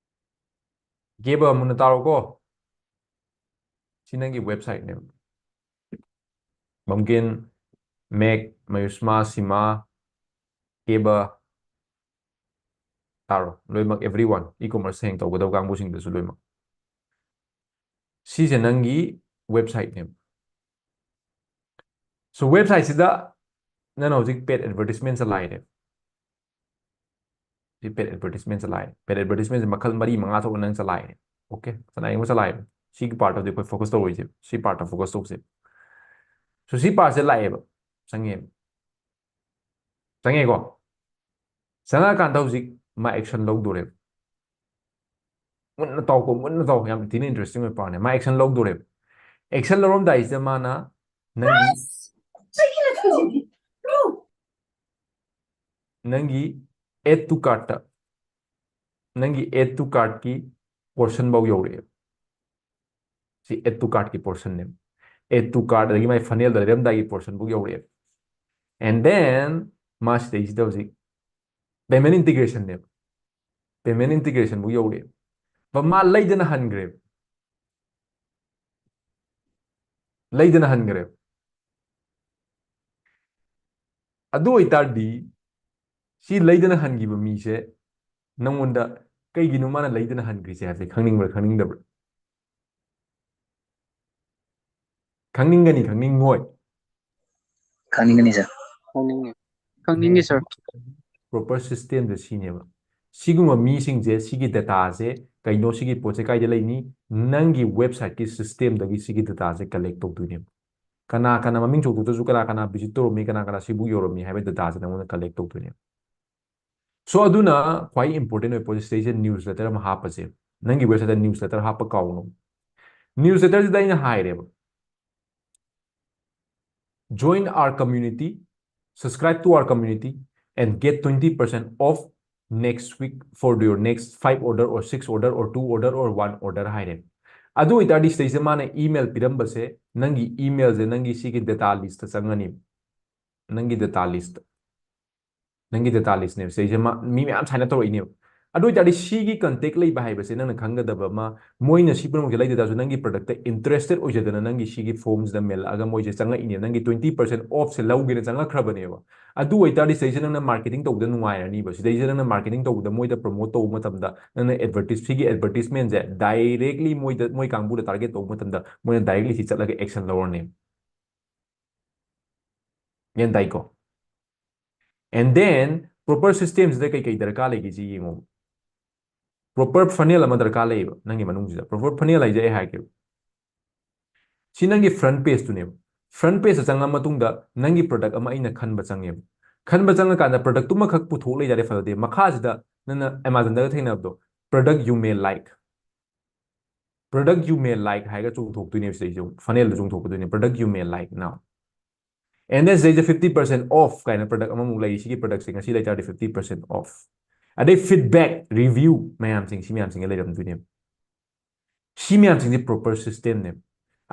ꯒꯦꯕ ꯃꯨꯟꯅ ꯇꯥꯔꯣꯀꯣ꯫ ꯁꯤ ꯅꯪꯒꯤ website ꯅꯦꯕ꯫ ꯕꯝꯀꯤꯟ, ꯃꯦꯛ, ꯃꯌꯨꯁꯃꯥ, ꯁꯤꯃꯥ, ꯀꯦꯕ, ꯇꯥꯔꯣ꯫ ꯂꯣꯏꯅꯃꯛ everyone, e-commerce ꯍꯌꯦꯡ ꯇꯧꯒꯗꯕ ꯀꯥꯡꯕꯨꯁꯤꯡꯗꯁꯨ ꯂꯣꯏꯅꯃꯛ꯫ ꯁꯤꯁꯦ ꯅꯪꯒꯤ website ꯅꯦꯕ꯫ So, website ꯁꯤꯗ ꯅꯪꯅ ꯍꯧꯖꯤꯛ paid advertisement ꯆꯂꯥꯏꯔꯦ꯫ ꯁꯤ paid advertisement ꯆꯂꯥꯏꯔꯦ꯫ Paid advertisement ꯁꯦ ꯃꯈꯜ ꯃꯔꯤ ꯃꯉꯥ ꯊꯣꯛꯅ ꯅꯪ ꯆꯂꯥꯏꯔꯦ꯫ Okay, ꯆꯂꯥꯏꯕ ꯆꯂꯥꯏꯔꯦ꯫ ꯁꯤꯒꯤ part ꯇꯗꯤ ꯑꯩꯈꯣꯏ focus ꯇꯧꯔꯣꯏꯁꯦ꯫ ꯁꯤ part ꯇ focus ꯇꯧꯁꯦ꯫ So ꯁꯤ part ꯁꯦ ꯂꯥꯛꯑꯦꯕ, ꯆꯪꯉꯦꯕ꯫ ꯆꯪꯉꯦꯀꯣ? ꯆꯪꯉꯛꯑꯀꯥꯟꯗ ꯍꯧꯖꯤꯛ ꯃꯥ action ꯂꯧꯗꯣꯔꯦꯕ꯫ ꯃꯨꯟꯅ ꯇꯥꯎꯀꯣ, ꯃꯨꯟꯅ ꯇꯥꯎ꯫ ꯌꯥꯝ ꯊꯤꯅ interesting ꯑꯣꯏꯕ part ꯅꯦ꯫ ꯃꯥ action ꯂꯧꯗꯣꯔꯦꯕ꯫ Action ꯂꯧꯔꯝꯗꯥꯏꯁꯤꯗ ꯃꯥꯅ ꯅꯪꯒꯤ, ꯅꯪꯒꯤ add to cart ꯇ, ꯅꯪꯒꯤ add to cart ꯀꯤ portion ꯐꯥꯎ ꯌꯧꯔꯛꯑꯦꯕ꯫ ꯁꯤ add to cart ꯀꯤ portion ꯅꯦꯕ꯫ Add to cart ꯑꯗꯒꯤ ꯃꯥꯏ funnel ꯗ ꯂꯩꯔꯝꯗꯥꯏꯒꯤ portion ꯐꯥꯎ ꯌꯧꯔꯛꯑꯦꯕ꯫ And then ꯃꯥ ꯁꯤꯗꯩꯁꯤꯗ ꯍꯧꯖꯤꯛ payment integration ꯅꯦꯕ꯫ Payment integration ꯐꯥꯎ ꯌꯧꯔꯛꯑꯦꯕ꯫ ꯕ ꯃꯥ ꯂꯩꯗꯅ ꯍꯟꯈ꯭ꯔꯦꯕ꯫ ꯂꯩꯗꯅ ꯍꯟꯈ꯭ꯔꯦꯕ꯫ ꯑꯗꯨ ꯑꯣꯏꯇꯥꯔꯗꯤ ꯁꯤ ꯂꯩꯗꯅ ꯍꯟꯈꯤꯕ ꯃꯤꯁꯦ ꯅꯪꯉꯣꯟꯗ ꯀꯩꯒꯤꯅꯣ ꯃꯥꯅ ꯂꯩꯗꯅ ꯍꯟꯈ꯭ꯔꯤꯁꯦ ꯍꯥꯏꯕꯁꯦ ꯈꯪꯅꯤꯡꯕ꯭ꯔꯥ, ꯈꯪꯅꯤꯡꯗꯕ꯭ꯔꯥ? ꯈꯪꯅꯤꯡꯒꯅꯤ, ꯈꯪꯅꯤꯡꯉꯣꯏ? ꯈꯪꯅꯤꯡꯒꯅꯤ sir꯫ ꯈꯪꯅꯤꯡꯉꯤ꯫ ꯈꯪꯅꯤꯡꯉꯤ sir꯫ Proper system ꯁꯦ ꯁꯤꯅꯦꯕ꯫ ꯁꯤꯒꯨꯝꯕ ꯃꯤꯁꯤꯡꯁꯦ, ꯁꯤꯒꯤ data ꯁꯦ ꯀꯩꯅꯣ, ꯁꯤꯒꯤ ꯄꯣꯠꯁꯦ ꯀꯥꯏꯗ ꯂꯩꯅꯤ? ꯅꯪꯒꯤ website ꯀꯤ system ꯗꯒꯤ ꯁꯤꯒꯤ data ꯁꯦ collect ꯇꯧꯗꯣꯏꯅꯦꯕ꯫ ꯀꯅꯥ ꯀꯅꯥ ꯃꯃꯤꯡ ꯆꯣꯡꯊꯣꯛꯇ꯭ꯔꯁꯨ ꯀꯅꯥ ꯀꯅꯥ visit ꯇꯧꯔꯝꯃꯤ, ꯀꯅꯥ ꯀꯅꯥ ꯁꯤꯕꯨ ꯌꯧꯔꯝꯃꯤ ꯍꯥꯏꯕ data ꯁꯦ ꯅꯪꯉꯣꯟꯗ collect ꯇꯧꯗꯣꯏꯅꯦꯕ꯫ So ꯑꯗꯨꯅ ꯈ꯭ꯋꯥꯏ important ꯑꯣꯏꯕ ꯄꯣꯠꯁꯦ ꯁꯤꯗꯩꯁꯤꯗ newsletter ꯑꯃ ꯍꯥꯞꯄꯁꯦ꯫ ꯅꯪꯒꯤ website ꯇ newsletter ꯍꯥꯞꯄ ꯀꯥꯎꯅꯣ꯫ Newsletter ꯁꯤꯗ ꯑꯩꯅ ꯍꯥꯏꯔꯦꯕ, "Join our community, subscribe to our community and get twenty percent off next week for your next five order or six order or two order or one order" ꯍꯥꯏꯔꯦ꯫ ꯑꯗꯨ ꯑꯣꯏꯇꯥꯔꯗꯤ ꯁꯤꯗꯩꯁꯤꯗ ꯃꯥꯅ email ꯄꯤꯔꯝꯕꯁꯦ, ꯅꯪꯒꯤ email ꯁꯦ ꯅꯪꯒꯤ ꯁꯤꯒꯤ data list ꯇ ꯆꯪꯉꯅꯤ꯫ ꯅꯪꯒꯤ data list, ꯅꯪꯒꯤ data list ꯅꯦꯕ ꯁꯤꯗꯩꯁꯦ꯫ ꯃꯥ, ꯃꯤ ꯃꯌꯥꯝ sign up ꯇꯧꯔꯛꯏꯅꯦꯕ꯫ ꯑꯗꯨ ꯑꯣꯏꯇꯥꯔꯗꯤ ꯁꯤꯒꯤ contact ꯂꯩꯕ ꯍꯥꯏꯕꯁꯦ ꯅꯪꯅ ꯈꯪꯒꯗꯕ ꯑꯃ, ꯃꯣꯏꯅ ꯁꯤ ꯄꯨꯝꯅꯃꯛꯁꯦ ꯂꯩꯗ ꯇꯥꯔꯁꯨ ꯅꯪꯒꯤ product ꯇ interested ꯑꯣꯏꯖꯗꯅ ꯅꯪꯒꯤ ꯁꯤꯒꯤ form ꯁꯤꯗ ꯃꯦꯜꯂꯛꯑꯒ ꯃꯣꯏꯁꯦ ꯆꯪꯉꯛꯏꯅꯦꯕ꯫ ꯅꯪꯒꯤ twenty percent off ꯁꯦ ꯂꯧꯒꯦꯅ ꯆꯪꯉꯛꯈ꯭ꯔꯕꯅꯦꯕ꯫ ꯑꯗꯨ ꯑꯣꯏꯇꯥꯔꯗꯤ ꯁꯤꯗꯩꯁꯤꯗ ꯅꯪꯅ marketing ꯇꯧꯕꯗ ꯅꯨꯡꯉꯥꯏꯔꯅꯤꯕ꯫ ꯁꯤꯗꯩꯁꯤꯗ ꯅꯪꯅ marketing ꯇꯧꯕꯗ ꯃꯣꯏꯗ promote ꯇꯧꯕ ꯃꯇꯝꯗ ꯅꯪꯅ advertise, ꯁꯤꯒꯤ advertisement ꯁꯦ directly ꯃꯣꯏꯗ, ꯃꯣꯏ ꯀꯥꯡꯕꯨꯗ target ꯇꯧꯕ ꯃꯇꯝꯗ ꯃꯣꯏꯅ directly ꯁꯤ ꯆꯠꯂꯒ action ꯂꯧꯔꯅꯦꯕ꯫ ꯒ꯭ꯌꯥꯟ ꯇꯥꯏꯀꯣ? And then Proper system ꯁꯤꯗ ꯀꯩ ꯀꯩ ꯗꯔꯀꯥꯔ ꯂꯩꯒꯦ ꯁꯤ ꯌꯦꯡꯉꯣ꯫ Proper funnel ꯑꯃ ꯗꯔꯀꯥꯔ ꯂꯩꯌꯦꯕ ꯅꯪꯒꯤ ꯃꯅꯨꯡꯁꯤꯗ꯫ Proper funnel ꯍꯥꯏꯁꯦ ꯑꯩ ꯍꯥꯏꯒꯦꯕ, ꯁꯤ ꯅꯪꯒꯤ front page ꯇꯨꯅꯦꯕ꯫ Front page ꯇ ꯆꯪꯉ ꯃꯇꯨꯡꯗ ꯅꯪꯒꯤ product ꯑꯃ ꯑꯩꯅ ꯈꯟꯕ ꯆꯪꯉꯦꯕ꯫ ꯈꯟꯕ ꯆꯪꯉꯀꯥꯟꯗ product ꯇꯨꯃꯈꯛ ꯄꯨꯊꯣꯛ ꯂꯩ ꯇꯥꯔꯗꯤ ꯐꯖꯗꯦ꯫ ꯃꯈꯥꯁꯤꯗ ꯅꯪꯅ Amazon ꯗꯒ ꯊꯦꯡꯅꯕꯗꯣ, product you may like, product you may like ꯍꯥꯏꯔꯒ ꯆꯣꯡꯊꯣꯛꯇꯣꯏꯅꯦꯕ꯫ ꯁꯤꯗꯩꯁꯤꯗ ꯑꯃꯨꯛ funnel the ꯆꯣꯡꯊꯣꯛꯀꯗꯣꯏꯅꯦ, product you may like now꯫ And then ꯁꯤꯗꯩꯗ fifty percent off ꯀꯥꯏꯅ product ꯑꯃꯃꯨꯛ ꯂꯩ꯫ ꯁꯤꯒꯤ product ꯁꯦ ꯉꯁꯤ ꯂꯩꯇꯥꯔꯗꯤ fifty percent off꯫ ꯑꯗꯩ feedback, review ꯃꯌꯥꯝꯁꯤꯡ, ꯁꯤ ꯃꯌꯥꯝꯁꯤꯡꯁꯦ ꯂꯩꯔꯝꯗꯣꯏꯅꯦꯕ꯫ ꯁꯤ ꯃꯌꯥꯝꯁꯤꯡꯁꯦ proper system ꯅꯦꯕ꯫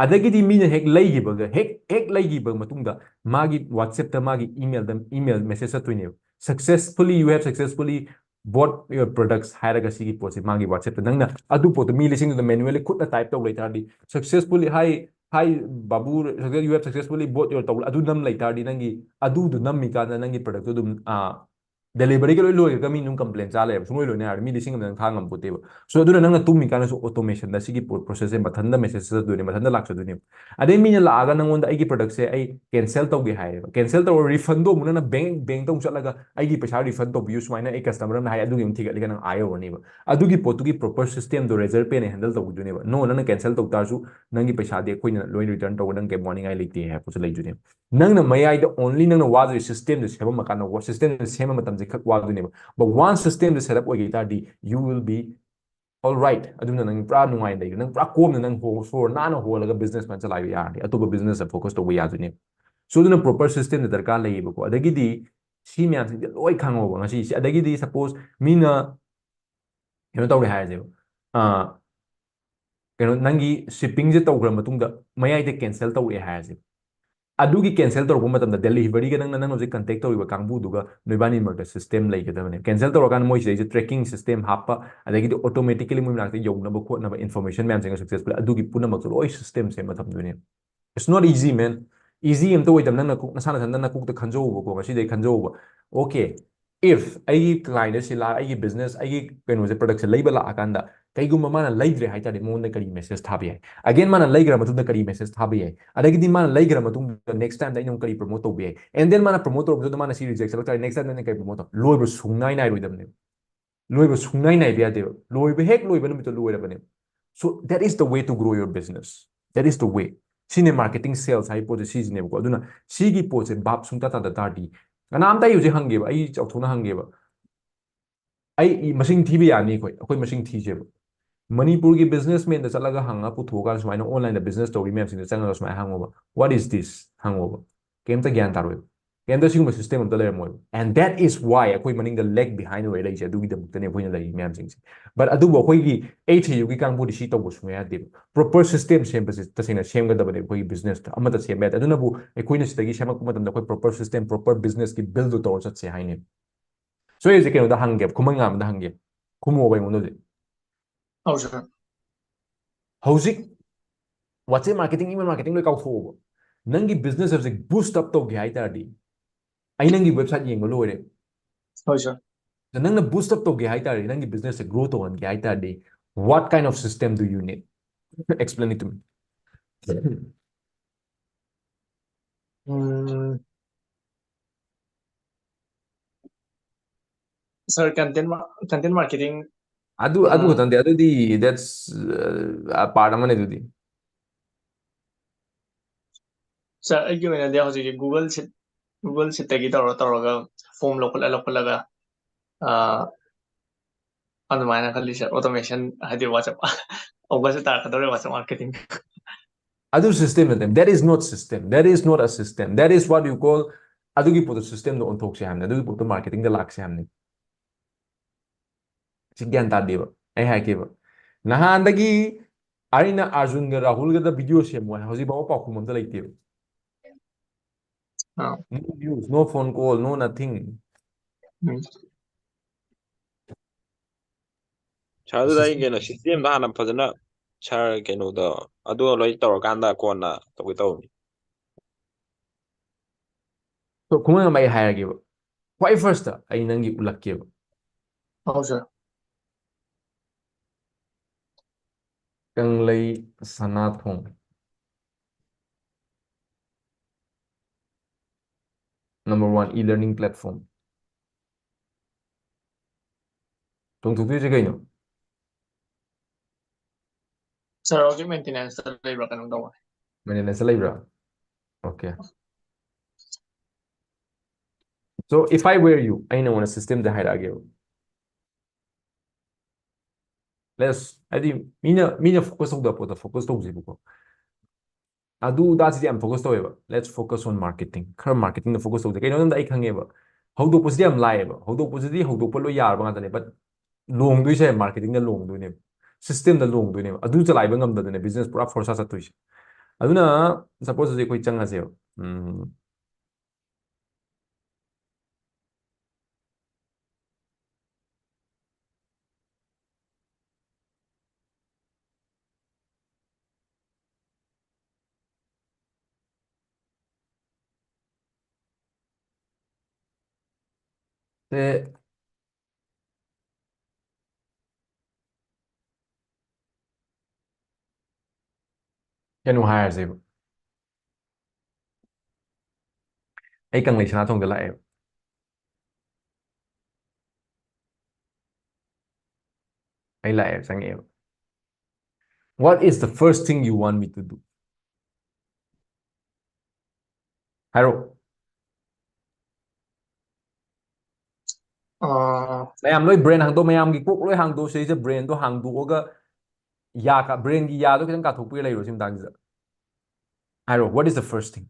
ꯑꯗꯒꯤꯗꯤ ꯃꯤꯅ ꯍꯦꯛ ꯂꯩꯈꯤꯕꯒ, ꯍꯦꯛ ꯍꯦꯛ ꯂꯩꯈꯤꯕ ꯃꯇꯨꯡꯗ ꯃꯥꯒꯤ WhatsApp ꯇ, ꯃꯥꯒꯤ email the, email message ꯆꯠꯇꯣꯏꯅꯦꯕ꯫ "Successfully, you have successfully bought your products" ꯍꯥꯏꯔꯒ ꯁꯤꯒꯤ ꯄꯣꯠꯁꯦ ꯃꯥꯒꯤ WhatsApp ꯇ ꯅꯪꯅ ꯑꯗꯨ ꯄꯣꯠꯇꯣ ꯃꯤ ꯂꯤꯁꯤꯡꯗꯨꯗ manually ꯈꯨꯠꯅ type ꯇꯧ ꯂꯩꯇꯥꯔꯗꯤ, "Successfully, hi, hi, Babu, success, you have successfully bought your" ꯇꯧ, ꯑꯗꯨ ꯅꯝ ꯂꯩꯇꯥꯔꯗꯤ ꯅꯪꯒꯤ ꯑꯗꯨꯗꯨ ꯅꯝꯃꯤꯀꯥꯟꯗ ꯅꯪꯒꯤ product ꯇꯨ ꯑꯗꯨꯝ, ꯑꯥ, delivery ꯒ ꯂꯣꯏ ꯂꯣꯏꯔꯒ ꯃꯤ ꯑꯗꯨꯝ complain ꯆꯥ ꯂꯩꯔꯕ, ꯁꯨꯡꯂꯣꯏ ꯂꯣꯏꯅ ꯌꯥꯔꯦ, ꯃꯤ ꯂꯤꯁꯤꯡ ꯑꯃ ꯅꯪ ꯊꯥ ꯉꯝꯄꯣꯠꯇꯦꯕ꯫ So ꯑꯗꯨꯅ ꯅꯪꯅ ꯇꯨꯝꯃꯤꯀꯥꯟꯗꯁꯨ automation ꯗ ꯁꯤꯒꯤ ꯄꯣ-, process ꯁꯦ ꯃꯊꯟꯇ message ꯆꯠꯇꯣꯏꯅꯦ, ꯃꯊꯟꯇ ꯂꯥꯛꯆꯗꯣꯏꯅꯦꯕ꯫ ꯑꯗꯩ ꯃꯤꯅ ꯂꯥꯛꯑꯒ ꯅꯪꯉꯣꯟꯗ "ꯑꯩꯒꯤ product ꯁꯦ ꯑꯩ cancel ꯇꯧꯒꯦ" ꯍꯥꯏꯌꯦꯕ, cancel ꯇꯧꯔ refund ꯗꯣ ꯑꯃꯨꯛ ꯅꯪꯅ bank, bank ꯇ ꯑꯃꯨꯛ ꯆꯠꯂꯒ "ꯑꯩꯒꯤ ꯄꯩꯁꯥ refund ꯇꯧꯕꯤꯌꯨ" ꯁꯨꯃꯥꯏꯅ ꯑꯩ customer ꯑꯃꯅ ꯍꯥꯏ, ꯑꯗꯨꯒꯤ ꯑꯃꯨꯛ ꯊꯤꯒꯠꯂꯒ ꯅꯪ ꯑꯥ ꯌꯧꯔꯅꯦꯕ꯫ ꯑꯗꯨꯒꯤ ꯄꯣꯠꯇꯨꯒꯤ proper system ꯗꯣ Razorpay ꯅ handle ꯇꯧꯈꯤꯗꯣꯏꯅꯦꯕ꯫ No, ꯅꯪꯅ cancel ꯇꯧ ꯇꯥꯔꯁꯨ ꯅꯪꯒꯤ ꯄꯩꯁꯥꯗꯤ ꯑꯩꯈꯣꯏꯅ ꯂꯣꯏ return ꯇꯧꯕ, ꯅꯪ ꯀꯩꯝ ꯋꯥꯅꯤꯡꯉꯥꯏ ꯂꯩꯇꯦ ꯍꯥꯏꯕ ꯄꯣꯠꯁꯨ ꯂꯩꯗꯣꯏꯅꯦꯕ꯫ ꯅꯪꯅ ꯃꯌꯥꯏꯗ only ꯅꯪꯅ ꯋꯥꯗꯣꯏ system ꯗꯣ ꯁꯦꯝꯃꯝꯃꯀꯥꯟꯗ, system ꯗꯣ ꯁꯦꯝꯕ ꯃꯇꯝꯁꯦ ꯈꯛ ꯋꯥꯗꯣꯏꯅꯦꯕ꯫ But once system ꯗꯣ set up ꯑꯣꯏꯈꯤ ꯇꯥꯔꯗꯤ, you will be all right꯫ ꯑꯗꯨꯅ ꯅꯪ ꯄꯨꯔꯥ ꯅꯨꯡꯉꯥꯏꯅ ꯂꯩꯔꯦ, ꯅꯪ ꯄꯨꯔꯥ ꯀꯣꯝꯅ ꯅꯪ ꯍꯣ-, ꯁꯣꯔ ꯅꯥꯟꯅ ꯍꯣꯜꯂꯒ business ꯐꯖꯅ ꯆꯂꯥꯏꯕ ꯌꯥꯔꯅꯤ, ꯑꯇꯣꯞꯄ business ꯇ focus ꯇꯧꯕ ꯌꯥꯗꯣꯏꯅꯦꯕ꯫ So ꯑꯗꯨꯅ proper system ꯗ ꯗꯔꯀꯥꯔ ꯂꯩꯌꯦꯕꯀꯣ꯫ ꯑꯗꯒꯤꯗꯤ ꯁꯤ ꯃꯌꯥꯝꯁꯤꯡꯁꯦ ꯂꯣꯏ ꯈꯪꯍꯧꯕ ꯉꯁꯤ꯫ ꯁꯤ, ꯑꯗꯒꯤꯗꯤ suppose ꯃꯤꯅ ꯀꯩꯅꯣ ꯇꯧꯔꯦ ꯍꯥꯏꯔꯁꯦꯕ, ꯑꯥ, ꯀꯩꯅꯣ, ꯅꯪꯒꯤ shipping ꯁꯦ ꯇꯧꯈ꯭ꯔ ꯃꯇꯨꯡꯗ ꯃꯌꯥꯏꯗ cancel ꯇꯧꯔꯛꯑꯦ ꯍꯥꯏꯔꯁꯦꯕ꯫ ꯑꯗꯨꯒꯤ cancel ꯇꯧꯔꯛꯄ ꯃꯇꯝꯗ delivery ꯒ ꯅꯪꯅ, ꯅꯪꯅ ꯍꯧꯖꯤꯛ contact ꯇꯧꯔꯤꯕ ꯀꯥꯡꯕꯨꯗꯨꯒ ꯅꯣꯏꯕꯥꯅꯤ ꯃꯔꯛꯇ system ꯂꯩꯒꯗꯕꯅꯦ꯫ Cancel ꯇꯧꯔꯀꯥꯟꯗ ꯃꯣꯏ ꯁꯤꯗꯩꯁꯤꯗ tracking system ꯍꯥꯞꯄ, ꯑꯗꯒꯤꯗꯤ automatically ꯃꯣꯏ ꯃꯅꯥꯛꯇ ꯌꯧꯅꯕ ꯈꯣꯠꯅꯕ information ꯃꯌꯥꯝꯁꯤꯡꯒ successfully ꯑꯗꯨꯒꯤ ꯄꯨꯝꯅꯃꯛꯇꯨ ꯂꯣꯏ system ꯁꯦꯝꯕ ꯊꯝꯗꯣꯏꯅꯦ꯫ It's not easy, man. Easy ꯑꯝꯇ ꯑꯣꯏꯗꯕ꯫ ꯅꯪꯅ ꯀꯣꯛ, ꯅꯁꯥ ꯅꯊꯟꯗ ꯅꯀꯣꯛꯇ ꯈꯟꯖꯧꯕꯀꯣ, ꯉꯁꯤꯗꯩ ꯈꯟꯖꯧꯕ꯫ Okay, If ꯑꯩꯒꯤ client ꯁꯤ ꯂꯥꯛ ꯑꯩꯒꯤ business ꯑꯩꯒꯤ ꯀꯩꯅꯣꯁꯦ product ꯁꯦ ꯂꯩꯕ ꯂꯥꯛꯑꯀꯥꯟꯗ ꯀꯩꯒꯨꯝꯕ ꯃꯥꯅ ꯂꯩꯗ꯭ꯔꯦ ꯍꯥꯏꯇꯥꯔꯗꯤ ꯃꯉꯣꯟꯗ ꯀꯔꯤ message ꯊꯥꯕ ꯌꯥꯏ? Again ꯃꯥꯅ ꯂꯩꯈ꯭ꯔ ꯃꯇꯨꯡꯗ ꯀꯔꯤ message ꯊꯥꯕ ꯌꯥꯏ? ꯑꯗꯒꯤꯗꯤ ꯃꯥꯅ ꯂꯩꯈ꯭ꯔ ꯃꯇꯨꯡꯗ next time ꯗ ꯑꯩꯅ ꯑꯃꯨꯛ ꯀꯔꯤ promote ꯇꯧꯕ ꯌꯥꯏ? And then ꯃꯥꯅ promote ꯇꯧꯔꯕ ꯃꯇꯨꯡꯗ ꯃꯥꯅ ꯁꯤ reject ꯆꯠꯂꯛ ꯇꯥꯔꯗꯤ next time ꯗ ꯑꯩꯅ ꯀꯔꯤ promote ꯇꯧ? ꯂꯣꯏꯕ ꯁꯨꯡꯅꯥꯏ ꯅꯥꯏꯔꯣꯏꯗꯕꯅꯦꯕ꯫ ꯂꯣꯏꯕ ꯁꯨꯡꯅꯥꯏ ꯅꯥꯏꯕ ꯌꯥꯗꯦꯕ꯫ ꯂꯣꯏꯕ ꯍꯦꯛ ꯂꯣꯏꯕ ꯅꯨꯃꯤꯠꯇ ꯂꯣꯏꯔꯕꯅꯦꯕ꯫ So that is the way to grow your business. That is the way. ꯁꯤꯅꯦ marketing sales ꯍꯥꯏꯕ ꯄꯣꯠꯁꯦ ꯁꯤꯁꯤꯅꯦꯕꯀꯣ꯫ ꯑꯗꯨꯅ ꯁꯤꯒꯤ ꯄꯣꯠꯁꯦ ꯚꯥꯞ ꯁꯨꯡꯇꯥ ꯇꯥꯗ ꯇꯥꯔꯗꯤ, ꯀꯅꯥꯝꯇ ꯑꯩ ꯍꯧꯖꯤꯛ ꯍꯪꯒꯦꯕ, ꯑꯩ ꯆꯥꯎꯊꯣꯛꯅ ꯍꯪꯒꯦꯕ꯫ ꯑꯩ ꯏ-, ꯃꯁꯤꯡ ꯊꯤꯕ ꯌꯥꯅꯤ ꯑꯩꯈꯣꯏ, ꯑꯩꯈꯣꯏ ꯃꯁꯤꯡ ꯊꯤꯁꯦꯕ꯫ ꯃꯅꯤꯄꯨꯔꯒꯤ businessman ꯗ ꯆꯠꯂꯒ ꯍꯪꯉ ꯄꯨꯊꯣꯛꯑꯀꯥꯟꯗ ꯁꯨꯃꯥꯏꯅ online ꯗ business ꯇꯧꯔꯤ ꯃꯌꯥꯝꯁꯤꯡꯗ ꯆꯪꯉꯒ ꯁꯨꯃꯥꯏꯅ ꯍꯪꯉꯣꯕ, "What is this?" ꯍꯪꯉꯣꯕ꯫ ꯀꯩꯝꯇ ꯒ꯭ꯌꯥꯟ ꯇꯥꯔꯣꯏꯕ꯫ ꯀꯩꯝꯇ ꯁꯤꯒꯨꯝꯕ system ꯑꯝꯇ ꯂꯩꯔꯝꯃꯣꯏꯕ꯫ And that is why ꯑꯩꯈꯣꯏ ꯃꯅꯤꯡꯗ lag behind ꯑꯣꯏꯔ ꯂꯩꯔꯤꯁꯦ, ꯑꯗꯨꯒꯤꯗꯃꯛꯇꯅꯦ ꯑꯩꯈꯣꯏꯅ ꯂꯩꯔꯤ ꯃꯌꯥꯝꯁꯤꯡꯁꯦ꯫ But ꯑꯗꯨꯕꯨ ꯑꯩꯈꯣꯏꯒꯤ ꯑꯩꯠ ꯁꯤ ꯌꯨꯒꯤ ꯀꯥꯡꯕꯨꯗꯤ ꯁꯤ ꯇꯧꯕ ꯁꯨꯡꯌꯥ ꯌꯥꯗꯦꯕ꯫ Proper system ꯁꯦꯝꯕꯁꯦ ꯇꯁꯦꯡꯅ ꯁꯦꯝꯒꯗꯕꯅꯦ ꯑꯩꯈꯣꯏꯒꯤ business ꯇ꯫ ꯑꯃꯠꯇ ꯁꯦꯝꯕ ꯌꯥꯗꯦ꯫ ꯑꯗꯨꯅꯕꯨ ꯑꯩꯈꯣꯏꯅ ꯁꯤꯗꯒꯤ ꯁꯦꯝꯃꯛꯄ ꯃꯇꯝꯗ ꯑꯩꯈꯣꯏ proper system, proper business ꯀꯤ build ꯇꯧꯔ ꯆꯠꯁꯦ ꯍꯥꯏꯅꯦ꯫ So ꯑꯩ ꯍꯧꯖꯤꯛ ꯀꯩꯅꯣꯗ ꯍꯪꯒꯦ, ꯈꯨꯃꯟ ꯉꯥꯝꯗ ꯍꯪꯒꯦ꯫ ꯈꯨꯝꯃꯣꯕ ꯑꯩꯉꯣꯟꯗ ꯍꯧꯖꯤꯛ꯫ ꯍꯧꯖꯤꯛ ꯍꯧꯖꯤꯛ WhatsApp marketing, email marketing ꯂꯣꯏ ꯀꯥꯎꯊꯣꯛꯑꯣꯕ꯫ ꯅꯪꯒꯤ business ꯍꯧꯖꯤꯛ boost up ꯇꯧꯒꯦ ꯍꯥꯏ ꯇꯥꯔꯗꯤ, ꯑꯩ ꯅꯪꯒꯤ website ꯌꯦꯡꯕ ꯂꯣꯏꯔꯦ꯫ ꯍꯣꯏ ꯁꯥꯔ꯫ ꯅꯪꯅ boost up ꯇꯧꯒꯦ ꯍꯥꯏ ꯇꯥꯔꯗꯤ, ꯅꯪꯒꯤ business ꯁꯦ grow ꯇꯧꯍꯟꯒꯦ ꯍꯥꯏ ꯇꯥꯔꯗꯤ, what kind of system do you need? Explain it to me. Um, sir, content ma- content marketing ꯑꯗꯨ ꯑꯗꯨ ꯑꯥ꯫ ꯈꯛꯇꯪꯗꯤ, ꯑꯗꯨꯗꯤ that's part ꯑꯃꯅꯦ ꯑꯗꯨꯗꯤ꯫ ꯁꯥꯔ, ꯑꯩꯒꯤ ꯑꯣꯏꯅꯗꯤ ꯍꯧꯖꯤꯛꯀꯤ Google Sheet, Google Sheet ꯇꯒꯤ ꯇꯧꯔ ꯇꯧꯔꯒ form ꯂꯧꯈꯠꯂ ꯂꯧꯈꯠꯂꯒ ꯑꯥ, ꯑꯗꯨꯃꯥꯏꯅ ꯈꯜꯂꯤ ꯁꯥꯔ, automation ꯍꯥꯏꯗꯤ WhatsApp August ꯇꯥꯔꯛꯀꯗꯧꯔꯦ WhatsApp marketing꯫ ꯑꯗꯨ system ꯅꯠꯇꯦ꯫ That is not system. That is not a system. That is what you call, ꯑꯗꯨꯒꯤ ꯄꯣꯠꯇꯣ system ꯗ ꯑꯣꯟꯊꯣꯛꯁꯦ ꯍꯥꯏꯕꯅꯦ, ꯑꯗꯨꯒꯤ ꯄꯣꯠꯇꯣ marketing ꯗ ꯂꯥꯛꯁꯦ ꯍꯥꯏꯕꯅꯦ꯫ ꯁꯤ ꯒ꯭ꯌꯥꯟ ꯇꯥꯗꯦꯕ꯫ ꯑꯩ ꯍꯥꯏꯔꯛꯀꯦꯕ, ꯅꯍꯥꯟꯗꯒꯤ ꯑꯩꯅ ꯑꯥꯔꯖꯨꯟꯒ ꯔꯥꯍꯨꯜꯒꯗ video ꯁꯦꯝꯃꯣ ꯍꯥꯏ, ꯍꯧꯖꯤꯛ ꯐꯥꯎꯕ ꯄꯥꯎꯈꯨꯝ ꯑꯝꯇ ꯂꯩꯇꯦꯕ꯫ ꯑꯥ꯫ No news, no phone call, no nothing. ꯎꯝ꯫ ꯁꯥꯔ, ꯑꯗꯨꯗ ꯑꯩ ꯀꯩꯅꯣ system ꯗ ꯍꯥꯟꯅ ꯐꯖꯅ ꯁꯥꯔ ꯀꯩꯅꯣꯗꯣ ꯑꯗꯨ ꯂꯣꯏ ꯇꯧꯔꯀꯥꯟꯗ ꯀꯣꯟꯅ ꯇꯧꯒꯦ ꯇꯧꯕꯅꯤ꯫ So, ꯈꯨꯃꯟ ꯉꯝꯕ ꯑꯩ ꯍꯥꯏꯔꯒꯦꯕ꯫ ꯈ꯭ꯋꯥꯏ first ꯑꯩ ꯅꯪꯒꯤ ꯎꯠꯂꯛꯀꯦꯕ꯫ ꯍꯧ ꯁꯥꯔ꯫ ꯀꯪꯂꯩ ꯁꯅꯥꯊꯣꯡ, number one e-learning platform꯫ ꯆꯣꯡꯊꯣꯛꯇꯣꯏꯁꯦ ꯀꯩꯅꯣ? ꯁꯥꯔ, ꯍꯧꯖꯤꯛ maintenanceꯇ ꯂꯩꯕ꯭ꯔꯥ ꯀꯩꯅꯣꯝ ꯇꯧꯕꯅꯦ꯫ Maintenanceꯇ ꯂꯩꯕ꯭ꯔꯥ? Okay. So if I were you, ꯑꯩ ꯅꯉꯣꯟꯗ systemꯗ ꯍꯥꯏꯔꯛꯑꯒꯦꯕ꯫ Let's, ꯍꯥꯏꯗꯤ ꯃꯤꯅ, ꯃꯤꯅ focus ꯇꯧꯗꯕ ꯄꯣꯠꯇ focus ꯇꯧꯁꯦꯕꯀꯣ꯫ ꯑꯗꯨ ꯑꯗꯥꯁꯤꯗꯤ ꯌꯥꯝ focus ꯇꯧꯋꯦꯕ꯫ Let's focus on marketing. ꯈꯔ marketingꯗ focus ꯇꯧꯁꯦ꯫ ꯀꯩꯅꯣ ꯍꯥꯏꯕꯗ ꯑꯩ ꯈꯪꯉꯦꯕ꯫ ꯍꯧꯗꯣꯛꯄꯁꯤꯗꯤ ꯌꯥꯝ ꯂꯥꯏꯌꯦꯕ꯫ ꯍꯧꯗꯣꯛꯄꯁꯤꯗꯤ ꯍꯧꯗꯣꯛꯄ ꯂꯣꯏ ꯌꯥꯔꯕ ꯉꯥꯛꯇꯅꯦ꯫ But ꯂꯣꯡꯗꯣꯏꯁꯦ marketingꯗ ꯂꯣꯡꯗꯣꯏꯅꯦꯕ꯫ Systemꯗ ꯂꯣꯡꯗꯣꯏꯅꯦꯕ꯫ ꯑꯗꯨ ꯆꯂꯥꯏꯕ ꯉꯝꯗꯗꯅꯦ business ꯄꯨꯔꯥ ꯐꯣꯔꯁꯥ ꯆꯠꯇꯣꯏꯁꯦ꯫ ꯑꯗꯨꯅ suppose ꯍꯧꯖꯤꯛ ꯑꯩꯈꯣꯏ ꯆꯪꯉꯁꯦꯕ꯫ ꯎꯝ, ꯁꯦ, ꯀꯩꯅꯣ ꯍꯥꯏꯔꯁꯦꯕ꯫ ꯑꯩ ꯀꯪꯂꯩ ꯁꯅꯥꯊꯣꯡꯗ ꯂꯥꯛꯑꯦꯕ꯫ ꯑꯩ ꯂꯥꯛꯑꯦꯕ, ꯆꯪꯉꯛꯑꯦꯕ꯫ What is the first thing you want me to do? ꯍꯥꯏꯔꯣ꯫ ꯑꯥ, ꯃꯌꯥꯝ ꯂꯣꯏ brain ꯍꯥꯡꯗꯣꯛ, ꯃꯌꯥꯝꯒꯤ ꯀꯣꯛ ꯂꯣꯏ ꯍꯥꯡꯗꯣꯛ, ꯁꯤꯗꯩꯁꯤꯗ brainꯗꯣ ꯍꯥꯡꯗꯣꯛꯑꯒ ꯌꯥ ꯀꯥ-, brainꯒꯤ ꯌꯥꯗꯣ ꯈꯤꯇꯪ ꯀꯥꯊꯣꯛꯄꯤꯔ ꯂꯩꯔꯣ ꯁꯤ ꯃꯇꯥꯡꯁꯤꯗ꯫ ꯍꯥꯏꯔꯣ, what is the first thing?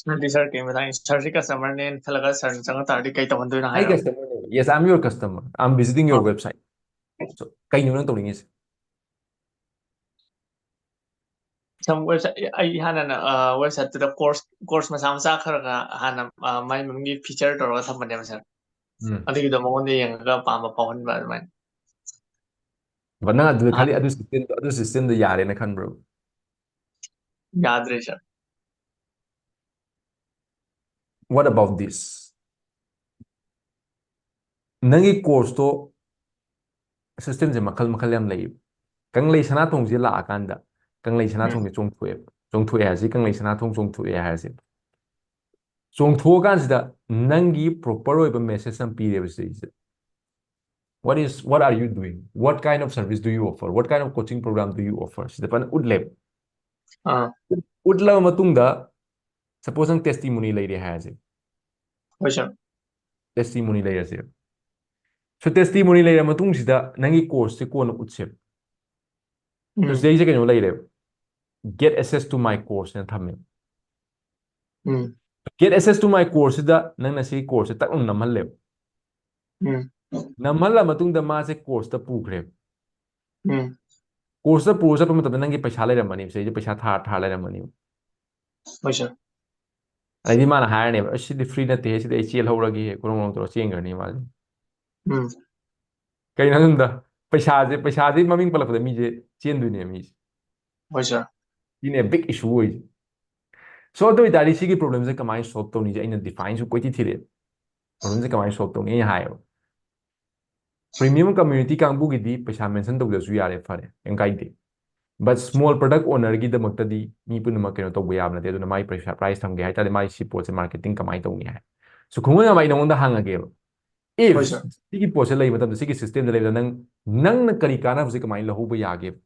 ꯅꯠꯇꯦ ꯁꯥꯔ, ꯀꯩ ꯃꯇꯥꯡꯒꯤ? ꯁꯥꯔꯁꯤ customerꯅꯦꯅ ꯈꯜꯂꯒ ꯁꯥꯔꯅ ꯆꯪꯉꯛ ꯇꯥꯔꯗꯤ ꯀꯩ ꯇꯧꯍꯟꯗꯣꯏꯅꯣ ꯑꯩ ꯍꯥꯏꯔꯣ? Customerꯅꯦ꯫ Yes, I'm your customer. I'm visiting your ꯑꯣ꯫ Website. So, ꯀꯩꯅꯣ ꯅꯪ ꯇꯧꯅꯤꯡꯉꯤꯁꯦ? ꯁꯥꯔ, website, ꯑꯩ ꯍꯥꯟꯅꯅ, ꯑ, websiteꯇꯨꯗ course, course ꯃꯆꯥ ꯃꯆꯥ ꯈꯔ ꯈꯔ ꯍꯥꯟꯅ, ꯑ, ꯃꯥꯏ ꯃꯃꯤꯡꯒꯤ feature ꯇꯧꯔꯒ ꯊꯝꯕꯅꯦꯕ ꯁꯥꯔ꯫ ꯎꯝ꯫ ꯑꯗꯨꯒꯤꯗꯣ ꯃꯉꯣꯟꯗ ꯌꯦꯡꯉꯒ ꯄꯥꯝꯕ ꯐꯥꯎꯍꯟꯕ ꯑꯗꯨꯃꯥꯏꯅ꯫ But ꯅꯪ ꯑꯗꯨ ꯈꯜꯂꯤ, ꯑꯥ꯫ ꯑꯗꯨ systemꯗꯣ, ꯑꯗꯨ systemꯗꯣ ꯌꯥꯔꯦꯅ ꯈꯟꯕ꯭ꯔꯣ? ꯌꯥꯗ꯭ꯔꯦ ꯁꯥꯔ꯫ what about this? ꯅꯪꯒꯤ course ꯇꯣ system ꯁꯦ ꯃꯈꯜ ꯃꯈꯜ ꯌꯥꯝ ꯂꯩꯌꯦꯕ꯫ ꯀꯪꯂꯩ ꯁꯅꯥꯊꯣꯡꯁꯦ ꯂꯥꯛꯑꯀꯥꯟꯗ ꯀꯪꯂꯩ ꯎꯝ ꯁꯅꯥꯊꯣꯡꯁꯦ ꯆꯣꯡꯊꯣꯛꯑꯦꯕ꯫ ꯆꯣꯡꯊꯣꯛꯑꯦ ꯍꯥꯏꯔꯁꯤ, ꯀꯪꯂꯩ ꯁꯅꯥꯊꯣꯡ ꯆꯣꯡꯊꯣꯛꯑꯦ ꯍꯥꯏꯔꯁꯦ꯫ ꯆꯣꯡꯊꯣꯛꯑꯀꯥꯟꯁꯤꯗ ꯅꯪꯒꯤ proper ꯑꯣꯏꯕ message ꯑꯃ ꯄꯤꯔꯦꯕ ꯁꯤꯗꯩꯁꯤꯗ꯫ What is, what are you doing? What kind of service do you offer? What kind of coaching program do you offer? ꯁꯤꯗ ꯐꯖꯅ ꯎꯠꯂꯦꯕ꯫ ꯑꯥ ꯎꯠꯂꯕ ꯃꯇꯨꯡꯗ, suppose ꯅꯪ testimony ꯂꯩꯔꯦ ꯍꯥꯏꯔꯁꯦ꯫ ꯍꯣꯏ ꯁꯥꯔ testimony ꯂꯩꯔꯁꯦꯕ꯫ So testimony ꯂꯩꯔ ꯃꯇꯨꯡꯁꯤꯗ ꯅꯪꯒꯤ course ꯁꯦ ꯀꯣꯟꯅ ꯎꯠꯁꯦꯕ꯫ So ꯎꯝ ꯁꯤꯗꯩꯁꯤꯗ ꯀꯩꯅꯣ ꯂꯩꯔꯦꯕ, "Get access to my course" ꯅ ꯊꯝꯃꯦꯕ꯫ ꯎꯝ "Get access to my course" ꯁꯤꯗ ꯅꯪꯅ ꯁꯤꯒꯤ course ꯁꯦ ꯇꯛ ꯂꯥꯎꯅ ꯅꯝꯍꯜꯂꯦꯕ꯫ ꯎꯝ ꯅꯝꯍꯜꯂ ꯃꯇꯨꯡꯗ ꯃꯥꯁꯦ course ꯇ ꯄꯨꯈ꯭ꯔꯦꯕ꯫ ꯎꯝ Course ꯇ ꯄꯨꯔ ꯆꯠꯄ ꯃꯇꯝꯗ ꯅꯪꯒꯤ ꯄꯩꯁꯥ ꯂꯩꯔꯝꯃꯅꯦꯕ, ꯁꯤꯗꯩꯁꯤꯗ ꯄꯩꯁꯥ ꯊꯥ ꯊꯥ ꯂꯩꯔꯝꯃꯅꯦꯕ꯫ ꯍꯣꯏ ꯁꯥꯔ ꯑꯗꯩꯗꯤ ꯃꯥꯅ ꯍꯥꯏꯔꯅꯦꯕ, "ꯑꯁ, ꯁꯤꯗꯤ free ꯅꯠꯇꯦꯍꯦ, ꯁꯤꯗꯤ ꯑꯩ ꯆꯦꯜꯍꯧꯔꯒꯦ" ꯈꯨꯔꯣꯡ ꯈꯨꯔꯣꯡ ꯇꯧꯔ ꯆꯦꯟꯈ꯭ꯔꯅꯤ ꯃꯥꯁꯦ꯫ ꯎꯝ ꯀꯩꯅꯣ ꯍꯥꯏꯕꯗ ꯄꯩꯁꯥꯁꯦ, ꯄꯩꯁꯥꯁꯦ ꯃꯃꯤꯡ ꯄꯜꯂꯛꯄꯗ ꯃꯤꯁꯦ ꯆꯦꯟꯗꯣꯏꯅꯦ ꯃꯤꯁꯦ꯫ ꯍꯣꯏ ꯁꯥꯔ ꯁꯤꯅꯦ big issue ꯑꯣꯏꯁꯦ꯫ So ꯑꯗꯨ ꯑꯣꯏꯇꯥꯔꯗꯤ ꯁꯤꯒꯤ problem ꯁꯦ ꯀꯃꯥꯏꯅ solve ꯇꯧꯅꯤꯁꯦ ꯑꯩꯅ define ꯁꯨ ꯀꯣꯏꯊꯤ ꯊꯤꯔꯛꯑꯦ꯫ Problem ꯁꯦ ꯀꯃꯥꯏꯅ solve ꯇꯧꯅꯤ ꯑꯩꯅ ꯍꯥꯏꯌꯦꯕ꯫ Premium community ꯀꯥꯡꯕꯨꯒꯤꯗꯤ ꯄꯩꯁꯥ mention ꯇꯧꯗ꯭ꯔꯁꯨ ꯌꯥꯔꯦ, ꯐꯔꯦ, ꯀꯩꯝ ꯀꯥꯏꯗꯦ꯫ But small product owner ꯒꯤꯗꯃꯛꯇꯗꯤ ꯃꯤ ꯄꯨꯝꯅꯃꯛ ꯀꯩꯅꯣ ꯇꯧꯕ ꯌꯥꯕ ꯅꯠꯇꯦ꯫ ꯑꯗꯨꯅ ꯃꯥꯒꯤ ꯄꯩꯁꯥ price ꯊꯝꯒꯦ ꯍꯥꯏ ꯇꯥꯔꯗꯤ ꯃꯥꯒꯤ ꯁꯤ ꯄꯣꯠꯁꯦ marketing ꯀꯃꯥꯏꯅ ꯇꯧꯅꯤ ꯍꯥꯏ꯫ So ꯈꯨꯡꯒꯪ ꯑꯃ ꯑꯩ ꯅꯉꯣꯟꯗ ꯍꯪꯉꯒꯦꯕ꯫ If ꯍꯣꯏ ꯁꯥꯔ ꯁꯤꯒꯤ ꯄꯣꯠꯁꯦ ꯂꯩꯕ ꯃꯇꯝꯗ, ꯁꯤꯒꯤ system ꯗ ꯂꯩꯕꯗ ꯅꯪ, ꯅꯪꯅ ꯀꯔꯤ ꯀꯥꯟꯅꯕꯁꯦ ꯀꯃꯥꯏꯅ ꯂꯧꯍꯧꯕ ꯌꯥꯒꯦꯕ?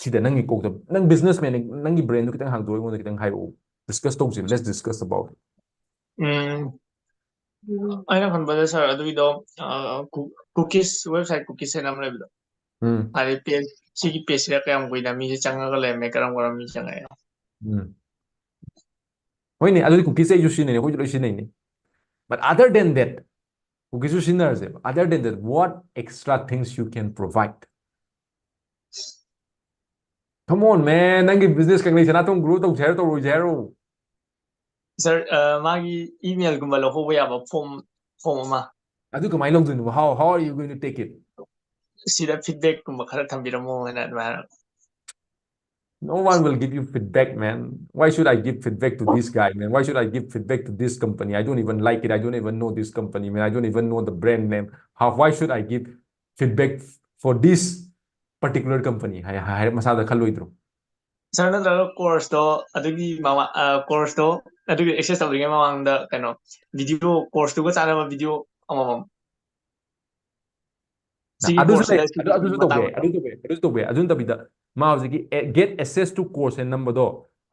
ꯁꯤꯗ ꯅꯪꯒꯤ ꯀꯣꯛꯇ, ꯅꯪ businessman ꯅꯤ, ꯅꯪꯒꯤ brain ꯗꯨ ꯈꯤꯇꯪ ꯍꯥꯡꯗꯣꯛꯑ ꯑꯩꯉꯣꯟꯗ ꯈꯤꯇꯪ ꯍꯥꯏꯔꯛꯑꯣ꯫ Discuss ꯇꯧꯁꯦ, let's discuss about it. ꯎꯝ ꯑꯩꯅ ꯈꯟꯕꯗ ꯁꯥꯔ ꯑꯗꯨꯒꯤꯗꯣ cookies, website cookies ꯍꯥꯏꯅ ꯑꯃ ꯂꯩꯕꯗꯣ, ꯎꯝ ꯍꯥꯏꯗꯤ page, ꯁꯤꯒꯤ page ꯁꯤꯗ ꯀꯌꯥꯝ ꯀꯨꯏꯅ ꯃꯤꯁꯦ ꯆꯪꯉꯒ ꯂꯩꯔꯝꯃꯦ, ꯀꯔꯝ ꯀꯔꯝꯕ ꯃꯤ ꯆꯪꯉꯛꯑꯦ? ꯎꯝ ꯍꯣꯏꯅꯦ, ꯑꯗꯨꯗꯤ cookies ꯁꯦ ꯑꯩꯁꯨ ꯁꯤꯖꯤꯟꯅꯩꯅꯦ, ꯑꯩꯈꯣꯏꯁꯨ ꯂꯣꯏ ꯁꯤꯖꯤꯟꯅꯩꯅꯦ꯫ But other than that, cookies ꯁꯨ ꯁꯤꯖꯤꯟꯅꯔꯁꯦꯕ, other than that, what extra things you can provide? Come on man, ꯅꯪꯒꯤ business ꯀꯪꯂꯩ ꯁꯅꯥꯊꯣꯡ grow ꯇꯧꯁꯦ ꯍꯥꯏꯔꯣ, ꯇꯧꯔꯣꯏꯁꯦ ꯍꯥꯏꯔꯣ? ꯁꯥꯔ, ꯃꯥꯒꯤ email ꯒꯨꯝꯕ ꯂꯧꯍꯧꯕ ꯌꯥꯕ form, form ꯑꯃ꯫ ꯑꯗꯨ ꯀꯃꯥꯏꯅ ꯂꯧꯗꯣꯏꯅꯣ? How, how are you going to take it? ꯁꯤꯗ feedback ꯀꯨꯝꯕ ꯈꯔ ꯊꯝꯕꯤꯔꯝꯃꯣ ꯍꯥꯏꯅ ꯑꯗꯨꯃꯥꯏꯅ꯫ No one will give you feedback, man. Why should I give feedback to this guy, man? Why should I give feedback to this company? I don't even like it. I don't even know this company, man. I don't even know the brand name. How, why should I give feedback for this particular company? ꯍꯥꯏ ꯍꯥꯏꯔ ꯃꯁꯥꯗ ꯈꯜꯂꯣꯏꯗ꯭ꯔꯣ? ꯁꯥꯔ, ꯅꯠꯇ꯭ꯔꯒ ꯀꯣꯔꯁꯇꯣ ꯑꯗꯨꯒꯤ ꯃꯃꯥ ꯀꯣꯔꯁꯇꯣ ꯑꯗꯨꯒꯤ access ꯇꯧꯗ꯭ꯔꯤꯉꯩ ꯃꯃꯥꯡꯗ ꯀꯩꯅꯣ video ꯀꯣꯔꯁꯇꯨꯒ ꯆꯥꯟꯅꯕ ꯚꯤꯗꯤꯑꯣ ꯑꯃꯃꯝ ꯁꯤꯒꯤ ꯑꯗꯨꯁꯨ ꯀꯣꯔꯁꯁꯤꯗ ꯂꯩ ꯑꯗꯨ ꯑꯗꯨꯁꯨ ꯇꯧꯕ ꯌꯥꯏ ꯑꯗꯨ ꯇꯧꯕ ꯌꯥꯏ ꯑꯗꯨꯁꯨ ꯇꯧꯕ ꯌꯥꯏ ꯑꯗꯨ ꯅꯠꯇꯕꯤꯗ ꯃꯥ ꯍꯧꯖꯤꯛꯀꯤ get access to course ꯍꯥꯏꯅ ꯅꯝꯕꯗꯣ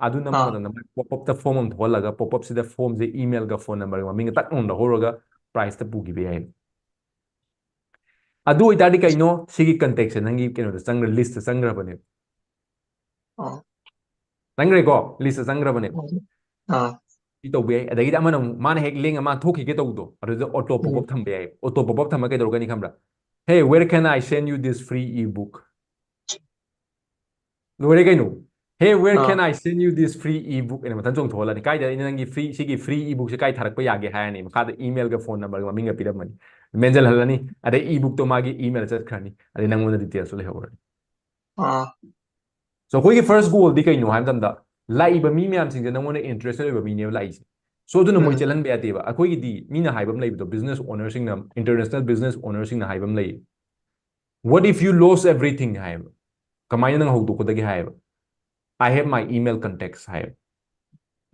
ꯑꯗꯨ ꯅꯝꯕ ꯑꯥ ꯃꯇꯝꯗ ꯃꯥꯏ ꯄꯣꯞ ꯑꯞꯇ ꯐꯣꯝ ꯑꯃ ꯊꯣꯛꯍꯜꯂꯒ ꯄꯣꯞ ꯑꯞꯁꯤꯗ ꯐꯣꯝꯁꯦ ꯏꯃꯦꯜꯒ ꯐꯣꯟ ꯅꯝꯕꯔꯒ ꯃꯃꯤꯡꯒ ꯇꯛ ꯂꯥꯎꯅ ꯂꯧꯍꯧꯔꯒ ꯄ꯭ꯔꯥꯏꯖꯇ ꯄꯨꯈꯤꯕ ꯌꯥꯏ ꯑꯗꯨ ꯑꯣꯏꯇꯥꯔꯗꯤ ꯀꯩꯅꯣ ꯁꯤꯒꯤ ꯀꯟꯇꯦꯛꯁꯦ ꯅꯪꯒꯤ ꯀꯩꯅꯣꯗ ꯆꯪꯈ꯭ꯔ ꯂꯤꯁꯇ ꯆꯪꯈ꯭ꯔꯕꯅꯦꯕ ꯑꯥ ꯆꯪꯈ꯭ꯔꯦꯀꯣ ꯂꯤꯁꯇ ꯆꯪꯈ꯭ꯔꯕꯅꯦꯕ ꯑꯥ ꯁꯤ ꯇꯧꯕ ꯌꯥꯏ ꯑꯗꯒꯤꯗꯤ ꯑꯃꯅ ꯑꯃꯨꯛ ꯃꯥꯅ ꯍꯦꯛ ꯂꯦꯡ ꯑꯃ ꯊꯣꯛꯈꯤꯒꯦ ꯇꯧꯕꯗꯣ ꯑꯗꯨꯗ ꯑꯣꯇꯣ ꯄꯣꯞ ꯎꯝ ꯑꯞ ꯊꯝꯕ ꯌꯥꯏ ꯑꯣꯇꯣ ꯄꯣꯞ ꯑꯞ ꯊꯝꯃ ꯀꯩꯗꯧꯔꯒꯅꯤ ꯈꯪꯕ꯭ꯔꯥ Hey, where can I send you this free ebook? ꯂꯣꯏꯔꯦ ꯀꯩꯅꯣ Hey, where ah can I send you this free ebook? ꯑꯩꯅ ꯃꯊꯪ ꯆꯣꯡꯊꯣꯛꯍꯜꯂꯅꯤ ꯀꯥꯏꯗ ꯑꯩꯅ ꯅꯪꯒꯤ ꯐ꯭ꯔꯤ ꯁꯤꯒꯤ ꯐ꯭ꯔꯤ ꯏꯕꯨꯛꯁꯦ ꯀꯥꯏ ꯊꯥꯔꯛꯄ ꯌꯥꯒꯦ ꯍꯥꯏꯔꯅꯤ ꯃꯈꯥꯗ ꯏꯃꯦꯜꯒ ꯐꯣꯟ ꯅꯝꯕꯔꯒ ꯃꯃꯤꯡꯒ ꯄꯤꯔꯝꯃꯅꯤ ꯃꯦꯟꯁꯤꯜꯍꯜꯂꯅꯤ ꯑꯗꯩ ꯏꯕꯨꯛꯇꯣ ꯃꯥꯒꯤ ꯏꯃꯦꯜ ꯆꯠꯈ꯭ꯔꯅꯤ ꯑꯗꯩ ꯅꯪꯉꯣꯟꯗ ꯗꯤꯇꯦꯜꯁꯇꯣ ꯂꯩꯍꯧꯔꯅꯤ ꯑꯥ So ꯑꯩꯈꯣꯏꯒꯤ ꯐꯥꯔꯁ ꯒꯣꯜꯗꯤ ꯀꯩꯅꯣ ꯍꯥꯏꯕ ꯃꯇꯝꯗ ꯂꯥꯛꯏꯕ ꯃꯤ ꯃꯌꯥꯝꯁꯤꯡꯁꯦ ꯅꯪꯉꯣꯟꯗ ꯏꯟꯇꯔꯦꯁꯇꯦꯠ ꯑꯣꯏꯕ ꯃꯤꯅꯦꯕ ꯂꯥꯛꯏꯁꯦ So ꯑꯗꯨꯅ ꯃꯣꯏ ꯎꯝ ꯆꯦꯜꯍꯟꯕ ꯌꯥꯗꯦꯕ ꯑꯩꯈꯣꯏꯒꯤꯗꯤ ꯃꯤꯅ ꯍꯥꯏꯕ ꯑꯃ ꯂꯩꯕꯗꯣ ꯕꯤꯖꯤꯅꯦꯁ ꯑꯣꯅꯔꯁꯤꯡꯅ ꯏꯟꯇꯔꯅꯦꯁꯅꯦꯜ ꯕꯤꯖꯤꯅꯦꯁ ꯑꯣꯅꯔꯁꯤꯡꯅ ꯍꯥꯏꯕ ꯑꯃ ꯂꯩꯌꯦ What if you lose everything ꯍꯥꯏꯌꯦꯕ ꯀꯃꯥꯏꯅ ꯅꯪ ꯍꯧꯗꯣꯛꯀꯗꯒꯦ ꯍꯥꯏꯌꯦꯕ I have my email contacts ꯍꯥꯏꯌꯦꯕ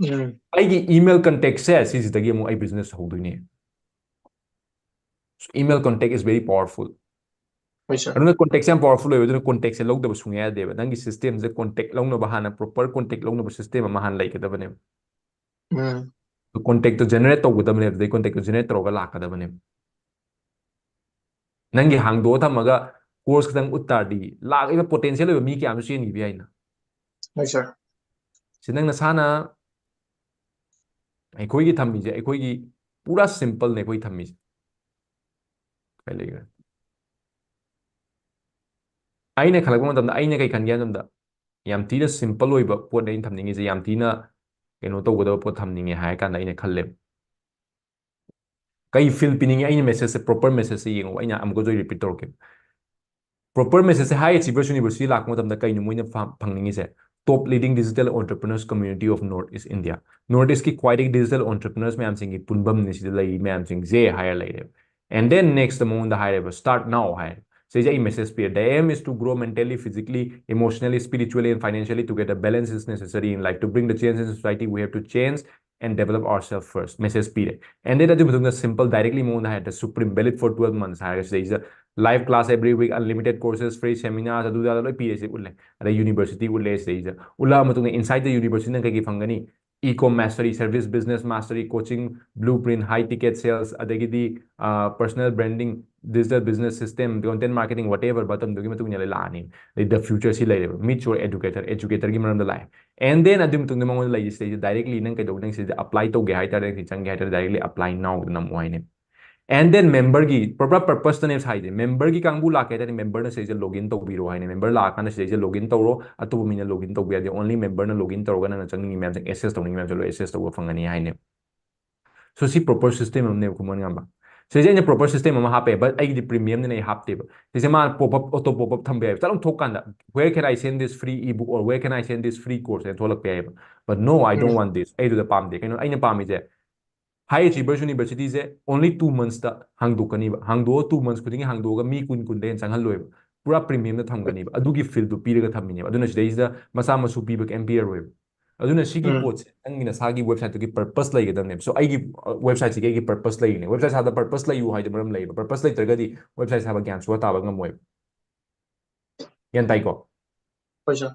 ꯎꯝ ꯑꯩꯒꯤ ꯏꯃꯦꯜ ꯀꯟꯇꯦꯛꯁꯦ ꯁꯤꯁꯤꯗꯒꯤ ꯑꯃꯨꯛ ꯑꯩ business ꯍꯧꯗꯣꯏꯅꯦ email contact is very powerful ꯍꯣꯏ ꯁꯥꯔ ꯑꯗꯨꯅ ꯀꯣꯟꯇꯦꯛꯁꯦ ꯌꯥꯝ ꯄꯋꯥꯔꯐꯨꯜ ꯑꯣꯏꯕ ꯑꯗꯨꯅ ꯀꯣꯟꯇꯦꯛꯁꯦ ꯂꯧꯗꯕ ꯁꯨꯡꯌꯥ ꯌꯥꯗꯦꯕ ꯅꯪꯒꯤ ꯁꯤꯁꯇꯦꯝꯁꯦ ꯀꯣꯟꯇꯦꯛ ꯂꯧꯅꯕ ꯍꯥꯟꯅ ꯄ꯭ꯔꯣꯄꯔ ꯀꯣꯟꯇꯦꯛ ꯂꯧꯅꯕ ꯁꯤꯁꯇꯦꯝ ꯑꯃ ꯍꯥꯟꯅ ꯂꯩꯒꯗꯕꯅꯦꯕ ꯎꯝ ꯀꯣꯟꯇꯦꯛꯇꯣ ꯖꯦꯅꯔꯦꯠ ꯇꯧꯒꯗꯕꯅꯦꯕ ꯑꯗꯩ ꯀꯣꯟꯇꯦꯛꯇꯣ ꯖꯦꯅꯔꯦꯠ ꯇꯧꯔꯒ ꯂꯥꯛꯀꯗꯕꯅꯦꯕ ꯅꯪꯒꯤ ꯍꯥꯡꯗꯣꯛꯑ ꯊꯝꯃꯒ ꯀꯣꯔꯁ ꯈꯤꯇꯪ ꯎꯠ ꯇꯥꯔꯗꯤ ꯂꯥꯛꯏꯕ ꯄꯣꯇꯦꯟꯁꯤꯌꯦꯜ ꯑꯣꯏꯕ ꯃꯤ ꯀꯌꯥ ꯑꯃꯁꯨ ꯆꯦꯟꯈꯤꯕ ꯌꯥꯏꯅ ꯍꯣꯏ ꯁꯥꯔ ꯁꯤ ꯅꯪ ꯅꯁꯥꯅ ꯑꯩꯈꯣꯏꯒꯤ ꯊꯝꯃꯤꯁꯦ ꯑꯩꯈꯣꯏꯒꯤ ꯄꯨꯔꯥ ꯁꯤꯝꯄꯜꯅꯦ ꯑꯩꯈꯣꯏ ꯊꯝꯃꯤꯁꯦ ꯀꯥꯏ ꯂꯩꯈ꯭ꯔꯦ ꯑꯩꯅ ꯈꯜꯂꯛꯄ ꯃꯇꯝꯗ ꯑꯩꯅ ꯀꯩ ꯈꯟꯒꯦ ꯍꯥꯏꯕ ꯃꯇꯝꯗ ꯌꯥꯝ ꯊꯤꯅ ꯁꯤꯝꯄꯜ ꯑꯣꯏꯕ ꯄꯣꯠꯅꯦ ꯑꯩꯅ ꯊꯝꯅꯤꯡꯉꯤꯁꯦ ꯌꯥꯝ ꯊꯤꯅ ꯀꯩꯅꯣ ꯇꯧꯒꯗꯕ ꯄꯣꯠ ꯊꯝꯅꯤꯡꯉꯦ ꯍꯥꯏꯔ ꯀꯥꯟꯗ ꯑꯩꯅ ꯈꯜꯂꯦꯕ ꯀꯩ ꯐꯤꯜ ꯄꯤꯅꯤꯡꯉꯤ ꯑꯩꯅ ꯃꯦꯁꯦꯖꯁꯦ ꯄ꯭ꯔꯣꯄꯔ ꯃꯦꯁꯦꯖꯁꯦ ꯌꯦꯡꯉꯣ ꯑꯩꯅ ꯑꯃꯨꯛꯀꯁꯨ ꯔꯤꯄꯤꯠ ꯇꯧꯔꯛꯀꯦ Proper message ꯁꯦ High Achievers University ꯂꯥꯛꯄ ꯃꯇꯝꯗ ꯀꯩꯅꯣ ꯃꯣꯏꯅ ꯐ- ꯐꯪꯅꯤꯡꯉꯤꯁꯦ? Top leading digital entrepreneurs community of North East India. North East ꯀꯤ ꯈ꯭ꯋꯥꯏꯗꯒꯤ digital entrepreneurs ꯃꯌꯥꯝꯁꯤꯡꯒꯤ ꯄꯨꯟꯐꯝꯅꯤ ꯁꯤꯗ ꯂꯩꯔꯤ ꯃꯌꯥꯝꯁꯤꯡꯁꯦ ꯍꯥꯏꯔ ꯂꯩꯔꯦꯕ꯫ And then next ꯃꯉꯣꯟꯗ ꯍꯥꯏꯔꯦꯕ, start now ꯍꯥꯏꯔꯦ꯫ ꯁꯤꯁꯦ ꯑꯩ message ꯄꯤꯔꯦ: "The aim is to grow mentally, physically, emotionally, spiritually and financially to get a balanced necessary in life. To bring the change in society, we have to change and develop ourselves first." Message ꯄꯤꯔꯦ꯫ And then ꯑꯗꯨꯒꯤ ꯃꯇꯨꯡꯗ simple directly ꯃꯉꯣꯟꯗ ꯍꯥꯏꯔꯦ, "The Supreme, valid for twelve months" ꯍꯥꯏꯔꯒ ꯁꯤꯗꯩꯁꯤꯗ live class every week, unlimited courses, free seminars, ꯑꯗꯨꯗ ꯂꯣꯏ ꯄꯤꯔꯦ꯫ ꯁꯤ ꯎꯠꯂꯦ꯫ ꯑꯗꯩ university ꯎꯠꯂꯦ꯫ ꯁꯤꯗꯩꯁꯤꯗ ꯎꯠꯂꯛꯑ ꯃꯇꯨꯡꯗ inside the university ꯅꯪ ꯀꯩꯀꯩ ꯐꯪꯒꯅꯤ? E-com mastery, service business mastery, coaching, blueprint, high ticket sales, ꯑꯗꯒꯤꯗꯤ personal branding, digital business system, content marketing, whatever, ꯃꯇꯝꯗꯨꯒꯤ ꯃꯇꯨꯡ ꯏꯟꯅ ꯂꯣꯏ ꯂꯥꯛꯑꯅꯤ꯫ ꯑꯗꯩ the future ꯁꯤ ꯂꯩꯔꯦꯕ, meet your educator, educator ꯒꯤ ꯃꯔꯝꯗ ꯂꯥꯛꯑꯦ꯫ And then ꯑꯗꯨꯒꯤ ꯃꯇꯨꯡꯗ ꯃꯉꯣꯟꯗ ꯂꯩꯔꯤꯁꯦ ꯁꯤꯗꯩꯁꯤꯗ directly ꯅꯪ ꯀꯩꯗꯧꯕ, ꯅꯪ ꯁꯤꯗ apply ꯇꯧꯒꯦ ꯍꯥꯏꯇꯥꯔꯗꯤ, ꯅꯪ ꯁꯤ ꯆꯪꯒꯦ ꯍꯥꯏꯇꯥꯔꯗꯤ directly apply now ꯗ ꯅꯝꯃꯣ ꯍꯥꯏꯅꯦ꯫ And then member ꯒꯤ proper purpose ꯇꯅꯦꯕ ꯁꯥꯏꯁꯦ꯫ Member ꯒꯤ ꯀꯥꯡꯕꯨ ꯂꯥꯛꯀꯦ ꯍꯥꯏꯇꯥꯔꯗꯤ member ꯅ ꯁꯤꯗꯩꯁꯤꯗ login ꯇꯧꯕꯤꯔꯣ ꯍꯥꯏꯅꯦ꯫ Member ꯂꯥꯛꯑꯀꯥꯟꯗ ꯁꯤꯗꯩꯁꯤꯗ login ꯇꯧꯔꯣ, ꯑꯇꯣꯞꯄ ꯃꯤꯅ login ꯇꯧꯕ ꯌꯥꯗꯦ꯫ Only member ꯅ login ꯇꯧꯔꯒ ꯅꯪꯅ ꯆꯪꯅꯤꯡꯉꯤ ꯃꯌꯥꯝꯁꯦ, access ꯇꯧꯅꯤꯡꯉꯤ ꯃꯌꯥꯝꯁꯦ ꯂꯣꯏ access ꯇꯧꯕ ꯐꯪꯒꯅꯤ ꯍꯥꯏꯅꯦ꯫ So ꯁꯤ proper system ꯑꯃꯅꯦꯕ, ꯈꯨꯃꯟ ꯉꯝꯕ꯫ ꯁꯤꯁꯦ ꯑꯩꯅ proper system ꯑꯃ ꯍꯥꯞꯄꯦ, but ꯑꯩꯒꯤꯗꯤ premium ꯅꯤꯅ ꯑꯩ ꯍꯥꯞꯇꯦꯕ꯫ ꯁꯤꯁꯦ ꯃꯥ pop up, auto pop up ꯊꯝꯕ ꯌꯥꯏꯕ꯫ ꯆꯠꯂꯝ ꯊꯣꯛꯀꯥꯟꯗ "Where can I send this free ebook or where can I send this free course?" ꯍꯥꯏꯅ ꯊꯣꯛꯂꯛꯄ ꯌꯥꯏꯕ꯫ But no, I don't want this. ꯑꯩ ꯑꯗꯨꯗ ꯄꯥꯝꯗꯦ꯫ ꯀꯩꯅꯣ ꯑꯩꯅ ꯄꯥꯝꯃꯤꯁꯦ, High Achievers University ꯁꯦ only two months ꯇ ꯍꯥꯡꯗꯣꯛꯀꯅꯤꯕ꯫ ꯍꯥꯡꯗꯣꯛꯑ two months ꯈꯨꯗꯤꯡꯒꯤ ꯍꯥꯡꯗꯣꯛꯑꯒ ꯃꯤ ꯀꯨꯟ, ꯀꯨꯟꯗꯩ ꯍꯦꯟꯅ ꯆꯪꯍꯜꯂꯣꯏꯕ꯫ ꯄꯨꯔꯥ premium ꯗ ꯊꯝꯒꯅꯤꯕ꯫ ꯑꯗꯨꯒꯤ feel ꯗꯨ ꯄꯤꯔꯒ ꯊꯝꯃꯤꯅꯦꯕ꯫ ꯑꯗꯨꯅ ꯁꯤꯗꯩꯁꯤꯗ ꯃꯆꯥ ꯃꯁꯨ ꯄꯤꯕ ꯀꯩꯝ ꯄꯤꯔꯔꯣꯏꯕ꯫ ꯑꯗꯨꯅ ꯁꯤꯒꯤ ꯎꯝ꯫ ꯄꯣꯠꯁꯦ ꯅꯪꯒꯤ ꯅꯁꯥꯒꯤ website ꯇꯨꯒꯤ purpose ꯂꯩꯒꯗꯕꯅꯦꯕ꯫ So ꯑꯩꯒꯤ, ꯑ, website ꯁꯤꯒꯤ ꯑꯩꯒꯤ purpose ꯂꯩꯔꯤꯅꯦ꯫ Website ꯁꯥꯕꯗ purpose ꯂꯩꯌꯨ ꯍꯥꯏꯗꯣ ꯃꯔꯝ ꯂꯩꯌꯦꯕ꯫ Purpose ꯂꯩꯇ꯭ꯔꯒꯗꯤ website ꯁꯥꯕ ꯒ꯭ꯌꯥꯟ ꯁꯨꯡꯇꯥ ꯇꯥꯕ ꯉꯝꯃꯣꯏꯕ꯫ ꯒ꯭ꯌꯥꯟ ꯇꯥꯏꯀꯣ? ꯍꯣꯏ, sir꯫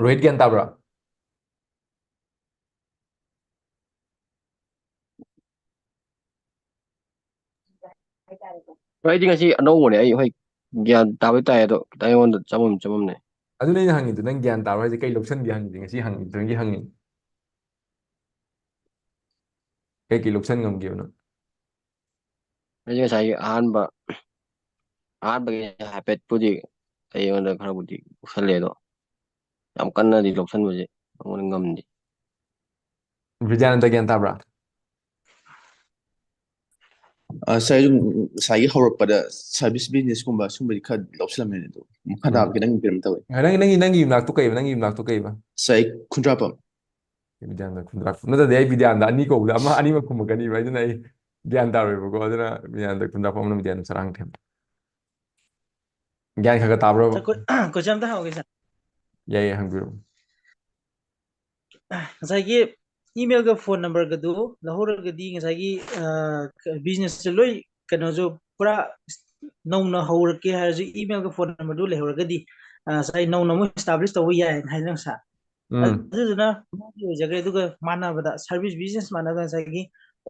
ꯔꯣꯍꯤꯠ, ꯒ꯭ꯌꯥꯟ ꯇꯥꯕ꯭ꯔꯥ? ꯑꯩꯗꯤ ꯉꯁꯤ ꯑꯅꯧꯕꯅꯦ꯫ ꯑꯩ ꯍꯣꯏ ꯒ꯭ꯌꯥꯟ ꯇꯥꯕꯩ ꯇꯥꯏ, ꯑꯗꯣ ꯈꯤꯇꯪ ꯑꯩꯉꯣꯟꯗ ꯆꯃꯝ ꯆꯃꯝꯅꯦ꯫ ꯑꯗꯨꯅꯦ ꯑꯩꯅ ꯍꯪꯉꯤꯗꯣ, ꯅꯪ ꯒ꯭ꯌꯥꯟ ꯇꯥꯕ꯭ꯔꯥ ꯍꯥꯏꯁꯦ? ꯀꯩ ꯂꯧꯁꯟꯒꯦ ꯍꯪꯉꯤꯗꯣ, ꯉꯁꯤ ꯍꯪꯉꯤꯗꯣ, ꯅꯪꯒꯤ ꯍꯪꯉꯤ꯫ ꯀꯩ ꯀꯩ ꯂꯧꯁꯟ ꯉꯝꯒꯦꯕ ꯅꯪ? ꯑꯩꯁꯦ ꯉꯁꯥꯏꯒꯤ ꯑꯍꯥꯟꯕ, ꯑꯍꯥꯟꯕꯒꯤ ꯍꯥꯏꯐꯦꯠꯄꯨꯗꯤ ꯑꯩꯉꯣꯟꯗ ꯈꯔꯕꯨꯗꯤ ꯂꯧꯁꯜꯂꯦ, ꯑꯗꯣ ꯌꯥꯝ ꯀꯟꯅꯗꯤ ꯂꯧꯁꯟꯕꯁꯦ ꯑꯩꯉꯣꯟꯗ ꯉꯝꯗꯦ꯫ ꯕꯤꯗ꯭ꯌꯥꯅꯟꯗ ꯒ꯭ꯌꯥꯟ ꯇꯥꯕ꯭ꯔꯥ? ꯑ, ꯁꯥꯔ, ꯑꯩ ꯑꯗꯨꯝ ꯉꯁꯥꯏꯒꯤ ꯍꯧꯔꯛꯄꯗ service business ꯀꯨꯝꯕ ꯁꯨꯝꯕꯗꯤ ꯈꯔ ꯂꯧꯁꯤꯜꯂꯝꯃꯦ, ꯑꯗꯣ ꯃꯈꯥ ꯎꯝ꯫ ꯇꯥꯕ ꯈꯤꯇꯪ ꯀꯩꯅꯣ ꯇꯧꯋꯦ꯫ ꯅꯪ, ꯅꯪꯒꯤ, ꯅꯪꯒꯤ ꯌꯨꯝꯅꯥꯛꯇꯣ ꯀꯩꯕ? ꯅꯪꯒꯤ ꯌꯨꯝꯅꯥꯛꯇꯣ ꯀꯩꯕ? ꯁꯥꯔ, ꯑꯩ ꯈꯨꯟꯗ꯭ꯔꯥꯛꯄꯝ꯫ ꯕꯤꯗ꯭ꯌꯥꯅꯟꯗ ꯈꯨꯟꯗ꯭ꯔꯥꯛꯄꯝ꯫ ꯅꯠꯇ꯭ꯔꯗꯤ ꯑꯩ ꯕꯤꯗ꯭ꯌꯥꯅꯟꯗ ꯑꯅꯤ ꯀꯧꯕꯗ ꯑꯃ, ꯑꯅꯤꯃꯛ ꯈꯨꯝꯃꯛꯀꯅꯤꯕ, ꯑꯗꯨꯅ ꯑꯩ ꯒ꯭ꯌꯥꯟ ꯇꯥꯔꯣꯏꯕꯀꯣ꯫ ꯑꯗꯨꯅ ꯕꯤꯗ꯭ꯌꯥꯅꯟꯗ ꯈꯨꯟꯗ꯭ꯔꯥꯛꯄꯝ ꯑꯃꯅ ꯕꯤꯗ꯭ꯌꯥꯅꯟꯗ ꯁꯔꯥꯡꯊꯦꯝ꯫ ꯒ꯭ꯌꯥꯟ ꯈꯔ ꯈꯔ ꯇꯥꯕ꯭ꯔꯕ? ꯁꯥꯔ, ꯀꯣꯏ-, question ꯑꯝꯇ ꯍꯪꯍꯧꯒꯦ, ꯁꯥꯔ꯫ ꯌꯥꯏꯌꯦ, ꯍꯪꯕꯤꯔꯛꯑꯣ꯫ ꯉꯁꯥꯏꯒꯤ emailꯒ phone numberꯒꯗꯨ ꯂꯧꯍꯧꯔꯒꯗꯤ ꯉꯁꯥꯏꯒꯤ, ꯑ, businessꯁꯦ ꯂꯣꯏ ꯀꯩꯅꯣꯁꯨ ꯄꯨꯔꯥ ꯅꯧꯅ ꯍꯧꯔꯛꯀꯦ ꯍꯥꯏꯔꯁꯨ emailꯒ phone numberꯗꯨ ꯂꯩꯍꯧꯔꯒꯗꯤ, ꯑ, ꯉꯁꯥꯏ ꯅꯧꯅ ꯑꯃꯨꯛ establish ꯇꯧꯕ ꯌꯥꯏ ꯍꯥꯏꯅ ꯍꯥꯏꯗꯅ, ꯁꯥꯔ꯫ ꯎꯝ꯫ ꯑꯗꯨꯗꯨꯅ ꯃꯥꯒꯤ ꯑꯣꯏꯖꯈ꯭ꯔꯦ꯫ ꯑꯗꯨꯒ ꯃꯥꯟꯅꯕꯗ service business ꯃꯥꯟꯅꯕꯗ ꯉꯁꯥꯏꯒꯤ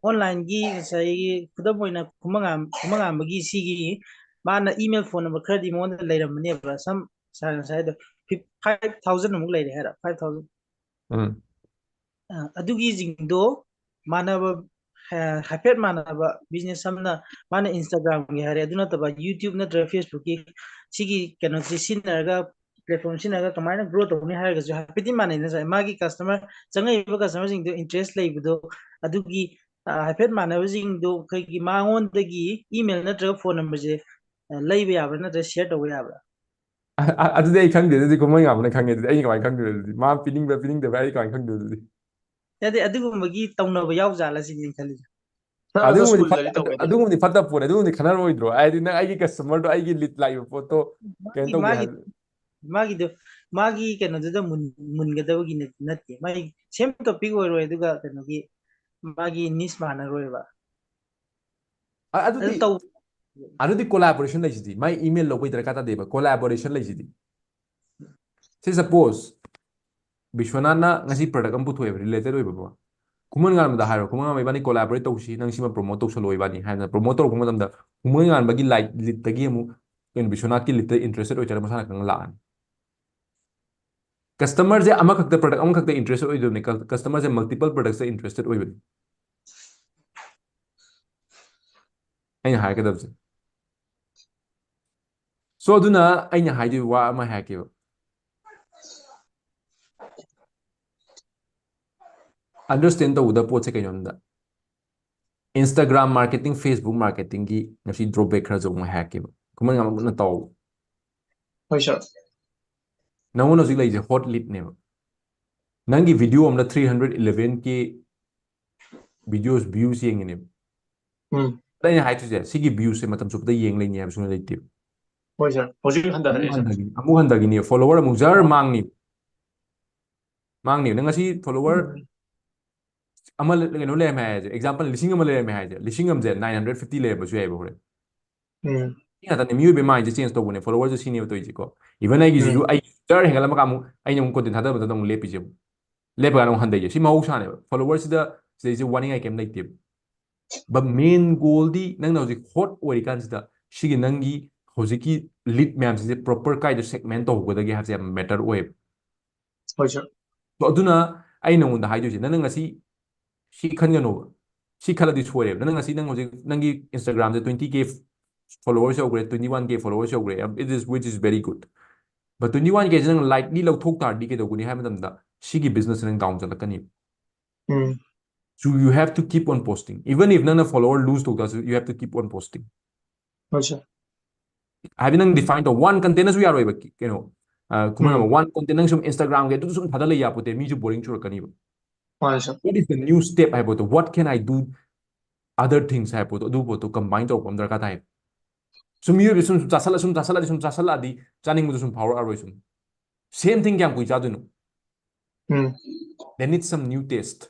onlineꯒꯤ ꯉꯁꯥꯏꯒꯤ ꯈꯨꯗꯝ ꯑꯣꯏꯅ ꯈꯨꯃꯉꯥꯝ-, ꯈꯨꯃꯉꯥꯝꯕꯒꯤ ꯁꯤꯒꯤ ꯃꯥꯅ email phone number ꯈꯔꯗꯤ ꯃꯉꯣꯟꯗ ꯂꯩꯔꯝꯕꯅꯦꯕ꯫ Some ꯁꯥꯔ ꯉꯁꯥꯏ ꯍꯥꯏꯗꯣ ꯐꯤꯞ-, five thousand ꯑꯃꯨꯛ ꯂꯩꯔꯦ ꯍꯥꯏꯔ, five thousand꯫ ꯎꯝ꯫ ꯑ, ꯑꯗꯨꯒꯤꯁꯤꯡꯗꯣ ꯃꯥꯟꯅꯕ, ꯍꯥ-, ꯍꯥꯏꯐꯦꯠ ꯃꯥꯟꯅꯕ business ꯑꯃꯅ ꯃꯥꯅ Instagramꯒꯤ ꯍꯥꯏꯔꯦ, ꯑꯗꯨ ꯅꯠꯇꯕ YouTube ꯅꯠꯇ꯭ꯔꯒ Facebookꯀꯤ ꯁꯤꯒꯤ ꯀꯩꯅꯣꯁꯤ ꯁꯤꯖꯤꯟꯅꯔꯒ, platform ꯁꯤꯖꯤꯟꯅꯔꯒ ꯀꯃꯥꯏꯅ grow ꯇꯧꯅꯤ ꯍꯥꯏꯔꯒꯁꯨ ꯍꯥꯏꯐꯦꯠꯇꯤ ꯃꯥꯟꯅꯩ꯫ ꯉꯁꯥꯏ ꯃꯥꯒꯤ customer ꯆꯪꯉꯛꯏꯕ customerꯁꯤꯡꯗꯣ interest ꯂꯩꯕꯗꯣ ꯑꯗꯨꯒꯤ, ꯑ, ꯍꯥꯏꯐꯦꯠ ꯃꯥꯟꯅꯕꯁꯤꯡꯗꯣ ꯑꯩꯈꯣꯏꯒꯤ ꯃꯉꯣꯟꯗꯒꯤ email ꯅꯠꯇ꯭ꯔꯒ phone numberꯁꯦ, ꯑ, ꯂꯩꯕ ꯌꯥꯕ꯭ꯔꯥ ꯅꯠꯇ꯭ꯔꯒ share ꯇꯧꯕ ꯌꯥꯕ꯭ꯔꯥ? ꯑ-, ꯑ-, ꯑꯗꯨꯗꯤ ꯑꯩ ꯈꯪꯗꯦ, ꯑꯗꯨꯗꯤ ꯈꯨꯃꯟ ꯉꯥꯕꯅ ꯈꯪꯉꯦ, ꯑꯗꯨꯗꯤ ꯑꯩ ꯀꯃꯥꯏꯅ ꯈꯪꯗꯣꯏꯕ ꯑꯗꯨꯗꯤ? ꯃꯥ ꯄꯤꯅꯤꯡꯕ꯭ꯔꯥ ꯄꯤꯅꯤꯡꯗꯕ꯭ꯔꯥ ꯑꯩ ꯀꯃꯥꯏꯅ ꯈꯪꯗꯣꯏꯕ ꯑꯗꯨꯗꯤ? ꯅꯠꯇꯦ, ꯑꯗꯨꯒꯨꯝꯕꯒꯤ ꯇꯧꯅꯕ ꯌꯥꯎꯖꯥꯠꯂ ꯁꯤꯅꯤ ꯑꯩꯅ ꯈꯜꯂꯤꯁꯦ꯫ ꯁꯥꯔ, ꯑꯗꯣ ꯑꯗꯨꯒꯨꯝꯕꯗꯤ ꯁ꯭ꯀꯨꯜꯗꯗꯤ ꯐꯠꯇ-, ꯇꯧꯕ ꯌꯥꯗꯦ꯫ ꯑꯗꯨꯒꯨꯝꯕꯗꯤ ꯐꯠꯇ ꯄꯣꯠꯅꯦ, ꯑꯗꯨꯒꯨꯝꯕꯗꯤ ꯈꯟꯅꯔꯣꯏꯗ꯭ꯔꯣ? ꯍꯥꯏꯗꯤ ꯅꯪ ꯑꯩꯒꯤ customerꯗꯣ ꯑꯩꯒꯤ lead ꯂꯥꯛꯏꯕ ꯄꯣꯠꯇꯣ ꯀꯩꯅꯣ ꯃꯥꯒꯤ, ꯇꯧꯒꯦ ꯃꯥꯒꯤ, ꯍꯥꯏ-, ꯃꯥꯒꯤꯗꯣ, ꯃꯥꯒꯤ ꯀꯩꯅꯣꯗꯨꯗ ꯃꯨꯟ-, ꯃꯨꯟꯒꯗꯕꯒꯤ ꯅꯠ-, ꯅꯠꯇꯦ, ꯃꯥꯒꯤ same topic ꯑꯣꯏꯔꯣꯏ, ꯑꯗꯨꯒ ꯀꯩꯅꯣꯒꯤ ꯃꯥꯒꯤ niche ꯃꯥꯟꯅꯔꯣꯏꯕ꯫ ꯑ-, ꯑꯗꯨꯗꯤ, ꯑꯗꯨ ꯇꯧ- ꯑꯗꯨꯗꯤ collaboration ꯂꯩꯁꯤꯗꯤ, ꯃꯥꯏ email ꯂꯧꯕꯩ ꯗꯔꯀꯥꯔ ꯇꯥꯗꯦꯕ, collaboration ꯂꯩꯁꯤꯗꯤ꯫ Say suppose, ꯕꯤꯁ꯭ꯋꯥꯅꯥꯠꯅ ꯉꯁꯤ product ꯑꯃ ꯄꯨꯊꯣꯛꯑꯦꯕ, related ꯑꯣꯏꯕꯀꯣ꯫ ꯈꯨꯃꯟ ꯉꯥꯟꯕꯗ ꯍꯥꯏꯔꯣ, "ꯈꯨꯃꯟ ꯉꯥꯟꯕ, ꯏꯕꯥꯅꯤ collaborate ꯇꯧꯁꯤ, ꯅꯪ ꯁꯤꯃ promote ꯇꯧꯁꯜꯂꯣ ꯏꯕꯥꯅꯤ" ꯍꯥꯏꯅ promote ꯇꯧꯔꯛꯄ ꯃꯇꯝꯗ, ꯈꯨꯃꯟ ꯉꯥꯟꯕꯒꯤ ꯂꯥꯏ-, leadꯇꯒꯤ ꯑꯃꯨꯛ ꯀꯩꯅꯣ, ꯕꯤꯁ꯭ꯋꯥꯅꯥꯠꯀꯤ leadꯇ interest ꯑꯣꯏꯖꯔꯒ ꯃꯁꯥꯅ ꯈꯪꯅ ꯂꯥꯛꯑꯅꯤ꯫ Customerꯁꯦ ꯑꯃꯈꯛꯇ, product ꯑꯃꯈꯛꯇ interest ꯑꯣꯏꯗꯕꯅꯤ, cu-, customerꯁꯦ multiple productꯁꯇ interested ꯑꯣꯏꯕꯅꯤ꯫ ꯑꯩꯅ ꯍꯥꯏꯒꯗꯕꯁꯦ꯫ So, ꯑꯗꯨꯅ ꯑꯩꯅ ꯍꯥꯏꯗꯣꯏꯕ ꯋꯥ ꯑꯃ ꯍꯥꯏꯔꯛꯀꯦꯕ꯫ Understand ꯇꯧꯒꯗꯕ ꯄꯣꯠꯁꯦ ꯀꯩꯅꯣꯝꯗ, Instagram marketing, Facebook marketingꯒꯤ ꯉꯁꯤ drawback ꯈꯔꯁꯨ ꯑꯃꯨꯛ ꯍꯥꯏꯔꯛꯀꯦꯕ, ꯈꯨꯃꯟ ꯉꯝꯃꯛꯅ ꯇꯧ꯫ ꯍꯣꯏ ꯁꯥꯔ꯫ ꯅꯪꯉꯣꯟꯗ ꯍꯧꯖꯤꯛ ꯂꯩꯔꯤꯁꯦ hot leadꯅꯦꯕ, ꯅꯪꯒꯤ video ꯑꯃꯗ three hundred eleven K videos views ꯌꯦꯡꯉꯤꯅꯦꯕ꯫ ꯎꯝ ꯑꯗ ꯑꯩꯅ ꯍꯥꯏꯗꯣꯏꯁꯦ, ꯁꯤꯒꯤ viewꯁꯦ ꯃꯇꯝ ꯆꯨꯞꯄꯗ ꯌꯦꯡ ꯂꯩꯅꯤ ꯍꯥꯏꯕ ꯁꯨꯡꯂꯩ ꯂꯩꯇꯦꯕ꯫ ꯍꯣꯏ ꯁꯥꯔ, ꯍꯧꯖꯤꯛ ꯑꯃꯨꯛ ꯍꯟꯊꯔꯛꯑꯦ ꯁꯥꯔ꯫ ꯍꯟꯊꯈꯤꯅꯤ, ꯑꯃꯨꯛ ꯍꯟꯊꯈꯤꯅꯤ, follower ꯑꯃꯨꯛ ꯖꯔ ꯃꯥꯡꯅꯤ, ꯃꯥꯡꯅꯤ꯫ ꯅꯪ ꯉꯁꯤ follower ꯎꯝ ꯑꯃ ꯂꯩ-, ꯀꯩꯅꯣ ꯂꯩꯔꯝꯃꯦ ꯍꯥꯏꯁꯦ, example ꯂꯤꯁꯤꯡ ꯑꯃ ꯂꯩꯔꯝꯃꯦ ꯍꯥꯏꯁꯦ, ꯂꯤꯁꯤꯡ ꯑꯃꯁꯦ nine hundred fifty ꯂꯩꯔꯝꯕꯁꯨ ꯌꯥꯏꯕ ꯍꯣꯔꯦꯟ꯫ ꯎꯝ ꯁꯤ ꯉꯥꯛꯇꯅꯦ, ꯃꯤꯑꯣꯏꯕꯒꯤ mindꯁꯦ change ꯇꯧꯕꯅꯦ꯫ Followerꯁꯦ ꯁꯤꯅꯦꯕ ꯇꯧꯔꯤꯁꯦꯀꯣ꯫ Even ꯑꯩꯒꯤꯁꯤꯁꯨ ꯎꯝ ꯑꯩ ꯖꯔ ꯍꯦꯟꯒꯠꯂꯝꯃꯒ ꯑꯃꯨꯛ ꯑꯩꯅ ꯑꯃꯨꯛ content ꯊꯥꯗꯕꯗ ꯑꯃꯨꯛ ꯂꯦꯞꯄꯤꯁꯦ, ꯂꯦꯞꯄꯀꯥꯟꯗ ꯑꯃꯨꯛ ꯍꯟꯊꯩꯁꯦ꯫ ꯁꯤ ꯃꯍꯧꯁꯥꯅꯦꯕ꯫ Followerꯁꯤꯗ ꯁꯤꯗꯩꯁꯦ ꯋꯥꯅꯤꯡꯉꯥꯏ ꯀꯩꯝ ꯂꯩꯇꯦꯕ꯫ But main goalꯗꯤ ꯅꯪꯅ ꯍꯧꯖꯤꯛ hot ꯑꯣꯏꯔꯤꯀꯥꯟꯁꯤꯗ ꯁꯤꯒꯤ ꯅꯪꯒꯤ ꯍꯧꯖꯤꯛꯀꯤ lead ꯃꯌꯥꯝꯁꯤꯡꯁꯦ proper ꯀꯥꯏꯗ segment ꯇꯧꯍꯧꯒꯗꯒꯦ ꯍꯥꯏꯕꯁꯦ ꯌꯥꯝ matter ꯑꯣꯏꯌꯦꯕ꯫ ꯍꯣꯏ ꯁꯥꯔ꯫ So ꯑꯗꯨꯅ ꯑꯩ ꯅꯉꯣꯟꯗ ꯍꯥꯏꯗꯣꯏꯁꯦ, ꯅꯪꯅ ꯉꯁꯤ ꯁꯤ ꯈꯟꯒꯅꯣꯕ, ꯁꯤ ꯈꯜꯂꯗꯤ ꯁꯣꯏꯔꯦꯕ꯫ ꯅꯪ ꯉꯁꯤ ꯅꯪ ꯍꯧꯖꯤꯛ ꯅꯪꯒꯤ Instagramꯗ twenty K followers ꯌꯧꯈ꯭ꯔꯦ, twenty one K followers ꯌꯧꯈ꯭ꯔꯦ, it is, which is very good, but twenty one Kꯁꯦ ꯅꯪ lightly ꯂꯧꯊꯣꯛ ꯇꯥꯔꯗꯤ ꯀꯩꯗꯧꯒꯅꯤ ꯍꯥꯏꯕ ꯃꯇꯝꯗ ꯁꯤꯒꯤ businessꯁꯦ ꯅꯪ down ꯆꯠꯂꯛꯀꯅꯤ꯫ Um So you have to keep on posting, even if ꯅꯪꯅ follower lose ꯇꯧ ꯇꯥꯔꯁꯨ, you have to keep on posting. ꯍꯣꯏ ꯁꯥꯔ꯫ ꯍꯥꯏꯗꯤ ꯅꯪ define ꯇꯧ, one contentꯅꯁꯨ ꯌꯥꯔꯣꯏꯕ꯫ ꯀꯩꯅꯣ, ꯈꯨꯃꯟ ꯎꯝ ꯑꯃ one content ꯅꯪ ꯁꯨꯝ Instagramꯒꯤ ꯑꯗꯨ ꯁꯨꯝ ꯊꯥꯗ ꯂꯩ ꯌꯥꯄꯣꯠꯇꯦ, ꯃꯤꯁꯨ boring ꯆꯨꯔꯛꯀꯅꯤꯕ꯫ ꯃꯥꯅꯦ ꯁꯥꯔ꯫ What is the new step ꯍꯥꯏꯕꯗꯣ, what can I do other things ꯍꯥꯏꯕ ꯄꯣꯠꯇꯣ, ꯑꯗꯨ ꯄꯣꯠꯇꯣ combine ꯇꯧꯔꯛꯄ ꯑꯃ ꯗꯔꯀꯥꯔ ꯇꯥꯏ꯫ ꯁꯨꯝ ꯃꯤꯑꯣꯏꯕ ꯁꯨꯝ ꯆꯥꯁꯜꯂ ꯁꯨꯝ ꯆꯥꯁꯜꯂꯗꯤ ꯁꯨꯝ ꯆꯥꯁꯜꯂꯛꯑꯗꯤ ꯆꯥꯅꯤꯡꯕꯗꯣ ꯁꯨꯝ ꯐꯥꯎꯔꯛꯑꯔꯣꯏ꯫ ꯁꯨꯝ same thing ꯀꯌꯥꯝ ꯀꯨꯏ ꯆꯥꯗꯣꯏꯅꯣ? ꯎꯝ They need some new taste.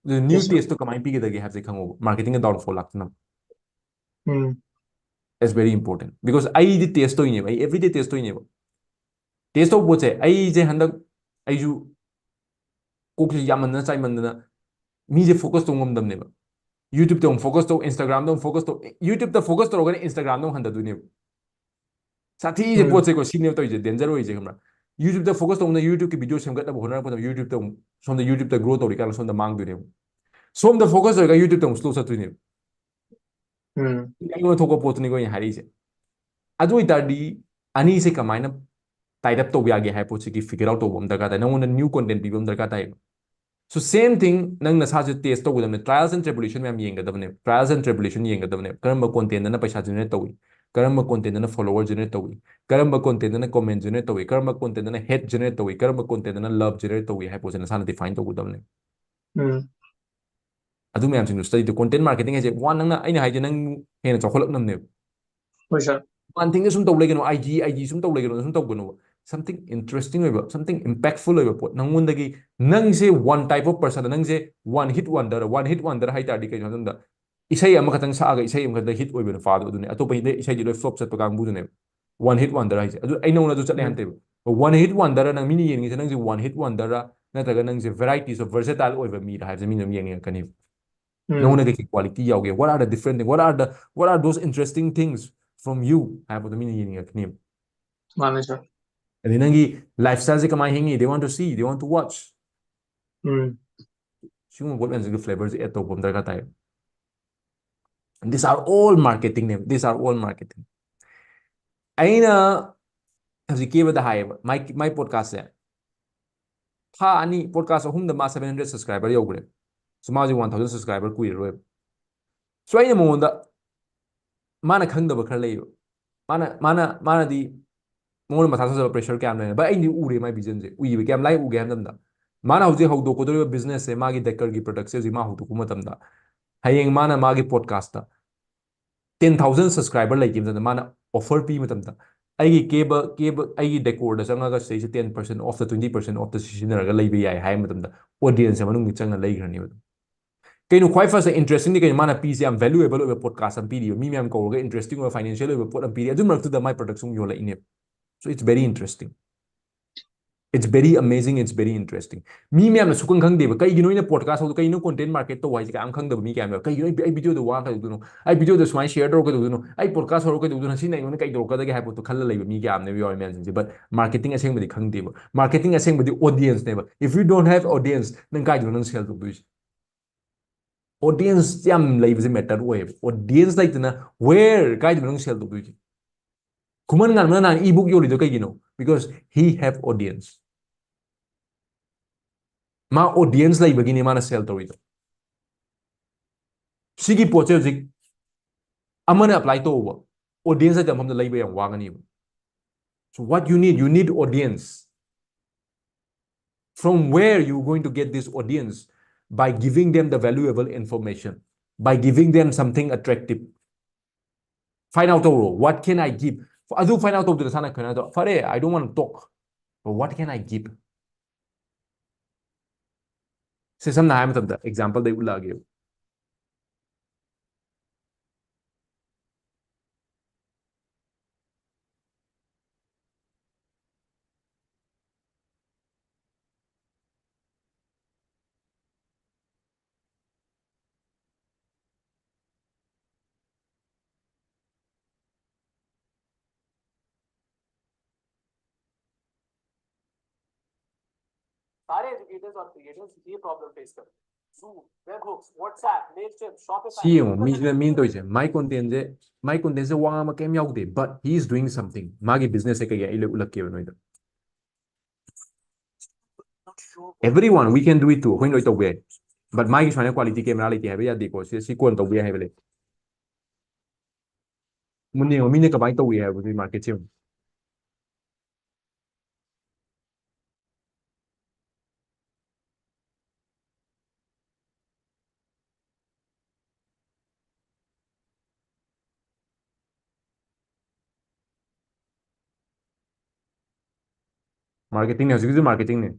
ꯑꯗꯨ new Yes, sir. Tasteꯇꯣ ꯀꯃꯥꯏꯅ ꯄꯤꯒꯗꯒꯦ ꯍꯥꯏꯕꯁꯦ ꯈꯪꯉꯣꯕ, marketingꯒ downfall ꯂꯥꯛꯇꯅꯕ꯫ Um It's very important because ꯑꯩꯗꯤ test ꯇꯧꯔꯤꯅꯦꯕ, ꯑꯩ everyday test ꯇꯧꯔꯤꯅꯦꯕ꯫ Test ꯇꯧꯕ ꯄꯣꯠꯁꯦ ꯑꯩꯁꯦ ꯍꯟꯗꯛ ꯑꯩꯁꯨ ꯀꯣꯛꯁꯦ ꯌꯥꯝꯃꯟꯗꯅ ꯆꯥꯏꯃꯟꯗꯅ ꯃꯤꯁꯦ focus ꯇꯧ ꯉꯝꯗꯕꯅꯦꯕ꯫ YouTubeꯇ ꯑꯃꯨꯛ focus ꯇꯧ, Instagramꯗ ꯑꯃꯨꯛ focus ꯇꯧ, YouTubeꯇ focus ꯇꯧꯔꯒꯅ Instagramꯗ ꯑꯃꯨꯛ ꯍꯟꯊꯗꯣꯏꯅꯦꯕ꯫ ꯁꯥꯊꯤꯁꯦ ꯎꯝ ꯄꯣꯠꯁꯦꯀꯣ, ꯁꯤꯅꯦꯕ ꯇꯧꯔꯤꯁꯦ, danger ꯑꯣꯏꯁꯦ, ꯈꯪꯕ꯭ꯔꯥ? YouTubeꯇ focus ꯇꯧꯅ YouTubeꯀꯤ video ꯁꯦꯝꯒꯠꯅꯕ ꯍꯣꯠꯅꯔꯛꯄꯗ YouTubeꯇ ꯑꯃꯨꯛ, ꯁꯣꯝꯗ YouTubeꯇ grow ꯇꯧꯔꯤꯀꯥꯟꯗ ꯁꯣꯝꯗ ꯃꯥꯡꯗꯣꯏꯅꯦꯕ꯫ ꯁꯣꯝꯗ focus ꯇꯧꯔꯤꯀꯥꯟꯗ YouTubeꯇ ꯑꯃꯨꯛ slow ꯆꯠꯇꯣꯏꯅꯦꯕ꯫ ꯎꯝ ꯑꯩꯉꯣꯟꯗ ꯊꯣꯛꯄ ꯄꯣꯠꯇꯨꯅꯤꯀꯣ ꯑꯩꯅ ꯍꯥꯏꯔꯛꯏꯁꯦ꯫ ꯑꯗꯨ ꯑꯣꯏꯇꯥꯔꯗꯤ ꯑꯅꯤꯁꯦ ꯀꯃꯥꯏꯅ tie up ꯇꯧꯕ ꯌꯥꯒꯦ ꯍꯥꯏꯕ ꯄꯣꯠꯁꯤꯒꯤ figure out ꯇꯧꯕ ꯑꯃ ꯗꯔꯀꯥꯔ ꯇꯥꯏ꯫ ꯅꯪꯉꯣꯟꯗ new content ꯄꯤꯕ ꯑꯃ ꯗꯔꯀꯥꯔ ꯇꯥꯏꯌꯦꯕ꯫ So same thing, ꯅꯪ ꯅꯁꯥꯁꯦ test ꯇꯧꯒꯗꯕꯅꯦ, trials and tribulation ꯃꯌꯥꯝ ꯌꯦꯡꯒꯗꯕꯅꯦ, trials and tribulation ꯌꯦꯡꯒꯗꯕꯅꯦ, ꯀꯔꯝꯕ content ꯅ ꯄꯩꯁꯥ generate ꯇꯧꯏ, ꯀꯔꯝꯕ content ꯅ follower generate ꯇꯧꯏ, ꯀꯔꯝꯕ content ꯅ comment generate ꯇꯧꯏ, ꯀꯔꯝꯕ content ꯅ hate generate ꯇꯧꯏ, ꯀꯔꯝꯕ content ꯅ love generate ꯇꯧꯏ ꯍꯥꯏꯕ ꯄꯣꯠꯁꯦ ꯅꯁꯥꯅ define ꯇꯧꯒꯗꯕꯅꯦ꯫ ꯎꯝ ꯑꯗꯨ ꯃꯌꯥꯝꯁꯤꯡꯗꯣ study ꯇꯧ꯫ Content marketing ꯍꯥꯏꯁꯦ ꯋꯥ ꯅꯪꯅ, ꯑꯩꯅ ꯍꯥꯏꯁꯦ ꯅꯪ ꯍꯦꯟꯅ ꯆꯥꯎꯈꯠꯂꯛꯅꯕꯅꯦꯕ꯫ ꯍꯣꯏ ꯁꯥꯔ One thing ꯗ ꯁꯨꯝ ꯇꯧ ꯂꯩꯒꯅꯨ, IG IG ꯁꯨꯝ ꯇꯧ ꯂꯩꯒꯅꯨ, ꯁꯨꯝ ꯇꯧꯒꯅꯨꯕ꯫ Something interesting ꯑꯣꯏꯕ, something impactful ꯑꯣꯏꯕ ꯄꯣꯠ, ꯅꯪꯉꯣꯟꯗꯒꯤ, ꯅꯪꯁꯦ one type of person, ꯅꯪꯁꯦ one hit wonder, one hit wonder ꯍꯥꯏ ꯇꯥꯔꯗꯤ ꯀꯩꯅꯣ ꯍꯥꯏꯕ ꯃꯇꯝꯗ ꯏꯁꯩ ꯑꯃꯈꯛꯇꯪ ꯁꯛꯑꯒ ꯏꯁꯩ ꯑꯃꯈꯛꯇ hit ꯑꯣꯏꯕ ꯅꯨꯄꯥꯗꯣ ꯑꯗꯨꯅꯦ, ꯑꯇꯣꯞꯄ ꯏꯁꯩꯗꯤ ꯂꯣꯏ flop ꯆꯠꯄ ꯀꯥꯡꯕꯨꯗꯨꯅꯦꯕ꯫ One hit wonder ꯍꯥꯏꯁꯦ ꯑꯗꯨ ꯑꯩ ꯅꯉꯣꯟꯗ ꯑꯗꯨ ꯆꯠꯂꯦ ꯎꯝ ꯍꯥꯏꯅ ꯇꯧꯕ꯫ One hit wonder ꯅꯪ, ꯃꯤꯅ ꯌꯦꯡꯉꯤꯁꯦ ꯅꯪꯁꯦ one hit wonder ꯅꯠꯇ꯭ꯔꯒ ꯅꯪꯁꯦ varieties of versatile ꯑꯣꯏꯕ ꯃꯤꯔ ꯍꯥꯏꯕꯁꯦ ꯃꯤꯅ ꯑꯗꯨꯝ ꯌꯦꯡꯅꯤꯡꯉꯛꯀꯅꯤꯕ꯫ ꯎꯝ ꯅꯉꯣꯟꯗ ꯀꯩꯀꯩ quality ꯌꯥꯎꯒꯦ? What are the different things? What are the, what are those interesting things from you? ꯍꯥꯏꯕꯗꯣ ꯃꯤꯅ ꯌꯦꯡꯅꯤꯡꯉꯛꯀꯅꯦꯕ꯫ ꯃꯥꯅꯦ ꯁꯥꯔ ꯑꯗꯩ ꯅꯪꯒꯤ lifestyle ꯁꯦ ꯀꯃꯥꯏꯅ ꯍꯤꯡꯉꯤ? They want to see, they want to watch. ꯎꯝ ꯁꯤꯒꯨꯝꯕ ꯄꯣꯠ ꯃꯌꯥꯝꯁꯤꯒꯤ flavor ꯁꯦ add ꯇꯧꯕ ꯑꯃ ꯗꯔꯀꯥꯔ ꯇꯥꯏ꯫ These are all marketing ꯅꯦꯕ, these are all marketing. ꯑꯩꯅ ꯍꯧꯖꯤꯛ ꯀꯦꯕꯗ ꯍꯥꯏꯌꯦꯕ, my my podcast ꯁꯦ ꯊꯥ ꯑꯅꯤ, podcast ꯑꯍꯨꯝꯗ ꯃꯥ seven hundred subscriber ꯌꯧꯈ꯭ꯔꯦ꯫ So ꯃꯥ ꯍꯧꯖꯤꯛ one thousand subscriber ꯀꯨꯏꯔꯔꯣꯏꯕ꯫ So ꯑꯩꯅ ꯃꯉꯣꯟꯗ, ꯃꯥꯅ ꯈꯪꯗꯕ ꯈꯔ ꯂꯩꯌꯦꯕ꯫ ꯃꯥꯅ ꯃꯥꯅ ꯃꯥꯅꯗꯤ ꯃꯉꯣꯟꯗ ꯃꯊꯥ ꯁꯥꯖꯕ pressure ꯀꯌꯥꯝ ꯂꯩꯔꯦ꯫ But ꯑꯩꯗꯤ ꯎꯔꯦ my vision ꯁꯦ꯫ ꯎꯏꯕ ꯀꯌꯥꯝ ꯂꯥꯏ ꯎꯒꯦ ꯍꯥꯏꯕ ꯃꯇꯝꯗ, ꯃꯥꯅ ꯍꯧꯖꯤꯛ ꯍꯧꯗꯣꯛꯀꯗꯧꯔꯤꯕ business ꯁꯦ, ꯃꯥꯒꯤ ꯗꯦꯀꯔꯒꯤ product ꯁꯦ ꯍꯧꯖꯤꯛ ꯃꯥ ꯍꯧꯗꯣꯛꯄ ꯃꯇꯝꯗ, ꯍꯌꯦꯡ ꯃꯥꯅ ꯃꯥꯒꯤ podcast ꯇ ten thousand subscriber ꯂꯩꯈꯤꯕ ꯃꯇꯝꯗ ꯃꯥꯅ offer ꯄꯤꯕ ꯃꯇꯝꯗ, ꯑꯩꯒꯤ ꯀꯦꯕ ꯀꯦꯕ ꯑꯩꯒꯤ decor ꯗ ꯆꯪꯉꯒ ꯁꯤꯗꯩꯁꯤ ten percent off ꯇ, twenty percent off ꯇ ꯁꯤꯖꯤꯟꯅꯔꯒ ꯂꯩꯕ ꯌꯥꯏ ꯍꯥꯏꯕ ꯃꯇꯝꯗ, audience ꯁꯦ ꯃꯅꯨꯡꯗ ꯆꯪꯉ ꯂꯩꯈ꯭ꯔꯅꯦꯕ꯫ ꯀꯩꯅꯣ ꯈ꯭ꯋꯥꯏ first interesting ꯗꯤ ꯀꯩꯅꯣ? ꯃꯥꯅ ꯄꯤꯁꯦ ꯌꯥꯝ valuable ꯑꯣꯏꯕ podcast ꯑꯃ ꯄꯤꯔꯤꯕ, ꯃꯤ ꯃꯌꯥꯝ ꯀꯧꯔꯒ interesting ꯑꯣꯏꯕ financial ꯑꯣꯏꯕ ꯄꯣꯠ ꯑꯃ ꯄꯤꯔꯤ, ꯑꯗꯨ ꯃꯔꯛꯇꯨꯗ my product ꯁꯨ ꯑꯃꯨꯛ ꯌꯣꯜꯂꯛꯏꯅꯦꯕ꯫ So it's very interesting. It's very amazing, it's very interesting. ꯃꯤ ꯃꯌꯥꯝꯅ ꯁꯨꯈꯪ ꯈꯪꯗꯦꯕ, ꯀꯩꯒꯤꯅꯣ ꯑꯩꯅ podcast ꯍꯧꯗꯣ, ꯀꯩꯅꯣ content market ꯇꯧꯕ ꯍꯥꯏꯁꯦ ꯀꯌꯥꯝ ꯈꯪꯗꯕ ꯃꯤ ꯀꯌꯥꯝ ꯌꯥꯎꯋꯦ꯫ ꯀꯩꯒꯤꯅꯣ ꯑꯩ ꯑꯩ video ꯗ ꯋꯥ ꯀꯩꯗꯧꯗꯣꯏꯅꯣ, ꯑꯩ video ꯗ ꯁꯨꯃꯥꯏꯅ share ꯇꯧꯔ ꯀꯩꯗꯧꯗꯣꯏꯅꯣ, ꯑꯩ podcast ꯍꯧꯔ ꯀꯩꯗꯧꯗꯣꯏꯅꯣ, ꯁꯤꯅ ꯑꯩꯉꯣꯟꯗ ꯀꯩ ꯇꯧꯔꯛꯀꯗꯒꯦ ꯍꯥꯏꯕ ꯄꯣꯠꯇꯣ ꯈꯜꯂ ꯂꯩꯕ ꯃꯤ ꯀꯌꯥꯝꯅꯦꯕ ꯌꯥꯎꯔꯤ ꯃꯌꯥꯝꯁꯤꯡꯁꯦ꯫ But marketing ꯑꯁꯦꯡꯕꯗꯤ ꯈꯪꯗꯦꯕ꯫ Marketing ꯑꯁꯦꯡꯕꯗꯤ audience ꯅꯦꯕ꯫ If you don't have audience, ꯅꯪ ꯀꯥꯏꯗꯅꯣ ꯅꯪ sell ꯇꯧꯗꯣꯏꯁꯦ? Audience ꯌꯥꯝ ꯂꯩꯕꯁꯦ matter ꯑꯣꯏꯌꯦꯕ꯫ Audience ꯂꯩꯇꯅ where, ꯀꯥꯏꯗꯅꯣ ꯅꯪ sell ꯇꯧꯗꯣꯏꯁꯦ? ꯈꯨꯃꯟ ꯉꯥꯟꯕꯅ ꯅꯍꯥꯟ ebook ꯌꯣꯜꯂꯤꯗꯣ ꯀꯩꯒꯤꯅꯣ? Because he have audience. ꯃꯥ audience ꯂꯩꯕꯒꯤꯅꯤ ꯃꯥꯅ sell ꯇꯧꯔꯤꯗꯣ꯫ ꯁꯤꯒꯤ ꯄꯣꯠꯁꯦ ꯍꯧꯖꯤꯛ ꯑꯃꯅ apply ꯇꯧꯕ, audience ꯂꯩꯇꯕ ꯃꯐꯝꯗ ꯂꯩꯕ ꯌꯥꯝ ꯋꯥꯒꯅꯤꯕ꯫ So what you need, you need audience. From where you going to get this audience? By giving them the valuable information, by giving them something attractive. Find out ꯇꯧꯔꯣ, what can I give? ꯑꯗꯨ find out ꯇꯧꯗꯅ ꯁꯥꯟꯅ ꯈꯣꯠꯅ ꯇꯧ꯫ ꯐꯔꯦ, I don't want to talk, but what can I give? ꯁꯦ ꯁꯝꯅ ꯍꯥꯏꯕ ꯃꯇꯝꯗ example ꯗꯩ ꯎꯠꯂꯛꯑꯒꯦꯕ꯫ सारे एजुकेटर्स और क्रिएटर्स ये प्रॉब्लम फेस करते हैं। Zoom, webhooks, WhatsApp, Mailchimp, Shopify, ꯁꯤ ꯌꯦꯡꯉꯣ, ꯃꯤꯁꯤꯅ, ꯃꯤꯅ ꯇꯧꯔꯤꯁꯦ, my content say, my content ꯁꯦ ꯋꯥ ꯑꯃ ꯀꯩꯝ ꯌꯥꯎꯗꯦ, but he is doing something. ꯃꯥꯒꯤ business ꯁꯦ ꯀꯩꯀꯩ ꯑꯩ ꯂꯣꯏ ꯎꯠꯂꯛꯀꯦꯕ ꯅꯣꯏꯗ꯫ Everyone, we can do it too. ꯑꯩꯈꯣꯏꯅ ꯂꯣꯏ ꯇꯧꯕ ꯌꯥꯏ, but ꯃꯥꯒꯤ ꯁꯨꯃꯥꯏꯅ quality camera ꯂꯩꯇꯦ ꯍꯥꯏꯕ ꯌꯥꯗꯦꯀꯣ꯫ ꯁꯤ, ꯁꯤ ꯀꯣꯟꯅ ꯇꯧꯕ ꯌꯥꯏ ꯍꯥꯏꯕ ꯂꯩ꯫ ꯃꯨꯟꯅ ꯌꯦꯡꯉꯣ, ꯃꯤꯅ ꯀꯃꯥꯏꯅ ꯇꯧꯏ ꯍꯥꯏꯕꯗꯨꯒꯤ market ꯁꯦ ꯌꯦꯡꯉꯣ꯫ Marketing ꯅꯦ, ꯍꯧꯖꯤꯛꯀꯤꯁꯨ marketing ꯅꯦ꯫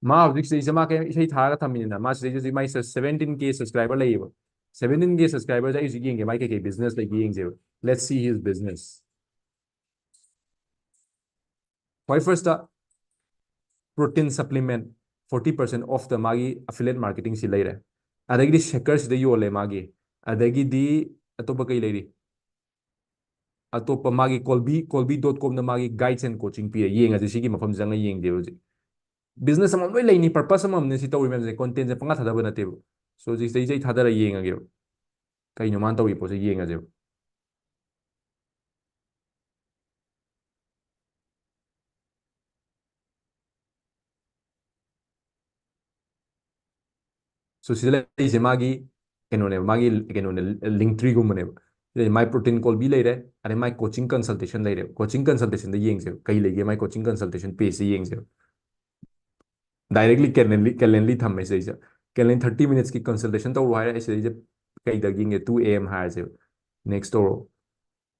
ꯃꯥ ꯍꯧꯖꯤꯛ ꯁꯤꯗꯩꯁꯤꯗ ꯃꯥ ꯀꯩ ꯏꯁꯩ ꯊꯥꯔꯒ ꯊꯝꯃꯤꯅꯤꯅ, ꯃꯥ ꯁꯤꯗꯩꯁꯤꯗ ꯍꯧꯖꯤꯛ ꯃꯥꯏ seventeen K subscriber ꯂꯩꯌꯦꯕ꯫ Seventeen K subscriber ꯁꯦ ꯑꯩ ꯍꯧꯖꯤꯛ ꯌꯦꯡꯒꯦ, ꯃꯥꯏ ꯀꯩꯀꯩ business ꯂꯩꯒꯦ ꯌꯦꯡꯁꯦꯕ꯫ Let's see his business. ꯈ꯭ꯋꯥꯏ first protein supplement forty percent off ꯇ ꯃꯥꯒꯤ affiliate marketing ꯁꯤ ꯂꯩꯔꯦ꯫ ꯑꯗꯒꯤꯗꯤ shaker ꯁꯤꯗ ꯌꯣꯜꯂꯦ ꯃꯥꯒꯤ꯫ ꯑꯗꯒꯤꯗꯤ ꯑꯇꯣꯞꯄ ꯀꯩ ꯂꯩꯔꯤ? ꯑꯇꯣꯞꯄ ꯃꯥꯒꯤ ꯀꯣꯜꯕꯤ ꯀꯣꯜꯕꯤ ꯗꯣꯠ ꯀꯣꯝꯗ ꯃꯥꯒꯤ guides and coaching ꯄꯤꯔꯦ꯫ ꯌꯦꯡꯉꯁꯦ, ꯁꯤꯒꯤ ꯃꯐꯝꯁꯦ ꯆꯪꯉ ꯌꯦꯡꯁꯦꯕ ꯍꯧꯖꯤꯛ꯫ ꯕꯤꯖꯤꯅꯦꯁ ꯑꯃ ꯂꯣꯏ ꯂꯩꯅꯤ, ꯄꯔꯄꯁ ꯑꯃꯃꯝꯅꯦ ꯁꯤ ꯇꯧꯔꯤ ꯃꯌꯥꯝꯁꯦ꯫ ꯀꯣꯟꯇꯦꯟꯁꯦ ꯄꯪꯊꯥ ꯊꯥꯗꯕ ꯅꯠꯇꯦꯕ꯫ ꯁꯣ ꯍꯧꯖꯤꯛ ꯁꯤꯗꯩꯁꯤꯗ ꯑꯩ ꯊꯥꯗꯔ ꯌꯦꯡꯉꯒꯦꯕ꯫ ꯀꯩꯅꯣ ꯃꯥꯅ ꯇꯧꯔꯤ ꯄꯣꯠꯁꯦ ꯌꯦꯡꯉꯁꯦꯕ꯫ ꯁꯣ ꯁꯤꯗ ꯂꯩꯔꯤꯁꯦ ꯃꯥꯒꯤ ꯀꯩꯅꯣꯅꯦꯕ, ꯃꯥꯒꯤ ꯀꯩꯅꯣꯅꯦ, ꯂꯤꯡꯇ꯭ꯔꯤꯒꯨꯝꯕꯅꯦꯕ꯫ ꯁꯤꯗ ꯃꯥꯏ ꯄ꯭ꯔꯣꯇꯤꯟ ꯀꯣꯜꯕꯤ ꯂꯩꯔꯦ, ꯑꯗꯩ ꯃꯥꯏ ꯀꯣꯆꯤꯡ ꯀꯟꯁꯜꯇꯦꯁꯟ ꯂꯩꯔꯦꯕ꯫ ꯀꯣꯆꯤꯡ ꯀꯟꯁꯜꯇꯦꯁꯟꯗ ꯌꯦꯡꯁꯦꯕ, ꯀꯩ ꯂꯩꯒꯦ ꯃꯥꯏ ꯀꯣꯆꯤꯡ ꯀꯟꯁꯜꯇꯦꯁꯟ ꯄꯦꯖꯁꯦ ꯌꯦꯡꯁꯦꯕ꯫ ꯗꯥꯏꯔꯦꯛꯂꯤ ꯀꯦꯂꯦꯟꯂꯤ ꯀꯦꯂꯦꯟꯂꯤ ꯊꯝꯃꯦ ꯁꯤꯗꯩꯁꯤꯗ꯫ ꯀꯦꯂꯦꯟ ꯊꯥꯔꯇꯤ ꯃꯤꯅꯤꯠꯁꯀꯤ ꯀꯟꯁꯜꯇꯦꯁꯟ ꯇꯧꯔꯣ ꯍꯥꯏꯔꯦ꯫ ꯑꯩ ꯁꯤꯗꯩꯁꯤꯗ ꯀꯩꯗꯒꯤ ꯌꯦꯡꯒꯦ, ꯇꯨ ꯑꯦ ꯑꯦꯝ ꯍꯥꯏꯔꯁꯦꯕ꯫ ꯅꯦꯛꯁ ꯇꯧꯔꯣ꯫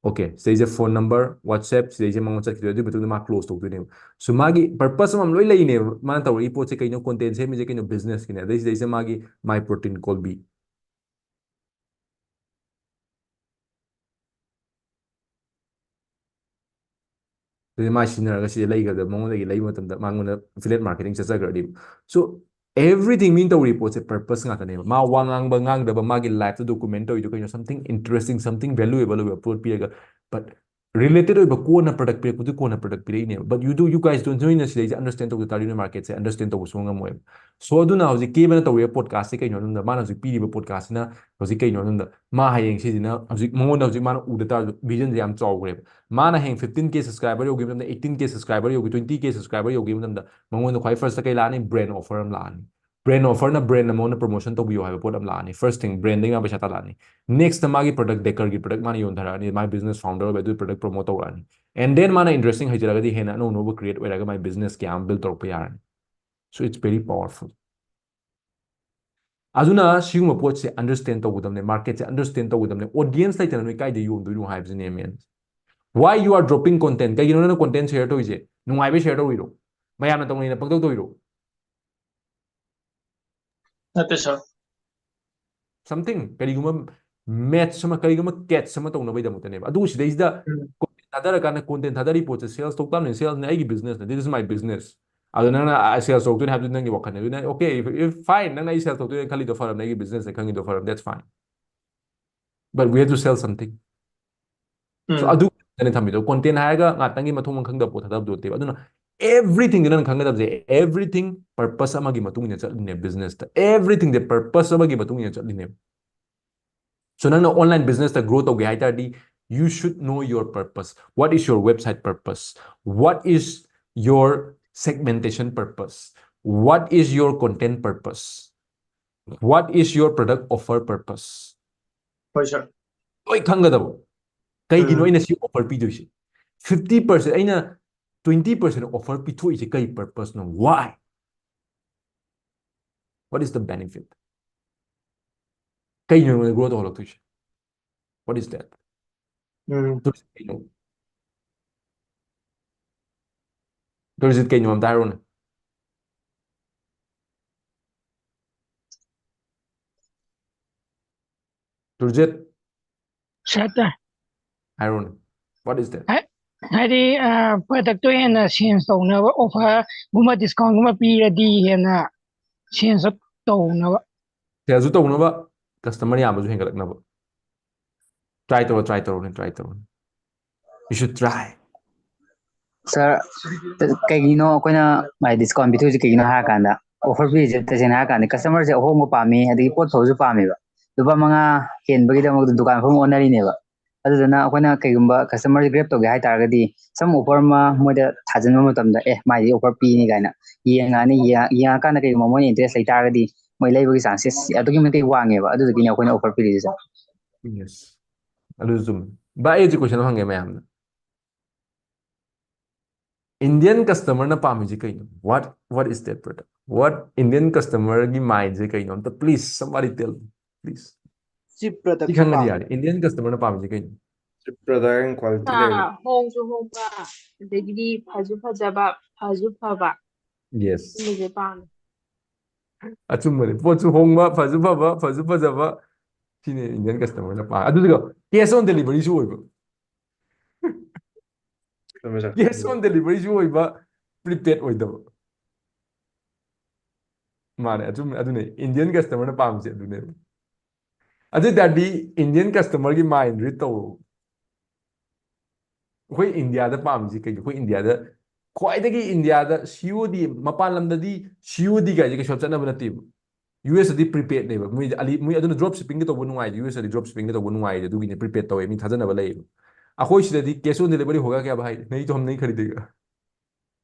ꯑꯣꯀꯦ, ꯁꯤꯗꯩꯁꯤꯗ ꯐꯣꯟ ꯅꯝꯕꯔ, ꯋꯥꯠꯁꯑꯦꯞ, ꯁꯤꯗꯩꯁꯤꯗ ꯃꯉꯣꯟꯗ ꯆꯠꯈꯤꯗꯣꯏꯅꯦ꯫ ꯑꯗꯨꯒꯤ ꯃꯇꯨꯡꯗ ꯃꯥ ꯀ꯭ꯂꯣꯖ ꯇꯧꯗꯣꯏꯅꯦꯕ꯫ ꯁꯣ ꯃꯥꯒꯤ ꯄꯔꯄꯁ ꯑꯃ ꯂꯣꯏ ꯂꯩꯅꯦꯕ꯫ ꯃꯥꯅ ꯇꯧꯔꯛꯏ ꯄꯣꯠꯁꯦ ꯀꯩꯅꯣ, ꯀꯣꯟꯇꯦꯟ ꯁꯦꯝꯃꯤꯁꯦ ꯀꯩꯅꯣ, ꯕꯤꯖꯤꯅꯦꯁꯀꯤꯅꯦ꯫ ꯑꯗꯩ ꯁꯤꯗꯩꯁꯤꯗ ꯃꯥꯒꯤ ꯃꯥꯏ ꯄ꯭ꯔꯣꯇꯤꯟ ꯀꯣꯜꯕꯤ꯫ ꯑꯗꯨꯗꯤ ꯃꯥ ꯁꯤꯖꯤꯟꯅꯔꯒ ꯁꯤꯗ ꯂꯩꯈ꯭ꯔꯗ ꯃꯉꯣꯟꯗꯒꯤ ꯂꯩꯕ ꯃꯇꯝꯗ ꯃꯉꯣꯟꯗ ꯑꯦꯐꯤꯂꯦꯠ ꯃꯥꯔꯀꯦꯇꯤꯡ ꯆꯠꯆꯈ꯭ꯔꯗꯤ꯫ ꯁꯣ ꯑꯦꯚ꯭ꯔꯤꯊꯤꯡ ꯃꯤꯅ ꯇꯧꯔꯤ ꯄꯣꯠꯁꯦ ꯄꯔꯄꯁ ꯉꯥꯛꯇꯅꯦꯕ꯫ ꯃꯥ ꯋꯥ ꯉꯥꯡꯕ ꯉꯥꯡꯗꯕ, ꯃꯥꯒꯤ ꯂꯥꯏꯐꯇ ꯗꯣꯀꯨꯃꯦꯟ ꯇꯧꯔꯤꯗꯣ ꯀꯩꯅꯣ, ꯁꯝꯊꯤꯡ ꯏꯟꯇꯔꯦꯁꯇꯤꯡ, ꯁꯝꯊꯤꯡ ꯚꯦꯂꯨꯑꯦꯕꯜ ꯑꯣꯏꯕ ꯄꯣꯠ ꯄꯤꯔꯒ, ꯕꯠ ꯔꯤꯂꯦꯇꯦꯠ ꯑꯣꯏꯕ ꯀꯣꯟꯅ ꯄ꯭ꯔꯗꯛ ꯄꯤꯔꯛꯄꯗꯨ ꯀꯣꯟꯅ ꯄ꯭ꯔꯗꯛ ꯄꯤꯔꯛꯏꯅꯦꯕ꯫ But you do you guys don't, ꯅꯣꯏꯅ ꯁꯤꯗꯩꯁꯦ ꯑꯟꯗꯔꯁꯇꯦꯟ ꯇꯧꯗ ꯇꯥꯔꯗꯤ ꯅꯣꯏ ꯃꯥꯔꯀꯦꯠꯁꯦ ꯑꯟꯗꯔꯁꯇꯦꯟ ꯇꯧꯕ ꯁꯨꯡꯉꯝ ꯉꯝꯃꯣꯏꯕ꯫ ꯁꯣ ꯑꯗꯨꯅ ꯍꯧꯖꯤꯛ ꯀꯦꯕꯅ ꯇꯧꯔꯤꯕ ꯄꯣꯗꯀꯥꯁꯁꯦ ꯀꯩꯅꯣ ꯍꯥꯏꯕꯗ, ꯃꯥꯅ ꯍꯧꯖꯤꯛ ꯄꯤꯔꯤꯕ ꯄꯣꯗꯀꯥꯁꯁꯤꯅ ꯍꯧꯖꯤꯛ ꯀꯩꯅꯣ ꯍꯥꯏꯕꯗ, ꯃꯥ ꯍꯌꯦꯡ ꯁꯤꯁꯤꯅ ꯍꯧꯖꯤꯛ ꯃꯉꯣꯟꯗ ꯍꯧꯖꯤꯛ ꯃꯥꯅ ꯎꯗ ꯇꯥꯔꯁꯨ ꯚꯤꯖꯟꯁꯦ ꯌꯥꯝ ꯆꯥꯎꯈ꯭ꯔꯦꯕ꯫ ꯃꯥꯅ ꯍꯌꯦꯡ ꯐꯤꯐꯇꯤꯟ ꯀꯦ ꯁꯕꯁꯀ꯭ꯔꯥꯏꯕꯔ ꯌꯧꯈꯤꯕ ꯃꯇꯝꯗ, ꯑꯩꯠꯇꯤꯟ ꯀꯦ ꯁꯕꯁꯀ꯭ꯔꯥꯏꯕꯔ ꯌꯧꯈꯤ, ꯇ꯭ꯋꯦꯟꯇꯤ ꯀꯦ ꯁꯕꯁꯀ꯭ꯔꯥꯏꯕꯔ ꯌꯧꯈꯤꯕ ꯃꯇꯝꯗ ꯃꯉꯣꯟꯗ ꯈ꯭ꯋꯥꯏ ꯐꯥꯔꯁꯇ ꯀꯩ ꯂꯥꯛꯑꯅꯤ? ꯕ꯭ꯔꯦꯟ ꯑꯣꯐꯔ ꯑꯃ ꯂꯥꯛꯑꯅꯤ꯫ ꯕ꯭ꯔꯦꯟ ꯑꯣꯐꯔꯅ ꯕ꯭ꯔꯦꯟ ꯑꯃꯉꯣꯟꯗ ꯄ꯭ꯔꯣꯃꯣꯁꯟ ꯇꯧꯕꯤꯌꯣ ꯍꯥꯏꯕ ꯄꯣꯠ ꯑꯃ ꯂꯥꯛꯑꯅꯤ꯫ ꯐꯥꯔꯁ ꯊꯤꯡ, ꯕ꯭ꯔꯦꯟꯗꯒꯤ ꯃꯥ ꯄꯩꯁꯥ ꯇꯥꯜꯂꯛꯑꯅꯤ꯫ ꯅꯦꯛꯁꯇ ꯃꯥꯒꯤ ꯄ꯭ꯔꯗꯛ, ꯗꯦꯀꯔꯒꯤ ꯄ꯭ꯔꯗꯛ ꯃꯥꯅ ꯌꯣꯟꯊꯔꯛꯑꯅꯤ, ꯃꯥꯒꯤ ꯕꯤꯖꯤꯅꯦꯁ ꯐꯥꯎꯟꯗꯔ ꯑꯣꯏꯕ ꯑꯗꯨꯒꯤ ꯄ꯭ꯔꯗꯛ ꯄ꯭ꯔꯣꯃꯣꯠ ꯇꯧꯔꯛꯑꯅꯤ꯫ ꯑꯦꯟ ꯗꯦꯟ ꯃꯥꯅ ꯏꯟꯇꯔꯦꯁꯇꯤꯡ ꯍꯩꯖꯔꯒꯗꯤ ꯍꯦꯟꯅ ꯑꯅꯧ ꯑꯅꯧꯕ ꯀ꯭ꯔꯤꯌꯦꯠ ꯑꯣꯏꯔꯒ ꯃꯥꯒꯤ ꯕꯤꯖꯤꯅꯦꯁ ꯀꯌꯥ ꯑꯃ ꯕꯤꯜ ꯇꯧꯔꯛꯄ ꯌꯥꯔꯅꯤ꯫ So it's very powerful. ꯑꯗꯨꯅ ꯁꯤꯒꯨꯝꯕ ꯄꯣꯠꯁꯦ ꯑꯟꯗꯔꯁꯇꯦꯟ ꯇꯧꯒꯗꯕꯅꯦ, ꯃꯥꯔꯀꯦꯠꯁꯦ ꯑꯟꯗꯔꯁꯇꯦꯟ ꯇꯧꯒꯗꯕꯅꯦ꯫ ꯑꯣꯗꯤꯌꯦꯟꯁ ꯂꯩꯇꯅ ꯅꯣꯏ ꯀꯥꯏꯗ ꯌꯣꯟꯗꯣꯏꯅꯣ ꯍꯥꯏꯕꯁꯤꯅꯦ ꯃꯦꯟ꯫ Why you are dropping content? ꯀꯩꯒꯤꯅꯣ ꯅꯪꯅ ꯀꯣꯟꯇꯦꯟ ꯁꯦꯌꯔ ꯇꯧꯔꯤꯁꯦ? ꯅꯨꯡꯉꯥꯏꯕꯩ ꯁꯦꯌꯔ ꯇꯧꯔꯤꯔꯣ? ꯃꯌꯥꯝꯅ ꯇꯧꯅꯩꯅ ꯄꯪꯇꯧ ꯇꯧꯔꯤꯔꯣ? ꯅꯠꯇꯦ ꯁꯥꯔ꯫ ꯁꯝꯊꯤꯡ, ꯀꯔꯤꯒꯨꯝꯕ ꯃꯦꯠꯁ ꯑꯃ, ꯀꯔꯤꯒꯨꯝꯕ ꯀꯦꯠꯁ ꯑꯃ ꯇꯧꯅꯕꯒꯤꯗꯃꯛꯇꯅꯦꯕ꯫ ꯑꯗꯨ ꯁꯤꯗꯩꯁꯤꯗ ꯎꯝ꯫ ꯀꯣꯟꯇꯦꯟ ꯊꯥꯗꯔꯀꯥꯟꯗ ꯀꯣꯟꯇꯦꯟ ꯊꯥꯗꯔꯤ ꯄꯣꯠꯁꯦ ꯁꯦꯜꯁ ꯇꯧ ꯇꯥꯕꯅꯤ꯫ ꯁꯦꯜꯁꯅꯦ, ꯑꯩꯒꯤ ꯕꯤꯖꯤꯅꯦꯁꯅꯦ, this is my business꯫ ꯑꯗꯣ ꯅꯪꯅ ꯁꯦꯜꯁ ꯇꯧꯗꯣꯏꯅꯦ ꯍꯥꯏꯕꯗꯨꯗꯤ ꯅꯪꯒꯤ ꯋꯥꯈꯜꯅꯦ꯫ ꯑꯗꯨꯅ okay, if, if fine, ꯅꯪꯅ ꯑꯩ ꯁꯦꯜꯁ ꯇꯧꯗꯣꯏꯅꯦ ꯈꯜꯂꯤꯗꯣ ꯐꯔꯕꯅꯦ, ꯑꯩꯒꯤ ꯕꯤꯖꯤꯅꯦꯁꯅꯦ ꯈꯪꯉꯤꯗꯣ ꯐꯔꯕꯅꯦ, that's fine. But we have to sell something. So ꯑꯗꯨ ꯈꯛꯇꯅꯦ ꯊꯝꯃꯤꯗꯣ꯫ Content ꯍꯥꯏꯔꯒ ꯉꯥꯛꯇꯪꯒꯤ ꯃꯊꯣꯡ ꯃꯔꯝ ꯈꯪꯗꯕ ꯄꯣꯠ ꯊꯥꯗꯕꯗꯨ ꯅꯠꯇꯦꯕ꯫ ꯑꯗꯨꯅ everythingꯗ ꯅꯪ ꯈꯪꯒꯗꯕꯁꯦ, everything purpose ꯑꯃꯒꯤ ꯃꯇꯨꯡ ꯏꯟꯅ ꯆꯠꯂꯤꯅꯦ businessꯇ꯫ Everythingꯁꯦ purpose ꯑꯃꯒꯤ ꯃꯇꯨꯡ ꯏꯟꯅ ꯆꯠꯂꯤꯅꯦꯕ꯫ So ꯅꯪꯅ online businessꯇ grow ꯇꯧꯒꯦ ꯍꯥꯏ ꯇꯥꯔꯗꯤ, you should know your purpose. What is your website purpose? What is your segmentation purpose? What is your content purpose? What is your product offer purpose? ꯍꯣꯏ ꯁꯥꯔ꯫ ꯂꯣꯏ ꯈꯪꯒꯗꯕ꯫ ꯀꯩꯒꯤꯅꯣ ꯑꯩꯅ ꯁꯤ offer ꯄꯤꯗꯣꯏꯁꯦ? Fifty percent, ꯑꯩꯅ twenty percent offer ꯄꯤꯊꯣꯛꯏꯁꯦ ꯀꯩ purposeꯅꯣ? Why? What is the benefit? ꯀꯩꯅꯣ ꯑꯩꯉꯣꯟꯗ grow ꯇꯧꯍꯜꯂꯛꯇꯣꯏꯁꯦ? What is that? Um tourist ꯀꯩꯅꯣ? ꯇꯨꯔꯤꯁ ꯀꯩꯅꯣ ꯑꯝꯇ ꯍꯥꯏꯔꯣꯅꯦ꯫ ꯇꯨꯔꯤꯁ ꯁꯥꯔ ꯇꯥꯏ꯫ ꯍꯥꯏꯔꯣꯅꯦ꯫ What is that? ꯍꯥꯏꯗꯤ ꯄ꯭ꯔꯗꯛꯇꯣ ꯍꯦꯟꯅ ꯁꯦꯟꯁ ꯇꯧꯅꯕ offerꯒꯨꯝꯕ discountꯒꯨꯝꯕ ꯄꯤꯔꯗꯤ ꯍꯦꯟꯅ ꯁꯦꯟꯁ ꯇꯧꯅꯕ꯫ ꯁꯦꯜꯁꯨ ꯇꯧꯅꯕ, customer ꯌꯥꯝꯕꯁꯨ ꯍꯦꯟꯒꯠꯂꯛꯅꯕ꯫ Try ꯇꯧꯔꯣ, try ꯇꯧꯔꯣꯅꯦ, try ꯇꯧꯔꯣꯅꯦ꯫ You should try. ꯁꯥꯔ, ꯀꯩꯒꯤꯅꯣ ꯑꯩꯈꯣꯏꯅ ꯃꯥꯏ discount ꯄꯤꯊꯣꯛꯏꯁꯦ ꯀꯩꯒꯤꯅꯣ ꯍꯥꯏꯔꯀꯥꯟꯗ, offer ꯄꯤꯔꯤꯁꯦ ꯇꯁꯦꯡꯅ ꯍꯥꯏꯔꯀꯥꯟꯗ customerꯁꯦ ꯑꯍꯣꯡꯕ ꯄꯥꯝꯃꯤ, ꯑꯗꯒꯤ ꯄꯣꯠ ꯐꯕꯁꯨ ꯄꯥꯝꯃꯦꯕ꯫ ꯂꯨꯄꯥ ꯃꯉꯥ ꯍꯦꯟꯕꯒꯤꯗꯃꯛꯇ ꯗꯨꯀꯥꯟ ꯐꯝ ꯑꯣꯟꯅꯔꯤꯅꯦꯕ꯫ ꯑꯗꯨꯗꯨꯅ ꯑꯩꯈꯣꯏꯅ ꯀꯩꯒꯨꯝꯕ customerꯁꯦ grab ꯇꯧꯒꯦ ꯍꯥꯏꯇꯥꯔꯒꯗꯤ, some offer ꯑꯃ ꯃꯣꯏꯗ ꯊꯥꯖꯤꯟꯕ ꯃꯇꯝꯗ, "ꯑꯦ, ꯃꯥꯏꯗꯤ offer ꯄꯤꯅꯤ" ꯀꯥꯏꯅ ꯌꯦꯡꯉꯛꯑꯅꯤ꯫ ꯌꯦꯡꯉ-, ꯌꯦꯡꯉꯀꯥꯟꯗ ꯀꯩꯒꯨꯝꯕ ꯃꯣꯏꯅ interest ꯂꯩ ꯇꯥꯔꯒꯗꯤ, ꯃꯣꯏ ꯂꯩꯕꯒꯤ chances ꯑꯗꯨꯛꯀꯤ ꯃꯇꯤꯛ ꯋꯥꯡꯉꯦꯕ꯫ ꯑꯗꯨꯗꯨꯒꯤꯅꯦ ꯑꯩꯈꯣꯏꯅ offer ꯄꯤꯔꯤꯁꯦ, ꯁꯥꯔ꯫ Yes. ꯑꯗꯨꯁꯨ ꯆꯨꯝꯃꯤ꯫ ꯚꯥꯏ, ꯑꯩ ꯍꯧꯖꯤꯛ question ꯑꯃ ꯍꯪꯒꯦ ꯃꯌꯥꯝꯗ꯫ Indian customerꯅ ꯄꯥꯝꯃꯤꯁꯦ ꯀꯩꯅꯣ? What, what is that product? What Indian customerꯒꯤ mindꯁꯦ ꯀꯩꯅꯣ? ꯑꯝꯇ please, somebody tell me, please. Cheap product ꯁꯤ ꯈꯪꯉꯗꯤ ꯄꯥꯝꯃꯦ꯫ ꯌꯥꯔꯦ꯫ Indian customerꯅ ꯄꯥꯝꯃꯤꯁꯦ ꯀꯩꯅꯣ? Cheap product and quality ꯂꯩꯕ꯫ ꯍꯣꯡꯁꯨ ꯍꯣꯡꯕ, ꯑꯗꯒꯤꯗꯤ ꯐꯁꯨ ꯐꯖꯕ, ꯐꯁꯨ ꯐꯕ, Yes. ꯁꯤꯒꯨꯝꯕꯁꯦ ꯄꯥꯝꯃꯦ꯫ ꯑꯆꯨꯝꯕꯅꯤ꯫ ꯄꯣꯠꯁꯨ ꯍꯣꯡꯕ, ꯐꯁꯨ ꯐꯕ, ꯐꯁꯨ ꯐꯖꯕ, ꯁꯤꯅꯤ Indian customerꯅ ꯄꯥꯝꯃꯤ꯫ ꯑꯗꯨꯒ cash on deliveryꯁꯨ ꯑꯣꯏꯕ꯫ ꯆꯨꯝꯃꯦ, ꯁꯥꯔ꯫ Cash on deliveryꯁꯨ ꯑꯣꯏꯕ, prepaid ꯑꯣꯏꯗꯕ꯫ ꯃꯥꯅꯦ, ꯑꯆꯨꯝ-, ꯑꯗꯨꯅꯦ Indian customerꯅ ꯄꯥꯝꯃꯤꯁꯦ ꯑꯗꯨꯅꯦꯕ꯫ ꯑꯗꯨ ꯑꯣꯏ ꯇꯥꯔꯗꯤ Indian customerꯒꯤ mind read ꯇꯧꯔꯣ꯫ ꯑꯩꯈꯣꯏ ꯏꯟꯗꯤꯌꯥꯗ ꯄꯥꯝꯃꯤꯁꯤ ꯀꯩꯅꯣ? ꯑꯩꯈꯣꯏ ꯏꯟꯗꯤꯌꯥꯗ ꯈ꯭ꯋꯥꯏꯗꯒꯤ ꯏꯟꯗꯤꯌꯥꯗ ꯁꯤ ꯑꯣ ꯗꯤ, ꯃꯄꯥꯟ ꯂꯝꯗꯗꯤ ꯁꯤ ꯑꯣ ꯗꯤ ꯀꯥꯏꯁꯦ ꯀꯩꯁꯨ ꯌꯥꯝ ꯆꯠꯅꯕ ꯅꯠꯇꯦꯕ꯫ ꯌꯨ ꯑꯦꯁ ꯇꯗꯤ ꯄ꯭ꯔꯤꯄꯦꯗꯅꯦꯕ ꯃꯣꯏ ꯑꯂꯤ-, ꯃꯣꯏ ꯑꯗꯨꯅ ꯗ꯭ꯔꯣꯞ ꯁꯤꯞꯄꯤꯡꯒ ꯇꯧꯕ ꯅꯨꯡꯉꯥꯏꯗꯦ꯫ ꯌꯨ ꯑꯦꯁ ꯇꯗꯤ ꯗ꯭ꯔꯣꯞ ꯁꯤꯞꯄꯤꯡꯒ ꯇꯧꯕ ꯅꯨꯡꯉꯥꯏꯗꯦ, ꯑꯗꯨꯒꯤꯅꯦ ꯄ꯭ꯔꯤꯄꯦꯗ ꯇꯧꯋꯦ, ꯃꯤ ꯊꯥꯖꯅꯕ ꯂꯩꯌꯦꯕ꯫ ꯑꯩꯈꯣꯏ ꯁꯤꯗꯗꯤ cash on delivery ꯍꯣꯒꯥ ꯀꯌꯥ ꯚꯥꯏ? ꯅꯍꯤ ꯇꯣ ꯍꯝ ꯅꯍꯤ ꯈꯔꯤꯗꯦꯒꯥ꯫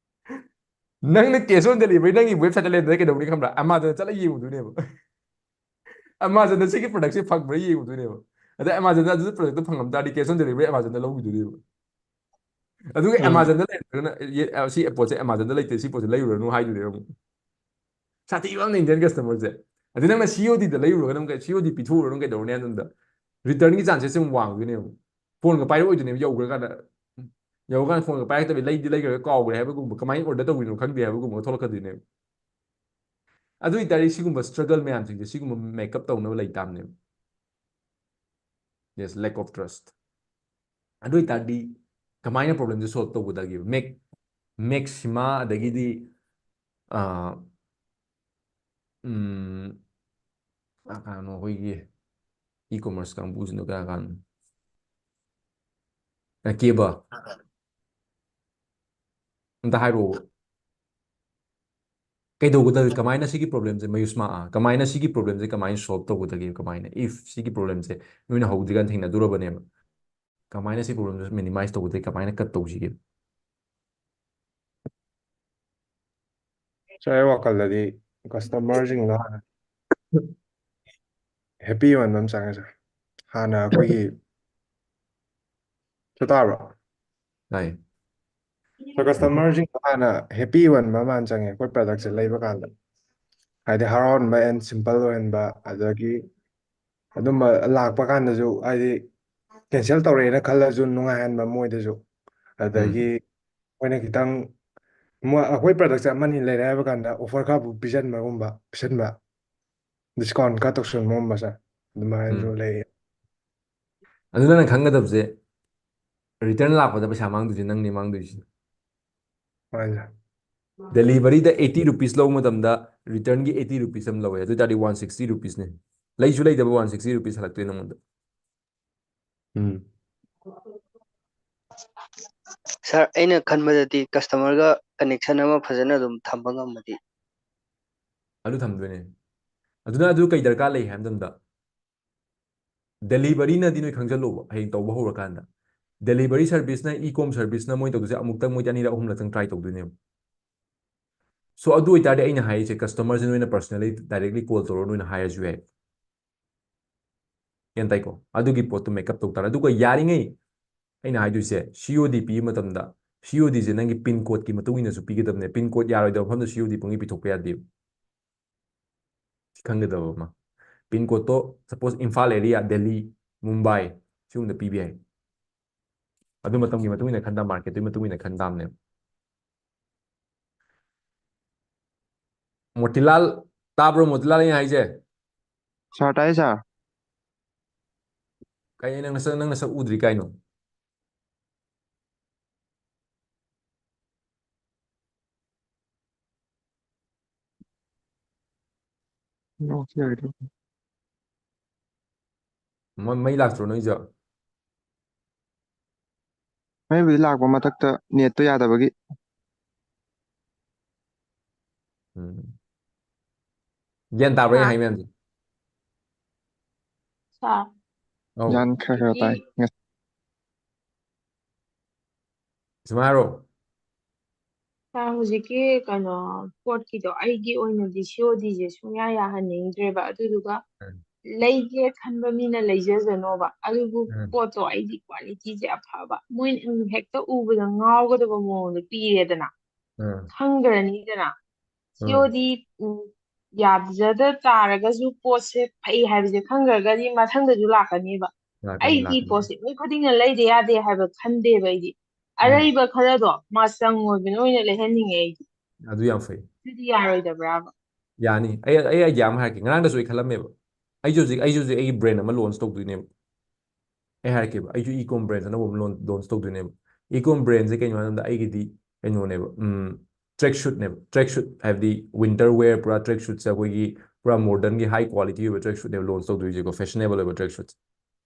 ꯅꯪꯅ cash on delivery ꯅꯪꯒꯤ ꯋꯦꯕꯁꯥꯏꯠꯇ ꯂꯩꯔꯝꯗ꯭ꯔꯗꯤ ꯀꯩꯗꯧꯅꯤ ꯈꯪꯕ꯭ꯔꯥ? ꯑꯦꯃꯥꯖꯣꯟꯗ ꯆꯠꯂ ꯌꯦꯡꯉꯨꯗꯣꯏꯅꯦꯕ꯫ ꯑꯦꯃꯥꯖꯣꯟꯗ ꯁꯤꯒꯤ ꯄ꯭ꯔꯗꯛꯁꯦ ꯐꯪꯕ꯭ꯔꯥ ꯌꯦꯡꯉꯨꯗꯣꯏꯅꯦꯕ꯫ ꯑꯗ ꯑꯦꯃꯥꯖꯣꯟꯗ ꯑꯗꯨ ꯄ꯭ꯔꯗꯛꯇꯣ ꯐꯪꯉꯝ ꯇꯥꯔꯗꯤ cash on delivery ꯑꯦꯃꯥꯖꯣꯟꯗ ꯂꯧꯈꯤꯗꯣꯏꯅꯦꯕ꯫ ꯑꯗꯨꯒ ꯎꯝ꯫ ꯑꯦꯃꯥꯖꯣꯟꯗ ꯂꯩꯔꯝꯗ꯭ꯔꯒꯅ, "ꯑꯦ, ꯑ, ꯁꯤ ꯄꯣꯠꯁꯦ ꯑꯦꯃꯥꯖꯣꯟꯗ ꯂꯩꯇꯦ, ꯁꯤ ꯄꯣꯠꯁꯦ ꯂꯩꯔꯨꯔꯅꯨ" ꯍꯥꯏꯗꯣꯏꯅꯦꯕ ꯑꯃꯨꯛ꯫ ꯁꯥꯊꯤꯕ ꯑꯃꯅ Indian customerꯁꯦ꯫ ꯑꯗꯩ ꯅꯪꯅ ꯁꯤ ꯑꯣ ꯗꯤꯗ ꯂꯩꯔꯨꯔꯒꯅ ꯑꯃꯨꯛ, "ꯁꯤ ꯑꯣ ꯗꯤ ꯄꯤꯊꯣꯛꯎꯔꯅꯨ ꯀꯩꯗꯧꯔꯨꯅꯤ?" ꯍꯥꯏ ꯃꯇꯝꯗ returnꯒꯤ chances ꯑꯃꯨꯛ ꯋꯥꯡꯗꯣꯏꯅꯦꯕ꯫ ꯐꯣꯟꯒ ꯄꯥꯏꯔꯛꯑꯣꯏꯗꯣꯏꯅꯦꯕ ꯌꯧꯈ꯭ꯔꯀꯥꯟꯗ꯫ ꯌꯧꯔꯀꯥꯟꯗ ꯐꯣꯟꯒ ꯄꯥꯏꯔꯛꯇꯕꯤ, "ꯂꯩꯗꯤ ꯂꯩꯈ꯭ꯔꯒ ꯀꯥꯎꯈ꯭ꯔꯦ" ꯍꯥꯏꯕꯒꯨꯝꯕ, "ꯀꯃꯥꯏꯅ order ꯇꯧꯔꯤꯅꯣ ꯈꯪꯗꯦ" ꯍꯥꯏꯕꯒꯨꯝꯕ ꯊꯣꯛꯂꯛꯀꯗꯣꯏꯅꯦꯕ꯫ ꯑꯗꯨ ꯑꯣꯏꯇꯥꯔꯗꯤ ꯁꯤꯒꯨꯝꯕ struggle ꯃꯌꯥꯝꯁꯤꯡꯁꯦ, ꯁꯤꯒꯨꯝꯕ make up ꯇꯧꯅꯕ ꯂꯩ ꯇꯥꯕꯅꯦꯕ꯫ Yes, lack of trust. ꯑꯗꯨ ꯑꯣꯏꯇꯥꯔꯗꯤ ꯀꯃꯥꯏꯅ problemꯁꯦ solve ꯇꯧꯒꯗꯒꯦꯕ? ꯃꯦꯛ-, ꯃꯦꯛꯁꯤꯃꯥ, ꯑꯗꯒꯤꯗꯤ, ꯑꯥ, ꯎꯝ, ꯑꯥ, ꯀꯅꯥꯅꯣ ꯑꯩꯈꯣꯏꯒꯤ e-commerce ꯀꯥꯡꯕꯨꯁꯤꯡꯗꯣ ꯀꯅꯥ ꯀꯅꯥꯅꯣ? ꯑ, ꯀꯦꯕ? ꯑꯝꯇ ꯍꯥꯏꯔꯛꯑꯣ꯫ ꯀꯩꯗꯧꯒꯗꯒꯦ? ꯀꯃꯥꯏꯅ ꯁꯤꯒꯤ problemꯁꯦ, ꯃꯌꯨꯁꯃꯥ, ꯑꯥ, ꯀꯃꯥꯏꯅ ꯁꯤꯒꯤ problemꯁꯦ ꯀꯃꯥꯏꯅ solve ꯇꯧꯒꯗꯒꯦ? ꯀꯃꯥꯏꯅ? If ꯁꯤꯒꯤ problemꯁꯦ ꯅꯣꯏꯅ ꯍꯧꯗ꯭ꯔꯤꯀꯥꯟ ꯊꯦꯡꯅꯗꯣꯔꯕꯅꯦꯕ, ꯀꯃꯥꯏꯅ ꯁꯤ problemꯁꯦ minimize ꯇꯧꯒꯗꯒꯦ? ꯀꯃꯥꯏꯅ cut ꯇꯧꯁꯤꯒꯦ? ꯁꯥꯔ, ꯑꯩ ꯋꯥꯈꯜꯗꯗꯤ customerꯁꯤꯡꯗꯣ ꯍꯥꯟꯅ happy ꯑꯣꯏꯍꯟꯕ ꯑꯃ ꯆꯪꯉꯦ, ꯁꯥꯔ꯫ ꯍꯥꯟꯅ ꯑꯩꯈꯣꯏꯒꯤ, ꯁꯤ ꯇꯥꯕ꯭ꯔꯣ? ꯇꯥꯏ꯫ ꯁꯥꯔ, customerꯁꯤꯡꯗꯣ ꯍꯥꯟꯅ happy ꯑꯣꯏꯍꯟꯕ ꯑꯃ ꯍꯥꯟꯅ ꯆꯪꯉꯦ, ꯑꯩꯈꯣꯏ productꯁꯦ ꯂꯩꯕ ꯀꯥꯟꯗ꯫ ꯍꯥꯏꯗꯤ ꯍꯔꯥꯎꯍꯟꯕ and simple ꯑꯣꯏꯍꯟꯕ, ꯑꯗꯒꯤ ꯑꯗꯨꯝꯕ ꯂꯥꯛꯄ ꯀꯥꯟꯗꯁꯨ, ꯍꯥꯏꯗꯤ cancel ꯇꯧꯔꯛꯑꯦꯅ ꯈꯜꯂꯁꯨ ꯅꯨꯡꯉꯥꯏꯍꯟꯕ ꯃꯣꯏꯗꯁꯨ꯫ ꯎꯝ꯫ ꯑꯗꯒꯤ ꯃꯣꯏꯅ ꯈꯤꯇꯪ, ꯃꯣꯏ, ꯑꯩꯈꯣꯏ productꯁꯦ ꯑꯃꯅꯤ ꯂꯩꯔꯦ ꯍꯥꯏꯕ ꯀꯥꯟꯗ offer ꯈꯔꯕꯨ ꯄꯤꯁꯟꯕꯒꯨꯝꯕ, ꯄꯤꯁꯟꯕ, discount ꯈꯔ ꯇꯧꯁꯟꯕꯒꯨꯝꯕꯁꯦ, ꯑꯗꯨꯃꯥꯏꯅꯁꯨ ꯎꯝ꯫ ꯂꯩ꯫ ꯑꯗꯨ ꯅꯪꯅ ꯈꯪꯒꯗꯕꯁꯦ, return ꯂꯥꯛꯄꯗ ꯄꯩꯁꯥ ꯃꯥꯡꯗꯣꯏꯁꯦ ꯅꯪꯅꯤ ꯃꯥꯡꯗꯣꯏꯁꯦ꯫ ꯃꯥꯅꯦ, ꯁꯥꯔ꯫ Deliveryꯗ eighty rupees ꯂꯧꯕ ꯃꯇꯝꯗ returnꯒꯤ eighty rupees ꯑꯃ ꯂꯧꯋꯦ, ꯑꯗꯨ ꯑꯣꯏꯇꯥꯔꯗꯤ one sixty rupeesꯅꯦ꯫ ꯂꯩꯁꯨ ꯂꯩꯗꯕ one sixty rupees ꯍꯜꯂꯛꯇꯣꯏꯅꯦ ꯅꯉꯣꯟꯗ꯫ ꯎꯝ꯫ ꯁꯥꯔ, ꯑꯩꯅ ꯈꯟꯕꯗꯗꯤ ꯀꯁꯇꯃꯔꯒ ꯀꯅꯦꯛꯁꯟ ꯑꯃ ꯐꯖꯅ ꯑꯗꯨꯝ ꯊꯝꯕ ꯉꯝꯃꯗꯤ꯫ ꯑꯗꯨ ꯊꯝꯗꯣꯏꯅꯦ꯫ ꯑꯗꯨꯅ ꯑꯗꯨ ꯀꯩ ꯗꯔꯀꯥꯔ ꯂꯩ ꯍꯥꯏꯕ ꯃꯇꯝꯗ, ꯗꯦꯂꯤꯚꯔꯤꯅꯗꯤ ꯅꯣꯏ ꯈꯪꯖꯜꯂꯣꯕ, ꯍꯌꯦꯡ ꯇꯧꯕ ꯍꯧꯔꯀꯥꯟꯗ ꯗꯦꯂꯤꯚꯔꯤ ꯁꯔꯚꯤꯁꯅ, ꯏ ꯀꯣꯝ ꯁꯔꯚꯤꯁꯅ ꯃꯣꯏ ꯇꯧꯗꯣꯏꯁꯦ ꯑꯃꯨꯛꯇꯪ, ꯃꯣꯏꯗꯤ ꯑꯅꯤꯔꯛ ꯑꯍꯨꯝꯂꯛꯇꯪ ꯇ꯭ꯔꯥꯏ ꯇꯧꯗꯣꯏꯅꯦꯕ꯫ ꯁꯣ ꯑꯗꯨ ꯑꯣꯏꯇꯥꯔꯗꯤ ꯑꯩꯅ ꯍꯥꯏꯔꯤꯁꯦ ꯀꯁꯇꯃꯔꯁꯦ ꯅꯣꯏꯅ ꯄꯔꯁꯅꯦꯂꯤ ꯗꯥꯏꯔꯦꯛꯂꯤ ꯀꯣꯜ ꯇꯧꯔ ꯅꯣꯏꯅ ꯍꯥꯏꯔꯁꯨ ꯌꯥꯏ꯫ ꯒ꯭ꯌꯥꯟ ꯇꯥꯏꯀꯣ? ꯑꯗꯨꯒꯤ ꯄꯣꯠꯇꯨ ꯃꯦꯀꯞ ꯇꯧ ꯇꯥꯔꯦ꯫ ꯑꯗꯨꯒ ꯌꯥꯔꯤꯉꯩ ꯑꯩꯅ ꯍꯥꯏꯗꯣꯏꯁꯦ, ꯁꯤ ꯑꯣ ꯗꯤ ꯄꯤꯕ ꯃꯇꯝꯗ, ꯁꯤ ꯑꯣ ꯗꯤꯁꯦ ꯅꯪꯒꯤ ꯄꯤꯟ ꯀꯣꯗꯀꯤ ꯃꯇꯨꯡ ꯏꯟꯅꯁꯨ ꯄꯤꯒꯗꯕꯅꯦ꯫ ꯄꯤꯟ ꯀꯣꯗ ꯌꯥꯔꯣꯏꯗꯕ ꯃꯐꯝꯗ ꯁꯤ ꯑꯣ ꯗꯤ ꯄꯪꯄꯤ ꯄꯤꯊꯣꯛꯄ ꯌꯥꯗꯦꯕ꯫ ꯁꯤ ꯈꯪꯒꯗꯕ ꯑꯃ꯫ ꯄꯤꯟ ꯀꯣꯗꯇꯣ, ꯁꯄꯣꯁ, ꯏꯝꯐꯥꯜ ꯑꯦꯔꯤꯌꯥ, ꯗꯦꯜꯂꯤ, ꯃꯨꯝꯕꯥꯏ, ꯁꯤꯒꯨꯝꯕꯗ ꯄꯤꯕ ꯌꯥꯏ꯫ ꯑꯗꯨ ꯃꯇꯝꯒꯤ ꯃꯇꯨꯡ ꯏꯟꯅ ꯈꯟ ꯇꯥ, ꯃꯥꯔꯀꯦꯠꯇꯨꯒꯤ ꯃꯇꯨꯡ ꯏꯟꯅ ꯈꯟ ꯇꯥꯕꯅꯦꯕ꯫ ꯃꯣꯇꯤꯂꯥꯜ, ꯇꯥꯕ꯭ꯔꯣ ꯃꯣꯇꯤꯂꯥꯜ, ꯑꯩꯅ ꯍꯥꯏꯁꯦ? ꯁꯥꯔ, ꯇꯥꯏ ꯁꯥꯔ꯫ ꯀꯩ, ꯅꯪ ꯅꯁꯛ, ꯅꯪ ꯅꯁꯛ ꯎꯗ꯭ꯔꯤ ꯀꯥꯏꯅꯣ? ꯅꯣ, ꯁꯤ ꯌꯥꯔꯦ꯫ ꯃ-, ꯃꯩ ꯂꯥꯛꯇ꯭ꯔꯣ ꯅꯣꯏꯁꯨ? ꯃꯩꯕꯨꯗꯤ ꯂꯥꯛꯄ, ꯃꯊꯛꯇ ꯅꯦꯠꯇꯣ ꯌꯥꯗꯕꯒꯤ꯫ ꯎꯝ꯫ ꯒ꯭ꯌꯥꯟ ꯇꯥꯕ꯭ꯔꯥ ꯑꯩ ꯁꯥꯔ꯫ ꯍꯥꯏ ꯃꯌꯥꯝꯁꯦ? ꯁꯥꯔ, ꯑꯧ꯫ ꯒ꯭ꯌꯥꯟ ꯈꯔ ꯈꯔ ꯇꯥꯏ꯫ ꯍꯧꯖꯤꯛꯀꯤ ꯁꯨꯃꯥꯏꯅ ꯍꯥꯏꯔꯣ꯫ ꯁꯥꯔ, ꯍꯧꯖꯤꯛꯀꯤ ꯀꯩꯅꯣ ꯄꯣꯠꯀꯤꯗꯣ ꯑꯩꯒꯤ ꯑꯣꯏꯅꯗꯤ ꯁꯤ ꯑꯣ ꯗꯤꯁꯦ ꯁꯨꯡꯌꯥ ꯌꯥꯍꯟꯅꯤꯡꯗ꯭ꯔꯦꯕ꯫ ꯑꯗꯨꯗꯨꯒ ꯎꯝ꯫ ꯂꯩꯒꯦ ꯈꯟꯕ ꯃꯤꯅ ꯂꯩꯖꯁꯅꯣꯕ, ꯑꯗꯨꯕꯨ ꯎꯝ꯫ ꯄꯣꯠꯇꯣ ꯑꯩꯗꯤ ꯀ꯭ꯋꯥꯂꯤꯇꯤꯁꯦ ꯑꯐꯕ, ꯃꯣꯏꯅ ꯍꯦꯛꯇ ꯎꯕꯗ ꯉꯥꯎꯒꯗꯕ ꯃꯑꯣꯡꯗ ꯄꯤꯔꯦꯗꯅ, ꯎꯝ꯫ ꯈꯪꯈ꯭ꯔꯅꯤꯗꯅ꯫ ꯁꯤ ꯎꯝ꯫ ꯑꯣ ꯗꯤ, ꯎꯝ, ꯌꯥꯖꯗ ꯇꯥꯔꯒꯁꯨ ꯄꯣꯠꯁꯦ ꯐꯩ ꯍꯥꯏꯕꯁꯦ ꯈꯪꯈ꯭ꯔꯒꯗꯤ ꯃꯊꯪꯗꯁꯨ ꯂꯥꯛꯀꯅꯦꯕ꯫ ꯂꯥꯛꯀꯅꯤ, ꯑꯩꯗꯤ ꯂꯥꯛꯀꯅꯤ꯫ ꯄꯣꯠꯁꯦ ꯃꯤ ꯈꯨꯗꯤꯡꯅ ꯂꯩꯗ ꯌꯥꯗꯦ ꯍꯥꯏꯕ ꯈꯟꯗꯦꯕ ꯑꯩꯗꯤ꯫ ꯎꯝ꯫ ꯑꯔꯩꯕ ꯈꯔꯗꯣ ꯃꯆꯪ ꯑꯣꯏꯕꯅ ꯑꯣꯏꯅ ꯂꯩꯍꯟꯅꯤꯡꯉꯦ ꯑꯩꯗꯤ꯫ ꯑꯗꯨ ꯌꯥꯝ ꯐꯩ꯫ ꯑꯗꯨꯗꯤ ꯌꯥꯔꯣꯏꯗꯕ꯭ꯔꯥꯕ? ꯌꯥꯅꯤ꯫ ꯑꯩ, ꯑꯩ ꯑꯥꯏꯗꯤꯌꯥ ꯑꯃ ꯍꯥꯏꯔꯛꯀꯦ꯫ ꯉꯔꯥꯡꯗꯁꯨ ꯑꯩ ꯈꯜꯂꯝꯃꯦꯕ꯫ ꯑꯩꯁꯨ ꯍꯧꯖꯤꯛ, ꯑꯩꯁꯨ ꯍꯧꯖꯤꯛ ꯑꯩꯒꯤ ꯕ꯭ꯔꯦꯟ ꯑꯃ ꯂꯣꯟꯆ ꯇꯧꯗꯣꯏꯅꯦꯕ꯫ ꯑꯩ ꯍꯥꯏꯔꯛꯀꯦꯕ, ꯑꯩꯁꯨ ꯏ ꯀꯣꯝ ꯕ꯭ꯔꯦꯟ ꯑꯅꯧꯕ ꯑꯃ ꯂꯣꯟ-, ꯂꯣꯟꯆ ꯇꯧꯗꯣꯏꯅꯦꯕ꯫ ꯏ ꯀꯣꯝ ꯕ꯭ꯔꯦꯟꯁꯦ ꯀꯩꯅꯣ ꯍꯥꯏꯕꯗ ꯑꯩꯒꯤꯗꯤ ꯀꯩꯅꯣꯅꯦꯕ, ꯎꯝ, ꯇ꯭ꯔꯦꯛ ꯁꯨꯠꯅꯦꯕ꯫ ꯇ꯭ꯔꯦꯛ ꯁꯨꯠ ꯍꯥꯏꯕꯗꯤ ꯋꯤꯟꯇꯔ ꯋꯦꯌꯔ, ꯄꯨꯔꯥ ꯇ꯭ꯔꯦꯛ ꯁꯨꯠꯁꯦ ꯑꯩꯈꯣꯏꯒꯤ ꯄꯨꯔꯥ ꯃꯣꯗꯔꯟꯒꯤ ꯍꯥꯏ ꯀ꯭ꯋꯥꯂꯤꯇꯤ ꯑꯣꯏꯕ ꯇ꯭ꯔꯦꯛ ꯁꯨꯠꯅꯦꯕ ꯂꯣꯟꯆ ꯇꯧꯗꯣꯏꯁꯦꯀꯣ, ꯐꯦꯁꯅꯦꯕꯜ ꯑꯣꯏꯕ ꯇ꯭ꯔꯦꯛ ꯁꯨꯠ꯫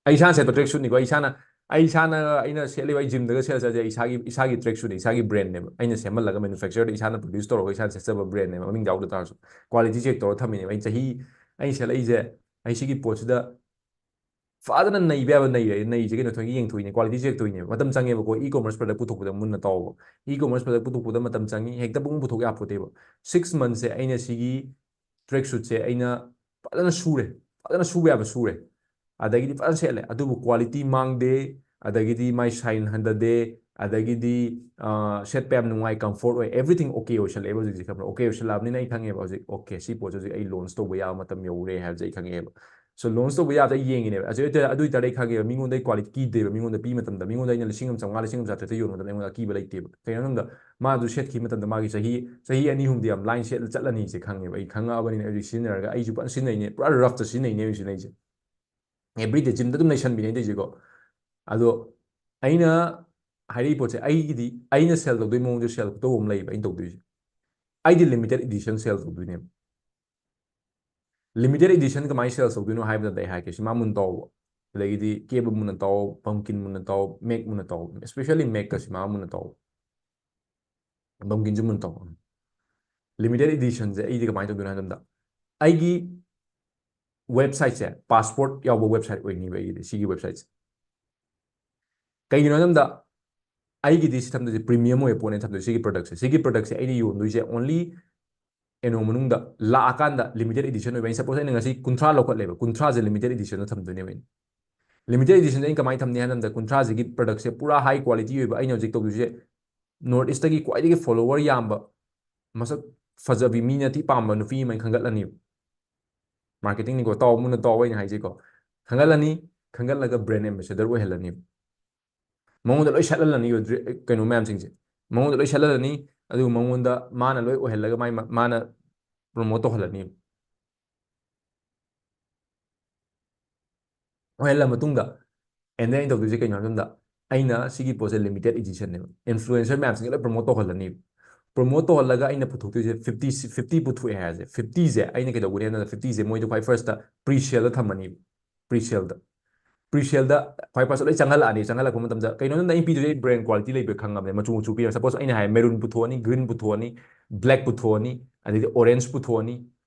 ꯑꯩ ꯏꯁꯥꯅ ꯁꯦꯠꯄ ꯇ꯭ꯔꯦꯛ ꯁꯨꯠꯅꯤꯀꯣ, ꯑꯩ ꯏꯁꯥꯅ ꯑꯩ ꯏꯁꯥꯅ, ꯑꯩꯅ ꯁꯦꯠꯂꯤꯕ, ꯑꯩ ꯖꯤꯝꯗꯒ ꯁꯦꯠꯂ ꯆꯠꯁꯦ, ꯏꯁꯥꯒꯤ, ꯏꯁꯥꯒꯤ track suitꯅꯦ, ꯏꯁꯥꯒꯤ brandꯅꯦꯕ, ꯑꯩꯅ ꯁꯦꯝꯍꯜꯂꯒ manufactureꯗ ꯏꯁꯥꯅ produce ꯇꯧꯔꯒ ꯏꯁꯥꯅ ꯁꯦꯠꯆꯕ brandꯅꯦꯕ, ꯃꯃꯤꯡ ꯌꯥꯎꯗ ꯇꯥꯔꯁꯨ꯫ Quality check ꯇꯧꯔ ꯊꯝꯃꯤꯅꯦꯕ꯫ ꯑꯩ ꯆꯍꯤ, ꯑꯩ ꯁꯦꯠꯂꯛꯏꯁꯦ, ꯑꯩ ꯁꯤꯒꯤ ꯄꯣꯠꯁꯤꯗ ꯐꯖꯅ ꯅꯩꯕ ꯌꯥꯕ ꯅꯩꯔꯦ꯫ ꯅꯩꯁꯦ ꯀꯩꯅꯣ, ꯊꯣꯏꯒꯤ ꯌꯦꯡꯊꯣꯛꯏꯅꯦ, quality check ꯇꯧꯏꯅꯦꯕ꯫ ꯃꯇꯝ ꯆꯪꯉꯦꯕꯀꯣ, e-commerce product ꯄꯨꯊꯣꯛꯄꯗ ꯃꯨꯟꯅ ꯇꯥꯎꯕ꯫ E-commerce product ꯄꯨꯊꯣꯛꯄꯗ ꯃꯇꯝ ꯆꯪꯉꯤ, ꯍꯦꯛꯇ ꯄꯨꯡ ꯄꯨꯊꯣꯛ ꯌꯥꯄꯣꯠꯇꯦꯕ꯫ Six monthꯁꯦ ꯑꯩꯅ ꯁꯤꯒꯤ track suitꯁꯦ ꯑꯩꯅ ꯐꯖꯅ ꯁꯨꯔꯦ, ꯐꯖꯅ ꯁꯨꯕ ꯌꯥꯕ ꯁꯨꯔꯦ, ꯑꯗꯒꯤꯗꯤ ꯐꯖꯅ ꯁꯦꯠꯂꯦ, ꯑꯗꯨꯕꯨ quality ꯃꯥꯡꯗꯦ, ꯑꯗꯒꯤꯗꯤ ꯃꯥꯏ shine ꯍꯟꯊꯗꯦ, ꯑꯗꯒꯤꯗꯤ, ꯑ, ꯁꯦꯠꯄ ꯌꯥꯝ ꯅꯨꯡꯉꯥꯏ, comfort ꯑꯣꯏ, everything okay ꯑꯣꯏꯁꯜꯂꯛꯑꯦꯕ ꯍꯧꯖꯤꯛꯁꯦ, ꯈꯪꯕ꯭ꯔꯥ? Okay ꯑꯣꯏꯁꯜꯂꯛꯑꯕꯅꯤꯅ ꯑꯩ ꯈꯪꯉꯦꯕ ꯍꯧꯖꯤꯛ, okay, ꯁꯤ ꯄꯣꯠꯁꯦ ꯍꯧꯖꯤꯛ ꯑꯩ launch ꯇꯧꯕ ꯌꯥꯕ ꯃꯇꯝ ꯌꯧꯔꯦ ꯍꯥꯏꯕꯁꯦ ꯑꯩ ꯈꯪꯉꯦꯕ꯫ So launch ꯇꯧꯕ ꯌꯥꯕꯗ ꯑꯩ ꯌꯦꯡꯉꯤꯅꯦꯕ꯫ ꯑꯗꯨ ꯑꯣꯏꯇꯥꯔꯗꯤ, ꯑꯗꯨ ꯑꯣꯏꯇꯥꯔꯗꯤ ꯑꯩ ꯈꯪꯉꯦꯕ, ꯃꯤꯉꯣꯟꯗ ꯑꯩ quality ꯀꯤꯗꯦꯕ, ꯃꯤꯉꯣꯟꯗ ꯄꯤꯕ ꯃꯇꯝꯗ, ꯃꯤꯉꯣꯟꯗ ꯑꯩꯅ ꯂꯤꯁꯤꯡ ꯑꯃ ꯆꯥꯝꯃꯉꯥ, ꯂꯤꯁꯤꯡ ꯑꯃ ꯆꯥꯇ꯭ꯔꯦꯠꯇ ꯌꯣꯟꯕ ꯃꯇꯝꯗ ꯑꯩꯉꯣꯟꯗ ꯑꯀꯤꯕ ꯂꯩꯇꯦꯕ꯫ ꯀꯩꯅꯣ ꯍꯥꯏꯕꯗ, ꯃꯥꯗꯨ ꯁꯦꯠꯈꯤꯕ ꯃꯇꯝꯗ ꯃꯥꯒꯤ ꯆꯍꯤ, ꯆꯍꯤ ꯑꯅꯤ ꯑꯍꯨꯝꯗꯤ ꯌꯥꯝ line ꯁꯦꯠꯂ ꯆꯠꯂꯅꯤꯁꯦ ꯈꯪꯉꯦꯕ꯫ ꯑꯩ ꯈꯪꯉꯛꯑꯕꯅꯤꯅ, ꯑꯩ ꯍꯧꯖꯤꯛ ꯁꯤꯖꯤꯟꯅꯔꯒ ꯑꯩꯁꯨ ꯐꯖꯅ ꯁꯤꯖꯤꯟꯅꯩꯅꯦ, ꯄꯨꯔꯥ roughꯇ ꯁꯤꯖꯤꯟꯅꯩꯅꯦ ꯍꯧꯖꯤꯛ ꯁꯤꯖꯤꯟꯅꯩꯁꯦ꯫ Everyday gymꯗ ꯑꯗꯨꯝ ꯂꯩꯁꯟꯕꯤꯅꯦ ꯑꯩ ꯇꯧꯏꯁꯦꯀꯣ꯫ ꯑꯗꯣ ꯑꯩꯅ ꯍꯥꯏꯔꯛꯏ ꯄꯣꯠꯁꯦ, ꯑꯩꯒꯤꯗꯤ, ꯑꯩꯅ sell ꯇꯧꯗꯣꯏ ꯃꯑꯣꯡꯁꯦ sell ꯈꯨꯇꯧ ꯑꯃ ꯂꯩꯌꯦꯕ ꯑꯩꯅ ꯇꯧꯗꯣꯏꯁꯦ꯫ ꯑꯩꯗꯤ limited edition sell ꯇꯧꯗꯣꯏꯅꯦꯕ꯫ Limited edition ꯀꯃꯥꯏꯅ sell ꯇꯧꯗꯣꯏꯅꯣ ꯍꯥꯏꯕ ꯃꯇꯝꯗ ꯑꯩ ꯍꯥꯏꯔꯛꯀꯦ, ꯁꯤꯃꯥ ꯃꯨꯟꯅ ꯇꯥꯎꯕ, ꯑꯗꯒꯤꯗꯤ ꯀꯦꯕ ꯃꯨꯟꯅ ꯇꯥꯎ, pumpkin ꯃꯨꯟꯅ ꯇꯥꯎ, ꯃꯦꯛ ꯃꯨꯟꯅ ꯇꯥꯎ, especially ꯃꯦꯛꯀ ꯁꯤꯃꯥ ꯃꯨꯟꯅ ꯇꯥꯎ, pumpkinꯁꯨ ꯃꯨꯟꯅ ꯇꯥꯎ꯫ Limited editionꯁꯦ ꯑꯩꯗꯤ ꯀꯃꯥꯏꯅ ꯇꯧꯗꯣꯏꯅꯣ ꯍꯥꯏꯕ ꯃꯇꯝꯗ, ꯑꯩꯒꯤ websiteꯁꯦ passport ꯌꯥꯎꯕ website ꯑꯣꯏꯅꯤꯕ ꯑꯩꯒꯤꯗꯤ, ꯁꯤꯒꯤ websiteꯁꯦ꯫ ꯀꯩꯒꯤꯅꯣ ꯍꯥꯏꯕ ꯃꯇꯝꯗ, ꯑꯩꯒꯤꯗꯤ ꯁꯤ ꯊꯝꯗꯣꯏꯁꯦ premium ꯑꯣꯏꯕ ꯄꯣꯠꯅꯦ ꯊꯝꯗꯣꯏꯁꯦ, ꯁꯤꯒꯤ productꯁꯦ꯫ ꯁꯤꯒꯤ productꯁꯦ ꯑꯩꯅ ꯌꯣꯟꯗꯣꯏꯁꯦ only ꯑꯦꯅꯣ ꯃꯅꯨꯡꯗ ꯂꯥꯛꯑꯀꯥꯟꯗ limited edition ꯑꯣꯏꯕ꯫ ꯑꯩꯅ suppose ꯑꯩꯅ ꯉꯁꯤ ꯀꯨꯟꯊ꯭ꯔꯥ ꯂꯧꯈꯠꯂꯦꯕ, ꯀꯨꯟꯊ꯭ꯔꯥꯁꯦ limited editionꯗ ꯊꯝꯗꯣꯏꯅꯦꯕ ꯑꯩꯅ꯫ Limited editionꯁꯦ ꯑꯩꯅ ꯀꯃꯥꯏꯅ ꯊꯝꯅꯤ ꯍꯥꯏꯕ ꯃꯇꯝꯗ, ꯀꯨꯟꯊ꯭ꯔꯥꯁꯤꯒꯤ productꯁꯦ ꯄꯨꯔꯥ high quality ꯑꯣꯏꯕ, ꯑꯩꯅ ꯍꯧꯖꯤꯛ ꯇꯧꯗꯣꯏꯁꯦ North Eastꯇꯒꯤ ꯈ꯭ꯋꯥꯏꯗꯒꯤ follower ꯌꯥꯝꯕ, ꯃꯁꯛ ꯐꯖꯕꯤ, ꯃꯤꯅ ꯊꯤ ꯄꯥꯝꯕ ꯅꯨꯄꯤ ꯑꯃ ꯑꯩꯅ ꯈꯟꯒꯠꯂꯅꯤꯕ꯫ Marketingꯅꯤꯀꯣ, ꯇꯥꯎ, ꯃꯨꯟꯅ ꯇꯥꯎ ꯑꯩꯅ ꯍꯥꯏꯁꯦꯀꯣ꯫ ꯈꯟꯒꯠꯂꯅꯤ, ꯈꯟꯒꯠꯂꯒ brand ambassador ꯑꯣꯏꯍꯜꯂꯅꯤꯕ꯫ ꯃꯉꯣꯟꯗ ꯂꯣꯏ ꯁꯦꯠꯍꯜꯂꯅꯤꯕ dre-, ꯀꯩꯅꯣ ꯃꯌꯥꯝꯁꯤꯡꯁꯦ꯫ ꯃꯉꯣꯟꯗ ꯂꯣꯏ ꯁꯦꯠꯍꯜꯂꯅꯤ, ꯑꯗꯨꯒ ꯃꯉꯣꯟꯗ ꯃꯥꯅ ꯂꯣꯏ ꯑꯣꯏꯍꯜꯂꯒ ꯃꯥꯏ ꯃ-, ꯃꯥꯅ promote ꯇꯧꯍꯜꯂꯅꯤꯕ꯫ ꯑꯣꯏꯍꯜꯂ ꯃꯇꯨꯡꯗ, and then ꯑꯩꯅ ꯇꯧꯗꯣꯏꯁꯦ ꯀꯩꯅꯣ ꯍꯥꯏꯕ ꯃꯇꯝꯗ, ꯑꯩꯅ ꯁꯤꯒꯤ ꯄꯣꯠꯁꯦ limited editionꯅꯦꯕ, influencer ꯃꯌꯥꯝꯁꯤꯡꯁꯦ ꯂꯣꯏ promote ꯇꯧꯍꯜꯂꯅꯤꯕ꯫ Promote ꯇꯧꯍꯜꯂꯒ ꯑꯩꯅ ꯄꯨꯊꯣꯛꯇꯣꯏꯁꯦ fifty, fifty ꯄꯨꯊꯣꯛꯑꯦ ꯍꯥꯏꯔꯁꯦ, fiftyꯁꯦ ꯑꯩꯅ ꯀꯩꯗꯧꯒꯅꯤ ꯍꯥꯏꯕ ꯃꯇꯝꯗ, fiftyꯁꯦ ꯃꯣꯏꯗ ꯈ꯭ꯋꯥꯏ firstꯇ pre-saleꯗ ꯊꯝꯃꯅꯤꯕ, pre-saleꯗ꯫ ꯄ꯭ꯔꯤ ꯁꯦꯜꯗ ꯈ꯭ꯋꯥꯏ ꯐꯥꯔꯁ ꯂꯣꯏ ꯆꯪꯍꯜꯂꯛꯑꯅꯤ꯫ ꯆꯪꯍꯜꯂꯛꯄ ꯃꯇꯝꯗ ꯀꯩꯅꯣ ꯅꯪ ꯑꯩꯅ ꯄꯤꯗꯣꯏꯁꯦ ꯑꯩ ꯕ꯭ꯔꯦꯟ ꯀ꯭ꯋꯥꯂꯤꯇꯤ ꯂꯩꯕ ꯈꯪꯉꯕꯅꯦ꯫ ꯃꯆꯨ ꯃꯆꯨ ꯄꯤꯔ, ꯁꯄꯣꯁ ꯑꯩꯅ ꯍꯥꯏ ꯃꯦꯔꯨꯟ ꯄꯨꯊꯣꯛꯑꯅꯤ, ꯒ꯭ꯔꯤꯟ ꯄꯨꯊꯣꯛꯑꯅꯤ, ꯕ꯭ꯂꯦꯛ ꯄꯨꯊꯣꯛꯑꯅꯤ, ꯑꯗꯩꯗꯤ ꯑꯣꯔꯦꯟꯖ ꯄꯨꯊꯣꯛꯑꯅꯤ,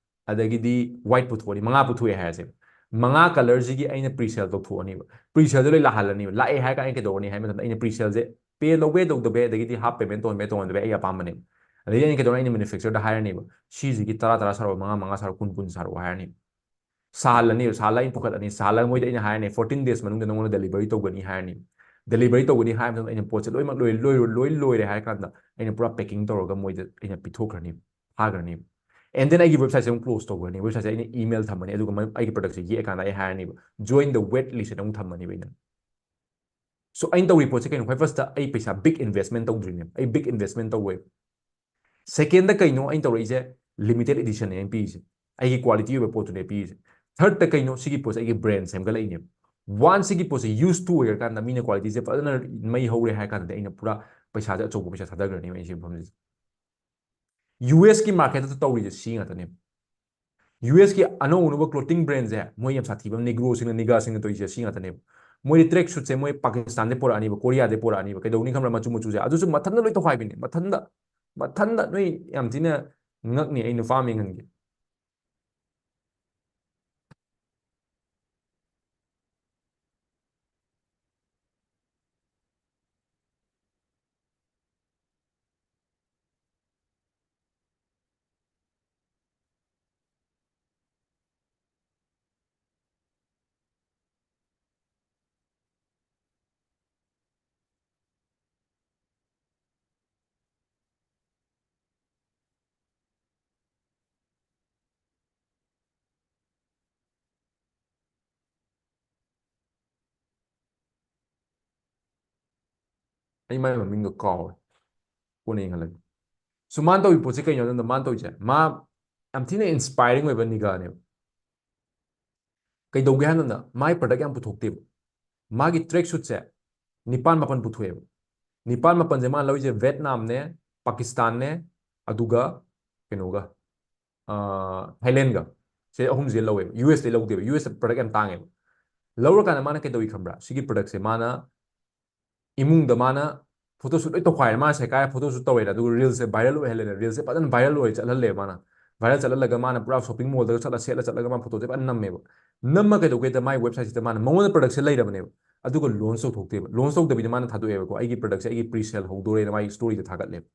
ꯑꯗꯒꯤꯗꯤ ꯋꯥꯏꯠ ꯄꯨꯊꯣꯛꯑꯅꯤ꯫ ꯃꯉꯥ ꯄꯨꯊꯣꯛꯑꯦ ꯍꯥꯏꯔꯁꯦ꯫ ꯃꯉꯥ ꯀꯂꯔꯁꯤꯒꯤ ꯑꯩꯅ ꯄ꯭ꯔꯤ ꯁꯦꯜ ꯇꯧꯊꯣꯛꯑꯅꯤꯕ꯫ ꯄ꯭ꯔꯤ ꯁꯦꯜꯗ ꯂꯣꯏ ꯂꯥꯛꯍꯜꯂꯅꯤꯕ꯫ ꯂꯥꯛꯑꯦ ꯍꯥꯏꯔꯒ ꯑꯩꯅ ꯀꯩꯗꯧꯔꯅꯤ ꯍꯥꯏꯕ ꯃꯇꯝꯗ ꯑꯩꯅ ꯄ꯭ꯔꯤ ꯁꯦꯜꯁꯦ ꯄꯦ ꯂꯧꯕ ꯌꯥꯏ, ꯇꯧꯗꯕ ꯌꯥꯏ, ꯑꯗꯒꯤꯗꯤ ꯍꯥꯐ ꯄꯦꯃꯦꯟ ꯇꯧꯍꯟꯕ ꯌꯥꯏ, ꯇꯧꯍꯟꯗꯕ ꯌꯥꯏ, ꯑꯩ ꯑꯄꯥꯝꯕꯅꯦꯕ꯫ ꯑꯗꯒꯤ ꯑꯩꯅ ꯀꯩꯗꯧꯔꯅꯤ, ꯑꯩꯅ ꯃꯦꯅꯨꯐꯦꯛꯆꯔꯗ ꯍꯥꯏꯔꯅꯤꯕ, ꯁꯤꯁꯤꯒꯤ ꯇꯔꯥ ꯇꯔꯥ ꯁꯥꯔꯛꯑꯣ, ꯃꯉꯥ ꯃꯉꯥ ꯁꯥꯔꯛꯑꯣ, ꯀꯨꯟ ꯀꯨꯟ ꯁꯥꯔꯛꯑꯣ ꯍꯥꯏꯔꯅꯤ꯫ ꯁꯥꯍꯜꯂꯅꯤ, ꯁꯥꯍꯜꯂꯒ ꯑꯩꯅ ꯄꯨꯈꯠꯂꯅꯤ꯫ ꯁꯥꯍꯜꯂꯒ ꯃꯣꯏꯗ ꯑꯩꯅ ꯍꯥꯏꯔꯅꯤ, "ꯐꯣꯔꯇꯤꯟ ꯗꯦꯖ ꯃꯅꯨꯡꯗ ꯅꯉꯣꯟꯗ ꯗꯦꯂꯤꯚꯔꯤ ꯇꯧꯒꯅꯤ" ꯍꯥꯏꯔꯅꯤ꯫ ꯗꯦꯂꯤꯚꯔꯤ ꯇꯧꯒꯅꯤ ꯍꯥꯏꯕ ꯃꯇꯝꯗ ꯑꯩꯅ ꯄꯣꯠꯁꯦ ꯂꯣꯏꯅꯃꯛ ꯂꯣꯏ-, ꯂꯣꯏ-, ꯂꯣꯏ ꯂꯣꯏꯔꯦ ꯍꯥꯏꯔ ꯀꯥꯟꯗ ꯑꯩꯅ ꯄꯨꯔꯥ ꯄꯦꯀꯤꯡ ꯇꯧꯔꯒ ꯃꯣꯏꯗ ꯑꯩꯅ ꯄꯤꯊꯣꯛꯈ꯭ꯔꯅꯤ, ꯊꯥꯈ꯭ꯔꯅꯤ꯫ And then ꯑꯩꯒꯤ ꯋꯦꯕꯁꯥꯏꯠꯁꯦ ꯑꯃꯨꯛ ꯀ꯭ꯂꯣꯖ ꯇꯧꯈ꯭ꯔꯅꯤ꯫ ꯋꯦꯕꯁꯥꯏꯠꯁꯦ ꯑꯩꯅ ꯏꯃꯦꯜ ꯊꯝꯃꯅꯤ, ꯑꯗꯨꯒ ꯃ-, ꯑꯩꯒꯤ ꯄ꯭ꯔꯗꯛꯁꯦ ꯌꯦꯛꯑꯀꯥꯟꯗ ꯑꯩ ꯍꯥꯏꯔꯅꯤꯕ, "Join the wait list" ꯑꯅ ꯑꯃꯨꯛ ꯊꯝꯃꯅꯤꯕ ꯑꯩꯅ꯫ So ꯑꯩꯅ ꯇꯧꯔꯤ ꯄꯣꯠꯁꯦ ꯀꯩꯅꯣ? ꯈ꯭ꯋꯥꯏ ꯐꯥꯔꯁꯇ ꯑꯩ ꯄꯩꯁꯥ ꯕꯤꯛ ꯏꯟꯚꯦꯁꯃꯦꯟ ꯇꯧꯗ꯭ꯔꯤꯅꯦ, ꯑꯩ ꯕꯤꯛ ꯏꯟꯚꯦꯁꯃꯦꯟ ꯇꯧꯋꯦꯕ꯫ ꯁꯦꯀꯦꯟꯗ ꯀꯩꯅꯣ ꯑꯩꯅ ꯇꯧꯔꯛꯏꯁꯦ? ꯂꯤꯃꯤꯇꯦꯠ ꯏꯗꯤꯁꯟꯅꯦ ꯑꯩꯅ ꯄꯤꯔꯤꯁꯦ, ꯑꯩꯒꯤ ꯀ꯭ꯋꯥꯂꯤꯇꯤ ꯑꯣꯏꯕ ꯄꯣꯠꯇꯨꯅꯦ ꯄꯤꯔꯤꯁꯦ꯫ ꯊꯔꯗꯇ ꯀꯩꯅꯣ? ꯁꯤꯒꯤ ꯄꯣꯠꯁꯦ ꯑꯩꯒꯤ ꯕ꯭ꯔꯦꯟ ꯁꯦꯝꯒꯠꯂꯛꯏꯅꯦꯕ꯫ ꯋꯥꯟꯁ ꯁꯤꯒꯤ ꯄꯣꯠꯁꯦ ꯌꯨꯁ ꯇꯨ ꯑꯣꯏꯈ꯭ꯔꯀꯥꯟꯗ, ꯃꯤꯅ ꯀ꯭ꯋꯥꯂꯤꯇꯤꯁꯦ ꯐꯖꯅ ꯃꯩ ꯍꯧꯔꯦ ꯍꯥꯏꯔ ꯀꯥꯟꯗꯗꯤ ꯑꯩꯅ ꯄꯨꯔꯥ ꯄꯩꯁꯥꯁꯦ ꯑꯆꯧꯕ ꯄꯩꯁꯥ ꯊꯥꯗꯈ꯭ꯔꯅꯦꯕ ꯑꯩ ꯁꯤ ꯃꯐꯝꯁꯤꯗ꯫ ꯌꯨ ꯑꯦꯁꯀꯤ ꯃꯥꯔꯀꯦꯠꯇ ꯇꯧꯔꯤꯁꯦ ꯁꯤ ꯉꯥꯛꯇꯅꯦꯕ꯫ ꯌꯨ ꯑꯦꯁꯀꯤ ꯑꯅꯧ ꯑꯅꯧꯕ ꯀ꯭ꯂꯣꯊꯤꯡ ꯕ꯭ꯔꯦꯟꯁꯦ ꯃꯣꯏ ꯌꯥꯝ ꯁꯥꯊꯤꯕ, ꯅꯦꯒ꯭ꯔꯣꯁꯤꯡꯅ, ꯅꯤꯒꯥꯁꯤꯡꯅ ꯇꯧꯔꯤꯁꯦ ꯁꯤ ꯉꯥꯛꯇꯅꯦꯕ꯫ ꯃꯣꯏꯗꯤ ꯇ꯭ꯔꯦꯛ ꯁꯨꯠꯁꯦ ꯃꯣꯏ ꯄꯥꯀꯤꯁꯇꯥꯟꯗꯩ ꯄꯣꯔꯛꯑꯅꯤꯕ, ꯀꯣꯔꯤꯌꯥꯗꯩ ꯄꯣꯔꯛꯑꯅꯤꯕ, ꯀꯩꯗꯧꯅꯤ ꯈꯪꯕ꯭ꯔꯥ? ꯃꯆꯨ ꯃꯆꯨꯁꯦ ꯑꯗꯨꯁꯨ ꯃꯊꯟꯇ ꯂꯣꯏ ꯇꯧꯈꯥꯏꯕꯤꯅꯦ, ꯃꯊꯟꯇ, ꯃꯊꯟꯇ꯫ ꯅꯣꯏ ꯌꯥꯝ ꯊꯤꯅ ꯉꯛꯅꯤ꯫ ꯑꯩ ꯅꯨꯄꯥ ꯑꯃ ꯌꯦꯡꯍꯟꯒꯦ꯫ ꯑꯩ ꯃꯥꯏ ꯃꯃꯤꯡꯗꯣ ꯀꯥꯎꯔꯦ, ꯀꯣꯟꯅ ꯌꯦꯡꯍꯜꯂꯒꯦ꯫ ꯁꯨ ꯃꯥꯅ ꯇꯧꯔꯤ ꯄꯣꯠꯁꯦ ꯀꯩꯅꯣ ꯍꯥꯏꯕꯗ, ꯃꯥꯅ ꯇꯧꯔꯤꯁꯦ, ꯃꯥ ꯌꯥꯝ ꯊꯤꯅ ꯏꯟꯁꯄꯥꯏꯔꯤꯡ ꯑꯣꯏꯕ ꯅꯤꯒꯥꯅꯦꯕ꯫ ꯀꯩꯗꯧꯒꯦ ꯍꯥꯏꯕꯗ, ꯃꯥꯒꯤ ꯄ꯭ꯔꯗꯛ ꯌꯥꯝ ꯄꯨꯊꯣꯛꯇꯦꯕ꯫ ꯃꯥꯒꯤ ꯇ꯭ꯔꯦꯛ ꯁꯨꯠꯁꯦ ꯅꯤꯄꯥꯟ ꯃꯥꯄꯟ ꯄꯨꯊꯣꯛꯑꯦꯕ꯫ ꯅꯤꯄꯥꯟ ꯃꯥꯄꯟꯁꯦ ꯃꯥꯅ ꯂꯧꯔꯤꯁꯦ ꯚꯦꯠꯅꯥꯝꯅꯦ, ꯄꯥꯀꯤꯁꯇꯥꯟꯅꯦ, ꯑꯗꯨꯒ ꯀꯩꯅꯣꯒ, ꯑꯥ, ꯊꯥꯏꯂꯦꯟꯒ꯫ ꯁꯦ ꯑꯍꯨꯝꯁꯦ ꯂꯧꯋꯦꯕ꯫ ꯌꯨ ꯑꯦꯁꯇꯩ ꯂꯧꯗꯦꯕ, ꯌꯨ ꯑꯦꯁꯇ ꯄ꯭ꯔꯗꯛ ꯌꯥꯝ ꯇꯥꯡꯉꯦꯕ꯫ ꯂꯧꯔꯀꯥꯟꯗ ꯃꯥꯅ ꯀꯩꯗꯧꯏ ꯈꯪꯕ꯭ꯔꯥ? ꯁꯤꯒꯤ ꯄ꯭ꯔꯗꯛꯁꯦ ꯃꯥꯅ ꯏꯃꯨꯡꯗ ꯃꯥꯅ ꯐꯣꯇꯣꯁꯨꯠ ꯂꯣꯏ ꯇꯧꯈꯥꯏꯔꯦ, ꯃꯥ ꯁꯦꯀꯥꯏ ꯐꯣꯇꯣꯁꯨꯠ ꯇꯧꯋꯦꯅ, ꯑꯗꯨꯒ ꯔꯤꯜꯁꯦ ꯚꯥꯏꯔꯦꯜ ꯑꯣꯏꯍꯜꯂꯦꯅ, ꯔꯤꯜꯁꯦ ꯐꯖꯅ ꯚꯥꯏꯔꯦꯜ ꯑꯣꯏ ꯆꯠꯍꯜꯂꯦ ꯃꯥꯅ꯫ ꯚꯥꯏꯔꯦꯜ ꯆꯠꯍꯜꯂꯒ ꯃꯥꯅ ꯄꯨꯔꯥ ꯁꯣꯄꯤꯡ ꯃꯣꯜꯗꯒ ꯆꯠꯂ ꯁꯦꯠꯂ ꯆꯠꯂꯒ ꯃꯥ ꯐꯣꯇꯣꯁꯦ ꯐꯖꯅ ꯅꯝꯃꯦꯕ꯫ ꯅꯝꯃ ꯀꯩꯗꯧꯒꯦꯗ ꯃꯥꯏ ꯋꯦꯕꯁꯥꯏꯠꯁꯤꯗ ꯃꯥꯅ, ꯃꯉꯣꯟꯗ ꯄ꯭ꯔꯗꯛꯁꯦ ꯂꯩꯔꯕꯅꯦꯕ, ꯑꯗꯨꯒ ꯂꯣꯟꯁ ꯇꯧꯊꯣꯛꯇꯦꯕ꯫ ꯂꯣꯟꯁ ꯇꯧꯗꯕꯤꯗ ꯃꯥꯅ ꯊꯥꯗꯣꯛꯑꯦꯕꯀꯣ, "ꯑꯩꯒꯤ ꯄ꯭ꯔꯗꯛꯁꯦ ꯑꯩꯒꯤ ꯄ꯭ꯔꯤ ꯁꯦꯜ ꯍꯧꯗꯣꯔꯦꯅ" ꯃꯥꯒꯤ ꯁ꯭ꯇꯣꯔꯤꯗ ꯊꯥꯒꯠꯂꯦꯕ꯫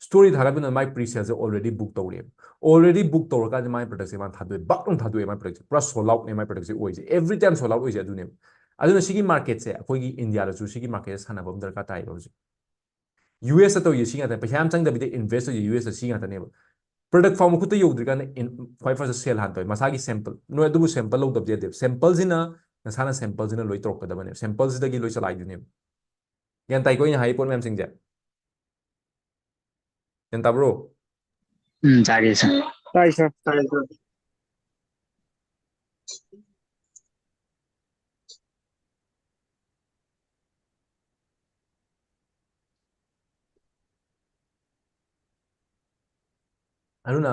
ꯁ꯭ꯇꯣꯔꯤ ꯊꯥꯒꯠꯄꯅ ꯃꯥꯏ ꯄ꯭ꯔꯤ ꯁꯦꯜꯁꯦ ꯑꯣꯜꯔꯦꯗꯤ ꯕꯨꯛ ꯇꯧꯔꯦꯕ꯫ ꯑꯣꯜꯔꯦꯗꯤ ꯕꯨꯛ ꯇꯧꯔꯀꯥꯟꯗ ꯃꯥꯏ ꯄ꯭ꯔꯗꯛꯁꯦ ꯃꯥꯅ ꯊꯥꯗꯣꯛꯑꯦ, ꯕꯛ ꯂꯥꯎꯅ ꯊꯥꯗꯣꯛꯑꯦ ꯃꯥꯏ ꯄ꯭ꯔꯗꯛꯁꯦ꯫ ꯄꯨꯔꯥ ꯁꯣꯜ ꯑꯥꯎꯠꯅꯦ ꯃꯥꯏ ꯄ꯭ꯔꯗꯛꯁꯦ ꯑꯣꯏꯁꯦ, ꯑꯦꯚ꯭ꯔꯤ ꯇꯥꯏꯝ ꯁꯣꯜ ꯑꯥꯎꯠ ꯑꯣꯏꯁꯦ ꯑꯗꯨꯅꯦꯕ꯫ ꯑꯗꯨꯅ ꯁꯤꯒꯤ ꯃꯥꯔꯀꯦꯠꯁꯦ ꯑꯩꯈꯣꯏꯒꯤ ꯏꯟꯗꯤꯌꯥꯗꯁꯨ ꯁꯤꯒꯤ ꯃꯥꯔꯀꯦꯠꯁꯦ ꯁꯥꯟꯅꯕ ꯑꯃ ꯗꯔꯀꯥꯔ ꯇꯥꯏꯌꯦꯕ ꯍꯧꯖꯤꯛ꯫ ꯌꯨ ꯑꯦꯁꯇ ꯇꯧꯔꯤꯁꯦ ꯁꯤ ꯉꯥꯛꯇꯅꯦ, ꯄꯩꯁꯥ ꯌꯥꯝ ꯆꯪꯗꯕꯤꯗ ꯏꯟꯚꯦꯁ ꯇꯧꯔꯤꯁꯦ ꯌꯨ ꯑꯦꯁꯇ ꯁꯤ ꯉꯥꯛꯇꯅꯦꯕ꯫ ꯄ꯭ꯔꯗꯛ ꯐꯥꯎ ꯃꯈꯨꯠꯇ ꯌꯧꯗ꯭ꯔꯤꯀꯥꯟꯗ ꯏꯟ-, ꯈ꯭ꯋꯥꯏ ꯐꯥꯔꯁꯇ ꯁꯦꯜ ꯍꯥꯟꯅ ꯇꯧꯋꯦ, ꯃꯁꯥꯒꯤ ꯁꯦꯝꯄꯜ꯫ ꯅꯣꯏ ꯑꯗꯨꯕꯨ ꯁꯦꯝꯄꯜ ꯂꯧꯗꯕꯗꯤ ꯌꯥꯗꯦꯕ꯫ ꯁꯦꯝꯄꯜꯁꯤꯅ ꯅꯁꯥꯅ ꯁꯦꯝꯄꯜꯁꯤꯅ ꯂꯣꯏ ꯇꯧꯔꯛꯀꯗꯕꯅꯦꯕ, ꯁꯦꯝꯄꯜꯁꯤꯗꯒꯤ ꯂꯣꯏ ꯆꯂꯥꯏꯗꯣꯏꯅꯦꯕ꯫ ꯒ꯭ꯌꯥꯟ ꯇꯥꯏꯀꯣ ꯑꯩꯅ ꯍꯥꯏ ꯄꯣꯠ ꯃꯌꯥꯝꯁꯤꯡꯁꯦ? ꯒ꯭ꯌꯥꯟ ꯇꯥꯕ꯭ꯔꯣ? ꯎꯝ, ꯇꯥꯔꯦ ꯁꯥꯔ꯫ ꯇꯥꯏ ꯁꯥꯔ꯫ ꯇꯥꯏ ꯁꯥꯔ꯫ ꯑꯗꯨꯅ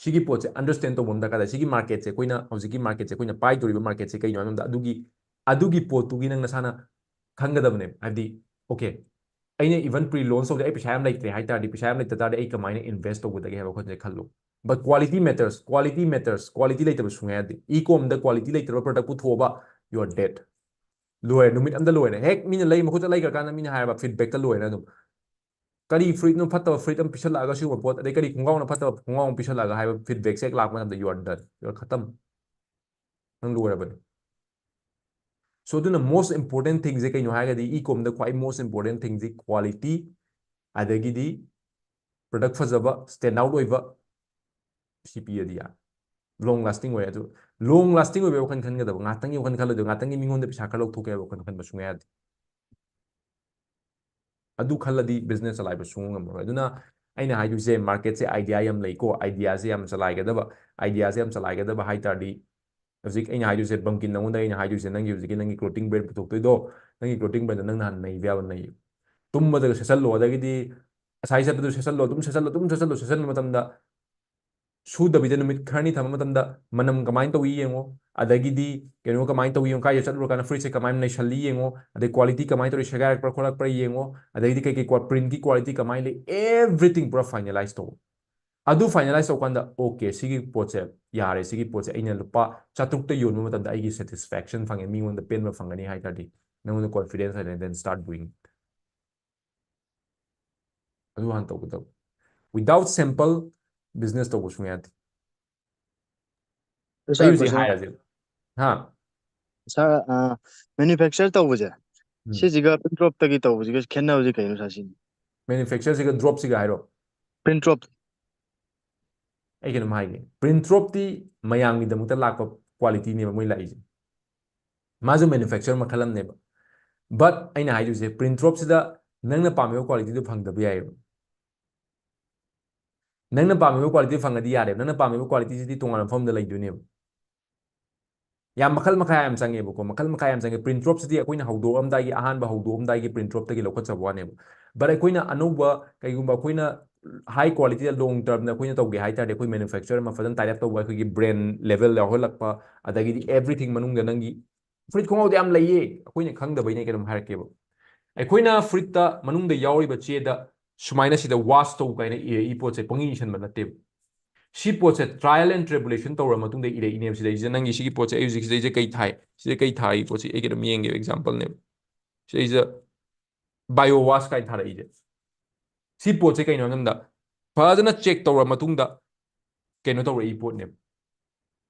ꯁꯤꯒꯤ ꯄꯣꯠꯁꯦ ꯑꯟꯗꯔꯁ꯭ꯇꯦꯟ ꯇꯧꯕ ꯑꯃ ꯗꯔꯀꯥꯔ ꯇꯥꯏ꯫ ꯁꯤꯒꯤ ꯃꯥꯔꯀꯦꯠꯁꯦ ꯑꯩꯈꯣꯏꯅ ꯍꯧꯖꯤꯛꯀꯤ ꯃꯥꯔꯀꯦꯠꯁꯦ ꯑꯩꯈꯣꯏꯅ ꯄꯥꯏꯗꯧꯔꯤꯕ ꯃꯥꯔꯀꯦꯠꯁꯦ ꯀꯩꯅꯣ ꯍꯥꯏꯕ ꯃꯇꯝꯗ ꯑꯗꯨꯒꯤ, ꯑꯗꯨꯒꯤ ꯄꯣꯠꯇꯨꯒꯤ ꯅꯪ ꯅꯁꯥꯅ ꯈꯪꯒꯗꯕꯅꯦꯕ꯫ ꯍꯥꯏꯕꯗꯤ, ꯑꯣꯀꯦ, ꯑꯩꯅ ꯏꯚꯟ ꯄ꯭ꯔꯤ ꯂꯣꯟꯁ ꯇꯧꯗꯦ, ꯑꯩ ꯄꯩꯁꯥ ꯌꯥꯝ ꯂꯩꯇ꯭ꯔꯦ ꯍꯥꯏ ꯇꯥꯔꯗꯤ, ꯄꯩꯁꯥ ꯌꯥꯝ ꯂꯩꯇ ꯇꯥꯔꯗꯤ ꯑꯩ ꯀꯃꯥꯏꯅ ꯏꯟꯚꯦꯁ ꯇꯧꯒꯗꯒꯦ ꯍꯥꯏꯕ ꯋꯥꯈꯜꯁꯦ ꯈꯜꯂꯣ꯫ But quality matters, quality matters, quality ꯂꯩꯇꯕ ꯁꯨꯡꯌꯥ ꯌꯥꯗꯦ꯫ ꯏ ꯀꯣꯝꯗ ꯀ꯭ꯋꯥꯂꯤꯇꯤ ꯂꯩꯇ꯭ꯔꯕ ꯄ꯭ꯔꯗꯛ ꯄꯨꯊꯣꯛꯑꯕ, you are dead꯫ ꯂꯣꯏꯔꯦ, ꯅꯨꯃꯤꯠ ꯑꯝꯗ ꯂꯣꯏꯔꯦ꯫ ꯍꯦꯛ ꯃꯤꯅ ꯂꯩ, ꯃꯈꯨꯠꯇ ꯂꯩꯈ꯭ꯔꯀꯥꯟꯗ ꯃꯤꯅ ꯍꯥꯏꯔꯕ ꯐꯤꯗꯕꯦꯛꯇ ꯂꯣꯏꯔꯦ ꯑꯗꯨꯝ꯫ ꯀꯔꯤ ꯐꯨꯔꯤꯠꯅꯣ ꯐꯠꯇꯕ ꯐꯨꯔꯤꯠ ꯑꯃ ꯄꯤꯁꯜꯂꯛꯑꯒ ꯁꯤꯒꯨꯝꯕ ꯄꯣꯠ, ꯑꯗꯩ ꯀꯔꯤ ꯈꯣꯡꯒ꯭ꯔꯥꯎꯅ ꯐꯠꯇꯕ ꯈꯣꯡꯒ꯭ꯔꯥꯎ ꯑꯃ ꯄꯤꯁꯜꯂꯛꯑꯒ ꯍꯥꯏꯕ ꯐꯤꯗꯕꯦꯛꯁꯦ ꯍꯦꯛ ꯂꯥꯛꯄ ꯃꯇꯝꯗ you are done, you are ꯈꯇꯝ, ꯅꯪ ꯂꯣꯏꯔꯕꯅꯤ꯫ So ꯑꯗꯨꯅ most important thingꯁꯦ ꯀꯩꯅꯣ ꯍꯥꯏꯔꯒꯗꯤ, ꯏ ꯀꯣꯝꯗ ꯈ꯭ꯋꯥꯏ most important thingꯁꯦ ꯀ꯭ꯋꯥꯂꯤꯇꯤ, ꯑꯗꯒꯤꯗꯤ ꯄ꯭ꯔꯗꯛ ꯐꯖꯕ, ꯁ꯭ꯇꯦꯟ ꯑꯥꯎꯠ ꯑꯣꯏꯕ, ꯁꯤ ꯄꯤꯔꯗꯤ ꯌꯥꯔꯦ꯫ ꯂꯣꯡ ꯂꯥꯁꯇꯤꯡ ꯑꯣꯏ꯫ ꯑꯗꯨ ꯂꯣꯡ ꯂꯥꯁꯇꯤꯡ ꯑꯣꯏꯕ ꯋꯥꯈꯜ ꯈꯟꯒꯗꯕ, ꯉꯥꯛꯇꯪꯒꯤ ꯋꯥꯈꯜ ꯈꯜꯂꯣꯏꯗꯕ, ꯉꯥꯛꯇꯪꯒꯤ ꯃꯤꯉꯣꯟꯗ ꯄꯩꯁꯥ ꯈꯔ ꯂꯧꯊꯣꯛꯀꯦ ꯍꯥꯏꯕ ꯋꯥꯈꯜ ꯈꯟꯕ ꯁꯨꯡꯌꯥ ꯌꯥꯗꯦ꯫ ꯑꯗꯨ ꯈꯜꯂꯗꯤ ꯕꯤꯖꯤꯅꯦꯁ ꯆꯂꯥꯏꯕ ꯁꯨꯡꯉꯝ ꯉꯝꯃꯔꯣꯏ꯫ ꯑꯗꯨꯅ ꯑꯩꯅ ꯍꯥꯏꯗꯣꯏꯁꯦ, ꯃꯥꯔꯀꯦꯠꯁꯦ ꯑꯥꯏꯗꯤꯌꯥ ꯌꯥꯝ ꯂꯩꯀꯣ, ꯑꯥꯏꯗꯤꯌꯥꯁꯦ ꯌꯥꯝ ꯆꯂꯥꯏꯒꯗꯕ, ꯑꯥꯏꯗꯤꯌꯥꯁꯦ ꯌꯥꯝ ꯆꯂꯥꯏꯒꯗꯕ ꯍꯥꯏ ꯇꯥꯔꯗꯤ, ꯍꯧꯖꯤꯛ ꯑꯩꯅ ꯍꯥꯏꯗꯣꯏꯁꯦ, ꯕꯪꯀꯤꯟ, ꯅꯉꯣꯟꯗ ꯑꯩꯅ ꯍꯥꯏꯗꯣꯏꯁꯦ, ꯅꯪꯒꯤ ꯍꯧꯖꯤꯛꯀꯤ ꯅꯪꯒꯤ ꯀ꯭ꯂꯣꯇꯤꯡ ꯕ꯭ꯔꯦꯟ ꯄꯨꯊꯣꯛꯇꯣꯏꯗꯣ, ꯅꯪꯒꯤ ꯀ꯭ꯂꯣꯇꯤꯡ ꯕ꯭ꯔꯦꯟꯗꯣ ꯅꯪꯅ ꯍꯥꯟꯅ ꯅꯩꯕ ꯌꯥꯕ ꯅꯩꯌꯨ꯫ ꯇꯨꯝꯕꯗꯒ ꯁꯦꯠꯆꯜꯂꯣ, ꯑꯗꯒꯤꯗꯤ ꯉꯁꯥꯏ ꯆꯠꯄꯗꯨ ꯁꯦꯠꯆꯜꯂꯣ, ꯑꯗꯨꯝ ꯁꯦꯠꯆꯜꯂꯣ, ꯑꯗꯨꯝ ꯁꯦꯠꯆꯜꯂꯣ, ꯁꯦꯠꯆꯟꯕ ꯃꯇꯝꯗ ꯁꯨꯗꯕꯤꯗ ꯅꯨꯃꯤꯠ ꯈꯔꯅꯤ ꯊꯝꯕ ꯃꯇꯝꯗ ꯃꯅꯝ ꯀꯃꯥꯏꯅ ꯇꯧꯏ ꯌꯦꯡꯉꯣ, ꯑꯗꯒꯤꯗꯤ ꯀꯩꯅꯣ ꯀꯃꯥꯏꯅ ꯇꯧꯏ ꯌꯦꯡꯉꯣ, ꯀꯥꯏꯗ ꯆꯠꯂꯨꯔꯀꯥꯟꯗ ꯐꯨꯔꯤꯠꯁꯦ ꯀꯃꯥꯏꯅ ꯅꯩꯁꯜꯂꯤ ꯌꯦꯡꯉꯣ, ꯑꯗꯩ ꯀ꯭ꯋꯥꯂꯤꯇꯤ ꯀꯃꯥꯏꯅ ꯇꯧꯔꯤ, ꯁꯦꯒꯥꯏꯔꯛꯄ꯭ꯔꯥ ꯈꯣꯠꯂꯛꯄ꯭ꯔꯥ ꯌꯦꯡꯉꯣ, ꯑꯗꯩꯗꯤ ꯀꯩꯀꯩ ꯄ꯭ꯔꯤꯟꯒꯤ ꯀ꯭ꯋꯥꯂꯤꯇꯤ ꯀꯃꯥꯏꯅ ꯂꯩ, ꯑꯦꯚ꯭ꯔꯤꯊꯤꯡ ꯄꯨꯔꯥ ꯐꯥꯏꯅꯦꯂꯥꯏꯁ ꯇꯧ꯫ ꯑꯗꯨ ꯐꯥꯏꯅꯦꯂꯥꯏꯁ ꯇꯧꯀꯥꯟꯗ ꯑꯣꯀꯦ, ꯁꯤꯒꯤ ꯄꯣꯠꯁꯦ ꯌꯥꯔꯦ, ꯁꯤꯒꯤ ꯄꯣꯠꯁꯦ ꯑꯩꯅ ꯂꯨꯄꯥ ꯆꯥꯇ꯭ꯔꯨꯛꯇ ꯌꯣꯟꯕ ꯃꯇꯝꯗ ꯑꯩꯒꯤ ꯁꯦꯇꯤꯁꯐꯦꯛꯁꯟ ꯐꯪꯉꯦ, ꯃꯤꯉꯣꯟꯗ ꯄꯦꯟꯕ ꯐꯪꯒꯅꯤ ꯍꯥꯏ ꯇꯥꯔꯗꯤ ꯅꯪꯉꯣꯟꯗ ꯀꯣꯟꯐꯤꯗꯦꯟꯁ ꯂꯩꯔꯦ, then start doing it. ꯑꯗꯨ ꯍꯥꯟꯅ ꯇꯧꯒꯗꯕ꯫ Without sample business ꯇꯧꯕ ꯁꯨꯡꯌꯥ ꯌꯥꯗꯦ꯫ ꯑꯩ ꯍꯧꯖꯤꯛ ꯍꯥꯏꯔꯁꯦ꯫ ꯍꯥ? ꯁꯥꯔ, ꯃꯦꯅꯨꯐꯦꯛꯆꯔ ꯇꯧꯕꯁꯦ, ꯁꯤꯁꯤꯒ ꯄ꯭ꯔꯤꯟ ꯗ꯭ꯔꯣꯞꯇꯒꯤ ꯇꯧꯕꯁꯤꯒ ꯈꯦꯠꯅꯕꯁꯦ ꯀꯩꯅꯣ ꯁꯥꯔ ꯁꯤꯅꯤ? ꯃꯦꯅꯨꯐꯦꯛꯆꯔꯁꯤꯒ ꯗ꯭ꯔꯣꯞꯁꯤꯒ ꯍꯥꯏꯔꯣ? Print drop. ꯑꯩ ꯀꯩꯅꯣꯝ ꯍꯥꯏꯒꯦ, ꯄ꯭ꯔꯤꯟ ꯗ꯭ꯔꯣꯞꯇꯤ ꯃꯌꯥꯝꯒꯤꯗꯃꯛꯇ ꯂꯥꯛꯄ ꯀ꯭ꯋꯥꯂꯤꯇꯤꯅꯦꯕ ꯃꯣꯏ ꯂꯥꯛꯏꯁꯦ꯫ ꯃꯥꯁꯨ ꯃꯦꯅꯨꯐꯦꯛꯆꯔ ꯃꯈꯜ ꯑꯃꯅꯦꯕ꯫ ꯕꯠ ꯑꯩꯅ ꯍꯥꯏꯗꯣꯏꯁꯦ, ꯄ꯭ꯔꯤꯟ ꯗ꯭ꯔꯣꯞꯁꯤꯗ ꯅꯪꯅ ꯄꯥꯝꯃꯤꯕ ꯀ꯭ꯋꯥꯂꯤꯇꯤꯗꯨ ꯐꯪꯗꯕ ꯌꯥꯏꯑꯕ꯫ ꯅꯪꯅ ꯄꯥꯝꯃꯤꯕ ꯀ꯭ꯋꯥꯂꯤꯇꯤ ꯐꯪꯉꯗꯤ ꯌꯥꯔꯦꯕ, ꯅꯪꯅ ꯄꯥꯝꯃꯤꯕ ꯀ꯭ꯋꯥꯂꯤꯇꯤꯁꯤꯗꯤ ꯇꯣꯉꯥꯟꯕ ꯃꯐꯝꯗ ꯂꯩꯗꯣꯏꯅꯦꯕ꯫ ꯌꯥꯝ ꯃꯈꯜ ꯃꯈꯥ ꯌꯥꯝ ꯆꯪꯉꯦꯕꯀꯣ, ꯃꯈꯜ ꯃꯈꯥ ꯌꯥꯝ ꯆꯪꯉꯦ꯫ ꯄ꯭ꯔꯤꯟ ꯗ꯭ꯔꯣꯞꯁꯤꯗꯤ ꯑꯩꯈꯣꯏꯅ ꯍꯧꯗꯣꯛꯑꯝꯗꯥꯏꯒꯤ, ꯑꯍꯥꯟꯕ ꯍꯧꯗꯣꯛꯑꯝꯗꯥꯏꯒꯤ ꯄ꯭ꯔꯤꯟ ꯗ꯭ꯔꯣꯞꯇꯒꯤ ꯂꯧꯈꯠꯆꯕ ꯋꯥꯅꯦꯕ꯫ ꯕꯠ ꯑꯩꯈꯣꯏꯅ ꯑꯅꯧꯕ, ꯀꯩꯒꯨꯝꯕ ꯑꯩꯈꯣꯏꯅ ꯍꯥꯏ ꯀ꯭ꯋꯥꯂꯤꯇꯤꯗ ꯂꯣꯡ ꯇꯔꯝꯗ ꯑꯩꯈꯣꯏꯅ ꯇꯧꯒꯦ ꯍꯥꯏ ꯇꯥꯔꯗꯤ, ꯑꯩꯈꯣꯏ ꯃꯦꯅꯨꯐꯦꯛꯆꯔ ꯑꯃ ꯐꯖꯅ ꯇꯥꯏ ꯑꯞ ꯇꯧꯕ, ꯑꯩꯈꯣꯏꯒꯤ ꯕ꯭ꯔꯦꯟ ꯂꯦꯚꯦꯜ ꯌꯥꯎꯍꯜꯂꯛꯄ, ꯑꯗꯒꯤꯗꯤ ꯑꯦꯚ꯭ꯔꯤꯊꯤꯡ ꯃꯅꯨꯡꯗ ꯅꯪꯒꯤ ꯐꯨꯔꯤꯠ ꯈꯣꯡꯒ꯭ꯔꯥꯎꯗ ꯌꯥꯝ ꯂꯩꯌꯦ, ꯑꯩꯈꯣꯏꯅ ꯈꯪꯗꯕꯩꯅꯦ꯫ ꯀꯩꯅꯣꯝ ꯍꯥꯏꯔꯛꯀꯦꯕ, ꯑꯩꯈꯣꯏꯅ ꯐꯨꯔꯤꯠꯇ ꯃꯅꯨꯡꯗ ꯌꯥꯎꯔꯤꯕ ꯆꯦꯗ ꯁꯨꯃꯥꯏꯅ ꯁꯤꯗ ꯋꯥꯁ ꯇꯧ ꯀꯥꯏꯅ ꯏꯔꯛꯏ ꯄꯣꯠꯁꯦ ꯄꯪꯏ ꯏꯁꯟꯕ ꯅꯠꯇꯦꯕ꯫ ꯁꯤ ꯄꯣꯠꯁꯦ trial and tribulation ꯇꯧꯔ ꯃꯇꯨꯡꯗ ꯏꯔꯛꯏꯅꯦꯕ꯫ ꯁꯤꯗꯩꯁꯤꯗ ꯅꯪꯒꯤ ꯁꯤꯒꯤ ꯄꯣꯠꯁꯦ, ꯑꯩ ꯍꯧꯖꯤꯛ ꯁꯤꯗꯩꯁꯤꯗ ꯀꯩ ꯊꯥꯏ, ꯁꯤꯗ ꯀꯩ ꯊꯥꯏ ꯄꯣꯠꯁꯦ ꯑꯩ ꯀꯩꯅꯣꯝ ꯌꯦꯡꯒꯦꯕ, ꯑꯦꯛꯖꯥꯝꯄꯜꯅꯦꯕ꯫ ꯁꯤꯗꯩꯁꯤꯗ ꯕꯥꯏꯑꯣ ꯋꯥꯁ ꯀꯥꯏꯅ ꯊꯥꯔꯛꯏꯁꯦ꯫ ꯁꯤ ꯄꯣꯠꯁꯦ ꯀꯩꯅꯣ ꯍꯥꯏ ꯃꯇꯝꯗ, ꯐꯖꯅ ꯆꯦꯛ ꯇꯧꯔ ꯃꯇꯨꯡꯗ ꯀꯩꯅꯣ ꯇꯧꯔꯛꯏ ꯄꯣꯠꯅꯦꯕ꯫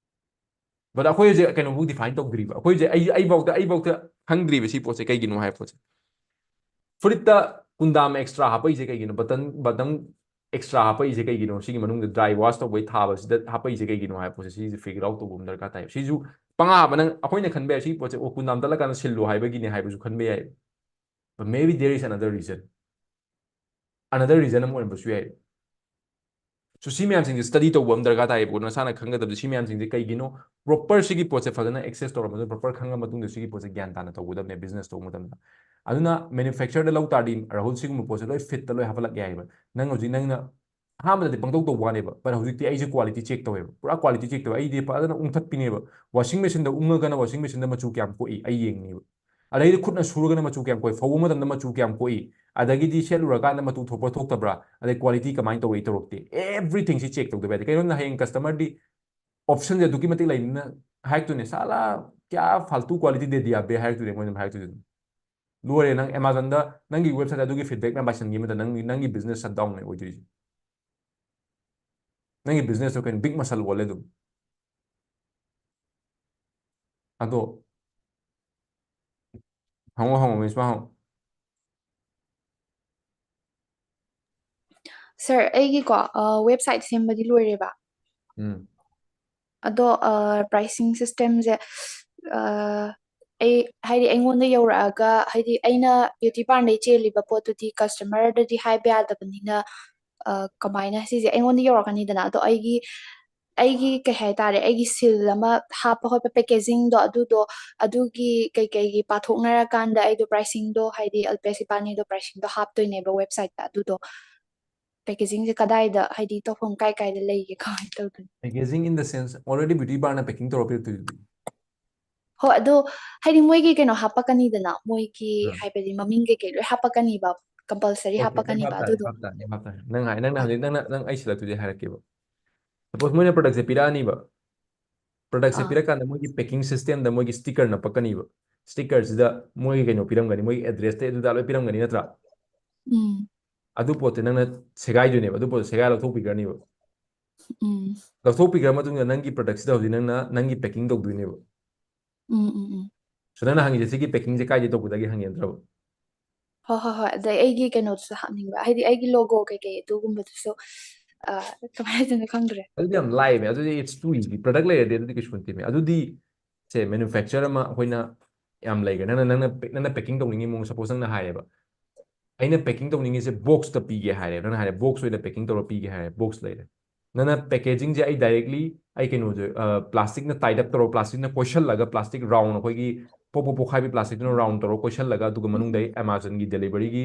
ꯕꯠ ꯑꯩꯈꯣꯏ ꯍꯧꯖꯤꯛ ꯀꯩꯅꯣꯕꯨ ꯗꯤꯐꯥꯏꯟ ꯇꯧꯗ꯭ꯔꯤꯕ꯫ ꯑꯩꯈꯣꯏꯁꯦ, ꯑꯩ, ꯑꯩꯐꯥꯎꯗ, ꯑꯩꯐꯥꯎꯗ ꯈꯪꯗ꯭ꯔꯤꯕ ꯁꯤ ꯄꯣꯠꯁꯦ ꯀꯩꯒꯤꯅꯣ ꯍꯥꯏꯕ ꯄꯣꯠꯁꯦ꯫ ꯐꯨꯔꯤꯠꯇ ꯀꯨꯟꯗꯥꯝ ꯑꯦꯛꯁꯇ꯭ꯔꯥ ꯍꯥꯞꯄꯛꯏꯁꯦ ꯀꯩꯒꯤꯅꯣ? ꯕꯇꯟ, ꯕꯇꯟ ꯑꯦꯛꯁꯇ꯭ꯔꯥ ꯍꯥꯞꯄꯛꯏꯁꯦ ꯀꯩꯒꯤꯅꯣ? ꯁꯤꯒꯤ ꯃꯅꯨꯡꯗ ꯗ꯭ꯔꯥꯏ ꯋꯥꯁ ꯇꯧꯕꯩ ꯊꯥꯕꯁꯤꯗ ꯍꯥꯞꯄꯛꯏꯁꯦ ꯀꯩꯒꯤꯅꯣ ꯍꯥꯏꯕ ꯄꯣꯠꯁꯦ, ꯁꯤꯁꯦ ꯐꯤꯒꯔ ꯑꯥꯎꯠ ꯇꯧꯕ ꯑꯃ ꯗꯔꯀꯥꯔ ꯇꯥꯏ꯫ ꯁꯤꯁꯨ ꯄꯪꯍꯥꯞ ꯍꯥꯞꯄ, ꯅꯪ, ꯑꯩꯈꯣꯏꯅ ꯈꯟꯕ ꯌꯥꯏ, ꯁꯤꯒꯤ ꯄꯣꯠꯁꯦ, ꯑꯣ, ꯀꯨꯟꯗꯥꯝ ꯇꯠꯂꯀꯥꯟꯗ ꯁꯤꯜꯂꯨ ꯍꯥꯏꯕꯒꯤꯅꯦ ꯍꯥꯏꯕꯁꯨ ꯈꯟꯕ ꯌꯥꯏ꯫ But maybe there is another reason. Another reason ꯑꯃ ꯑꯣꯏꯔꯝꯕꯁꯨ ꯌꯥꯏ꯫ So ꯁꯤ ꯃꯌꯥꯝꯁꯤꯡꯁꯦ ꯁ꯭ꯇꯗꯤ ꯇꯧꯕ ꯑꯃ ꯗꯔꯀꯥꯔ ꯇꯥꯏꯌꯦꯕꯀꯣ꯫ ꯅꯁꯥꯅ ꯈꯪꯒꯗꯕꯁꯦ ꯁꯤ ꯃꯌꯥꯝꯁꯤꯡꯁꯦ ꯀꯩꯒꯤꯅꯣ? ꯄ꯭ꯔꯣꯄꯔ ꯁꯤꯒꯤ ꯄꯣꯠꯁꯦ ꯐꯖꯅ ꯑꯦꯛꯁꯦꯁ ꯇꯧꯔ ꯃꯇꯨꯡ, ꯄ꯭ꯔꯣꯄꯔ ꯈꯪꯉ ꯃꯇꯨꯡꯗ ꯁꯤꯒꯤ ꯄꯣꯠꯁꯦ ꯒ꯭ꯌꯥꯟ ꯇꯥꯅ ꯇꯧꯒꯗꯕꯅꯦ ꯕꯤꯖꯤꯅꯦꯁ ꯇꯧꯕ ꯃꯇꯝꯗ꯫ ꯑꯗꯨꯅ ꯃꯦꯅꯨꯐꯦꯛꯆꯔꯗ ꯂꯧ ꯇꯥꯔꯗꯤ, ꯔꯥꯍꯨꯜ, ꯁꯤꯒꯨꯝꯕ ꯄꯣꯠꯁꯦ ꯂꯣꯏ ꯐꯤꯠꯇ ꯂꯣꯏ ꯍꯥꯞꯄꯠꯂꯛ ꯌꯥꯏꯌꯦꯕ꯫ ꯅꯪ ꯍꯧꯖꯤꯛ ꯅꯪꯅ ꯑꯍꯥꯟꯕꯗꯗꯤ ꯄꯪꯇꯧ ꯇꯧꯕ ꯋꯥꯅꯦꯕ, but ꯍꯧꯖꯤꯛꯇꯤ ꯑꯩꯁꯦ quality check ꯇꯧꯋꯦꯕ, ꯄꯨꯔꯥ quality check ꯇꯧꯋꯦ꯫ ꯑꯩꯗꯤ ꯐꯖꯅ ꯎꯪꯊꯠꯄꯤꯅꯦꯕ꯫ Washing machine ꯗ ꯎꯪꯉꯒꯅ washing machine ꯗ ꯃꯆꯨ ꯀꯌꯥꯝ ꯀꯣꯛꯏ ꯑꯩ ꯌꯦꯡꯅꯤꯕ꯫ ꯑꯗꯩꯗꯤ ꯈꯨꯠꯅ ꯁꯨꯔꯒꯅ ꯃꯆꯨ ꯀꯌꯥꯝ ꯀꯣꯛꯏ, ꯐꯧꯕ ꯃꯇꯝꯗ ꯃꯆꯨ ꯀꯌꯥꯝ ꯀꯣꯛꯏ, ꯑꯗꯒꯤꯗꯤ ꯁꯦꯠꯂꯨꯔꯀꯥꯟꯗ ꯃꯆꯨ ꯊꯣꯛꯄ꯭ꯔꯥ ꯊꯣꯛꯇꯕ꯭ꯔꯥ, ꯑꯗꯩ quality ꯀꯃꯥꯏꯅ ꯇꯧꯔꯤ ꯇꯧꯔꯛꯇꯦ, everything ꯁꯤ check ꯇꯧꯗꯕ ꯌꯥꯗꯦ꯫ ꯀꯩꯅꯣꯅ ꯍꯌꯦꯡ customer ꯗꯤ option ꯁꯦ ꯑꯗꯨꯛꯀꯤ ꯃꯇꯤꯛ ꯂꯩꯕꯅꯤꯅ ꯍꯥꯏꯔꯛꯇꯣꯏꯅꯦ, "ꯁꯥꯂꯥ, ꯀꯌꯥ ꯐꯥꯜꯇꯨ quality ꯗꯦ ꯗꯤꯌꯥ ꯕꯦ" ꯍꯥꯏꯔꯛꯇꯣꯏꯅꯦ ꯃꯣꯏꯅ ꯍꯥꯏꯔꯛꯇꯣꯏꯁꯦ ꯑꯗꯨꯝ꯫ ꯂꯣꯏꯔꯦ, ꯅꯪ Amazon ꯗ ꯅꯪꯒꯤ website ꯑꯗꯨꯒꯤ feedback ꯃꯌꯥꯝ ꯄꯥꯏꯁꯟꯈꯤꯕ ꯃꯇꯝꯗ ꯅꯪ, ꯅꯪꯒꯤ business shut down ꯅꯦ ꯑꯣꯏꯗꯣꯏꯁꯦ꯫ ꯅꯪꯒꯤ business ꯇꯣ ꯀꯩꯅꯣ big muscle ꯑꯣꯜꯂꯦ ꯑꯗꯨꯝ꯫ ꯑꯗꯣ ꯍꯪꯉꯣ, ꯍꯪꯉꯣ, ꯃꯤꯁ ꯃꯥ ꯍꯪꯉꯣ꯫ Sir, ꯑꯩꯒꯤꯀꯣ, ꯑ, website ꯁꯦꯝꯕꯗꯤ ꯂꯣꯏꯔꯦꯕ꯫ ꯎꯝ꯫ ꯑꯗꯣ, ꯑ, pricing system ꯁꯦ, ꯑ, ꯑꯩ, ꯍꯥꯏꯗꯤ ꯑꯩꯉꯣꯟꯗ ꯌꯧꯔꯛꯑꯒ, ꯍꯥꯏꯗꯤ ꯑꯩꯅ beauty parlor ꯗꯩ ꯆꯦꯜꯂꯤꯕ ꯄꯣꯠꯇꯨꯗꯤ customer ꯗꯗꯤ ꯍꯥꯏꯕ ꯌꯥꯗꯕꯅꯤꯅ, ꯑ, ꯀꯃꯥꯏꯅ ꯁꯤꯁꯦ ꯑꯩꯉꯣꯟꯗ ꯌꯧꯔꯛꯀꯅꯤꯗꯅ, ꯑꯗꯣ ꯑꯩꯒꯤ, ꯑꯩꯒꯤ ꯀꯩ ꯍꯥꯏꯇꯥꯔꯦ, ꯑꯩꯒꯤ seal ꯑꯃ ꯍꯥꯞꯄ ꯈꯣꯠꯄ packaging ꯗꯣ, ꯑꯗꯨꯗꯣ, ꯑꯗꯨꯒꯤ ꯀꯩꯀꯩꯒꯤ ꯄꯥꯊꯣꯛꯅꯔꯀꯥꯟꯗ ꯑꯩꯗꯣ pricing ꯗꯣ, ꯍꯥꯏꯗꯤ ꯑꯜꯄꯦꯁ ꯏꯕꯥꯅꯤꯗꯣ pricing ꯗꯣ ꯍꯥꯞꯇꯣꯏꯅꯦꯕ website ꯇ꯫ ꯑꯗꯨꯗꯣ packaging ꯁꯦ ꯀꯗꯥꯏꯗ, ꯍꯥꯏꯗꯤ ꯇꯧꯐꯝ ꯀꯥꯏ ꯀꯥꯏꯗ ꯂꯩꯒꯦ, ꯀꯃꯥꯏꯅ ꯇꯧꯗꯣꯏꯅꯣ? Packaging in the sense, already beauty parlor ꯅ packing ꯇꯧꯔ ꯄꯤꯔꯛꯇꯣꯏꯗꯨꯗꯤ꯫ ꯍꯣꯏ, ꯑꯗꯣ ꯍꯥꯏꯗꯤ ꯃꯣꯏꯒꯤ ꯀꯩꯅꯣ ꯍꯥꯞꯄꯛꯀꯅꯤꯗꯅ, ꯃꯣꯏꯒꯤ ꯑꯥ꯫ ꯍꯥꯏꯕꯗꯤ ꯃꯃꯤꯡ ꯀꯩꯀꯩ ꯂꯣꯏ ꯍꯥꯞꯄꯛꯀꯅꯤꯕ, compulsory Okay, ꯍꯥꯞꯄꯛꯀꯅꯤꯕ ꯍꯥꯞ ꯇꯥꯔꯦ, ꯑꯗꯨꯗꯣ꯫ ꯍꯥꯞ ꯇꯥꯔꯦ, ꯍꯥꯞ ꯇꯥꯔꯦ꯫ ꯅꯪ ꯍꯥꯏ, ꯅꯪꯅ ꯍꯧꯖꯤꯛ, ꯅꯪꯅ, ꯅꯪ ꯑꯩ ꯁꯤꯜꯂꯛꯇꯨꯗꯤ ꯍꯥꯏꯔꯛꯀꯦꯕ꯫ Suppose ꯃꯣꯏꯅ product ꯁꯦ ꯄꯤꯔꯛꯑꯅꯤꯕ, product ꯁꯦ ꯑꯥ꯫ ꯄꯤꯔꯛꯀꯥꯟꯗ ꯃꯣꯏꯒꯤ packing system ꯗ ꯃꯣꯏꯒꯤ sticker ꯅꯞꯄꯛꯀꯅꯤꯕ꯫ Sticker ꯁꯤꯗ ꯃꯣꯏꯒꯤ ꯀꯩꯅꯣ ꯄꯤꯔꯝꯒꯅꯤ, ꯃꯣꯏꯒꯤ address ꯇꯩ ꯑꯗꯨꯗ ꯂꯣꯏ ꯄꯤꯔꯝꯒꯅꯤ ꯅꯠꯇ꯭ꯔꯥ? ꯎꯝ꯫ ꯑꯗꯨ ꯄꯣꯠꯇꯨ ꯅꯪꯅ ꯁꯦꯒꯥꯏꯗꯣꯏꯅꯦꯕ, ꯑꯗꯨ ꯄꯣꯠꯇꯣ ꯁꯦꯒꯥꯏ ꯂꯧꯊꯣꯛꯄꯤꯈ꯭ꯔꯅꯤꯕ꯫ ꯎꯝ꯫ ꯂꯧꯊꯣꯛꯄꯤꯈ꯭ꯔ ꯃꯇꯨꯡꯗ ꯅꯪꯒꯤ product ꯁꯤꯗ ꯍꯧꯖꯤꯛ ꯅꯪꯅ ꯅꯪꯒꯤ packing ꯇꯧꯗꯣꯏꯅꯦꯕ꯫ ꯎꯝ, ꯎꯝ, ꯎꯝ꯫ So ꯅꯪꯅ ꯍꯪꯉꯤꯁꯦ ꯁꯤꯒꯤ packing ꯁꯦ ꯀꯥꯏꯗꯩ ꯇꯧꯕꯗꯒꯤ ꯍꯪꯉꯦ ꯅꯠꯇ꯭ꯔꯕ? ꯍꯣꯏ, ꯍꯣꯏ, ꯍꯣꯏ꯫ ꯑꯗꯩ ꯑꯩꯒꯤ ꯀꯩꯅꯣꯗꯨꯁꯨ ꯍꯥꯞꯅꯤꯡꯕ, ꯍꯥꯏꯗꯤ ꯑꯩꯒꯤ logo ꯀꯩꯀꯩ ꯑꯗꯨꯒꯨꯝꯕꯗꯨꯁꯨ, ꯑ, ꯀꯃꯥꯏꯅ ꯍꯥꯏꯗꯣꯏꯅꯣ ꯈꯪꯗ꯭ꯔꯦ꯫ ꯑꯗꯨꯗꯤ ꯌꯥꯝ ꯂꯥꯏꯕꯅꯦ, ꯑꯗꯨꯗꯤ it's too easy꯫ Product ꯂꯩꯔꯗꯤ ꯑꯗꯨꯗꯤ ꯀꯩꯁꯨ ꯅꯠꯇꯦꯃꯦ꯫ ꯑꯗꯨꯗꯤ ꯁꯦ manufacturer ꯑꯃ ꯑꯩꯈꯣꯏꯅ ꯌꯥꯝ ꯂꯩꯈ꯭ꯔꯦ꯫ ꯅꯪꯅ, ꯅꯪꯅ, ꯅꯪꯅ packing ꯇꯧꯅꯤꯡꯉꯤ ꯃꯑꯣꯡ, suppose ꯅꯪꯅ ꯍꯥꯏꯔꯦꯕ, "ꯑꯩꯅ packing ꯇꯧꯅꯤꯡꯉꯤꯁꯦ box ꯇ ꯄꯤꯒꯦ" ꯍꯥꯏꯔꯦ, ꯅꯪꯅ ꯍꯥꯏꯔꯦ, "Box ꯑꯣꯏꯅ packing ꯇꯧꯔ ꯄꯤꯒꯦ" ꯍꯥꯏꯔꯦ, box ꯂꯩꯔꯦ꯫ ꯅꯪꯅ packaging ꯁꯦ ꯑꯩ directly ꯑꯩ ꯀꯩꯅꯣꯁꯦ, ꯑ, plastic ꯅ tie up ꯇꯧꯔ, plastic ꯅ ꯀꯣꯏꯁꯜꯂꯒ, plastic round ꯑꯩꯈꯣꯏꯒꯤ ꯄꯣꯞ ꯄꯣꯞ ꯄꯣꯈꯥꯏꯕꯤ plastic ꯇꯨꯅ round ꯇꯧꯔ ꯀꯣꯏꯁꯜꯂꯒ, ꯑꯗꯨꯒ ꯃꯅꯨꯡꯗ ꯑꯩ Amazon ꯒꯤ delivery ꯒꯤ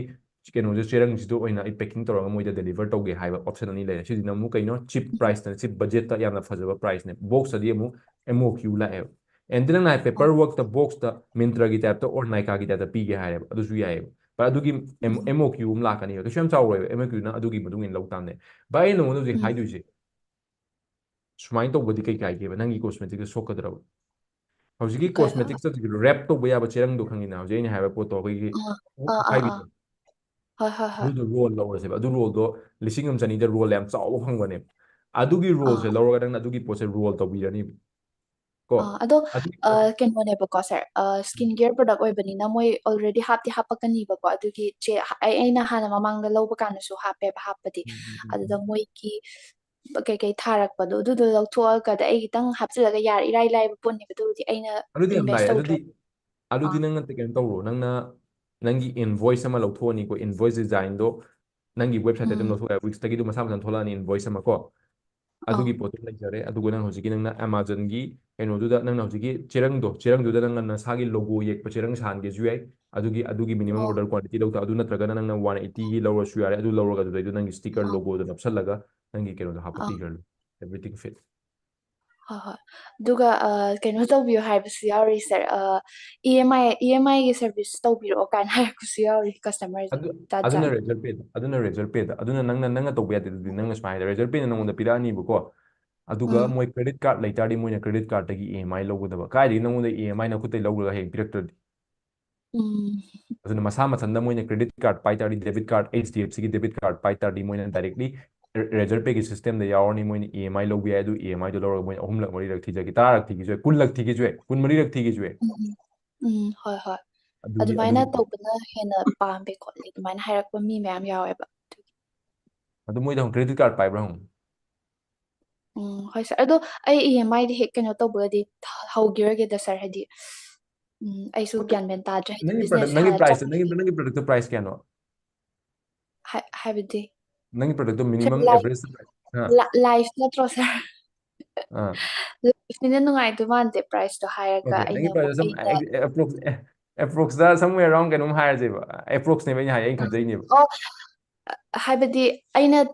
ꯀꯩꯅꯣꯁꯦ, ꯆꯦꯔꯪꯁꯤꯗ ꯑꯣꯏꯅ ꯑꯩ packing ꯇꯧꯔꯒ ꯃꯣꯏꯗ deliver ꯇꯧꯒꯦ ꯍꯥꯏꯕ option ꯑꯅꯤ ꯂꯩꯔꯦ꯫ ꯁꯤꯁꯤꯅ ꯑꯃꯨꯛ ꯀꯩꯅꯣ, cheap priceꯇ, cheap budgetꯇ ꯌꯥꯝꯅ ꯐꯖꯕ priceꯅꯦ꯫ Boxꯇꯗꯤ ꯑꯃꯨꯛ M O Q ꯂꯥꯛꯑꯦꯕ꯫ And ꯅꯪꯅ ꯍꯥꯏ paperworkꯇ, boxꯇ Myntraꯒꯤ typeꯇ or Nykaaꯒꯤ typeꯇ ꯄꯤꯒꯦ ꯍꯥꯏꯔꯦꯕ, ꯑꯗꯨꯁꯨ ꯌꯥꯏꯑꯕ꯫ But ꯑꯗꯨꯒꯤ M- M O Q ꯑꯃ ꯂꯥꯛꯀꯅꯦꯕ, ꯀꯩꯁꯨ ꯌꯥꯝ ꯆꯥꯎꯔꯣꯏꯕ꯫ M O Q ꯅꯪ ꯑꯗꯨꯒꯤ ꯃꯇꯨꯡ ꯏꯟꯅ ꯂꯧ ꯇꯥꯝꯅꯦ꯫ But ꯑꯩꯅ ꯅꯉꯣꯟꯗ ꯍꯧꯖꯤꯛ ꯍꯥꯏꯗꯣꯏꯁꯦ, ꯁꯨꯃꯥꯏꯅ ꯇꯧꯕꯗꯤ ꯀꯩ ꯀꯥꯏꯒꯦꯕ? ꯅꯪꯒꯤ cosmeticꯇ ꯁꯣꯛꯀꯗ꯭ꯔꯕ? ꯍꯧꯖꯤꯛꯀꯤ cosmeticsꯇ ꯍꯧꯖꯤꯛ wrap ꯇꯧꯕ ꯌꯥꯕ ꯆꯦꯔꯪꯗꯣ ꯈꯪꯉꯤꯅ, ꯍꯧꯖꯤꯛ ꯑꯩꯅ ꯍꯥꯏꯕ ꯄꯣꯠꯇꯣ, ꯑꯩꯈꯣꯏꯒꯤ ꯑꯥ, ꯑꯥ, ꯑꯥ, ꯑꯥ꯫ ꯍꯥꯏꯕꯤꯗꯣ, ꯍꯣꯏ, ꯍꯣꯏ, ꯍꯣꯏ꯫ ꯑꯗꯨꯗꯣ roll ꯂꯧꯔꯁꯦꯕ꯫ ꯑꯗꯨ rollꯗꯣ ꯂꯤꯁꯤꯡ ꯑꯃ ꯆꯅꯤꯗ roll ꯌꯥꯝ ꯆꯥꯎꯕ ꯐꯪꯕꯅꯦ꯫ ꯑꯗꯨꯒꯤ rollꯁꯦ ꯑꯥ꯫ ꯂꯧꯔꯒ ꯅꯪꯅ ꯑꯗꯨꯒꯤ ꯄꯣꯠꯁꯦ roll ꯇꯧꯕꯤꯔꯅꯤꯕ ꯀꯣ꯫ ꯑꯥ, ꯑꯗꯣ ꯑꯗꯨꯒꯤ ꯑ, ꯄꯣꯠ ꯀꯩꯅꯣꯅꯦꯕꯀꯣ sir, ꯑ, skin care product ꯑꯣꯏꯕꯅꯤꯅ ꯃꯣꯏ already ꯍꯥꯞꯇꯤ ꯍꯥꯞꯄꯛꯀꯅꯤꯕꯀꯣ꯫ ꯑꯗꯨꯒꯤ ꯆꯦ ꯑꯩ ꯑꯩꯅ ꯍꯥꯟꯅ ꯃꯃꯥꯡꯗ ꯂꯧꯕ ꯀꯥꯟꯗꯁꯨ ꯍꯥꯞꯄꯦꯕ ꯍꯥꯞꯄꯗꯤ꯫ ꯎꯝ, ꯎꯝ, ꯎꯝ, ꯑꯗꯨꯗ ꯎꯝ꯫ ꯃꯣꯏꯒꯤ ꯀꯩꯀꯩ ꯊꯥꯔꯛꯄꯗꯣ ꯑꯗꯨꯗꯣ ꯂꯧꯊꯣꯛꯑꯒ ꯑꯩ ꯈꯤꯇꯪ ꯍꯥꯞꯆꯤꯜꯂꯒ ꯌꯥꯔꯦ, ꯏꯔꯥꯏ ꯂꯥꯏꯕ ꯄꯣꯠꯅꯦꯕ꯫ ꯑꯗꯨꯕꯨꯗꯤ ꯑꯩꯅ ꯑꯗꯨꯗꯤ ꯌꯥꯝ invest ꯂꯥꯏ꯫ ꯇꯧꯗ꯭ꯔꯦ꯫ ꯑꯗꯨꯗꯤ ꯑꯗꯨꯗꯤ ꯑꯥ꯫ ꯅꯪꯅ ꯀꯩꯅꯣ ꯇꯧꯔꯣ, ꯅꯪꯅ ꯅꯪꯒꯤ invoice ꯑꯃ ꯂꯧꯊꯣꯛꯑꯅꯤꯀꯣ, invoice designꯗꯣ ꯅꯪꯒꯤ websiteꯇ ꯑꯗꯨꯝ ꯎꯝ꯫ ꯂꯧꯊꯣꯛ ꯌꯥꯏ, Wixꯇꯒꯤ ꯑꯗꯨꯝ ꯃꯁꯥ ꯃꯊꯟ ꯊꯣꯛꯂꯛꯑꯅꯤ invoice ꯑꯃ ꯀꯣ꯫ ꯑꯥ꯫ ꯑꯗꯨꯒꯤ ꯄꯣꯠꯇꯨ ꯂꯩꯖꯔꯦ꯫ ꯑꯗꯨꯒ ꯅꯪ ꯍꯧꯖꯤꯛꯀꯤ ꯅꯪꯅ Amazonꯒꯤ ꯀꯩꯅꯣꯗꯨꯗ, ꯅꯪꯅ ꯍꯧꯖꯤꯛꯀꯤ ꯆꯦꯔꯪꯗꯣ, ꯆꯦꯔꯪꯗꯨꯗ ꯅꯪꯅ ꯅꯁꯥꯒꯤ logo ꯌꯦꯛꯄ ꯆꯦꯔꯪ ꯁꯥꯍꯟꯒꯦꯁꯨ ꯌꯥꯏ꯫ ꯑꯗꯨꯒꯤ ꯑꯗꯨꯒꯤ minimum ꯑꯣ꯫ order quantityꯗ ꯂꯧꯊꯣꯛ, ꯑꯗꯨ ꯅꯠꯇ꯭ꯔꯒꯅ ꯅꯪꯅ one eightyꯒꯤ ꯂꯧꯔꯁꯨ ꯌꯥꯔꯦ꯫ ꯑꯗꯨ ꯂꯧꯔꯒ ꯑꯗꯨꯗꯩꯗꯨ ꯅꯪꯒꯤ sticker ꯑꯥ꯫ logoꯗꯣ ꯅꯞꯁꯜꯂꯒ ꯅꯪꯒꯤ ꯀꯩꯅꯣꯗꯣ ꯑꯥ꯫ ꯍꯥꯞꯄꯛꯄꯤꯈ꯭ꯔꯅꯤ꯫ Everything fit꯫ ꯍꯣꯏ, ꯍꯣꯏ꯫ ꯑꯗꯨꯒ ꯑ, ꯀꯩꯅꯣ ꯇꯧꯕꯤꯌꯣ ꯍꯥꯏꯕꯁꯨ ꯌꯥꯎꯔꯤ sir, ꯑ, EMI, EMIꯒꯤ service ꯇꯧꯕꯤꯔꯛꯑꯣ ꯀꯥꯏꯅ ꯍꯥꯏꯔꯛꯄꯁꯨ ꯌꯥꯎꯔꯤ customerꯁꯦ꯫ ꯑꯗꯨ ꯖꯥꯠ ꯖꯥꯠ꯫ ꯑꯗꯨꯅ Razorpayꯗ, ꯑꯗꯨꯅ Razorpayꯗ꯫ ꯑꯗꯨꯅ ꯅꯪꯅ, ꯅꯪꯅ ꯇꯧꯕ ꯌꯥꯗꯦ꯫ ꯑꯗꯨꯗꯤ ꯅꯪꯅ ꯁꯨꯃꯥꯏꯅ ꯍꯥꯏꯗ, Razorpayꯅ ꯅꯉꯣꯟꯗ ꯄꯤꯔꯛꯑꯅꯤꯕꯀꯣ꯫ ꯑꯗꯨꯒ ꯎꯝ꯫ ꯃꯣꯏ credit card ꯂꯩꯇꯥꯔꯗꯤ ꯃꯣꯏꯅ credit cardꯇꯒꯤ EMI ꯂꯧꯒꯗꯕ꯫ ꯀꯥꯏꯗꯒꯤ ꯅꯉꯣꯟꯗ EMI ꯅꯈꯨꯠꯇꯩ ꯂꯧꯈ꯭ꯔꯒ ꯍꯌꯦꯡ ꯄꯤꯔꯛꯇ꯭ꯔꯗꯤ? ꯎꯝ꯫ ꯑꯗꯨꯅ ꯃꯁꯥ ꯃꯊꯟꯇ ꯃꯣꯏꯅ credit card ꯄꯥꯏ ꯇꯥꯔꯗꯤ, debit card, HDFCꯒꯤ debit card ꯄꯥꯏ ꯇꯥꯔꯗꯤ ꯃꯣꯏꯅ directly Razorpayꯒꯤ systemꯗ ꯌꯥꯎꯔꯅꯤ꯫ ꯃꯣꯏꯅ EMI ꯂꯧꯕ ꯌꯥꯏ꯫ ꯑꯗꯨ EMIꯗꯣ ꯂꯧꯔꯒ ꯃꯣꯏꯅ ꯑꯍꯨꯝꯂꯛ ꯃꯔꯤꯔꯛ ꯊꯤꯖꯒꯦ, ꯇꯔꯥꯔꯛ ꯊꯤꯒꯦꯁꯨ ꯌꯥꯏ, ꯀꯨꯟꯂꯛ ꯊꯤꯒꯦꯁꯨ ꯌꯥꯏ, ꯀꯨꯟꯃꯔꯤꯔꯛ ꯊꯤꯒꯦꯁꯨ ꯌꯥꯏ꯫ ꯎꯝ, ꯎꯝ꯫ ꯎꯝ, ꯍꯣꯏ, ꯍꯣꯏ꯫ ꯑꯗꯨꯒꯤ, ꯑꯗꯨꯃꯥꯏꯅ ꯑꯗꯨꯒꯤ ꯇꯧꯕꯅ ꯍꯦꯟꯅ ꯄꯥꯝꯕ ꯈꯣꯠꯂꯦ ꯑꯗꯨꯃꯥꯏꯅ ꯍꯥꯏꯔꯛꯄ ꯃꯤ ꯃꯌꯥꯝ ꯌꯥꯎꯋꯦꯕ꯫ ꯑꯗꯨꯒꯤ꯫ ꯑꯗꯨ ꯃꯣꯏꯗ ꯍꯪꯉꯨ, credit card ꯄꯥꯏꯕ꯭ꯔꯥ ꯍꯪꯉꯨ꯫ ꯎꯝ, ꯍꯣꯏ sir꯫ ꯑꯗꯣ ꯑꯩ EMIꯗꯤ ꯍꯦꯛ ꯀꯩꯅꯣ ꯇꯧꯕꯒꯗꯤ ꯍꯧꯈꯤꯔꯣꯏꯒꯦꯗ sir, ꯍꯥꯏꯗꯤ, ꯎꯝ, ꯑꯩꯁꯨ Okay, ꯒ꯭ꯌꯥꯟ ꯃꯦꯟ ꯇꯥꯗ꯭ꯔꯦ, ꯍꯥꯏꯗꯤ ꯅꯪꯒꯤ product, business ꯅꯪꯒꯤ ꯍꯥꯟꯅ price, ꯆꯥꯎꯈꯠꯂꯛꯏ꯫ ꯅꯪꯒꯤ, ꯅꯪꯒꯤ productꯇꯣ price ꯀꯌꯥꯅꯣ? ꯍꯥꯏ-, ꯍꯥꯏꯕꯗꯤ? ꯅꯪꯒꯤ productꯇꯣ Sir, minimum life, average price, ꯍꯥ? ꯂ-, life ꯅꯠꯇ꯭ꯔꯣ sir? ꯑꯥ꯫ Lifeꯅꯤꯅ ꯅꯨꯡꯉꯥꯏꯗꯣꯏ ꯃꯥꯟꯗꯦ priceꯇꯣ ꯍꯥꯏꯔꯒ꯫ Okay, ꯅꯪꯒꯤ ꯑꯩꯅ ꯑꯃꯨꯛ, priceꯇꯣ ꯁꯨꯝ ꯑꯩꯅ ꯑꯦ-, ꯑꯦ-, approx-, ꯑꯦ, ꯑꯦꯄ꯭ꯔꯣꯛꯁꯇ somewhere around ꯀꯩꯅꯣꯝ ꯍꯥꯏꯔꯁꯦꯕ꯫ ꯑꯦꯄ꯭ꯔꯣꯛꯁꯅꯦꯕ ꯑꯩꯅ ꯍꯥꯏ, ꯑꯩꯅ ꯈꯟꯖꯩꯅꯦꯕ꯫ ꯑꯣ, ꯍꯥꯏꯕꯗꯤ ꯑꯩꯅ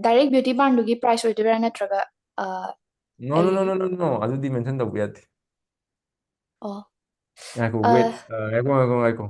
ꯗꯥꯏꯔꯦꯛ ꯕ꯭ꯌꯨꯇꯤ ꯕꯥꯟꯗꯨꯒꯤ ꯄ꯭ꯔꯥꯏꯁ ꯑꯣꯏꯗꯣꯏꯔꯥ ꯅꯠꯇ꯭ꯔꯒ? No, no, no, no, no, no. ꯑꯗꯨꯗꯤ ꯃꯦꯟꯁꯟ ꯇꯧꯕ ꯌꯥꯗꯦ꯫ ꯑꯣ, ꯉꯥꯏꯈꯣ, ꯑ, wait. ꯉꯥꯏꯈꯣ, ꯉꯥꯏꯈꯣ, ꯉꯥꯏꯈꯣ.